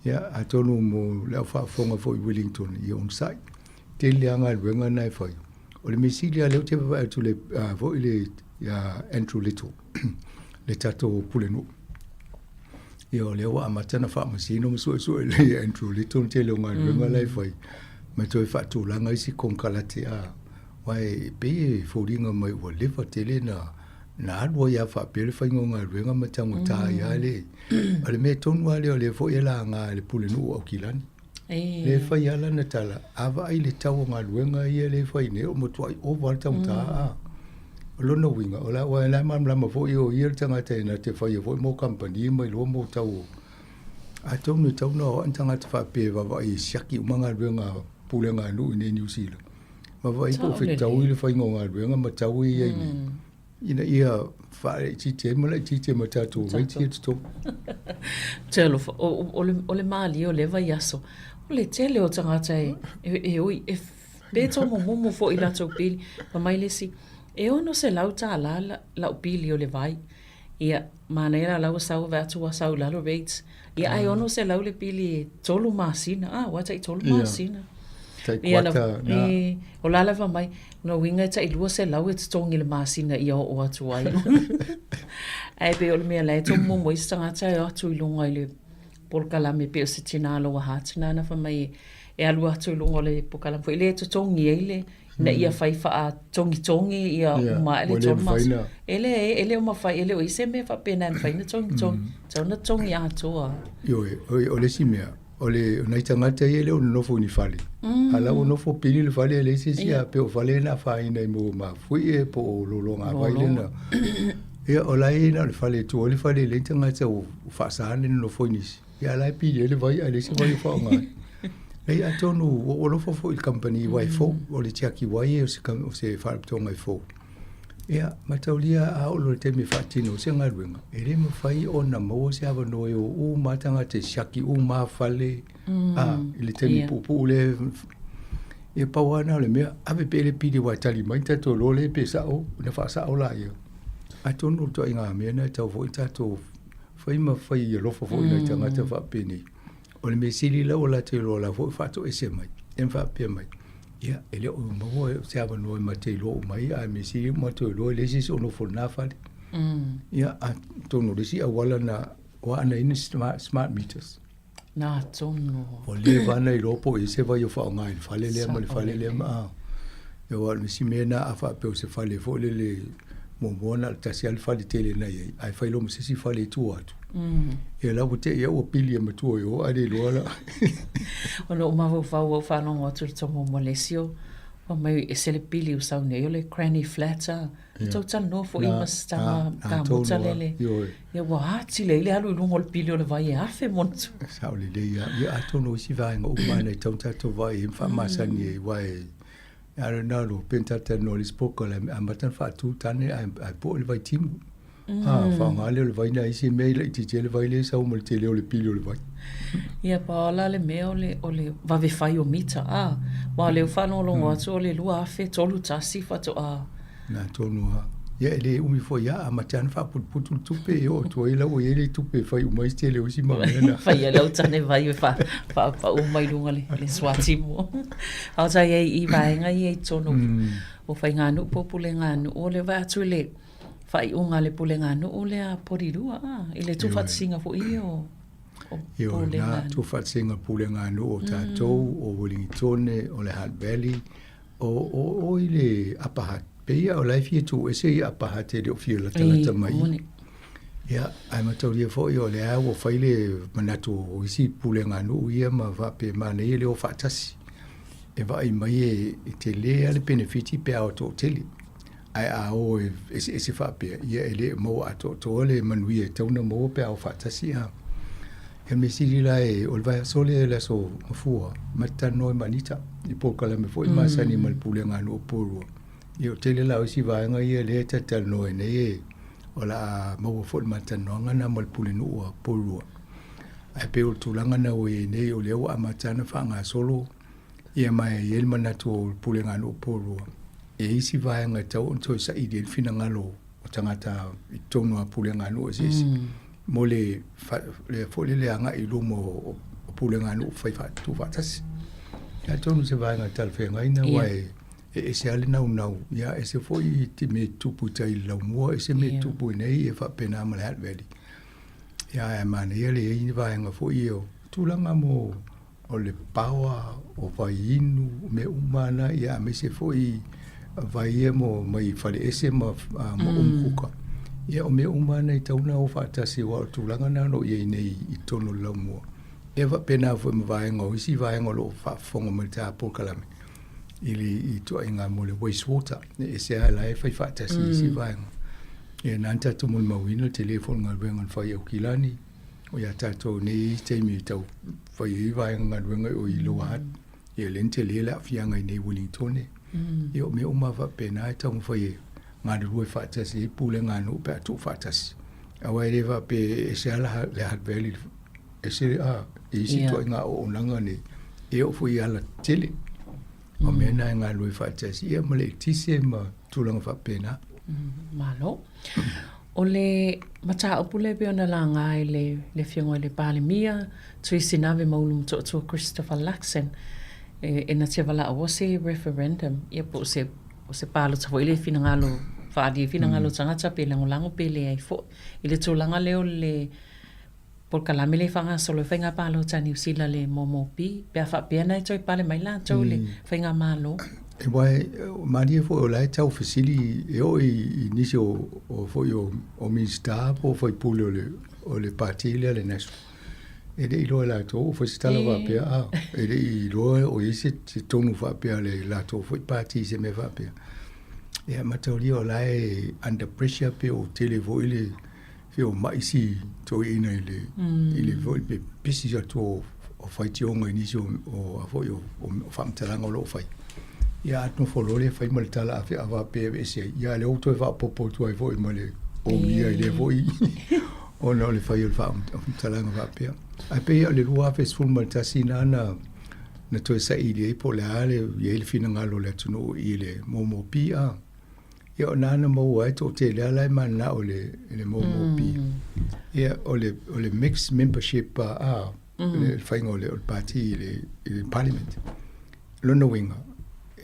ia atonu mo le au faafofoga foi i Wellington ia onosai. Tele lava galuega na e fai. O le mea sili lava lea ou te vaavaai atu le foi le ia Andrew Little le tatou pulenuu. Ia o lea ua amata ona faamasino ma suesue lelei e Andrew Little le tele o galuega la e fai ma toe faatulaga isi konekarate a aua e pei e foliga mai ua leva tele na na alu ai lava faapea le faiga o galuega ma taugata ai lava le O le mea tonu lava lea o lea foi e laga e le Pulenuu o Aukilani. Lea e fai lava lana tala, a vaai i le tau o galuega ia lea e fai nei, ua matuai ova lava le taugata a. O lona uiga, o la aua o la e malamalama foi o ia le tagata e na te faia foi mo kamupani ma iloa mo tau o. Atonu e tatau ona o a'e ni tagata faapea e vaavaai e siaki uma galuega a pulega a nuu i inei i Niu Sila. Vaavaai po o fetaui le faiga o galuega ma tau ia i ai nei. Ina ia faalaitiiti ai ma laitiiti ai ma tatou rates ia totogi. Talofa, o le mālie o lea vaiaso, o le tele o tagata e, e, e oi, e pe tomomomo foi i latou pili. Fai mai le isi, e $600 la, lau pili o le vai. Ia, manaia la la ua sau vaai atu ua sau i lalo rates. Ia, ae $600 le pili e tolu masina. Ah, ua tai tolu masina. Tai kuata, na. E, o la lava mai, lona uiga e tai 200 e totogi i le masina ia oo atu ai. Ae pei o le mea la e tomomomo ai se tagata e o atu i luga i le polokalame pei o se tina aloha tina na fai mai e alu atu i luga o le polokalame foi lea e totogi ai le ina ia fai faatogitogi ia uma ae le tolu masina. E leai, e le o mafai, e le o i ai se mea faapena e mafai ona togitogi. Tatau ona totogi atoa. Ioe, o le isi mea, o le o nai tagata ia e le o nonofo i ni fale. A la ua nofo pili le fale e leai se isi a pei o fale na afaina i mo mafuie po o lologa vai lena. Ia o la e i ai na o le fale e tu ai le fale e leai ni tagata ua faasa le nonofo ai nisi. Ia a la e pili ai le vai ae leai se vai o faaaoga ai. Leai atonu ua ou alofa foi i le kamupani wai fou, o le tiaki wai o se o se faalapotopotoga e fou. Ia, mataulia a oo loa i le taimi e faatino ai se galuega, e le mafai ona maua se avanoa e o uma lava tagata e siaki uma lava fale, a, i le taimi puupuu lea. Ia pau lava lena o le mea, ave pea le pili aua e tali mai ni tatou iloa lea pe sao, ona faasao laia. Atonu o le ituaiga mea lena e tatau foi ona tatou fai ma fai alofa foi i nai tagata faapenei. O le mea sili la ua latou iloa o la foi ua faatoese mai, ia ma faapea mai, ia, e le o maua se avanoa e matou te iloa uma ai, a o le mea sili ua matou iloa e leai se isi o nofo i lena fale. Ia, atonu o le isi auala na, ua ana i ai ni smart meters. Na tonu. Ua leva ona iloa po o i ai se vai o faaaoga i le fale lea ma le fale lea ma, a. Ia aua o le isi mea lena a faapea o se fale foi lele muamua na o le tasi lava le fale tele na i ai, ae fai loa ma se isi fale i tua atu. Ia la ua te i au ua pili e matua i o ae le iloa la. Ona ou mafaufau ua ou faalogo atu i le tomo mo le isi o fai mai e ese le pili ua sau nei o le granny flat a. Yeah. Tou talanoa foi ma se tama kamuta lele. Ia ua atili ai le alu i luga o le pili o le vai e afe ma ona tu. Sao lelei lava. Ia atonu o isi vaega uma na e tatau ona tatou vaai ai ma faamasani ai aua e I don't know, lo pe talanoa i le isi polokalame, amata ona faatu tane ae poe le vaitimu. A, faaaoga lea o le vai nai isi mea i laitiiti ai le vai lea e sau ma le tele o le pili o le vai. Ia, pau la le mea o le, o le vave fai o mita, a, aua o lea ua faalogologo atu o le 2031 faatoa. Na tonu lava. Ia, e le umi foi lava, amata lava ona faaputuputu le tupe e oo atu ai la ua i ai le tupe e fai uma ai se tele o isi mau mea na. Fai ai lau tane vai e faapau mai luga le, le suatimu. A o sa i ai i vaega ia i totonu o faiganuu po o puleganuu, o le vaai atu i le faaiuga a le puleganuu lea a Porirua, a, i le tuufaatasiga foi ia o Ioe, na tuufaatasiga o puleganuu o tatou, o Ueligitone, o le Hutt Valley, o, o, o i le Upper Hutt. Pei o la e fia tuuese ia Upper Hutt e le o fia latalata mai. Ia, ae mataulia foi o lea ua fai le manatu o isi puleganuu ia ma faapea manaia le o faatasi. E vaai mai e, e tele lava le penefiti pe a o toatele. Ae a o e eseese faapea, ia e le maua atoatoa le manuia e tatau ona maua pe a o faatasi. A o le mea sili la e, o le vaiaso lea le aso Gafua, ma te talanoa ai ma Anita i polokalame foi masani ma le Pulega a Nuu o Porirua. Ia o tele la o isi vaega ia lea e talatalanoa ai nei e o le a maua foi le matalanoaga na ma le Pulenuu a Porirua. Ae pei o le tulaga na ua i ai nei o lea ua amata ona faagasolo ia ma e i ai le manatu o le Puleganuu o Porirua e i ai isi vaega e tatau ona toe saili ai le finagalo o tagata i totonu o Puleganuu eseese mo le le foi lele agai i luma o Puleganuu fai tuufaatasi. Atonu o se vaega talafeagai na aua e e ese lava le naunau, ia ese foi te mea e tupu i tai i le laumua, ese mea e tupu i nei, e faapena ma le Hat Valley. Ia ae manaia le i ai ni vaega foi ia o tulaga mo o le paoa, o vaiinu, o mea uma na, ia aemaise foi vai ia mo mai faleese ma ma umukuka. Ia o mea uma na e tatau ona o faatasi aua o le tulaga na o lo o i ai nei i totonu o le laumua. Ia faapena foi ma vaega o isi vaega o lo o faafofoga mai i le ta polokalame i le ituaiga mo le waste water. E ese lava la e fai faatasi i isi vaega. Ia na ona tatou molimauina le tele foi o le galuega na fai e Aukilani, o ia tatou nei taimi e tau fai ai vaega galuega o i Lower Hutt. Ia lea na tele le aafiaga i nei Wellingtone. Ia o mea uma lava faapena e taumafai e galulue faatasi ai pulega a nuu pe a tuufaatasi. Aua e le faapea e ese lava le Hutt Valley ese a i isi ituaiga auaunaga nei, e oo foi i alatele. O mea na e galulue faatasi ia ma le eletise ma tulaga faapena. Malo. O le mataupu lea e pei ona laga e le le Afioga i le Palemia, Tui Sinave Maulu Motootua Christopher Luxon, e na te valaauina se referendum, ia po o se, o se palota foi lea e finagalo, faaalia ai finagalo o tagata pe lagolago pe leai foi. I le tulaga lea o le polokalame lea e faagasolo ai faiga palota a Niu Sila le MOMOP, pe a faapea na e toe pale mai latou i le faigamalo. Aua e malie foi o la e tau fesili e oo i nisi o foi o Minisita po o faipule o le o le pati lea le National. E le i iloa e latou o fai se tala faapea, a e le i iloa o i ai se tonu faapea a le latou foi pati i se mea faapea. Ia mataulia o la e under pressure pe o tele foi le se o mai si toeaiina i le i le foi pe pisi atu o o faitioga i nisi o o a foi o o faamatalaga o lo o fai. Ia a nofo loa lea fai ma le tala a faapea e aveese ai, ia lea ua toe faaopoopo atu ai foi ma le omia i lea foi ona o le fai o le faamatalaga faapea. Ae pei o le 2011 na na na toe saili ai po o le a le i ai le finagalo o le atunuu i le MOMOP a. Ia o na na maua ai toatele lava la e mananao i le, i le MOMOP. Ia o le, o le mixed membership a, a le faiga o le, o le pati i le, i le parliament. Lona uiga,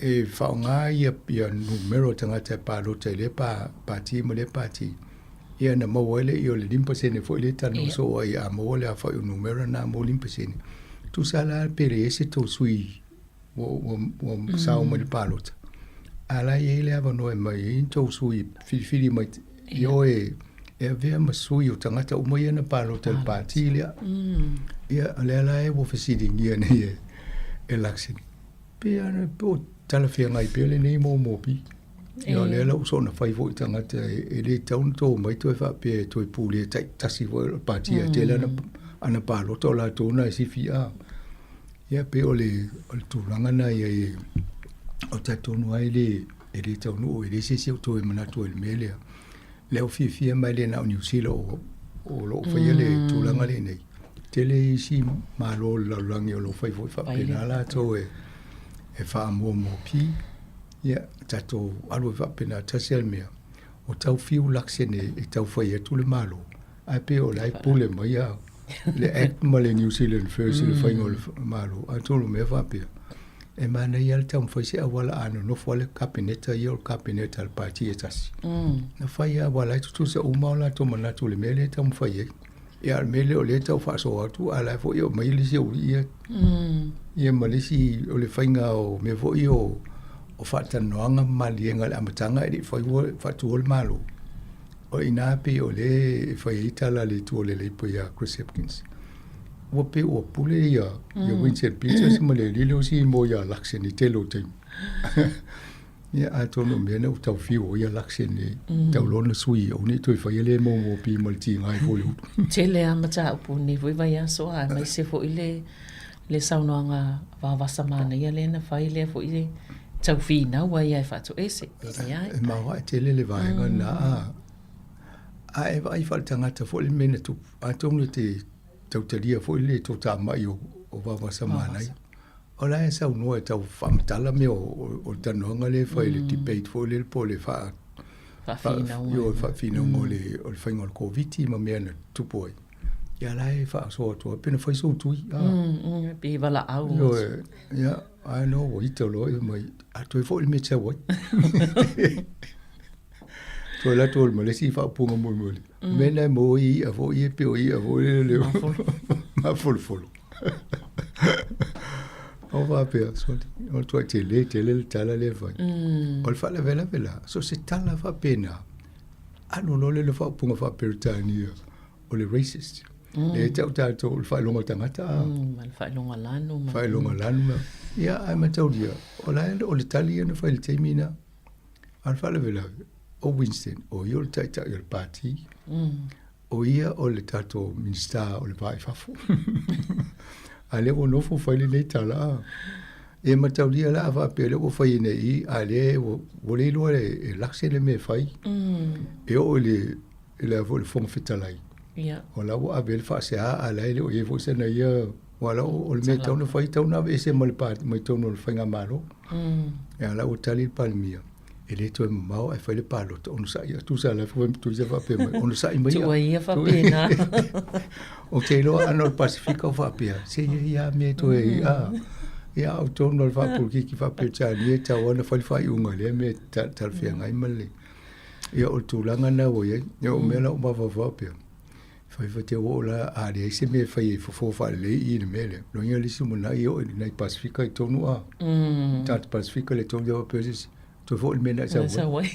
e faaaoga ia, ia numera o tagata e palota i lea pa, pati ma lea pati. Ia na maua ai lea o le 5% foi lea e talanoa soo ai a maua le aofai o numera na maua 5%. Tusa la pe leai se tou sui ua, ua, ua mm. sao mai le palota. A la e i ai le avanoa e mai ai tou sui filifili mai i oe e avea ma sui o tagata uma ia na palota i le pati lea. Ia, o lea la e ua fesiligia nei e, e Luxon. Pe ana, pe o talafeagai pea lenei MOMOP. Ia, o lea la ua soona fai foi tagata e, e le tatau ona to mai toe faapea e toe pulea taitasi foi o le pati a tele ana, ana palota o latou na e sifi a. Ia pei o le, o le tulaga na ia e, o talitonu ai le, e le taunuu, e leai se isi o toe manatu ai i le mea lea. Lea ua fiafia mai le na o Niu Sila o, o lo o faia le tulaga lenei. Tele isi Malo o le lalolagi o lo o fai foi faapena latou e, e faamuamuapi. Ia, tatou alu ai faapena, tasi lava le mea, o tau fiu lakisene e tau fai atu le Malo, ae pei o la e pule mai a le Act ma le New Zealand First i le faiga o le Malo. Atonu o mea faapea, e manaia lava le taumafai se auala a nonofo lava le Kapeneta ia o le Kapeneta a le Pati e tasi. Na fai lava aua o la e tutusa uma o latou manatu i le mea lea e taumafai ai. Ia a o le mea lea o lea e tau faasoa atu, a o la e foi e aumai le isi aualii ia, ia ma le isi o le faiga o mea foi o o faatalanoaga ma maliega i le amataga e le i fai ua faatu le Malo. O i ina pei o lea e fai ai tala a le Itu o le Labour ia Chris Hipkins. Ua pei ua pule ia, ia Winston Peters ma le alii lea o si moe ia Luxon i tele o taimi. Ia atonu o mea na ua tau fiu ai ia Luxon e tau loa ona sui aua ne i toe faia le MOMOP ma le tiga ai foi le utu. Tele lava mataupu o lenei foi vaiaso aemaise foi le saunoaga vavasa manaia lea na fai lea foi. tau finau ai ia e faatoese, pe leai. E maoae tele le vaega lena a a e vaai faaletagata foi le mea na tupu, atonu e te tautalia foi le toatamai o o Vaovasa Manaia. O la e saunoa e tau faamatala mea o o le talanoaga lea e fai i le debate foi lele po o le faa Faafinauga. Ioe, faafinauga o le o le faiga o le Koviti ma mea na tupu ai. Ia la e faasoa atu ai pe na fai sou tui. Pe valaau. Ioe, ia, ae no ua ita loa ia mai, a toe foi le mea e te sau ai. Toe alu atu ma le isi faaupuga mulimuli. Mea na e maua ai i'a foi ia pei o i'a foi lele mafolofolo. O faapea, soli, o le tuai tele tele le tala lea e fai. O le faalavelave la, so o se tala faapena, alu loa lea i le faaupuga faa-Peretania, o le racist. Lea e tau tatou o le faailoga tagata. Ma le faailoga lanu. Faailoga lanu. Ma, ia, ae mataulia, o la e, o le tali ia na fai i le taimi lena. A o le faalavelave, o Winston, o ia o le taitai o le pati. O ia o le tatou Minisita o le Va i Fafo. A lea ua nofo fai lenei tala. A. E mataulia la a faapea lea ua fai nei i, a lea ua, ua le iloa e, e lakse le mea e fai. E oo i le, i le, foi le Fofoga Fetalai. Ia. O la ua ave ai le faasea, a la e le o i ai foi sana ia, aua la o le mea e tatau ona fai, e tatau ona aveese ma le pati, mai totonu o le faigamalo. Ia la ua tali le Palemia, e le toe mamao ae fai le palota, onosai ia. Tusa la foi tusa faapea mai, onosai mai ia. Tuua ia faapena. Ou te iloa ana o le Pasifika o faapea, se ia ia mea toe, a. Ia au tonu o le faapolokiki faa-Peretania e tatau lava ona fai le faaiuga i lea mea e talafeagai ma le Ia o le tulaga lena ua i ai. Ia o mea la ua mafaufau pea, fai fai te oo la a leai se mea e fai e fofo faalelei i le mea lea. Loiga le isi lumanai e oo i nai Pasifika i tonu a. Tagata Pasifika le tonu ia faapea se isi, toe foi le mea na e sau ai.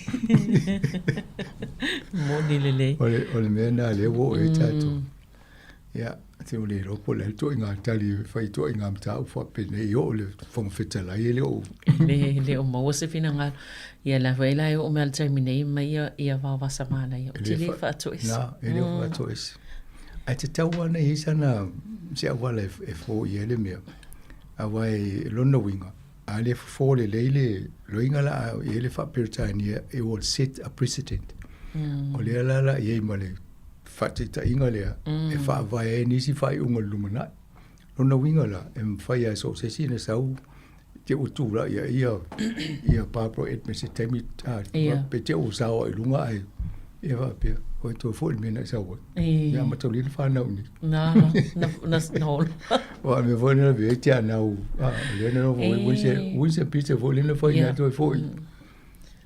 Moni lelei. O le mea lena lea ua oo i ai tatou. Ia, te o le iloa po o le a le ituaiga tali e fai ituaiga mataupu faapenei e oo i le Fofoga Fetalai e le o... E le o maua se finagalo. Ia la foi la e oo mai lava i le taimi nei mai ia ia vaovasa manaia. Ou te le faatoese. Na, e le o faatoese. Ae tatau lava ona i ai sana, se auala e foia ai le mea. Aua e lona uiga, a le fofo lelei le loiga la a i ai le faa-Peretania, it will set a precedent. O lea la la i ai ma le faataitaiga lea e faavae ai nisi faaiuga i le lumanai. Lona uiga la, e mafai lava e so o se isi ona sau te ua tulai ai ia, ia Barbara Edmonds i se taimi, a, pe te ua sao ai i luga ae ia faapea, oi toe foi le mea na e sau ai. Ia mataulia le fanau nei. Na, na, na, na holo. Wa me foi na vea te anau, a, lea na noho foi, Winston Peter foi lea na fai na toe foi.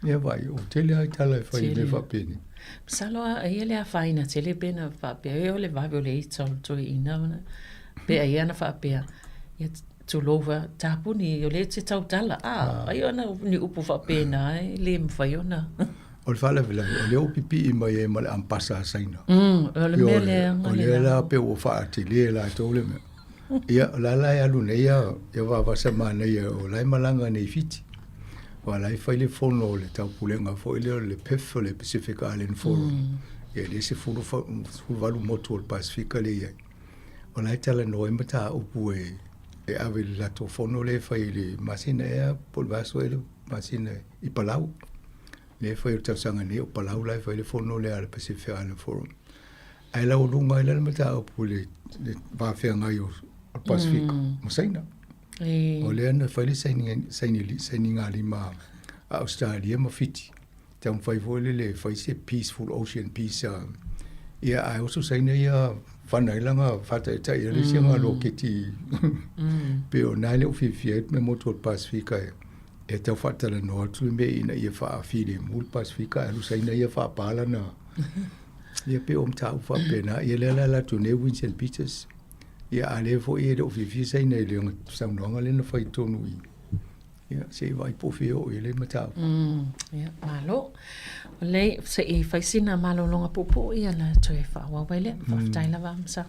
Ia vai, o tele ai tala e fai i mea faapenei. Masalo a ia le afaina tele pe na faapea e o le vave o le ita o le toeaina ona pe ai ana faapea ia tulou fa tapuni o lea e te tautala a ai ona ni upu faapena e le mafai ona. O le faalavelave o lea ua pipii mai ai ma le ampasa a Saina. O le mea lea. O lea la pei ua faatele e latou le mea. Ia, o la la e alu nei ia Vaovasa Manaia o la e malaga nei i Fiti. Aua o la e fai le fono o le taupulega foi lea o le PIF, o le Pacific Island Forum. Ia lea e 18 motu o le Pasefika lea e i ai. O la e talanoa ai mataupu e ave i le latou fono lea e fai i le masina ea po o le vaiaso ea le masina i Palau. Lea e fai o le tausaga nei o Palau la e fai le fono lea a le Pacific Island Forum. Ae laualuga ai la le mataupu i le va feagai o le Pasefika ma Saina. O lea na fai le sainigalima a Ausetalia ma Fiti, taumafai foi lele e fai se peaceful ocean peace. Ia ae oso Saina ia fana ai lana faataitai ai le isi aga loketi. Pei o lena e le o fiafia ai le motu o le Pasefika e tau faatalanoa atu le mea ina ia faafilemu le Pasefika ae alu Saina ia faapa lana. Ia pei o mataupu faapena. Ia lea la e alu atu nei Winston Peters. Ia a lea foi e le o fiafia Saina i le saunoaga lea na fai tonu i ia se i vaai po o fea e oo i ai le mataupu. Ia, malo. O lea se i fai sina malologa puupuu ia ona toe faaauau ai lea. Faafetai lava Msa.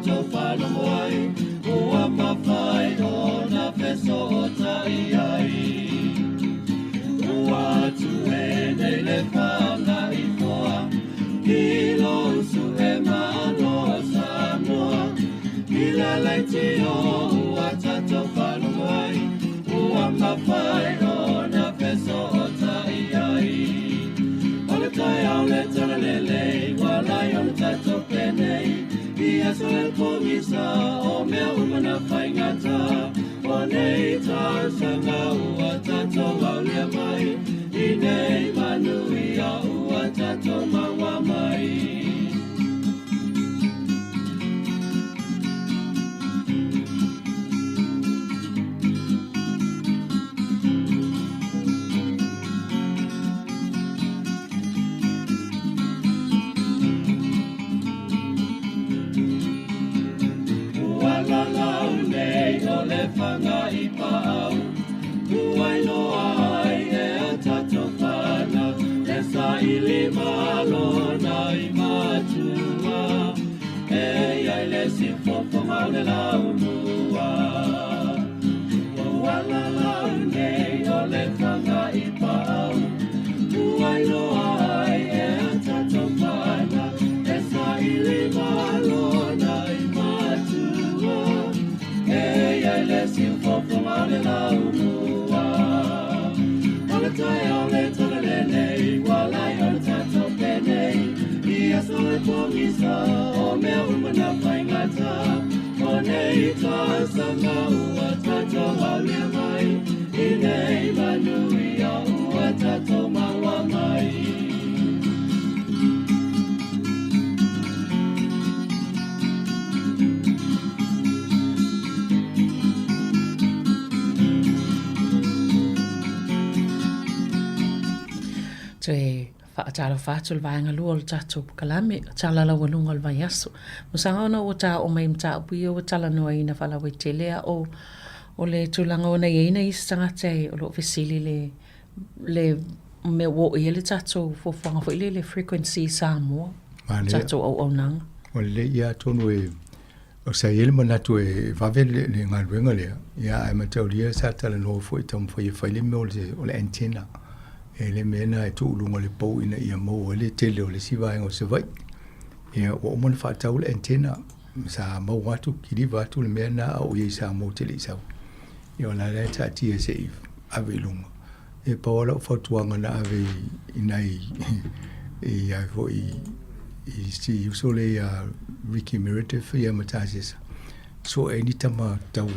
tatou faalogo ai, ua mafai ona fesootai ai. Ua atu e nei le fagaifoa, i lou su'e malo o Samoa. I le leitio ua tatou faalogo ai, ua mafai ona fesootai ai. O le taeao le talalelei, ua lai ona tatou penei, i aso e pogisa o mea uma na faigata. O nei tausaga ua tatou aulia mai, i nei manuia ua tatou maua mai. Ua lalau nei o le faga i paau, ua iloa ai e a tatou fanau, le saili malo na i matua, e iai le siufofoga o le laumua. Ua lalau nei o le faga i paau, ua iloa ai e a tatou fanau, le saili malo na i matua, e iai le siufofoga o le laumua. O le taeao le talalelei, ua lai ona tatou penei, i aso e pogisa o mea uma na faigata. O nei tausaga ua tatou aulia mai, i nei manuia ua tatou maua mai. Toe faatalofa atu le vaega lua o le tatou polokalame, tala laualuga o le vaiaso. Mosaga ona ua taoo mai mataupu ia ua talanoaina faalauaitele a o o le tulaga ona i ai nai isi tagata e o lo o fesili le le mea ua oo i ai le tatou fuafuaga foi lele frequency i Samoa, Manaia. tatou auaunaga. Ua lelei ia atonu e o sa i ai le manatu e vave le, le galuega lea, ia ae mataulia sa talanoa foi e taumafai e fai le mea o le, o le antenna. E le mea lena e tuu i luga o le pou ina ia maua ai le tele o le isi vaega o Savaii. Ia ua uma ona faatau le antenna, sa maua atu, kiliva atu le mea lena a o i ai i Samoa ou te le i sau. Ia o la la e taatia se i ave i luga. E pau lava lau fautuaga na ave i nai i ai foi i si uso lea ia Ricky Meredith ia ma Tasesa. So e ni tama tau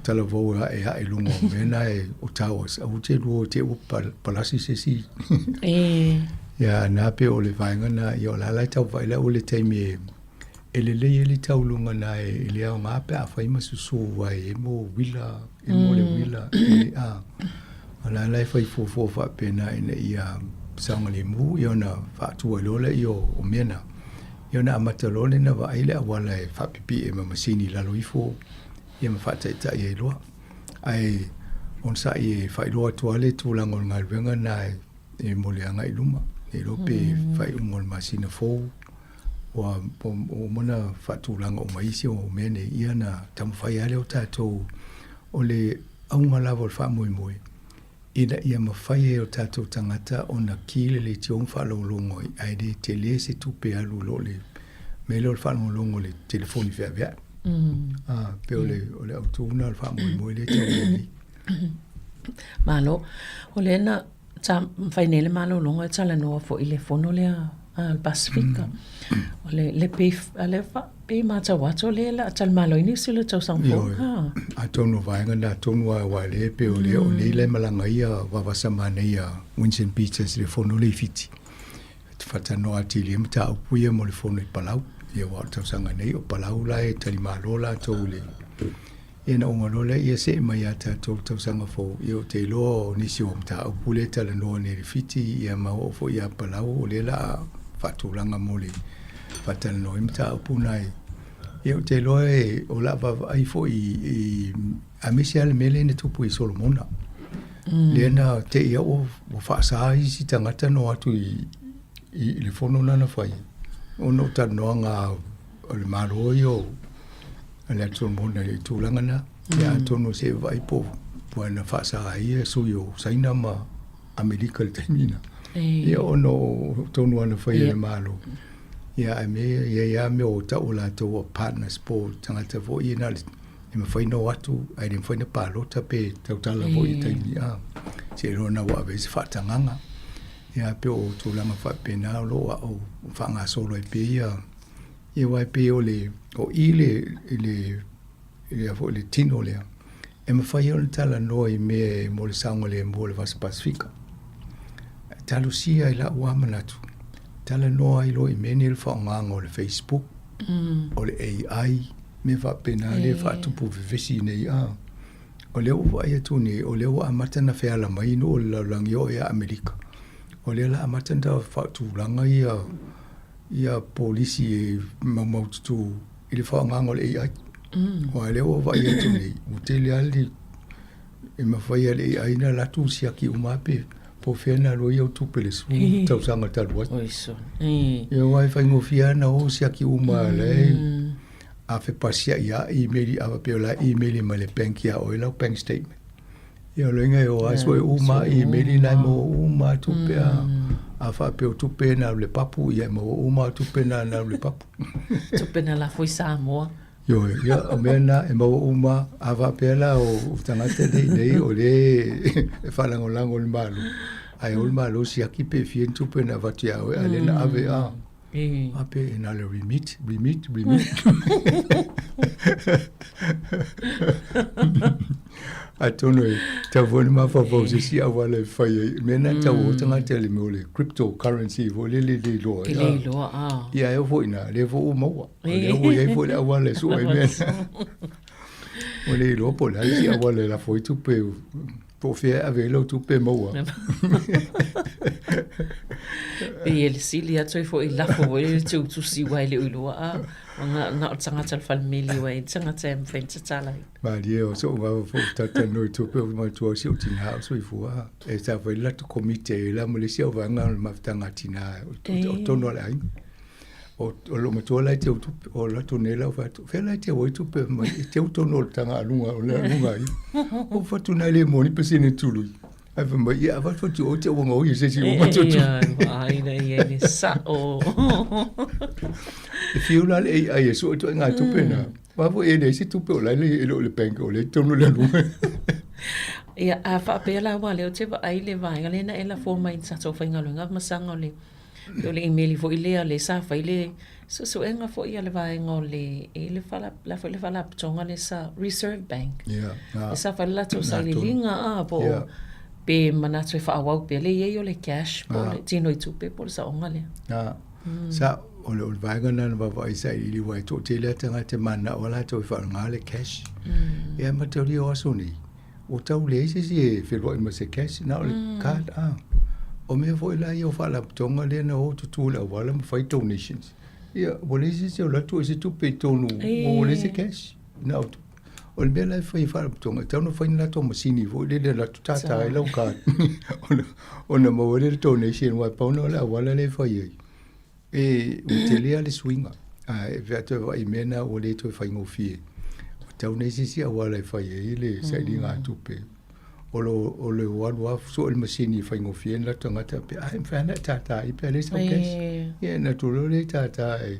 talavou e ae ae i luga o mea na e o towers. Aua te lua te ua palasi se isi. E. Ia na pe o le vaega na ia o la la e tau vaai la o le taimi e E lelei ai le tauluga na e le aoga pe afai ma susū ai e mo uila, e mo le uila, e a. O la la e fai fuafua faapena ina ia saogalemu ia ona faatua ai loa lea o mea na. Ia ona amata loa lea ona vaai le auala e faapipii ai ma masini i lalo ifo ia ma faataitai ai loa. Ae onosai e faailoa atu lava le tulaga o le galuega na e mo le agai i luma. Ne iloa pe faaiuga o le masina fou Ua uma ona faatulaga uma isi o mea nei, ia ona taumafai lava lea o tatou, o le auga lava o le faamoemoe, ina ia mafai e o tatou tagata ona ki le leitio ma faalogologo ai, ae le tele se tupe alu i lo le mea lea o le faalogologo i le telefoni feaveai. Pei o le autu lena o le faamoemoe lea e tau nei nei. Malo. O lea na Sa mafai nei le malologa e talanoa foi i le fono lea a le Pasefika. O le le pe a le fa pe matau atu o lea o le a talimaloina isi o le tausaga fou. Ioe. Atonu o vaega na atonu a aua lea pei o lea o nei la e malaga ai a Vavasa manaia Winston Peters i le fono lea i Fiti. Faatanoa atili ai mataupu ia mo le fono i Palau. Ia aua o le tausaga nei o Palau la e talimalo latou i le Ia ona uma loa lea, ia see mai ia tatou le tausaga fou, ia ou te iloa o nisi o mataupu lea e talanoa nei i le Fiti, ia ma oo foi ia Palau, o lea o le a faatulaga mo le faatalanoa ai mataupu na e. Ia ou te iloa e, o le a vaavaai foi i, aemaise lava le mea lea na tupu i Solomona. Lea na te i au ua faasa isi tagata na o atu i, i le fono lena na fai, ona o talanoaga a le Malo ia o a le Atu Solomona i le tulaga lena. Ia atonu se i vaai po ua na faasa ai ia sui o Saina ma Amerika i le taimi lena. Ia ona o tonu lava na fai e le Malo. Ia ae me e i ai lava mea o tau o latou o partners po o tagata foi ia na o le e mafai ona o atu ae le mafai ona palota pe tautala foi i le taimi a seiloga na ua ave i ai se faatagaga. Ia pei o tulaga faapena o lo o ao faagasolo ai pea ia ia aua e pei o le o i le i le i le foi le tino lea e mafai ai ona talanoa i mea mo le saogalemu o le Vasa Pasefika. Talosia i la'u lava manatu, talanoa ai loa i mea nei o le faaaogaina o le Facebook, o le AI, mea faapena lea e faatupu vevesi nei a. O lea ua vaai atu nei, o lea ua amata ona feala mai nuu o le lalolagi e oo ia Amerika. O lea o le a amata ona faatulaga ia ia polisi e maumaututu i le faaaogaina o le AI. Aua o lea ua vaai atu nei, ua tele lava le e mafai e le AI ona alu atu siaki uma pe po o fea na alu ai au tupe i le 10 tausaga talu ai. Ia aua e faigofie lava ona o siaki uma la e a fepasiai lava email a faapea o la e email mai le bank ia oe lau bank statement. Ia o le uiga e o lava sue uma lava email na e maua uma lava tupe a. A faapea o tupe na alu i le papu, ia e maua uma lava tupe na na alu i le papu. Tupe na lafo i Samoa. Ioe, ia o mea na e maua uma a faapea la o tagata nei nei o lea e faalagolago i le Malo, ae o le Malo siaki pe fia ni tupe na avatu ia oe a o lea na ave a. A pe e na o le remit, remit, remit. Atonu e tau foi ona mafaufau i se isi auala e fai ai. Mea na tau o tagata i le mea o le cryptocurrency foi lele e le iloa ai. E le iloa, a. Ia e oo foi i ina, lea foi ua maua. O lea ua i ai foi le auala e sue ai mea na. Ua le iloa po o le a le isi auala e lafo ai tupe, po o fea e ave ai lau tupe e maua. Pei e le sili atu ai foi lafo foi le tutusi aua e le o iloa a na, na o le tagata o le falemeli aua e tagata e mafai ona tatala ai. Malie o so'u vava foi talatalanoa i tupe o manatua ai si ou tinā o soifua e sa fai le latou komiti ai la ma le isi auvaega o le mafutaga a tinā o totonu o le aiga. O lou matua la e teu tupe, o latou nei la ua fai atu, fea la e teu ai tupe mai, e teu tonu o le taga a luga, o le luga ai. O fatu nai le moni pasene tului. Ai fai mai, ia avatu atu o te ua ngau i se si uma tu tu. Ai na ia le sa o. E fiu la le ai e sua tu ngā tupe na. Wa fo e le se tupe o lai le e lo le bank o le tonu le luga. Ia, a whaapea la wā leo te wa ai le vaenga le na e la fua mai sa tau whaingaluenga masanga o le O le imeli foi lea le sa fai le suesuega foi a le vaega o le e le fala la foi le faalapotopotoga le sa Reserve Bank. Yeah, na, e sa fai le latou sailiiliga a po o yeah. pe manatu e faaauau pea le i ai o le cash po o le tino i tupe po o le saoga lea. Na, mm. Sa o le, o le vaega na na vaavaai sailiili aua e toatele lava tagata e mananao latou e faaaoga le cash. Mm. Ia ma taulia o aso nei, Ua tau leai se isi e feloai ma se cash, na o le card a. O mea foi la ia o faalapotopotoga lea na o tutu i le auala ma fai donations. Ia, ua leai se isi o alu atu ai se tupe i totonu, ua leai se cash. Na o o le mea la e fai e faalapotopotoga, e tatau ona fai ni latou masini foi lele e alu atu tātā ai lau card ona maua ai lea o le donation aua e pau lena o le auala lea e fai ai. E, ua tele lava le suiga, ae e toe vaai i mea na ua le toe faigofie. Ua tatau ona i ai se isi auala e fai ai le sailiga tupe. O lo, o le o alu lava sue le masini e faigofie ai le latou tagata pe a e mafai lava ona e tātā ai pe a leai sau cash. Ia ona atu loa lea e tātā ai,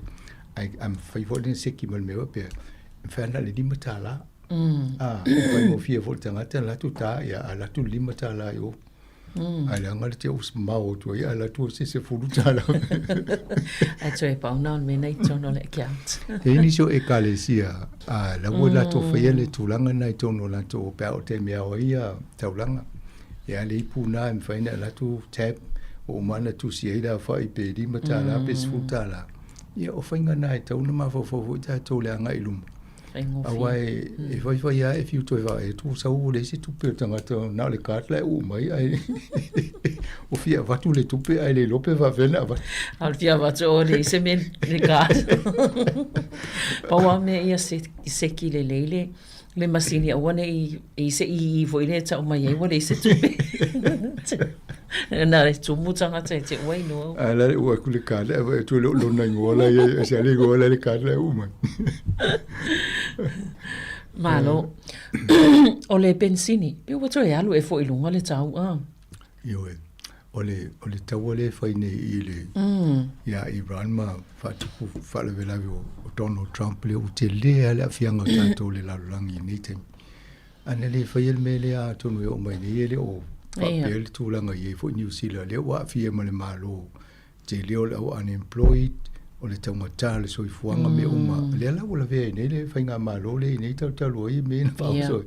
ai a mafai foi ona seki ma le mea faapea, e mafai lava na o le $5. A, e faigofie foi i le tagata ona alu atu tā, ia alu atu le $5 i o. Ae leaga le te us mao atu ai, ae atu se $10. Ae toe pau na o le mea na i totonu o le account. E i ai nisi o ekalesia, a la ua latou faia le tulaga na i totonu o latou pe a oo i le taimi e ao ai ia taulaga. Ia le ipu na e mafai ona alu atu tap ua uma ona tusi ai le aofai pe $5 pe $10. Ia o faiga na e tatau ona mafaufau foi tatou i le agai i luma. Aua e, e faifai lava e fiu toe vaai atu, sau ua leai se tupe o le tagata, na o le card la e uu mai, ae ua fia avatu le tupe ae le iloa pe faapefea ona avatu. A o le fia avatu o leai se mea i le card. Pau lava mea ia seki lelei le, le masini aua ne i, i se ii foi lea e tau mai ai ua leai se tupe. Na le tumu tagata e te ua iloa. A la le ua ku le kale a tu le lona ingoa la ia se le ingoa la le kale la uma. Malo. O le penisini, pe ua toe alu e foi i luga le tau a. Ioe. O le o le taua lea e fai nei i le ia Iran ma faatupu faalavelave o, o Donald Trump lea ua tele lava le aafiaga o tatou i le lalolagi i lenei taimi. A na le faia le mea lea atonu e oo mai nei e le o faapea le tulaga i ai foi Niu Sila lea ua aafia ma le Malo tele o le au unemployed, o le taugata o le soifuaga mea uma. Lea la ua lavea ai nei le faigamalo lea i nei talu talu ai mea ia na faaoso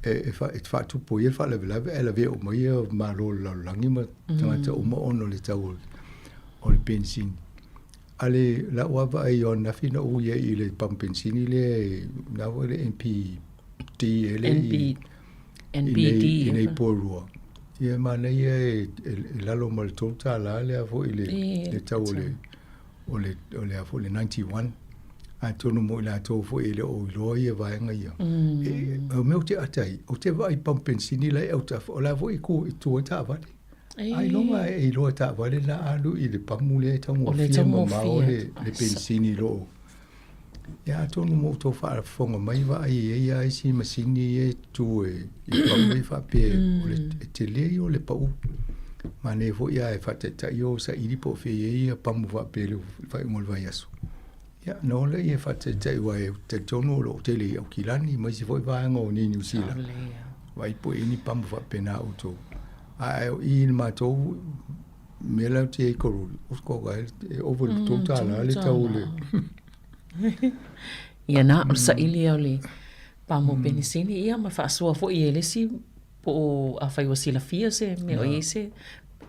e, e, fa, e faatupu ai le faalavelave ae lavea uma ia malo o le lalolagi ma tagata uma ona o le tau o le penisini. A le lau lava vaai o ananafi na ou i ai i le pamu penisini lea e, na foi le NPD e le i, NPD i nei Porirua. Ia e manaia e, e, e lalo ma le $3 lea foi le, le tau o le, o le, o le, foi le 91. Atonu mo i latou foi e le o iloa ia vaega ia. E, o mea ou te ata ai, ou te vaai i pamu penisini la e autafa, o la foi e ku i tua i taavale. Ailoga e iloa e taavale la alu i le pamu lea e taugofie mamao le, le penisini i loo. Ia atonu mo outou faafofoga mai vaai e i ai lava isi masini ia e tu e i pamu e faapea o le e tele ia o le pau. Manaia foi a e faataitai o saili po o fea e i ai ia pamu faapea i le faaiuga o le vaiaso. Ia na ola ia e faataitai aua e talitonu o lo o tele i Aukilani ma isi foi vaega o nei Niu Sila. Vaai po e i ai ni pamu faapena outou. Ae o i i le matou mea la ou te i ai i Karori, o se e ova i le $3 le tau o le... Ia na, o le saili ia o le pamu penisini, ia ma faasoa foi e le isi po o afai ua silafia se mea o i ai se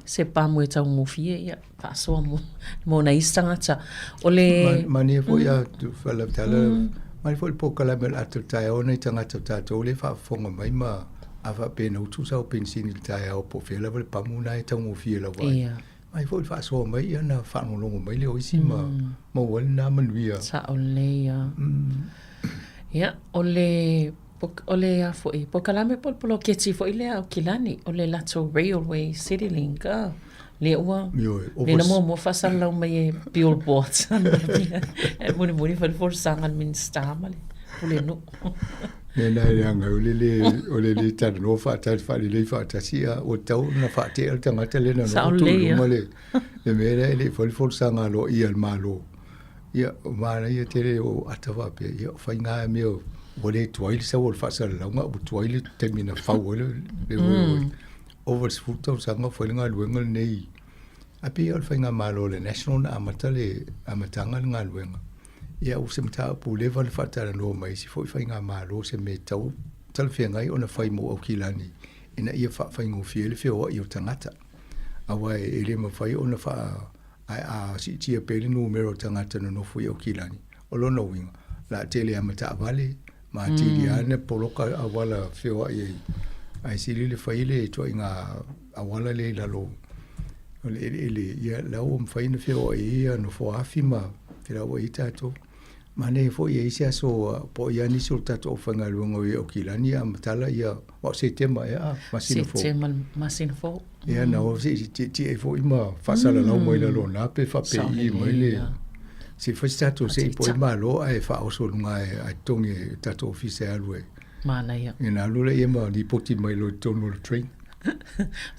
se pamu e taugofie, ia faasoa mo, mo nai isi tagata. O le... Manaia foi a faalautala, manaia foi le polokalame o le ata o le taeao nai tagata o tatou lea e faafofoga mai ma a faapea na utu sau penisini i le taeao po o fea lava le pamu lena e taugofie lava ai. Ia. Mai foi le faasoa mai ia ona faalogologo mai lea o isi ma maua ai lena manuia. Sao lelei ia. Ia, o le o le a foi, polokalame po o le poloketi foi lea a Aukilani, o le latou Railway Citylink, a, lea ua, Ioe, lea na muamua faasalalau mai e billboards e mulimuli foi le folasaga a le Minisita ma le Pulenuu. Mea na e leaga o le le o le le talanoa faatasi faalelei faatasi a ua tatau ona faatea le tagata lea na Sao noho atu i lelei, luma le le mea lea e le i fai le folasaga aloaia a le Malo. Ia, o manaia tele o ata faapea, ia o faiga lava mea ua le tuai le sau o le faasalalauga ua tuai le taimi na fau ai le le railway. Ova i le 10 tausaga o fai le galuega lenei. Ae pei o le faigamalo a le National na amata le amataga le galuega. Ia ua se mataupu ua leva ona faatalanoa ma isi foi faigamalo se mea tau talafeagai ona fai mo Aukilani ina ia faafaigofie ai le feoai o tagata. Aua e le mafai ona faa ae a siitia pea le numera o tagata nonofo i Aukilani, o lona uiga, o le a tele lava ma taavale ma atili lava ona poloka auala feoai ai. Ae sili le fai le ituaiga auala lea i lalo o le eleele, ia la ua mafai ona feoai ai ia nofoa afi ma felauai ai tatou. Manaia foi e i ai se aso po o i ai nisi o le tatou aufaigaluega o i Aukilani a matala ia, aua o Setema ea a, masina fou. Setema le masina fou. Ia na o se i tietie ai foi ma faasalalau mai lalo o na pe faapei mai le se i fai se tatou sei po o ai malo ae faaoso i luga ae totogi e tatou ofisa e alu ai. Manaia. Ia na alu lea ma lipoti mai loa i totonu o le train.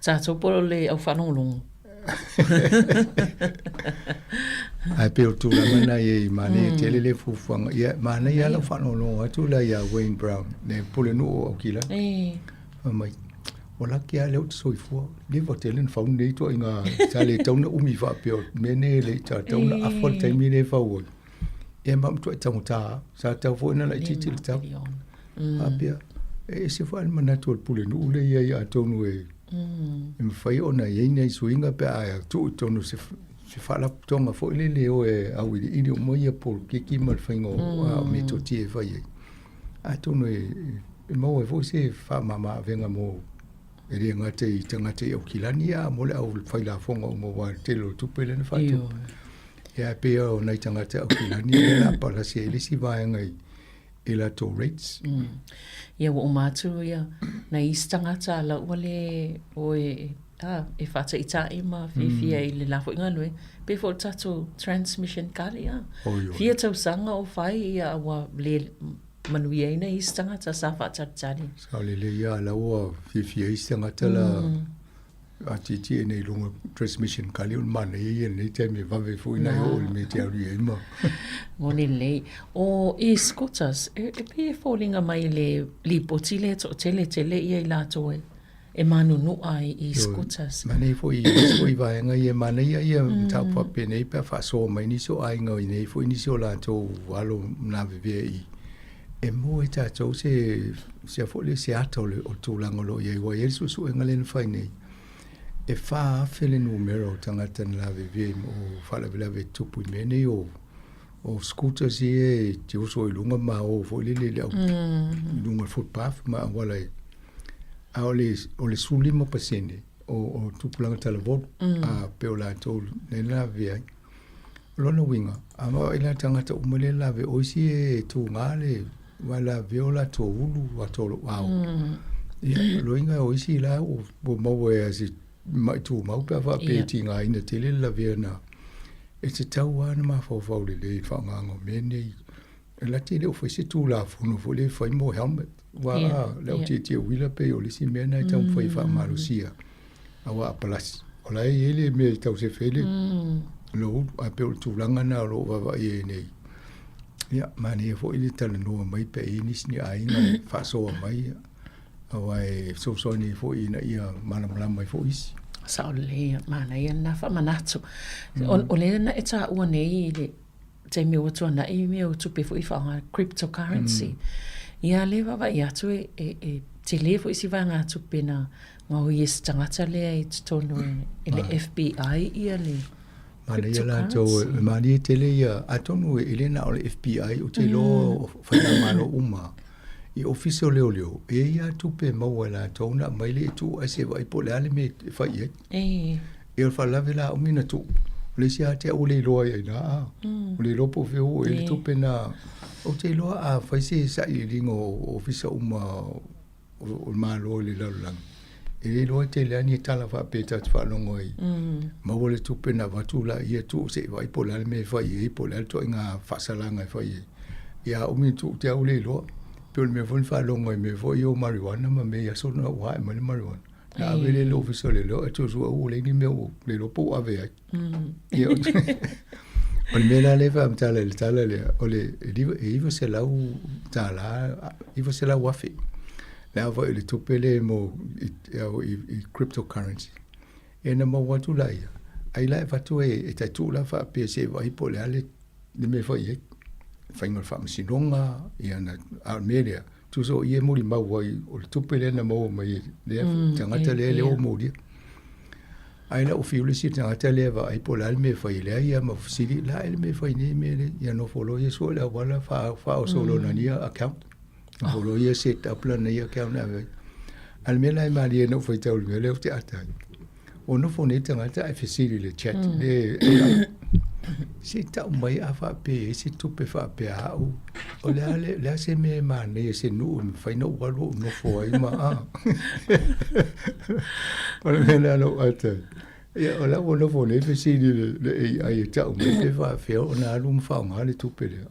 Tatou po o le au faalogologo. Ae pei o le tulaga lena i ai, manaia tele lea fuafuaga. Ia, manaia lava lau faalogologo atu la ia Wayne Brown, le pulenuu o Aukilani. Fai mai, ua laki lava lea ou te soifua, leva tele ona fau lenei ituaiga, sa le tatau ona umi faapea, o le mea lenei e le i tatau ona afa le taimi lea e fau ai. Ia ma matuai taugata lava, sa tatau foi ona laitiiti le tau. Faapea, e ese foi le manatu o le pulenuu lea e i ai atonu e e mafai ona i ai nai suiga pe a tuu i totonu o se se faalapotopotoga foi lele e o e auiliili uma ia polokiki ma le faiga o metotia e fai ai. Atonu e e maua ai foi se faamama-avega mo e le gata i tagata i Aukilani a mo le au failafoga uma aua o le tele o le tupe lea na faatupe. Ia ae pei o nai tagata Aukilani lea o le a palasi ai le isi vaega i i latou rates. Ia ua uma atu ia nai isi tagata la ua le o e. a, e faataita'i ma fiafia i le la foi galuega. E pei foi o le tatou transmission kali, a. Fia tausaga o fai, ia, ua le manuiaina isi tagata sa faatalitali. Sao lelei lava, la ua fiafia isi tagata la atietie nei i luga transmission kali o le manaia ia i lenei taimi e vave foi ona e oo i le mea e te alu i ai ma. Moni lelei. O e-scooters, e pei e foliga mai i le lipoti lea e toatele tele ia i latou e e manunu'a ai i scooters. Manaia foi isi foi vaega ia, manaia ia mataupu faapenei pe a faasoa mai nisi o aiga i nei foi nisi o latou alo lavevea i e maua e tatou se se foi lea se ata o le o le tulaga o lo o i ai aua e i ai le suesuega lea na fai nei e 4,000 le numera o tagata na lavevea o faalavelave e tutupu i mea nei o o scooters ia e te oso ai i luga ma o foi lele i le au i luga o le footpath ma auala e a o le o le 15% o o tupulaga talavolu a pe o latou lea na lavevea ai. O lona uiga, a vaai la tagata uma lea lave o isi e tuga le wa lavevea o latou ulu latou loau. Ia, o loiga o isi la ua maua e se mai tumau pe a faapea e tigaina tele le lavea na e tatau lava ona mafaufau lelei i le faaaogaina o mea nei. E lata e le o fai se Tulafono foi lea e fai mo helmet, aua a le au tietie uila pei o le isi mea lena e taumafai e faamalosia aua a palasi, o la e i ai le mea e tau sefe ai le lou ulu, ae pei o le tulaga lena o lo o vaavaai ai nei. Ia, manaia foi le talanoa mai pe i ai nisi ni aiga e faasoa mai, aua e fesoasoani ai foi ina ia malamalama ai foi isi. Sao lelei, manaia lena faamanatu. O lea na e taua nei i le taimi ua tuanai mea o tupe foi faaaoga cryptocurrency. Ia lea vaavaai atu e, e, e tele foi si vaegatupe na gaoi e se tagata lea i totonu e le FBI ia le Manaia latou, e malie tele ia, atonu e le na o le FBI, ou te iloa o faigamalo uma i ofisa o leoleo, e i ai lava tupe e maua e latou ona aumai lea e tuu ae se vaai po o le a le mea e fai i ai. Ia o le faalavelave la umi na tuu, o le isi lava te au ua le iloa ai i ina, a, ua le iloa po o fea ua oo i ai le tupe na. Ou te iloa a fai se sailiiliga o ofisa uma o le Malo i le lalolagi, e le iloa tele lava ni tala faapea ta te faalogo ai, maua le tupe na avatu laia tuu se i vaai po o le a le mea e fai i ai, po o le a le ituaiga faasalaga e fai i ai. Ia a umi na tuu te au ua le iloa. Pei o le mea foi na faalogo ai i mea foi ia o marijuana ma mea i aso na ua ae mai le marijuana. Na ave lea i le ofisa o leoleo ae suesue ua leai ni mea ua le iloa po ua ave ai. Ia, o le mea la lea e faamatala i le tala lea, o le e $900, 900,000 le aofai o le tupe lea mo i cryptocurrency. E na maua atu laia, ai la e avatu e tai tuu la faapea se i vaai po o le a le mea e fai i ai. Faiga o le faamasinoga, ia na, a o le mea lea, Tusa o ia e molimau ai, o le tupe lea na maua mai e lea tagata lea lea ua molia. Ae la ua fiu le isi tagata lea e vaai po o le a le mea e fai ai, leai lava ma fesili, la e le mea e fai nei mea nei. Ia nofo loa ia sue le auala faaoso lona ia account. Nofo loa ia set up lana ia account e ave ai. A o le mea la e malie na ou faitau i le mea lea ou te ata ai. Ua nofo nei tagata ae fesili i le chat le AI. Se i tau mai a faapea e i ai se tupe faapea au, o le a le, le a se mea e manaia se nuu e mafai ona ou alu ou nofo ai ma a. O le mea lea na ou ata ai. Ia, o la ua nofo nei fesili le, le AI e tau mai pe faapefea ona alu ma faaaoga le tupe lea.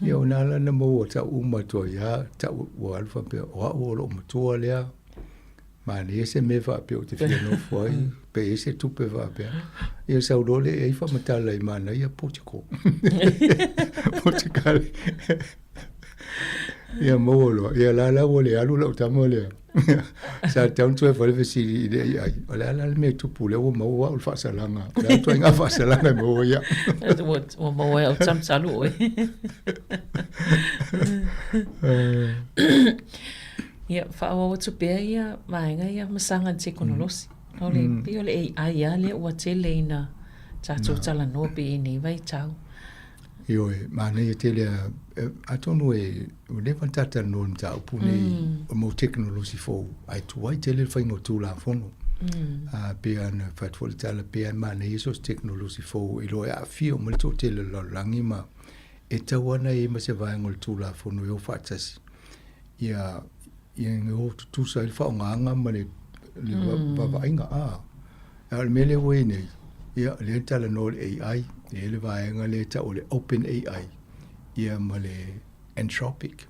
Ia, o na la na maua tau uma atu ai lava, tau ua alu faapea, o au o lou matua lea, Manaia se mea faapea ou te fia nofo ai, pe i ai se tupe faapea. Ia sau loa lea i ai faamatala i manaia Portugal. Portugal. Ia maua loa. Ia la la ua le alu lau tama lea. Sa tatau ona toe fai le fesili i le AI. O le a la le mea e tupu lea ua maua au le faasalaga. O le a le ituaiga faasalaga e maua ai au. Ua maua ai au talu oe. Ia, faaauau atu pea ia vaega ia ma saga i le tekonolosi. O le, pei o le AI lava lea ua tele ina tatou talanoa pea i nei vaitau. Ioe, manaia tele a, atonu e, ua leva ona ta talanoa i le mataupu nei o mau tekonolosi fou, ae tuai tele le faiga o Tulafono. A, pei lava ona fai atu foi le tala, pei lava e manaia so o se tekonolosi fou e iloa e aafia uma le toatele o le lalolagi ma e tatau lava ona i ai ma se vaega o le Tulafono e o faatasi. Ia, ia o tutusa ai le faaaogaga ma le le vaavaaiga a. A o le mea lea ua i ai nei, ia, o lea na talanoa i le AI, e i ai le vaega lea e tau o le Open AI, ia ma le Anthropic.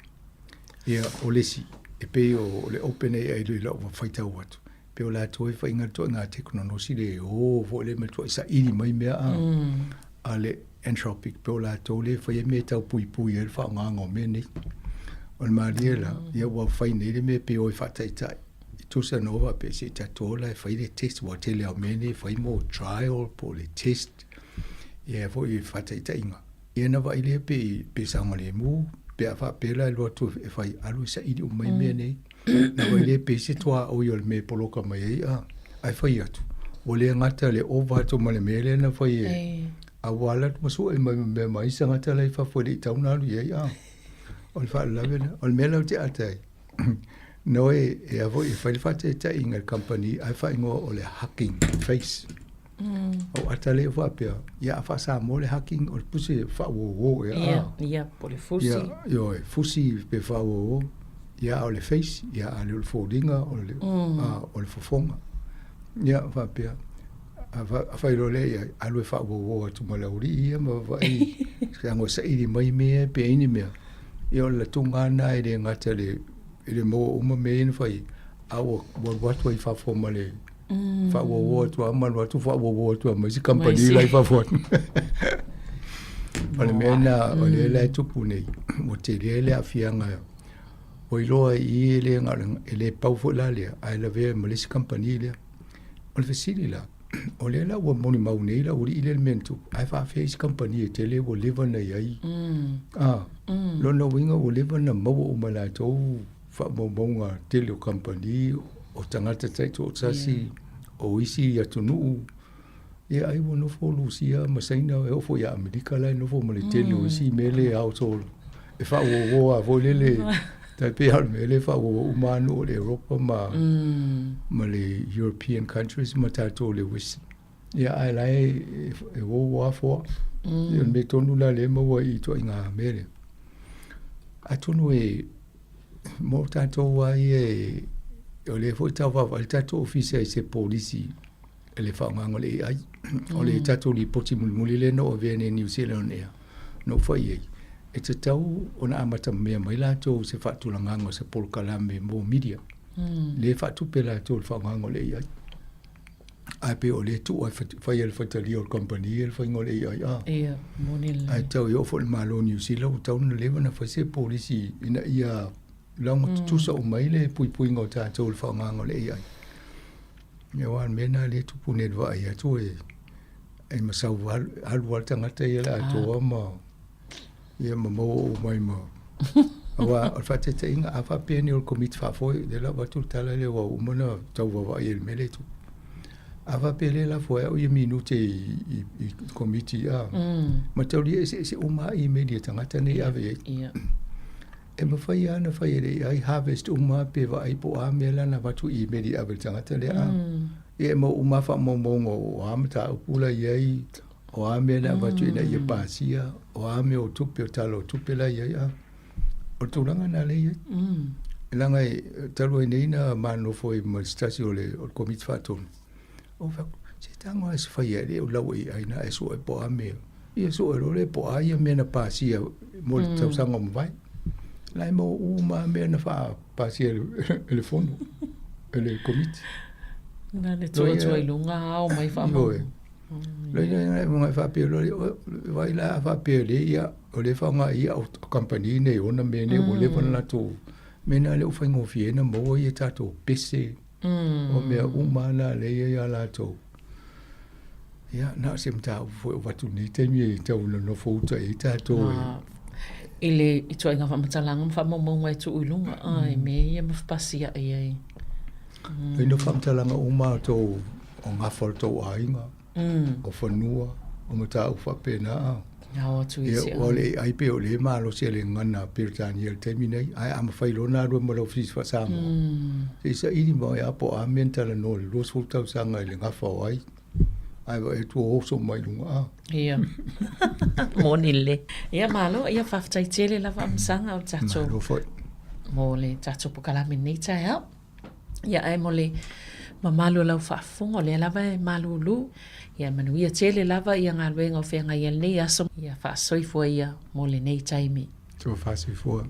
Ia, o le isi, e pei o le Open AI i lau faitau atu, pei o latou e faiga le ituaiga tekonolosi le o foi lea ma le ituai saili mai mea a, a le Anthropic, pei o latou lea e faia mea e tau puipui ai le faaaogaina o mea nei. O le malie la, ia ua fai nei le mea pei o e faataitai. E tusa na ova pe se i tatou ola e fai le test, ua tele lava o mea nei e fai mo trial po o le test, ia foi e faataitaiga. Ia na vaai lea pe, pe saogalemu, pe a faapea la e alu atu e fai, alu e saili uma mai mea nei. Na vaai lea pe se tuaoi o le mea e poloka mai ai, a, ae fai atu, ua le gata le ova atu ma le mea lea na fai e, a ua alu atu ma sue mai ma mea ma isi tagata la i fafo e le i tatau ona alu i ai, a. O le faalavelave lena. O le mea la ou te ata ai, no e, e a foi e fai le faataitaiga i le kamupani ae faaigoa o le Hugging Face. Ou ata lea faapea, ia a faa-Samoa le hugging o le pusi e faauouo ea. Ia, ia, po o le fusi. Ia, ioe, fusi pe faauouo. Ia, a o le face, ia, a le o le foliga, o le, a, o le fofoga. Ia, faapea, a, a fai loa lea, ia, alu e faauouo atu ma le aualii ia ma vaai, leaga e saili mai mea pe ai ni mea. Ia, o le latuga lava lena e le gata i le, i le maua uma mea ia na fai, a ua, ua alu atu ai i fafo ma le, faauouo atu lava ma alu atu faauouo atu lava ma isi kamupani la i fafo atu. O le mea lena o lea la e tupu nei, ua tele le aafiaga ua iloa i i e le na o le, e le pau foi la lea, ae lavea ma le isi kamupani lea. O le fesili la, o lea la ua molimau nei le aualii lea i le mea na tupu, ae faafefea isi kamupani e tele ua leva ona i ai? A, lona uiga ua leva ona maua uma e latou faamaumauga tele o kamupani, o tagata taitoatasi, yeah. o isi atunuu. Ia ai ua nofo Lusia ma Saina, e oo foi ia Amerika la e nofo ma le tele o isi mea le household e faauouo lava foi lele, tai pei lava o le mea lea e faauouo uma lava nuu o le Europa ma, ma le European countries ma tatou le West. Ia ae la e, e uouo lava foa. Ia o le mea tonu la lea e maua i ituaiga mea lea. Atonu e mo tatou lava ia e, o lea foi tau vaavaai le tatou ofisa i se polisi i le faaaogaina o le AI. O le tatou lipoti mulimuli lea na ou avea nei i New Zealand on Air, na ou fai ai, e tatau ona amatamea mai latou i se faatulagaga o se polokalame mo media. Lea e faatupe latou i le faaaogaina o le AI. Ae pei o lea e tuu ai fai e le faitalia o le kamupani ia le faiga o le AI a. Ia, moni lelei. Ae tau e oo foi i le Malo o Niu Sila ua tatau ona leva ona fai se polisi ina ia laga tutusa uma ai le puipuiga o tatou i le faaaogaina o le AI. Ia aua o le mea lena lea e tupu nei i le vaai atu e e masau alu lava le tagata ia le atoa ma ia ma maua uma ai ma aua o le faataitaiga a faapea nei o le Komiti Faafoe lea la ua avatu le tala lea ua uma ona tau vaavaai i le mea lea e tupu. A faapea lea e lafo ai au ia minute i i Komiti a mataulia eseese uma lava imeli a tagata nei e ave i ai. E mafai lava ona fai e le AI harvest uma pe vaai po o a mea la na avatu i imeli e ave i le tagata lea a. Ia e maua uma lava faamaumauga o a mataupu la e i ai O a mea na avatu ina ia pasia, o a mea o tupe, o tala o tupe la i ai, a. O le tulaga lena lea e i ai. Leaga e talu ai nei na ma nofo ai ma se tasi o le, o le Komiti Faatonu, ou fai atu, se tago lava e se fai ai le lau AI na e sue po o a mea. Ia sue loa lea po o a ia mea na pasia mo le tausaga ua mavae. La e maua uma lava mea na faapasia e le fono, e le Komiti. Na le tuu atu ai i luga ao mai faamaumauga. Lea ia e faapea loa lea, vaai la a faapea lea ia, o lea e faaaoga ia o kamupani nei ona mea nei ua leva ona latou, mea na lea ua faigofie ai ona maua ia tatou pese, o mea uma lava na lea e i ai ia latou. Ia, na o se mataupu foi o avatu i lenei taimi e tau nonofo uta i ai tatou e. I le ituaiga faamatalaga ma faamaumauga e tuu i luga, ai mea ia ma fepasiai ai. Ina faamatalaga uma a tou o gafa o le tou aiga, o fanua, o mataupu faapena a. Ao atu i se. Ia, o le AI pei o lea e malosi e le gagana a Peretania i le taimi nei, ae a mafai loa ona alu ai ma lau fesili faa-Samoa, se i saili mai lava po o a mea na talanoa i le 20 tausaga i le gafa o ai, ae vaai atu ua oso mai i luga a. Ia. Moni lelei. Ia malo, ia faafetai tele lava Amasaga o le tatou. Malo foi. Mo le tatou polokalame i lenei taeao. Ia ae mo le Mamalu o lau faafofoga, o lea lava e malūlū. Ia manuia tele lava ia galuega o feagai ai lenei aso. Ia faasoifua ia mo lenei taimi. Tua faasoifua.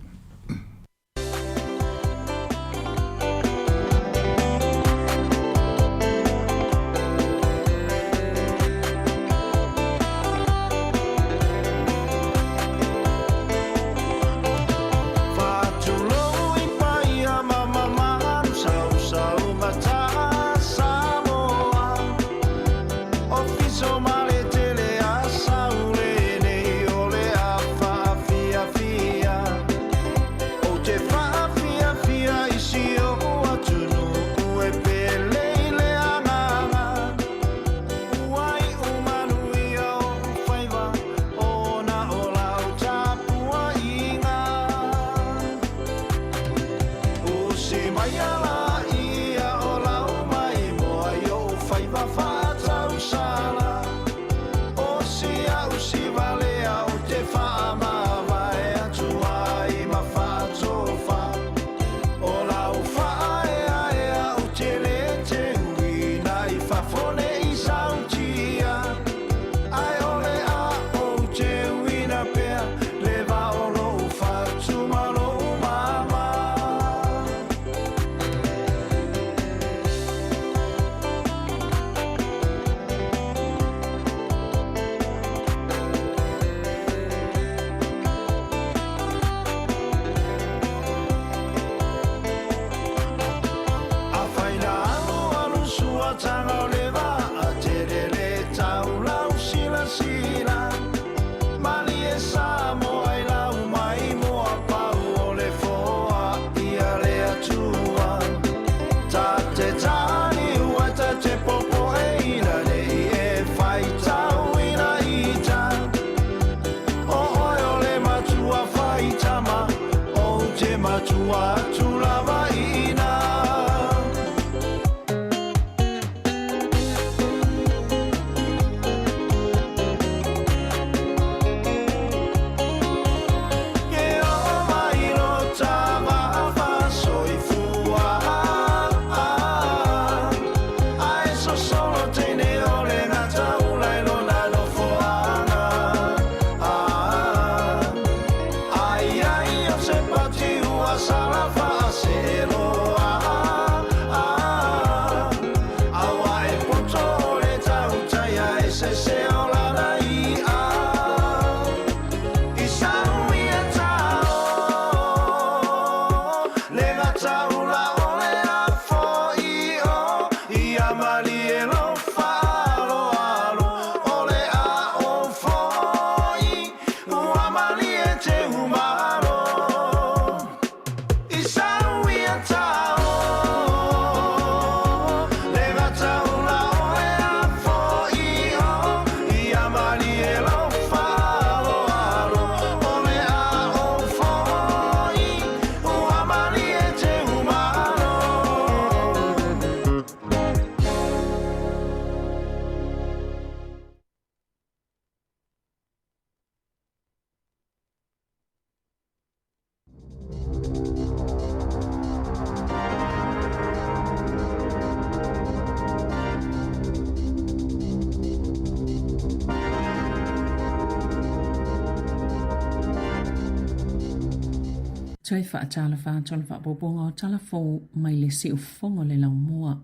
Toe faatalofa atu o le faaopoopoga o tala fou mai le siufofoga o le laumua.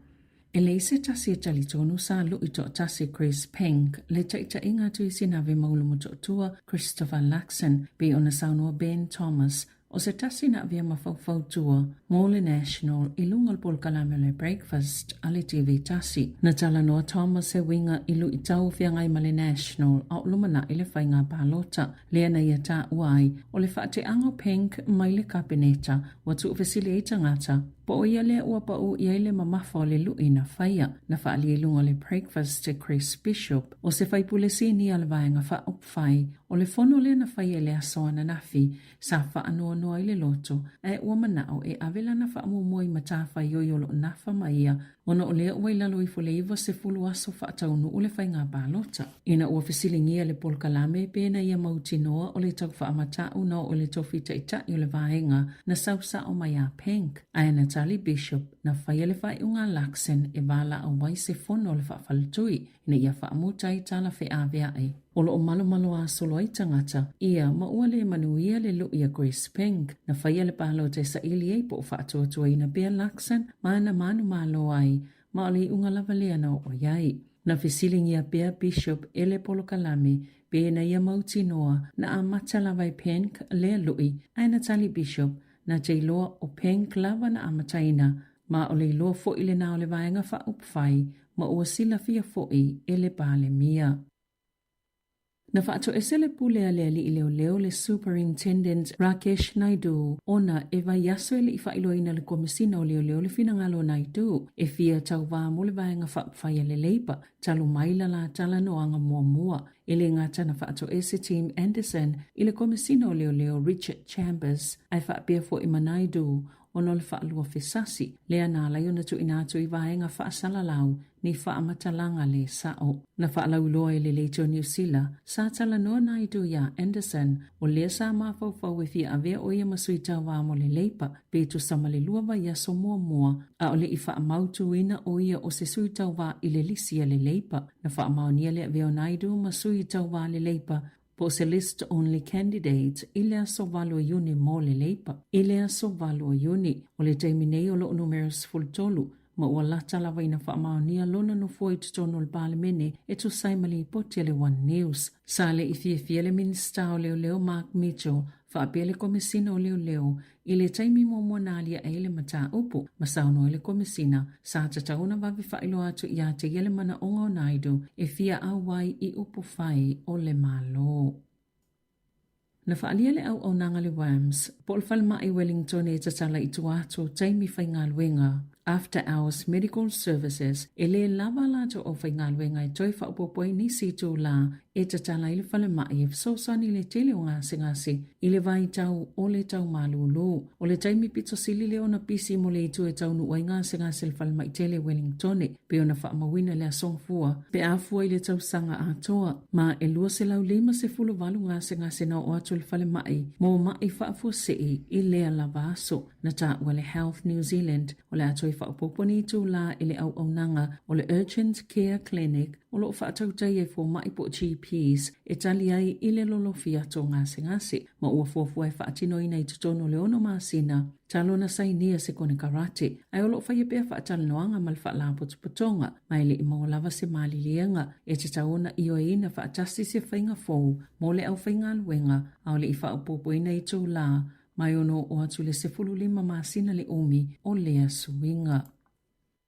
E leai se tasi e talitonu sa lu'i toatasi Chris Pink le taitaiga atu i Sinave Maulu Motootua Christopher Luxon pei ona saunoa Ben Thomas o se tasi na avea ma faufautua mo le National i luga o le polokalame o le Breakfast a le TV tasi. Na talanoa Thomas e uiga i luitau o feagai ma le National a o lumanai le faiga palota lea na ia taua ai o le faateaga o Pink mai le Kapeneta ua tuufesili ai tagata po o ia lea ua pau i ai le mamafa o le lu'i na faia. Na faaalia i luga o le Breakfast e Chris Bishop o se faipule sinia o le Vaega Faaupufai o le fono lea na faia i le aso ananafi Sa faanoanoa i le loto, ae ua manao e ave lana faamuamua i matafaioi o lo o nafa ma ia. ona o lea ua i lalo ifo le 90 aso faataunuu le faiga palota. Ina ua fesiligia le polokalame pe na ia mautinoa o le tau faamata'u na oo i le tofi taitai o le vaega na sau sa'o mai a Peng, ae na tali Bishop na faia le faaiuga a Luxon e valaau ai se fono a le faafaletui ina ia faamuta ai tala feavea'i o lo o malomaloā solo ai tagata, ia ma ua le manuia le lu'i a Grace Peng na faia le palota e saili ai po o faatuatuaina pea Luxon ma ana manumalo ai ma o le iuga lava lea na oo i ai. Na fesiligia pea Bishop e le polokalame pe na ia mautinoa na amata lava e Peng lea lu'i ae na tali Bishop na te iloa o Peng lava na amataina ma o le iloa fo'i lenā o le Vaega Faaupufai ma ua silafia fo'i e le Palemia. Na faatoese le pule a le alii leoleo le Superintendent Rakesh Naidu ona e vaiaso e le i faailoaina le Komesina o Leoleo le finagalo o Naidu e fia tauvā mo le Vaega Faaupufai a le Labour talu mai la la talanoaga muamua e le gata na faatoese Tim Anderson i le Komesina o Leoleo Richard Chambers ae faapea fo'i ma Naidu ona o le faaluafesasi lea na ala ai ona tuuina atu i vaega faasalalau ni faamatalaga le sa'o. Na faalauiloa e le Leitio Niu Sila, sa talanoa Naidu iā Anderson, o lea sa mafaufau e fia avea ʻo ia ma sui tauā mo le Leipa pe tusa ma le lua vaiaso muamua, a o le i faamautuina ʻo ia o se sui tauā i le lisi a le Leipa. Na faamaonia le avea o Naidu ma sui tauā le Leipa po o se list only candidate i le aso 8 o Iuni mo le Leipa. I le aso 8 o Iuni, o le taimi nei o lo'u numera 13, ma ua lata lava ina faamaonia lona nofoa i totonu o le Palemene e tusa ai ma lipoti a le One News. Sa le i fiafia le Minisita o Leoleo Mark Mitchell faapea le Komesina o Leoleo I le taimi muamua na aliae ai le mataupu, ma saunoa ai le Komesina, sa tatau ona vave faailoa atu iā te ia le manaoga o Naidu e fia auai i upu fai o le Malo. Na faaalia le auaunaga le WAMS, po o le falemai Wellington e tatala i tua atu o taimi faigaluega, After Hours Medical Services, e lē lava a latou aufaigaluega e toe faaopoopo ai nisi itulā e tatala ai le falemai e fesoasoani i le tele o gasegase i le vaitau o le tau malūlū. O le taimi pito sili lea ona pisi mo le itu e taunuu ai gasegase i le falemai tele Wellingtone, pei ona faamauina i le Aso Gafua, pe a fua i le tausaga atoa, ma e 258 gasegase na oo atu i le falemai mo maʻi faafuasei i lea lava aso. Na taua le Health New Zealand o le a toe faaopoopo ni itulā i le auaunaga o le Urgent Care Clinic o lo o faatautai ai fomai po o GPs e tali ai i le lolofi atu o gasegase ma ua fuafua e faatinoina i totonu o le ono masina talu ona sainia se konekarate ae o lo o faia pea faatalanoaga ma le Faalapotopotoga ma e le i maua lava se maliliega e tatau ona ioeina faatasi se faiga fou mo le aufaigaluega a o le i faaopoopoina itulā ma e ono oo atu i le 15 masina le umi o lea suiga.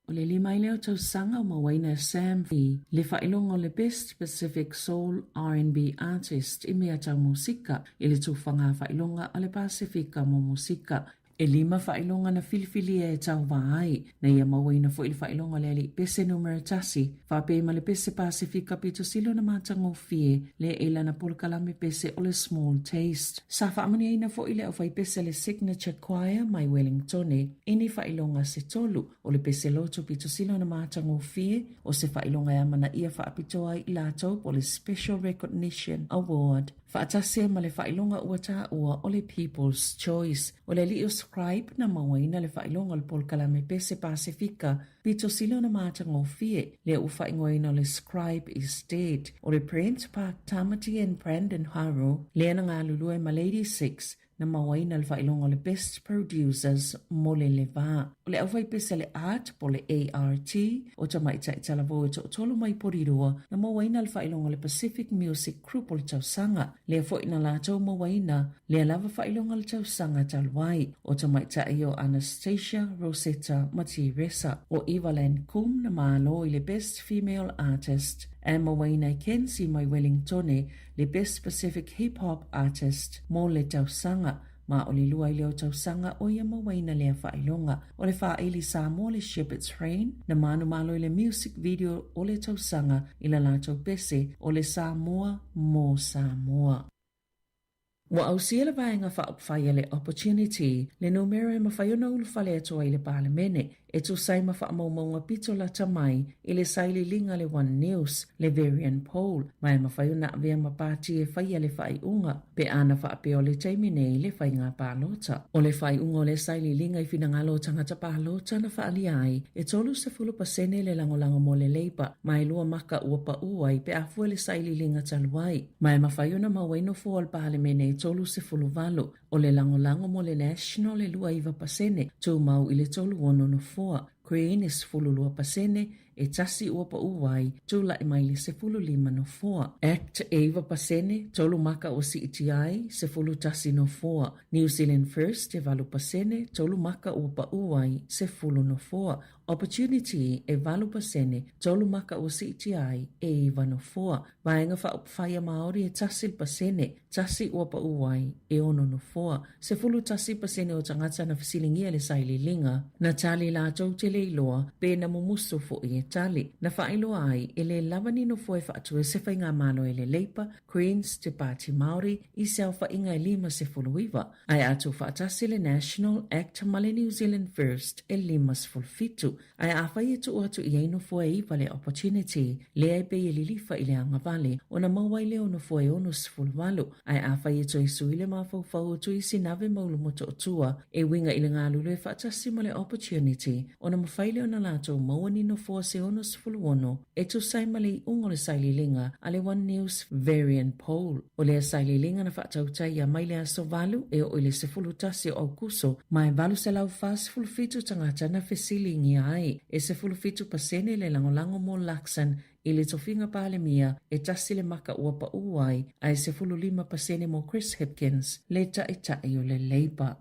O le lima ai lea o tausaga o mauaina e Sam Fee le faailoga o le Best Pacific Soul RnB Artist i mea tau musika i le tufaga faailoga a le Pasefika mo Musika. E lima faailoga na filifilia e tauvā ai, na ia mauaina foi le faailoga o le Alii Pese numera tasi, faapea ma le Pese Pasefika pito sili ona matagofie lea e i lana polokalame pese o le Small Taste. Sa faamanuiaina foi le aufaipese a le Signature Choir mai Wellingtone i ni faailoga se tolu, o le pese loto pito sili ona matagofie, o se faailoga e amanaia faapitoa ai i latou po o le Special Recognition Award, faatasi ai ma le faailoga ua taua o le People's Choice. O le alii o Scribe na mauaina le faailoga o le polokalame pese Pasefika pito sili ona matagofie, lea ua faaigoaina o le Scribe is Dead. O le Brent Park Tamati and Brandon Haro lea na galulue ma Lady Six na mauaina le faailoga o le Best Producers mo le le va. O le aufaipese a le art po o le ART o tamaitai talavou e toatolu mai Porirua na mauaina le faailoga o le Pacific Music Group o le tausaga. Lea foi na latou mauaina lea lava faailoga o le tausaga talu ai. O tamaitai o Anastasia, Rosetta ma Tiresa. O Evalan Kum na malo i le Best Female Artist ae mauaina e Kenzie mai Wellingtone le Best Pacific Hip Hop Artist mo le tausaga, ma o le lua ai lea o tausaga o ia mauaina lea faailoga. O le faaili Samoa le Shepherd's Rain, na manumalo i le music video o le tausaga i la latou pese o le Samoa mo Samoa. Ua ausia le Vaega Faaupufai a le Opportunity le numera e mafai ona ulufale atu ai i le Palemene. e tusa ai ma faamaumauga pito lata mai i le sailiiliga a le One News, le Verian Poll, ma e mafai ona avea ma pati e faia le faaiuga pe a na faapea o le taimi nei le faiga palota. O le faaiuga o le sailiiliga i finagalo o tagata palota na faaalia ai e 30% le lagolago mo le Labour ma e lua maka ua pau ai pe a fua i le sailiiliga talu ai. Ma e mafai ona maua ai nofoa o le Palemene e 38. O le lagolago mo le National e 29%, tumau i le 36 nofoa. Green e 12%, e tasi ua pau ai, tulai mai le 15 nofoa. Act e 9%, tolu maka ua siitia ai, 11 nofoa. New Zealand First e 8%, tolu maka ua pau ai, 10 nofoa. Opportunity e 8%, tolu maka ua siitia ai, e 9 nofoa. Vaega Faaupufai a Māori e 1%, tasi ua pau ai, e ono nofoa. 11% o tagata na fesiligia le sailiiliga, na tali latou te le iloa pe na mumusu foi e tali. Na faailoa ai, e le lava ni nofoa e faatu ai se faigamalo e le Labour, Greens, te Pāti Māori, i se aofaiga e 59, ae a tuufaatasi le National, Act ma le New Zealand First e 57. Ae afai e tuu atu i ai nofoa e iwa le Opportunity, lea e pei e lilifa i le agavale, ona maua ai lea o nofoa e 68. Ae afai e toe sui le mafaufau o Tui Sinave ma Ulumotootua e uiga i le galulue faatasi ma le Opportunity, ona mafai lea ona latou maua ni nofoa se 66 e tusa ai ma le iuga o le sailiiliga a le One News Varian Poll. O lea sailiiliga na faatautaia mai le aso 8 e oo i le 11 o Aukuso ma e 847 tagata na fesiligia ai. E 17% le lagolago mo Luxon i le tofiga Palemia e tasi le maka ua pau ai, ae 15% mo Chris Hipkins, le taitai o le Labour.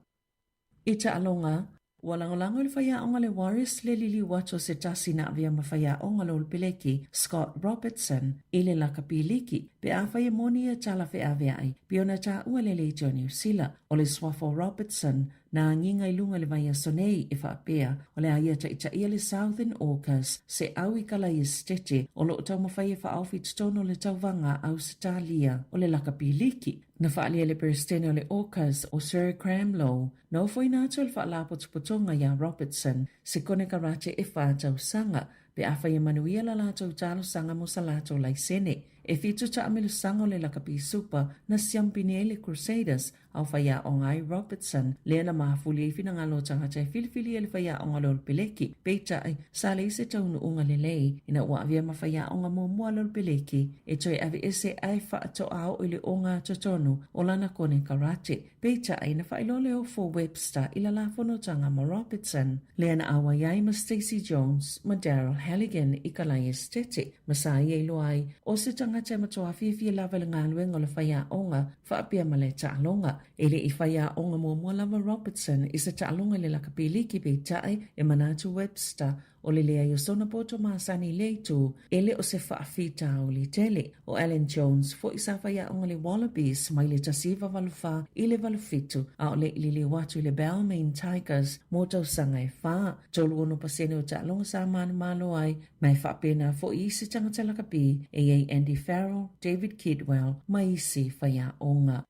I taaloga, ua lagolago i le faiaoga le Warriors le liliu atu o se tasi na avea ma faiaoga le Olopeleki Scott Robertson i le lakapi liki pe afai e moni ia tala feaveai pei ona taua e le Leitio Niu Sila. O le suafa o Robertson na agiga i luga i le vaiaso nei e faapea o le a ia taitaia le Southern Orcas se au i Kalaiesetete o lo o taumafai e faaofi i totonu o le tauvaga a Ausetalia o le lakapi liki. Na faaalia e le Peresetene o le Orcas, o Sir Graham Lowe, na ofoina atu e le Faalapotopotoga iā Robertson se konekarate e whā tausaga, pe afai e manuia la latou talosaga mo sa latou laisene. E fitu taamilosaga o le lakapi supa na siampini ai le Crusaders a o faiaoga ai Robertson, lea na mafuli ai finagalo o tagata e filifili ai le faiaoga o le Olopeleki. Peitai, sa leai se taunuuga lelei ina ua avea ma faiaoga muamua a le Olopeleki e toe aveese ae faatoa oo i le ogatotonu o lana konekarate. Peitai, na faailoa le ofo Webster i la fonotaga ma Robertson, lea na auai ai ma Stacey Jones ma Daryl Halligan i Kalaiestete, ma sa ia iloa ai o se tagata e matua fiafia lava i le galuega o le faiaoga faapea ma le taaloga. E le i faiaoga muamua lava Robertson i se taaloga i le lakapi liki peitai e manatu Webster O le leai o sona poto masani i lea itu, e le o se faafitauli tele. O Alan Jones foi sa faiaoga le Wallabies mai le 1984 i le 87, a o le i liliu atu i le Balmain Tigers mo tausaga e fa. 36% o taaloga sa manumalo ai, ma e faapena foi isi tagata lakapi e i ai Andy Farrell, David Kidwell ma isi faiaoga.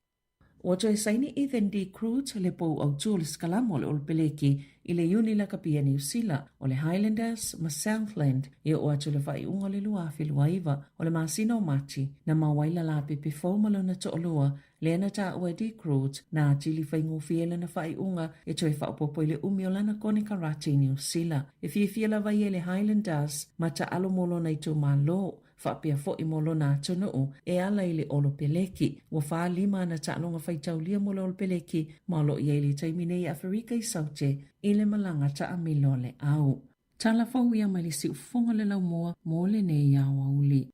Ua toe saini Ethan De Groot le pou autu o le sikalamo o le Olopeleki i le Iuni Lakapi a Niu Sila, o le Highlanders ma Southland e oo atu i le faaiuga o le 2029 o le masina o Mati, na maua ai lalapepe fou ma lona toalua, lea na taua e De Groot na atili faigofie ai lana faaiuga e toe faaopoopo i le umi o lana konekarate i Niu Sila. E fiafia lava ia i le Highlanders ma taalo mo lona itumalo. faapea foi mo lona atunuu e ala i le Olopeleki. Ua 45 ana taaloga faitaulia mo le Olopeleki ma o lo o i ai i le taimi nei i Aferika i Saute i le malaga taamilo a le au. Tala fou ia mai le siufofoga o le laumua mo lenei aoauli.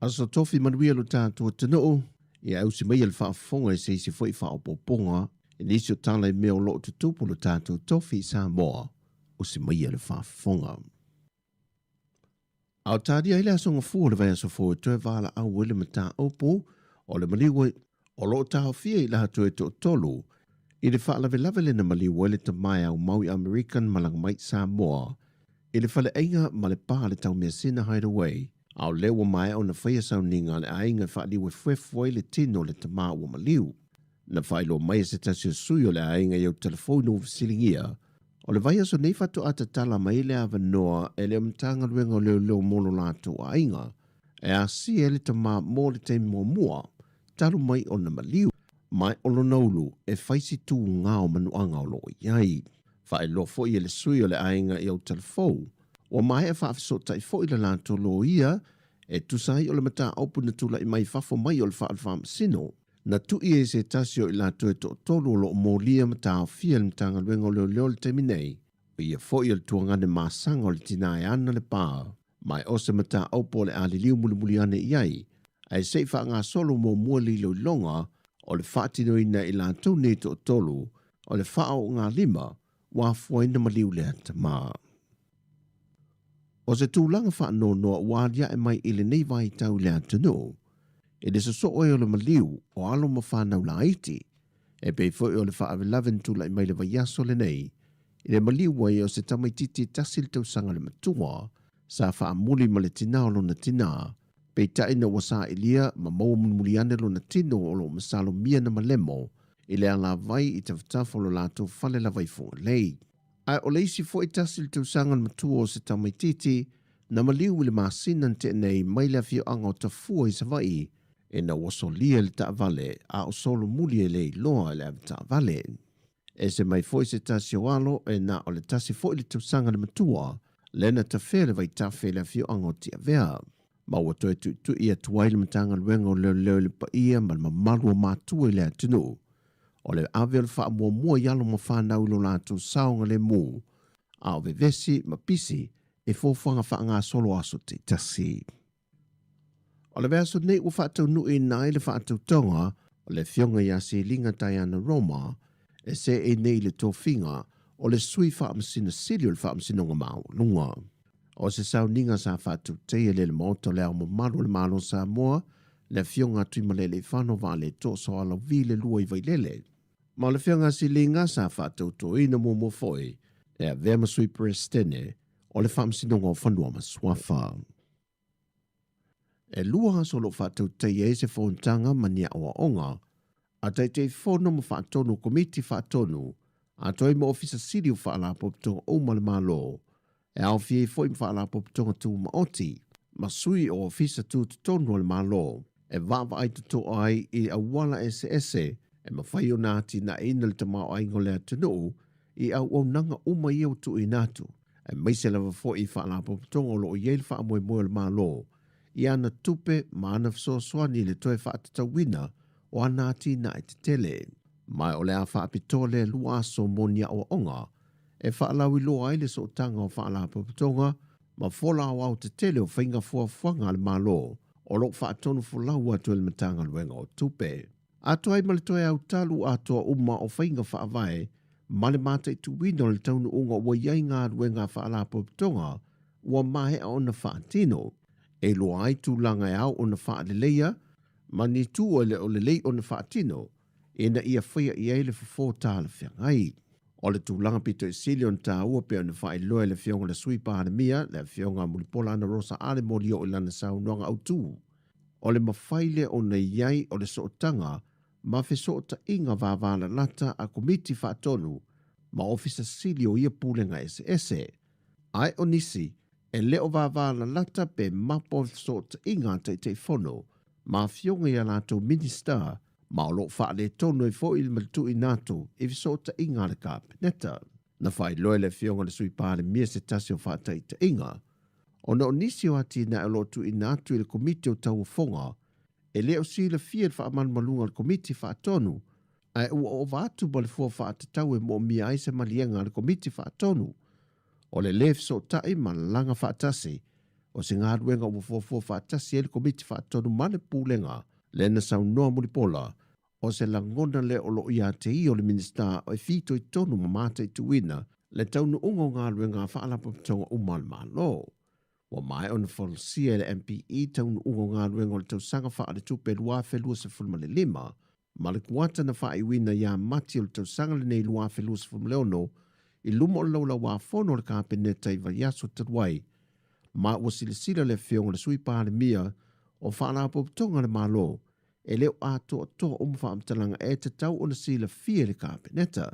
Aso Tofi manuia lo tātou atunuu, ia ausi mai le faafofoga i se isi foi faaopoopoga i nisi o tala i mea o lo o tutupu lo tātou tofi i Samoa, usi mai le faafofoga. A o talia ai le aso gafua o le vaiaso fou e toe valaau ai le mataupu o le maliu. O lo o taofia i latou e toatolu i le faalavelave lea na maliu ai le tama e aumau i Amerika na malaga mai i Samoa i le faleaiga ma le pa a le taumeasina Hideaway, a o lea ua maea ona faia sauniga a le aiga e faaliuefuefu ai le tino o le tama ua maliu. Na faailoa mai e se tasi o sui o le aiga i au telefoni ua fesiligia, o le vaiaso nei faatoa tatala mai le avanoa e le Matagaluega o Leoleo mo lo latou aiga e asia ai le tama mo le taimi muamua talu mai ona maliu mai o lona ulu e fai si tuga o manuaga o lo o i ai. Faailoa foi e le sui o le aiga i Aotalafou, ua maea faafesootai foi le latou loia e tusa ai o le mataupu na tulai mai fafo mai o le fale faamasino. Na tui e se tasi o i latou e toatolu o lo o molia ma taofia e le Matagaluega o Leoleo i le taimi nei, o ia foi o le tuagane masaga o le tina e ana le pa, ma e o se mataupu o le a liliu mulimuli ane i ai, ae se i faagasolo muamua le iloiloga o le faatinoina e i latou nei toatolu o le faaoogalima ua afua ai na maliu lea tama. O se tulaga faanoanoa ua aliae mai i lenei vaitau i le atunuu, i le sosoo ai o le maliu o alo ma fanau laiti, e pei foi o le faalavelave na tulai mai le vaiaso lenei, i le maliu ai o se tamaitiiti e tasi le tausaga le matua, sa faamuli ma le tina o lona tina, peitai ina ua sailia ma maua mulimuli ane lona tino o lo o masalomia na malemo i le alavai i tafatafa o lo latou fale lava i Fugalei. Ae o le isi foi tasi le tausaga le matua o se tamaitiiti na maliu i le masina na tea nei mai le afioaga o Tafua i Savaii ina ua solia le taavale a o solomuli e le iloa e le avetaavale. Ese mai foi se tasi o alo e na o le tasi foi le tausaga le matua lea na tafea le vaitafe i le afioaga o Tiavea. Ma ua toe tuitui atu ai le Matagaluega o Leoleo i le paia ma le mamalu o matua i le atunuu o le ave o le faamuamua i alo ma fanau i lo latou saogalemu, a o vevesi ma pisi i fuafuaga faagasolo aso taitasi. O le vaiaso nei ua faataunuuina ai le faatautoga o le Afioga ia Seliga Diana Roma e seei nei i le tofiga o le Sui Faamasino Sili o le Faamasinoga Maualuga. O se sauniga sa faatautaia e le Maota o le Ao Mamalu o le Malo o Samoa, le Afioga a Tuimalealiifano Vaaletoa Sualauvi le Lua i Vailele. Ma o le Afioga a Siliga sa faatautoina muamua foi e avea ma Sui Peresetene o le Faamasinoga o Fanua ma Suafa. E lua aso o lo o faatautaia ai se fonotaga ma ni aoaoga a Taitaifono ma Faatonu o Komiti Faatonu atoa ai ma Ofisa Sili o Faalapotopotoga uma a le Malo, e aofia ai foi ma Faalapotopotoga Tumaoti ma sui o Ofisa Tutotonu a le Malo, e vaavaai totoa ai i auala eseese e mafai ona atinaeina le tamaoaiga o le atunuu i auaunaga uma ia ua tuuina atu, aemaise lava foi i Faalapotopotoga o lo o i ai le faamoemoe o le Malo i ana tupe ma ana fesoasoani i le toe faatatauina o ana atinae tetele. Ma o le a faapitoa lea lua aso mo ni aoaoga e faalauiloa ai le sootaga o Faalapotopotoga ma fola aoao tetele o faiga fuafuaga a le Malo o lo o faatonufolau atu e le Matagaluega o Tupe. Atoa ai ma le toe autalu atoa uma o faiga faavae ma le mataituina o le taunuuga ua i ai galuega a Faalapotopotoga ua maea ona faatino, e iloa ai tulaga e ao ona faaleleia ma ni itu e le o lelei ona faatino ina ia faia i ai le fofo talafeagai. O le tulaga pito i sili ona taua pei ona faailoa e le Afioga i le Sui Palemia, le Afioga Mulipola Anarosa Ale Molioo i lana saunoaga autu, o le mafai lea ona i ai o le sootaga ma fesootaiga vavalalata a Komiti Faatonu ma Ofisa Sili o ia Pulega eseese. Ae o nisi, e le o vavalalata pe mapo o fesootaiga a Taitaifono ma afioga i a latou Minisita ma o lo o faaletonu ai foi le matutuina atu i fesootaiga a le Kapeneta. Na faailoa e le Afioga i le Sui Palemia se tasi o faataitaiga, ona o nisi o atinae o lo o tuuina atu i le Komiti o Tauofoga e le o silafia i le faamalumaluga a le Komiti Faatonu, ae ua ova atu ma le fua faatatau e moomia ai se maliega a le Komiti Faatonu. O le lē fesootai ma lalaga faatasi o se galuega ua fuafua faatasi ai le Komiti Faatonu ma le Pulega, lea na saunoa Mulipola, o se lagona lea o lo o ia te ia o le Minisita e fitoitonu ma mataituina le taunuuga o galuega a Faalapotopotoga uma a le Malo. Ua maea ona folasia e le MPE taunuuga o galuega o le tausaga faaletupe 2025. ma le kuata na faaiuina ia Mati o le tausaga lenei 2026 i luma o le Laulau-a-Fono a le Kapeneta i vaiaso talu ai, ma ua silasila le Afioga i le Sui Palemia o Faalapotopotoga a le Malo e le o atoatoa uma faamatalaga e tatau ona silafia e le Kapeneta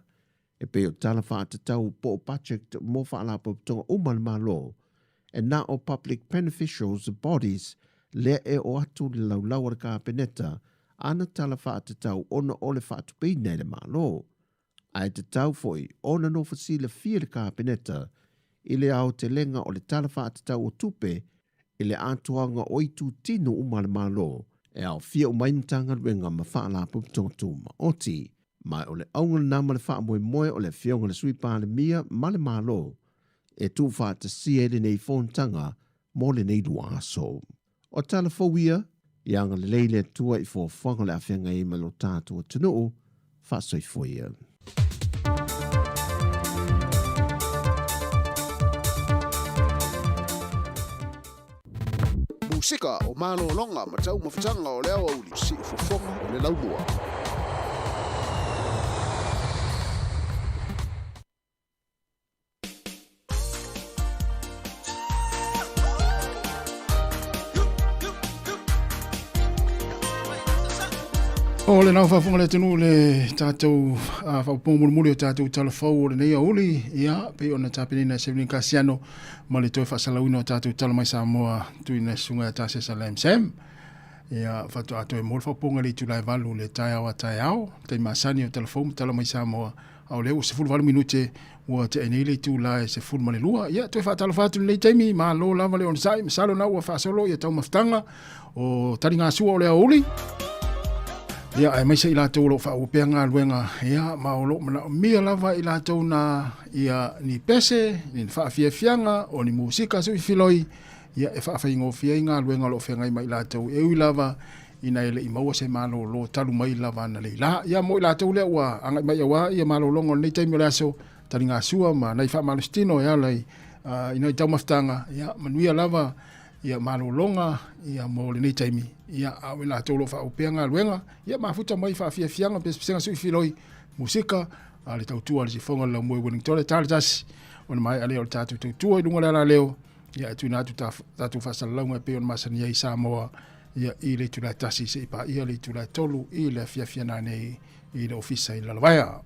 e pei o tala faatatau po o budget mo faalapotopotoga uma a le Malo e na o Public Beneficials Bodies lea e oo atu le laulau a le Kapeneta ana tala faatatau ona o le faatupeina e le Malo. Ae tatau foi ona nofo silafia le Kapeneta i le aotelega o le Tala Faatatau o Tupe i le atoaga o itutino uma a le Malo e aofia uma ai Matagaluega ma Faalapotopotoga Tumaoti. Ma o le auga lena ma le faamoemoe o le Afioga i le Sui Palemia ma le Malo e tuufaatasia ai lenei fonotaga mo lenei 2 aso. O tala fou ia, ia agalelei le Atua i fuafuaga o le a feagai ai ma lo tatou atunuu, faasoifua ia. Musika o malologa ma taumafataga o le aoauli siufofoga o le laumua. O le nau faafofoga le atunuu le tatou faaopoopoga mulimuli o tatou tala fou o lenei aoauli, ia, pei ona tapenaina e Sevelin Kasiano ma le toe faasalauina o tatou tala mai Samoa tuuina e Susuga ia Tasesa Lam Sam. Ia, faatoa toe maua le faaopoopoga i le itula e 8 le taeao a taeao, taimi masani o tala fou ma tala mai Samoa, a o lea ua 18 minute ua tea nei le itula e 12. Ia, toe faatalofa atu i lenei taimi, malo lava le onosai, masalo na ua faasolo ia taumafataga o taligasua o le aoauli. Ia, aemaise i latou o lo o faaauau pea galuega, ia, ma o lo o manaomia lava i latou na ia ni pese, ni faafiafiaga, o ni musika suifiloi, ia, e faafaigofie ai galuega o lo o feagai ma i latou, e ui lava ina e le i maua se malolo talu mai lava analeila. Ia, mo i latou lea ua agai mai aua ia malologa o lenei taimi o le aso, taligasua ma nai faamalositino e ala i, i nai taumafataga, ia, manuia lava ia malologa ia mo lenei taimi, ia, a o i latou o lo o faaauau pea galuega, ia mafuta mai faafiafiaga, pesepesega suifiloi, musika, a le tautua a le sifoga o le laumua i Wellington, tala tasi, ona maea lea o le tatou tautua i luga o le alaleo, ia e tuuina atu tatou faasalalauga e pei ona masani ai Samoa, ia i le itula e 1 seia paia le itula e 3 i le afiafi a nanei i le ofisa i Lalovaea.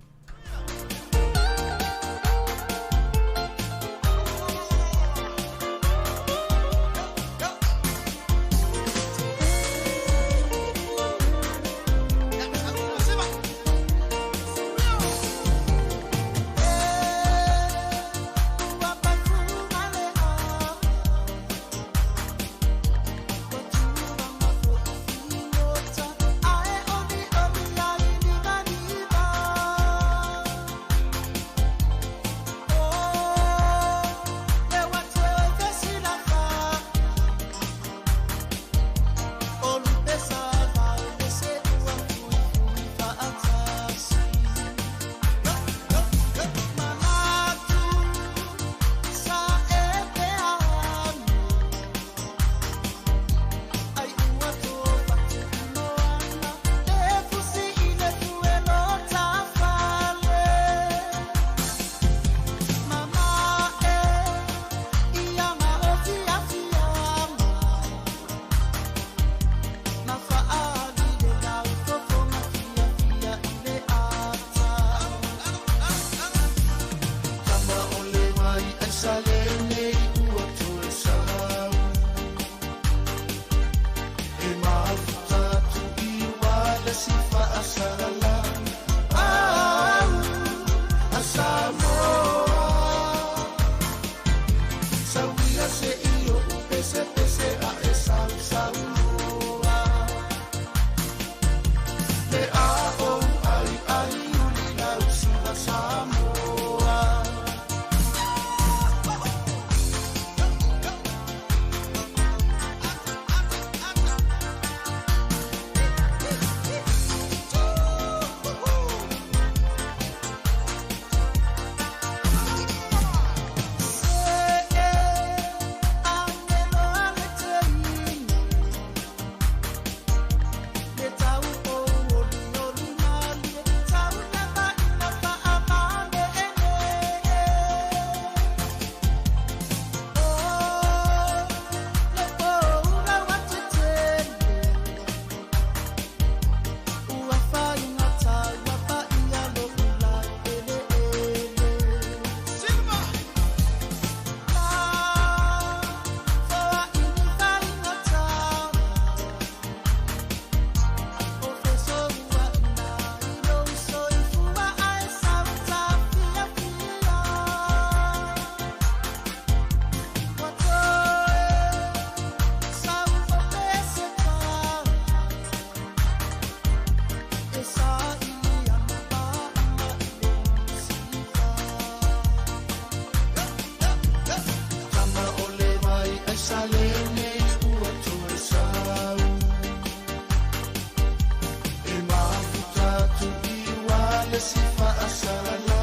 le si faasalala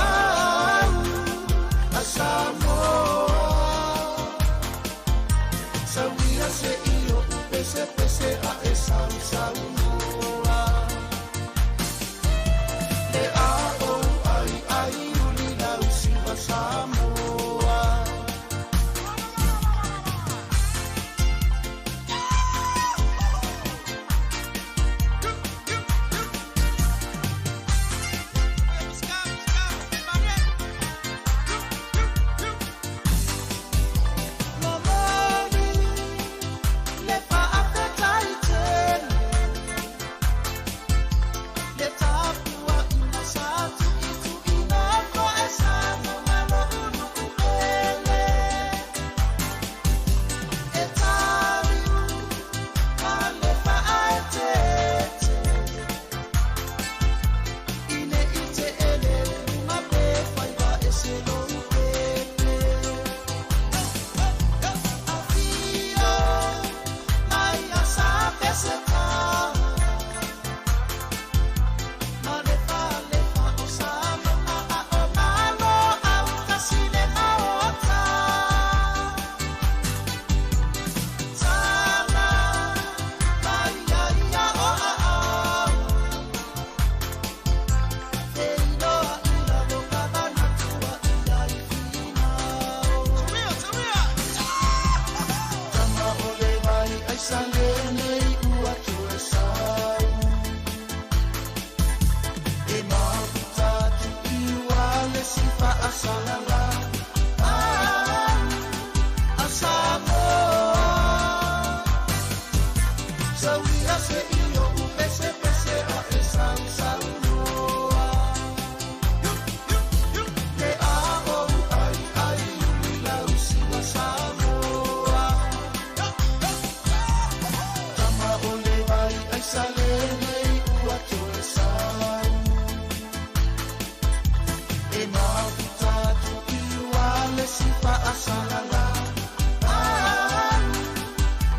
au a Samoa Sauia se i o upese pese a e sausaunoa Le a ou ai ai uli lausi wa Samoa Momoli le faafetai tele Le tapuaʻina sa tuʻituʻina foʻe Samoa loʻu pele E taliu ma le faaeteete I ne i teʻele luga pe faiva ese lou pepe Afio mai a sa peseta Ma le falefa o Samoa a o malo autasi le maota Tala mai ia ia o aau Feiloa i lalo ka manatua ia i finau Tama o le vai ai sa lenei ua toe sau E mafuta atu i ua le si faasalala Au a Samoa Sauia se i o upese pese a e sausaunoa Le a ou ai ai uli lausi wa Samoa Tama o le vai ai sa lenei ua toe sau E mafuta atu i ua le si faasalala Au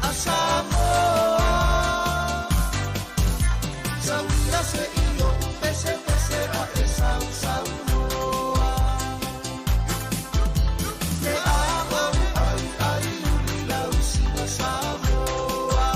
a Samoa Sauia se i o upese pese a e sausaunoa Le a ou ai ai uli lausi wa Samoa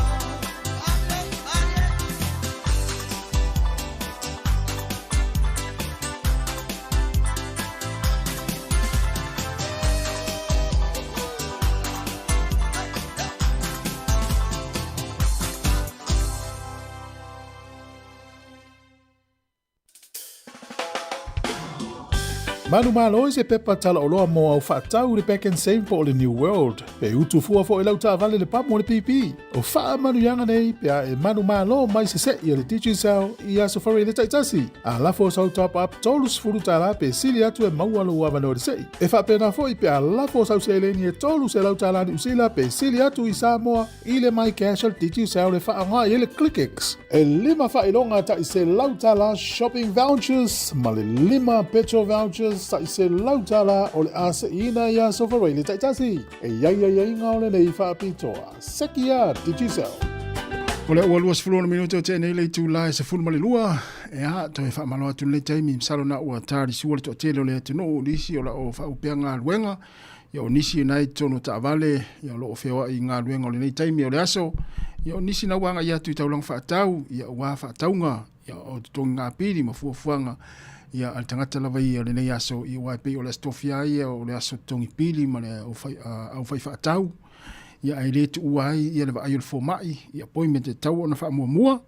Manumalo i se pepa talaoloa mo au faatau le Pak'nSave po o le New World. Pe utu fua foʻi lau taavale le pamu o le pipi. O faamanuiaga nei pe a e manumalo mai seseʻi a le Digicel i aso Faraile taitasi. A lafo sau top up $30 pe sili atu e maua lou avanoa i le seʻi. E faapena foʻi pe a lafo sau seleni e $300 Niu Sila pe sili atu i Samoa i le MyCash a le Digicel e faaaoga i ai le ClickX. E lima faailoga tai $100 shopping vouchers ma le lima petrol vouchers tai $100 o le a seʻiina i aso Faraile taitasi. E i ai aiaiga o lenei faapitoa. Seki a Digicel. O lea ua 26 minute o tea nei le itula e 12, ea, toe faamalo atu lenei taimi, masalo na ua talisua le toatele o le atunuu, nisi o lau faaupea galuega, ia o nisi na i totonu o taavale, ia o lo o feoai i galuega o lenei taimi o le aso, ia o nisi na ua agai atu i taulaga faatau, ia aua faatauga, ia o totogi pili ma fuafuaga, ia a le tagata lava ia o lenei aso, ia aua e pei o le aso tofia ia o le aso totogi pili ma le au fai faatau, ia ae le tuua ai ia le vaai o le fomai, ia appointment e tatau ona faamuamua,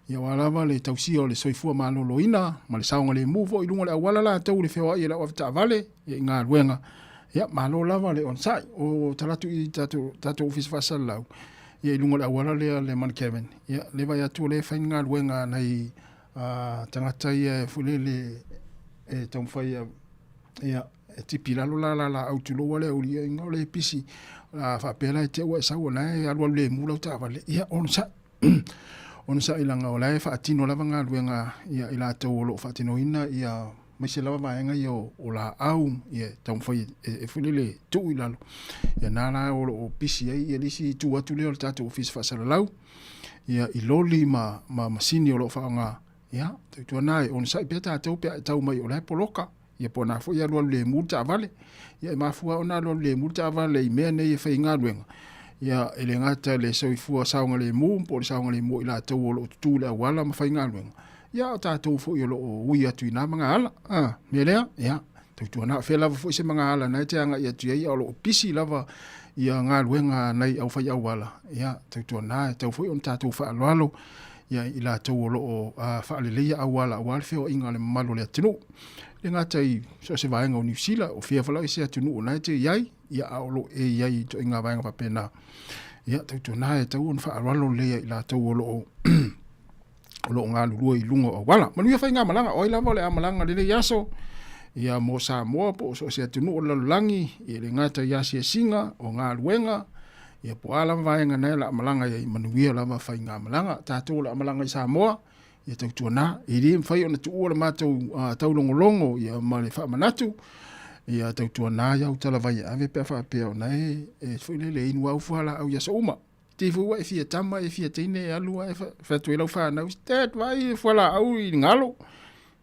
ia aua lava le tausia o le soifua maloloina ma le saogalemu foi i luga o le auala latou i le feoai e lau avetaavale, ia i galuega. Ia, malo lava le onosai. O tala atu i tatou, tatou ofisa faasalalau, ia i luga o le auala lea le Mount Kevin. Ia, le vaai atu o lea e fai ni galuega a nai tagata ia e foi lele e taumafai ia, ia e tipi i lalo la la laau tulou a le auli, ia inga o le e pisi. A faapea la e te ua e sau o la e alualu lemu lau taavale, ia onosai. Onosai leaga o la e faatino lava galuega ia i latou o lo o faatinoina ia aemaise lava vaega ia o laau ia e taumafai e foi lele tuu i lalo. Ia na la o lo o pisi ai ia le isi itu atu lea o le tatou ofisa faasalalau ia i loli ma masini o lo o faaaoga. Ia, tautuana e onosai pea tatou pe a e tau mai o la e poloka. Ia po o na foi e alualu lemu le taavale. Ia e mafua ona alualu lemu le taavale i mea nei e fai galuega. Ia e le gata le soifua saogalemu po o le saogalemu o i latou o lo o tutū i le auala ma fai galuega. Ia o tatou foi o lo o ui atu i na magaala. A, mea lea, ia, tautuana o fea lava foi se magaala na e te agai atu i ai a o lo o pisi lava ia galuega a nai au fai auala. Ia, tautuana e tatau foi ona tatou faaaloalo ia i latou o lo o faaleleia auala aua le feoaiga a le mamalu o le atunuu. E le gata i so o se vaega o Niu Sila, o fea foi la se atunuu o lena e te i ai, ia a o lo o e i ai i ituaiga vaega faapena. Ia, tautuana e tatau ona faaaloalo lelei ia i latou o lo o o lo o galulue i luga o auala. Manuia faigamalaga, o ai lava o le a malaga i lenei aso, ia mo Samoa po o so o se atunuu o le lalolagi, e le gata i asiasiga, o galuega, ia po o a lava vaega na o le a malaga i ai, manuia lava faigamalaga. Tatou o le a malaga i Samoa, ia tautuana, e le mafai ona tuua le matou taulogologo ia ma le faamanatu, ia tautuana iau talavai e ave pe a faapea o na e, e foi lele e inu au fualaau i aso uma. Te foi ua e fia tama e fia teine e alu ae fai atu ai lau fanau, Dad, vaai e fualaau i galo.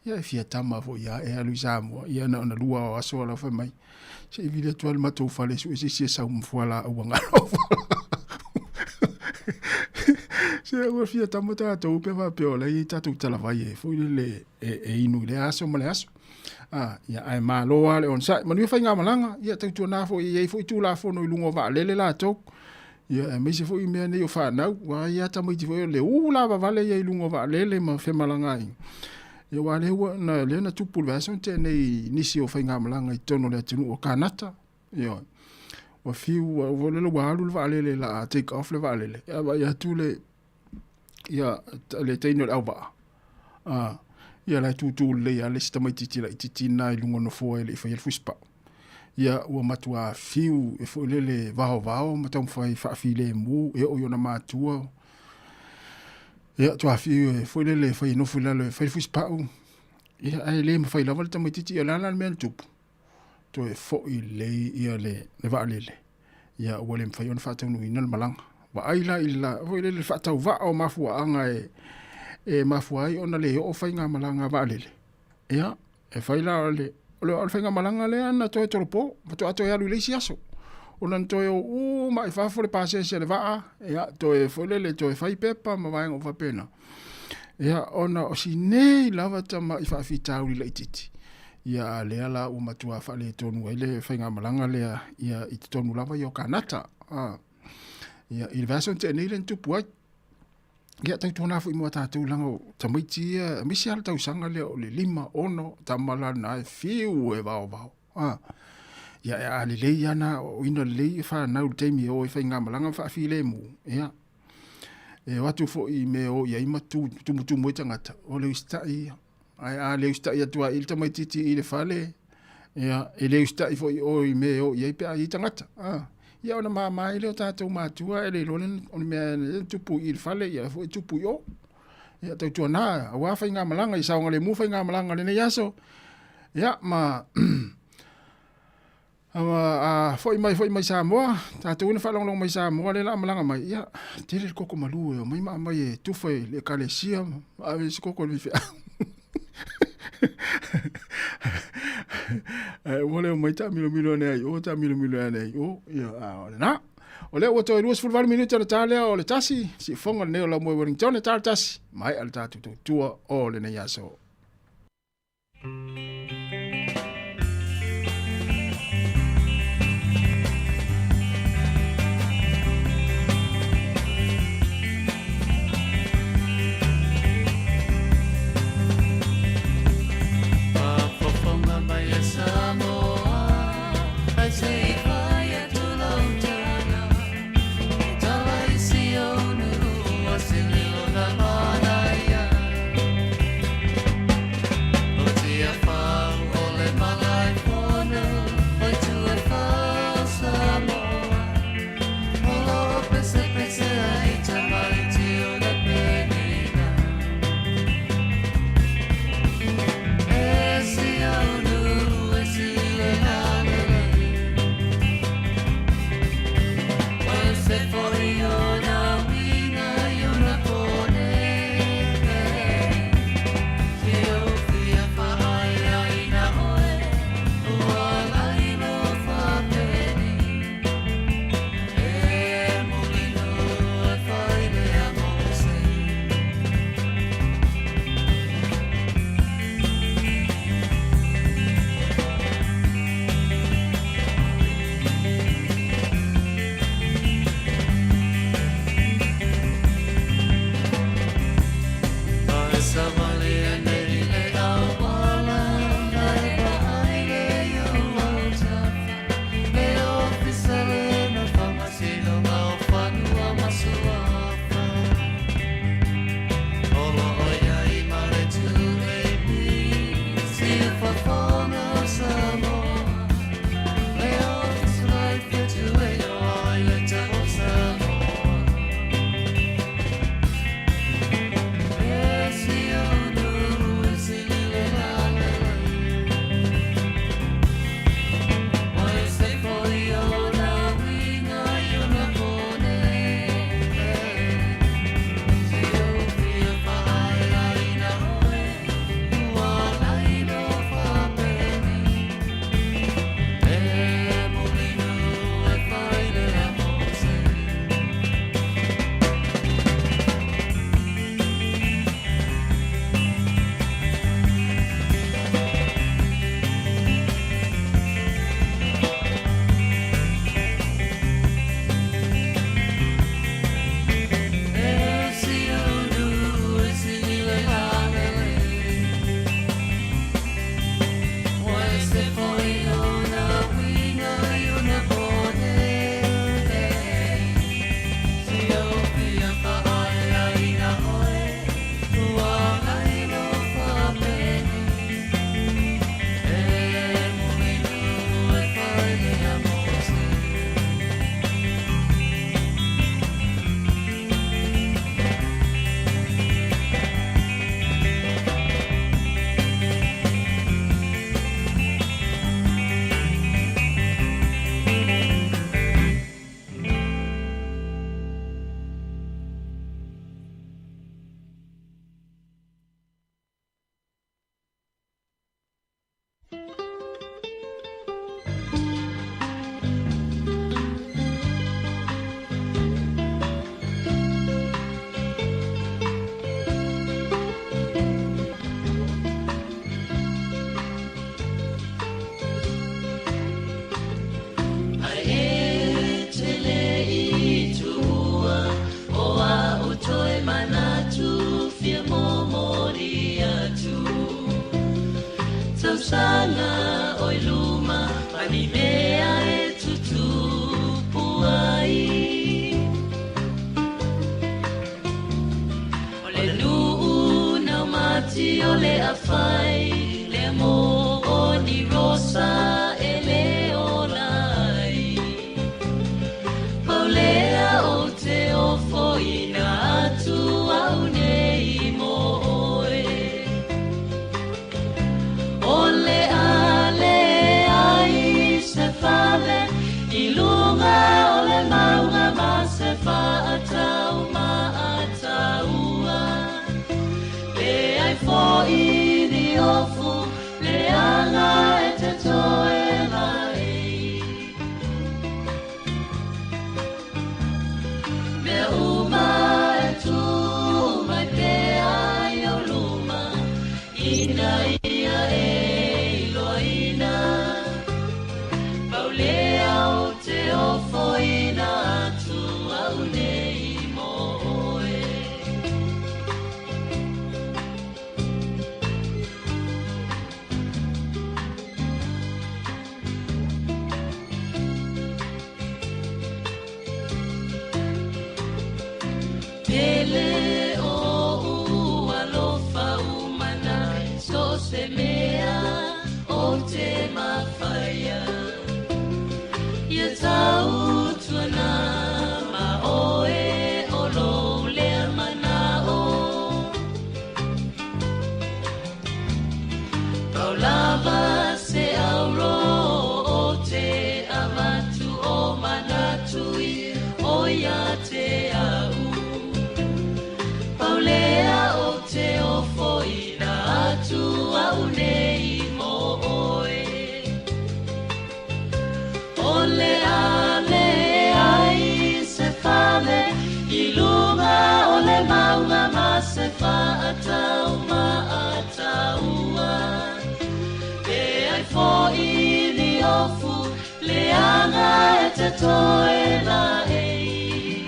Ia e fia tama foi ia e alu i Samoa. Ia na ona lua o aso ala fai mai. Se i vili atu ai le matou fale sue se isi e sau ma fualaau a galo. Se ua fia tama tatou pe faapea o la e i ai tatou talavai e foi lele e inu i lea aso ma le aso. Ah, ia ae malo lava le onosai. Manuia faigamalaga, ia tautuana foi e i ai foi Tulafono i luga o vaalele latou. Ia aemaise foi mea nei o fanau, aua e i ai lava tamaiti foi o le ū lavavale ia i luga o vaalele ma femalagaaiga. Ia aua lea ua na lea na tupu i le vaiaso na tea nei i nisi o faigamalaga i totonu o le atunuu o Kanata. Ioe. Ua fiu ua lele ua alu le vaalele la a take off le vaalele, ae vaai atu le ia le teine o le auvaa a ia la e tūtū lelei lava le isi tamaitiiti laitiiti lena i luga o le nofoa e le i faia le fusipau. Ia ua matua fiu e foi lele vaovao ma taumafai faafilemu e oo i ona matua. Ia toa fiu e foi lele e fai e nofo i lalo e fai le fusipau. Ia ae le mafai lava le tamaitiiti ia o le a la le mea na tupu? Toe foi lelei ia le vaalele. Ia ua le mafai ona faataunuuina le malaga. Vaai la i le foi lele faatauvaa o mafuaaga e mafua ai ona le oo faigamalaga vaalele. Ia, e fai la o le, o le, o le faigamalaga lea na toe tolopo, faatoa toe alu i le isi aso. Ona na toe o uma i fafo le pasese a le vaa, ia, toe foi lele, toe fai pepa ma vaega uma faapena. Ia, ona o si nei lava tama'i faafitauli laitiiti, ia a lea la ua matua faaletonu ai le faigamalaga lea ia i totonu lava ia o Kanata. A, ia, i le vaiaso na tea nei lea na tupu ai. Ia, tautuana foi mo a tatou leaga o tamaiti ia, aemaise lava le tausaga lea o le 5, 6, tama la lena e fiu e vaovao. A, ia, e a lelei lava na aoaoina lelei e fanau i le taimi e o ai faigamalaga ma faafilemu, ia, e o atu foi i mea e o i ai ma tumutumu ai tagata, o le usitai ia. Ae a le usitai atu lava i le tamaitiiti i le fale, ia, e le usitai foi i o i mea e o i ai pe a i ai tagata. A, ia ona mama ai lea o tatou matua e le iloa le, o le mea e tupu i le fale, ia foi e tupu i o. Ia tautuana, aua faigamalaga i saogalemu faigamalaga o lenei aso. Ia, ma A foi mai foi mai Samoa, tatou na faalogologo mai Samoa lea la a malaga mai, ia, tele le koko malu e omai ma aumai e tufa i le ekalesia ma ave isi koko i le faifeau. Ae ua le omai taamilomilo ane ai i o, taamilomilo ane ai i o, ia, a o lena. O lea ua toe 28 minute ona ta lea o le tasi, siufofoga lenei o Laumua i Wellington, ta le tasi, maea le tatou tautua o lenei aso. le o alofa umana so se mea o te mawhaia. Ia tau tuana ma oe o lo lea mana o. Pau lava se auro o te avatu o manatui o ia te au. Pau lea o te ofoina atu au nei mo oe. O le ale ai se fale i lunga o le maunga ma se whaatau ma ataua. Pe ai fo i ni ofu le anga e te toe la ei.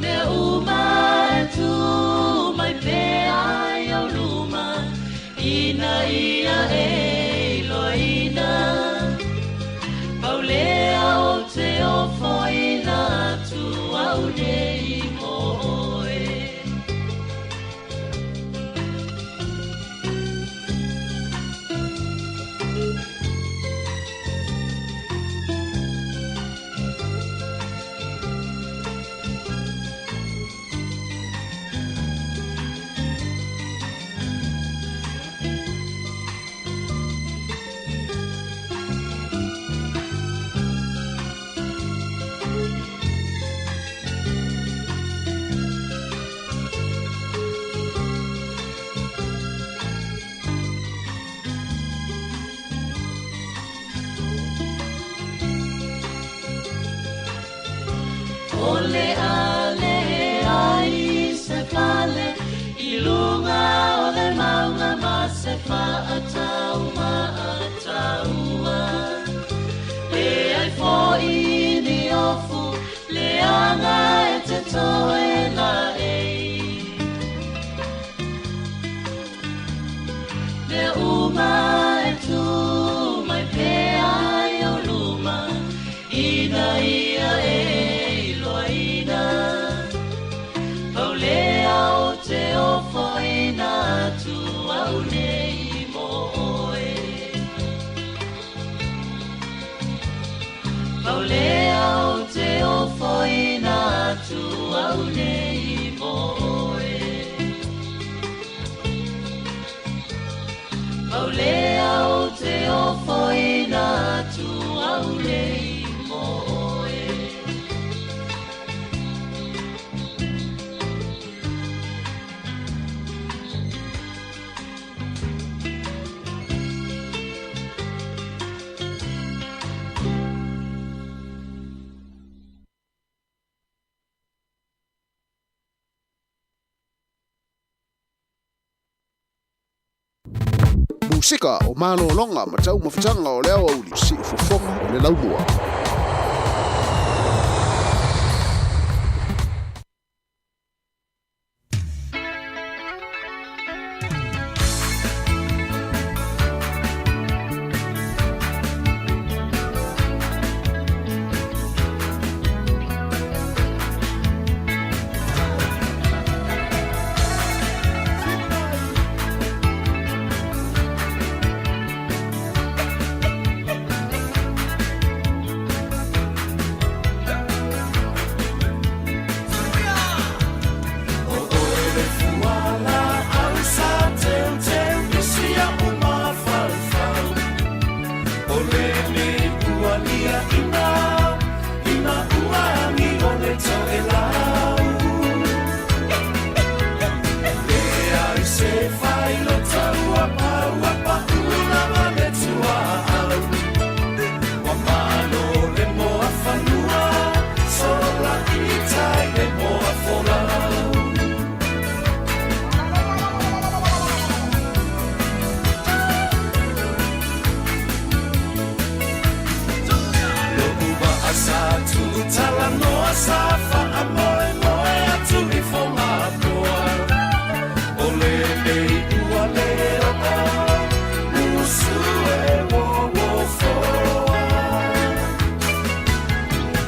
Mea uma e tū mai pe ai au luma, ina ia e iloaina. Pau lea o te ofoina atu au nei mo oe. O le ale ai se fale i lunga o le maunga ma se whaatau ma ataua. Le ai fo i ni ofu le anga e te toe la ei. Mea uma e tū mai pe ai o luma, ina ia e iloaina. Pau lea o te ofoina atu au nei mo oe. Pau lea o te ofoina atu au nei mo oe. Pau lea o te ofoina atu au nei mo oe. Musika o malōloga ma taumafataga o le aoauli siufofoga o le laumua.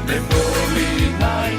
Le moli mai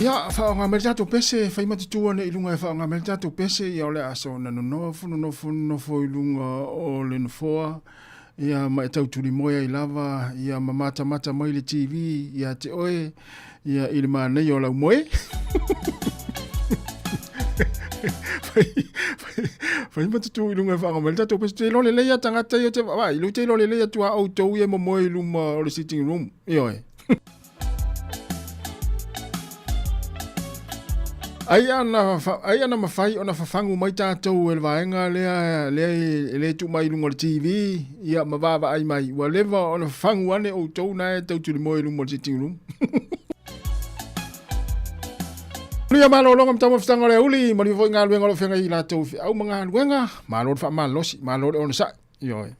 Ia, faaaoga mai le tatou pese, fai ma tutu ane i luga e faaaoga mai le tatou pese, ia o le aso na nonofo, nonofo, nonofo i luga o le nofoa, ia ma e tau tulimoe ai lava, ia ma matamata mai le TV ia te oe, ia i le manaia o lau moe. Fai ma tutu i luga e faaaoga mai le tatou pese. Te iloa lelei a tagata ia te vaai, te iloa lelei atu a outou ia e momoe i luma o le sitting room. Ioe. Ai ana, ai ana mafai ona fafagu mai tatou e le vaega lea, lea e le tuu mai i luga o le TV, ia ma vaavaai mai. Ua leva ona fafagu ane outou na e tau tulimoe i luma o le sitting room. Manuia malologa ma taumafataga o le aoauli, manuia foi galuega o lo o feagai i latou feau ma galuega. Malo le faamalosi, malo le onosai. Ioe.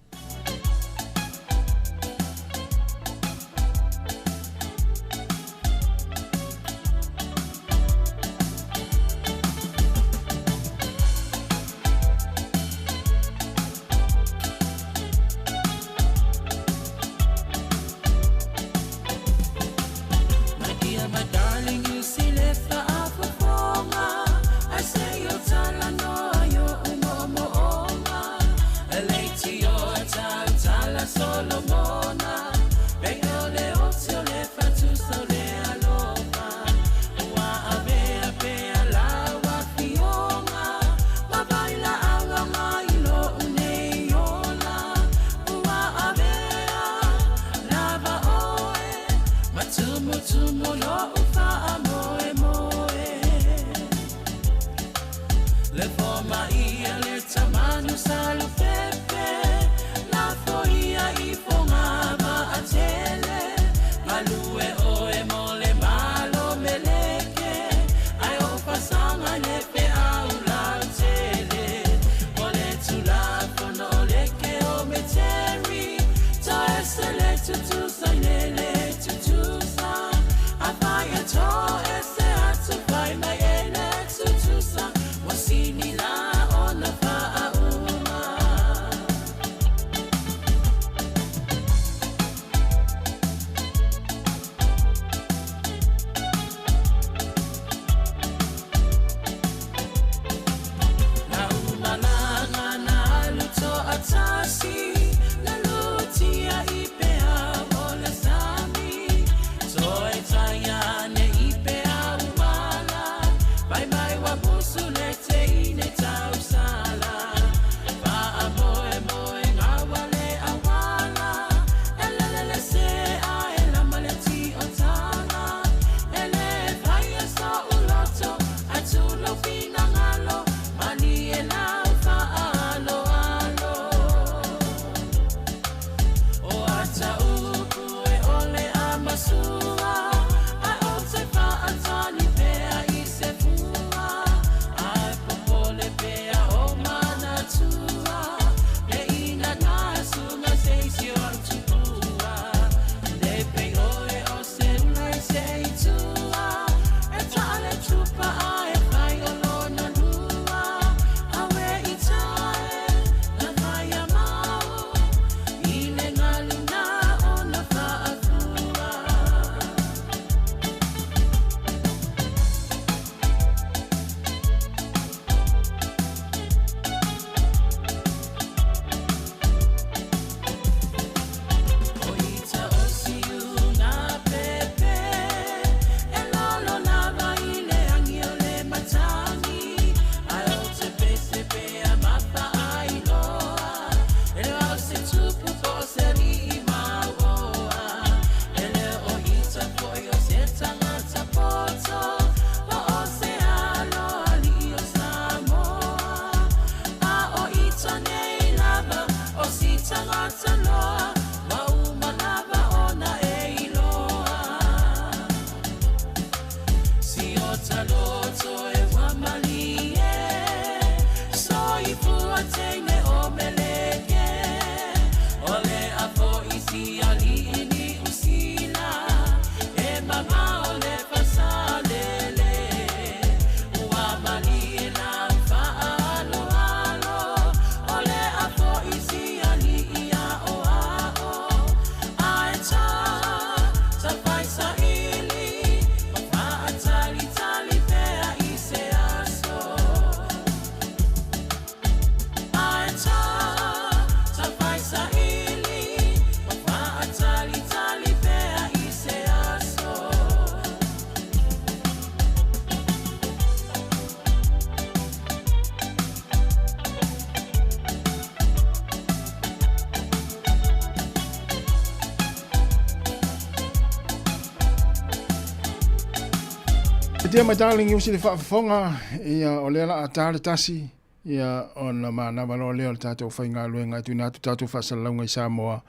dear, my darling, i usi le faafofoga, ia, o lea la a ta le tasi, ia, ona manava loa lea o le tatou faigaluega e tuuina atu tatou faasalalauga i Samoa,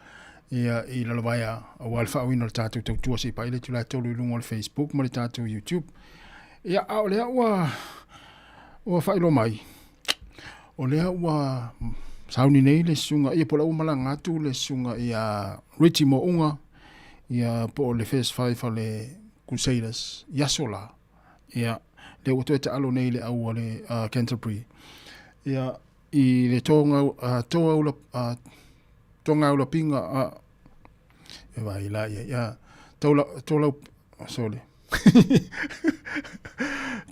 ia, i Lalovaea, aua le faaauina o le tatou tautua se i pai le itula e tolu i luga o le Facebook ma le tatou YouTube. Ia, a o lea ua, ua faailoa mai, o lea ua sauni nei le susuga, ia po o lea ua malaga atu le susuga ia Richie Mo'unga, ia po o le First Five a le Crusaders i aso la. Ia, lea ua toe taalo nei le au a le Canterbury. Ia, i le tōga, tōaula, tōgaulapinga, e vai la ia, ia, tōla, tōlau, sorry.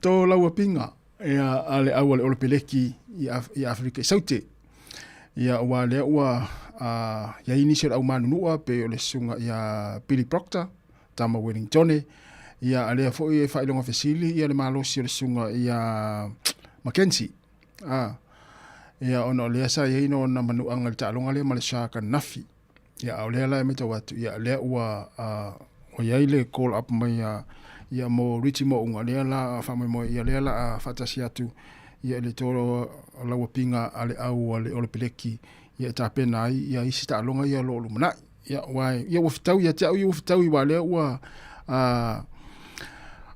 Tōlauapinga, ia, a le au a le Olopeleki i, Af i Afrika i Saute. Ia, ua lea ua, ia i nisi o le au manunua, pe o le susuga ia Billy Proctor, Tama Wellingtone, ia a lea foi e faailoga fesili ia le malosi o le susuga ia Mackenzie. A, ia ona o lea sa i ai nona manuaga i le taaloga lea ma le Shark ananafi. Ia a o lea la e matau atu, ia lea ua, ua i ai le call up mai a ia mo Richie Mo'unga, lea la faamoemoe, ia lea la a faatasi atu ia i le tolauapiga a le au a le Olepeleki ia e tapena ai ia isi taaloga ia o lo o lumanai. Ia, ua, ia ua fetau ia te au, ia ua fetau i lea ua, a,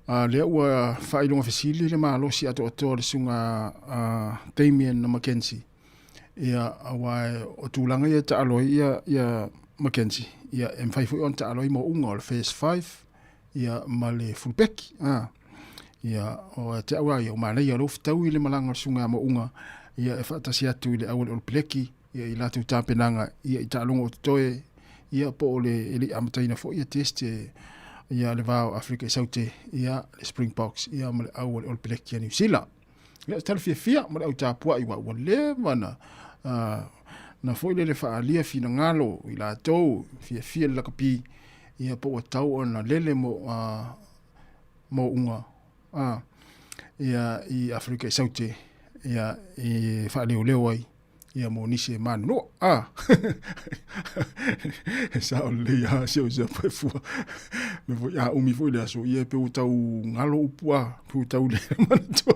a, lea ua faailoga fesili le malosi atoatoa o le susuga a Damien McKenzie. Ia, aua o tulaga ia e taalo ai ia, ia McKenzie, ia, e mafai foi ona taalo ai Mo'unga o le first five, ia, ma le fullback. A, ia, o te au a ia, o manaia o lea ua fetau i le malaga o le susuga a Mo'unga, ia, e faatasi atu i le au a le Olopeleki, ia i latou tapenaga ia i taaloga o totoe ia po o le e le i amataina foi ia test e ia le va o Afrika i Saute ia le Springboks ia ma le au o le All Black ia Niu Sila. Ia o se tala fiafia ma le au tapuai ua ua leva na na foi lele faaalia finagalo i latou fiafia le lakapi ia po ua tau ona lele mo mo unga ia i Afrika i Saute ia i faaleoleo ai ia mo nisi e manunua. Ah. e sao lelei a se o se pa fua. Me foi a umi foi le aso ia pe u tau ngalo upu a, pe u tau le manatua.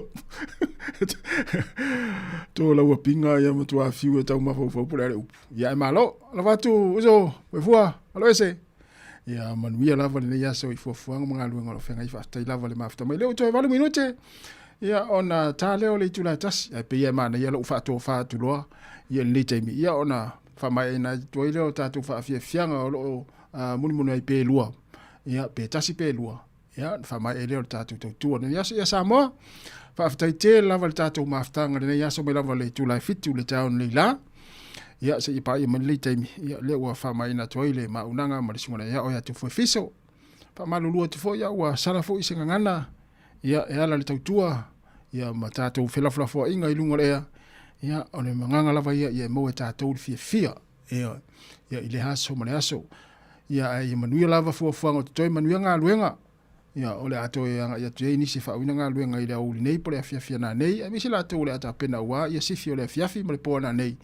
Tō laua pinga ia matua fiu e tau mafaufau po le ale upu. Ia e malo, lava atu uso, pe fua, alo ese. Ia manuia lava lenei aso i fuafuaga ma galuega o lo o feagai. Faafetai lava le mafuta mai. Lea ua toe 8 minute ia ona ta lea o le itula e tasi. Ae pei e manaia lou faatofa atu loa ia lenei taimi. Ia ona faamaeaina atu ai lea o tatou faafiafiaga o lo o mulimuli ai pe lua. Ia pe tasi pe lua. Ia ona faamaea lea o le tatou tautua lenei aso. Ia Samoa, faafetai tele lava le tatou mafutaga lenei aso mai lava le itula e 7 le taeao nei la. Ia seia paia mai lenei taimi, ia lea ua faamaeaina atu ai le maunaga ma le susuga ia oe atu Fuefiso. Faamalulu atu foi ia ua sala foi se gagana, ia e ala le tautua, ia ma tatou felafolafoaiga i luga o le ea, ia o le agaga lava ia ia e maua e tatou le fiafia, ia, ia i le aso ma le aso. Ia ae ia manuia lava fuafuaga o totoe, manuia galuega. Ia, o le a toe agai atu ai nisi e faauiina galuega i le aoauli nei po o le afiafi ananei, aemaise latou o le a tapena aua ia sifi o le afiafi ma le po ananei,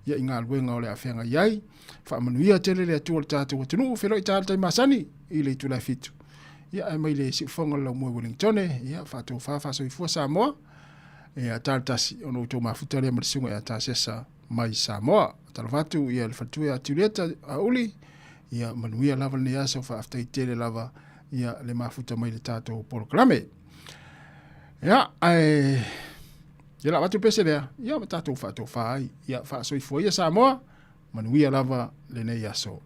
ia i galuega o le a feagai ai. Faamanuia tele le Atua i le tatou atunuu, feiloai ta le tai masani i le itula e 7. Ia, ae mai le siufofoga o le laumua i Wellingtone, ia, faatofa faasoifua Samoa, ia, ta le tasi, ona outou mafuta lea ma le susuga ia Tasesa mai Samoa. Talofa atu ia le faletua ia Julieta Auli, ia manuia lava lenei aso, faafetai tele lava ia le mafuta mai le tatou polokalame. Ia, ae ia la avatu pese lea, ia ma tatou faatofa ai, ia faasoifua ia Samoa, manuia lava lenei aso.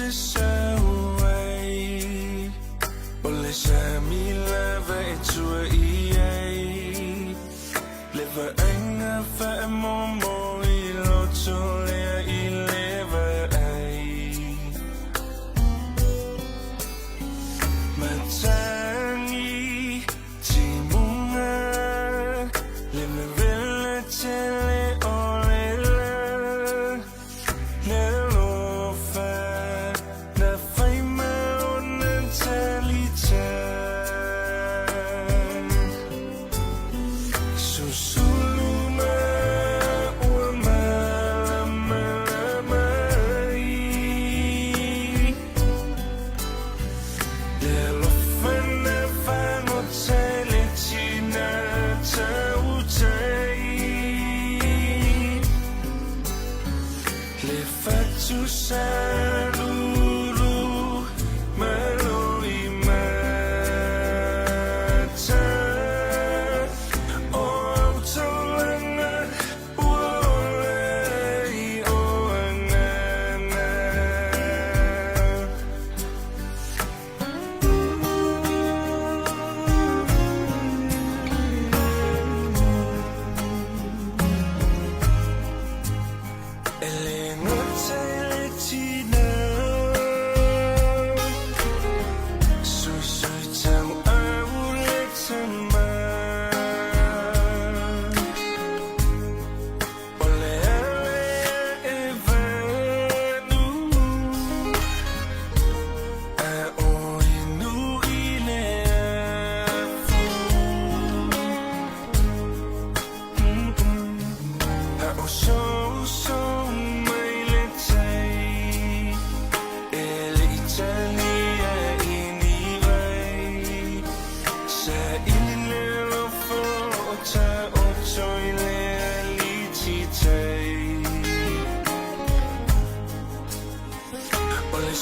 te sau ai O le sami lava e tua i ai Le vaaiga faamomo i loto lea i le vaai Matagi timuga Le mevela tele o le la Le alofa na faima ona talita Susulu ma ua malamalama ai Le alofa na fagota i le tina tautai Le fatusa lulu malo i mata O au taulaga ua ola ai o agaga. E le gata i le tina Suisui tauau le tama O le ala ia e vanu A o inu i le afu A o soso mai le tai E le i talia i ni vai Sa ili le alofa o taoto i le aliti tai O le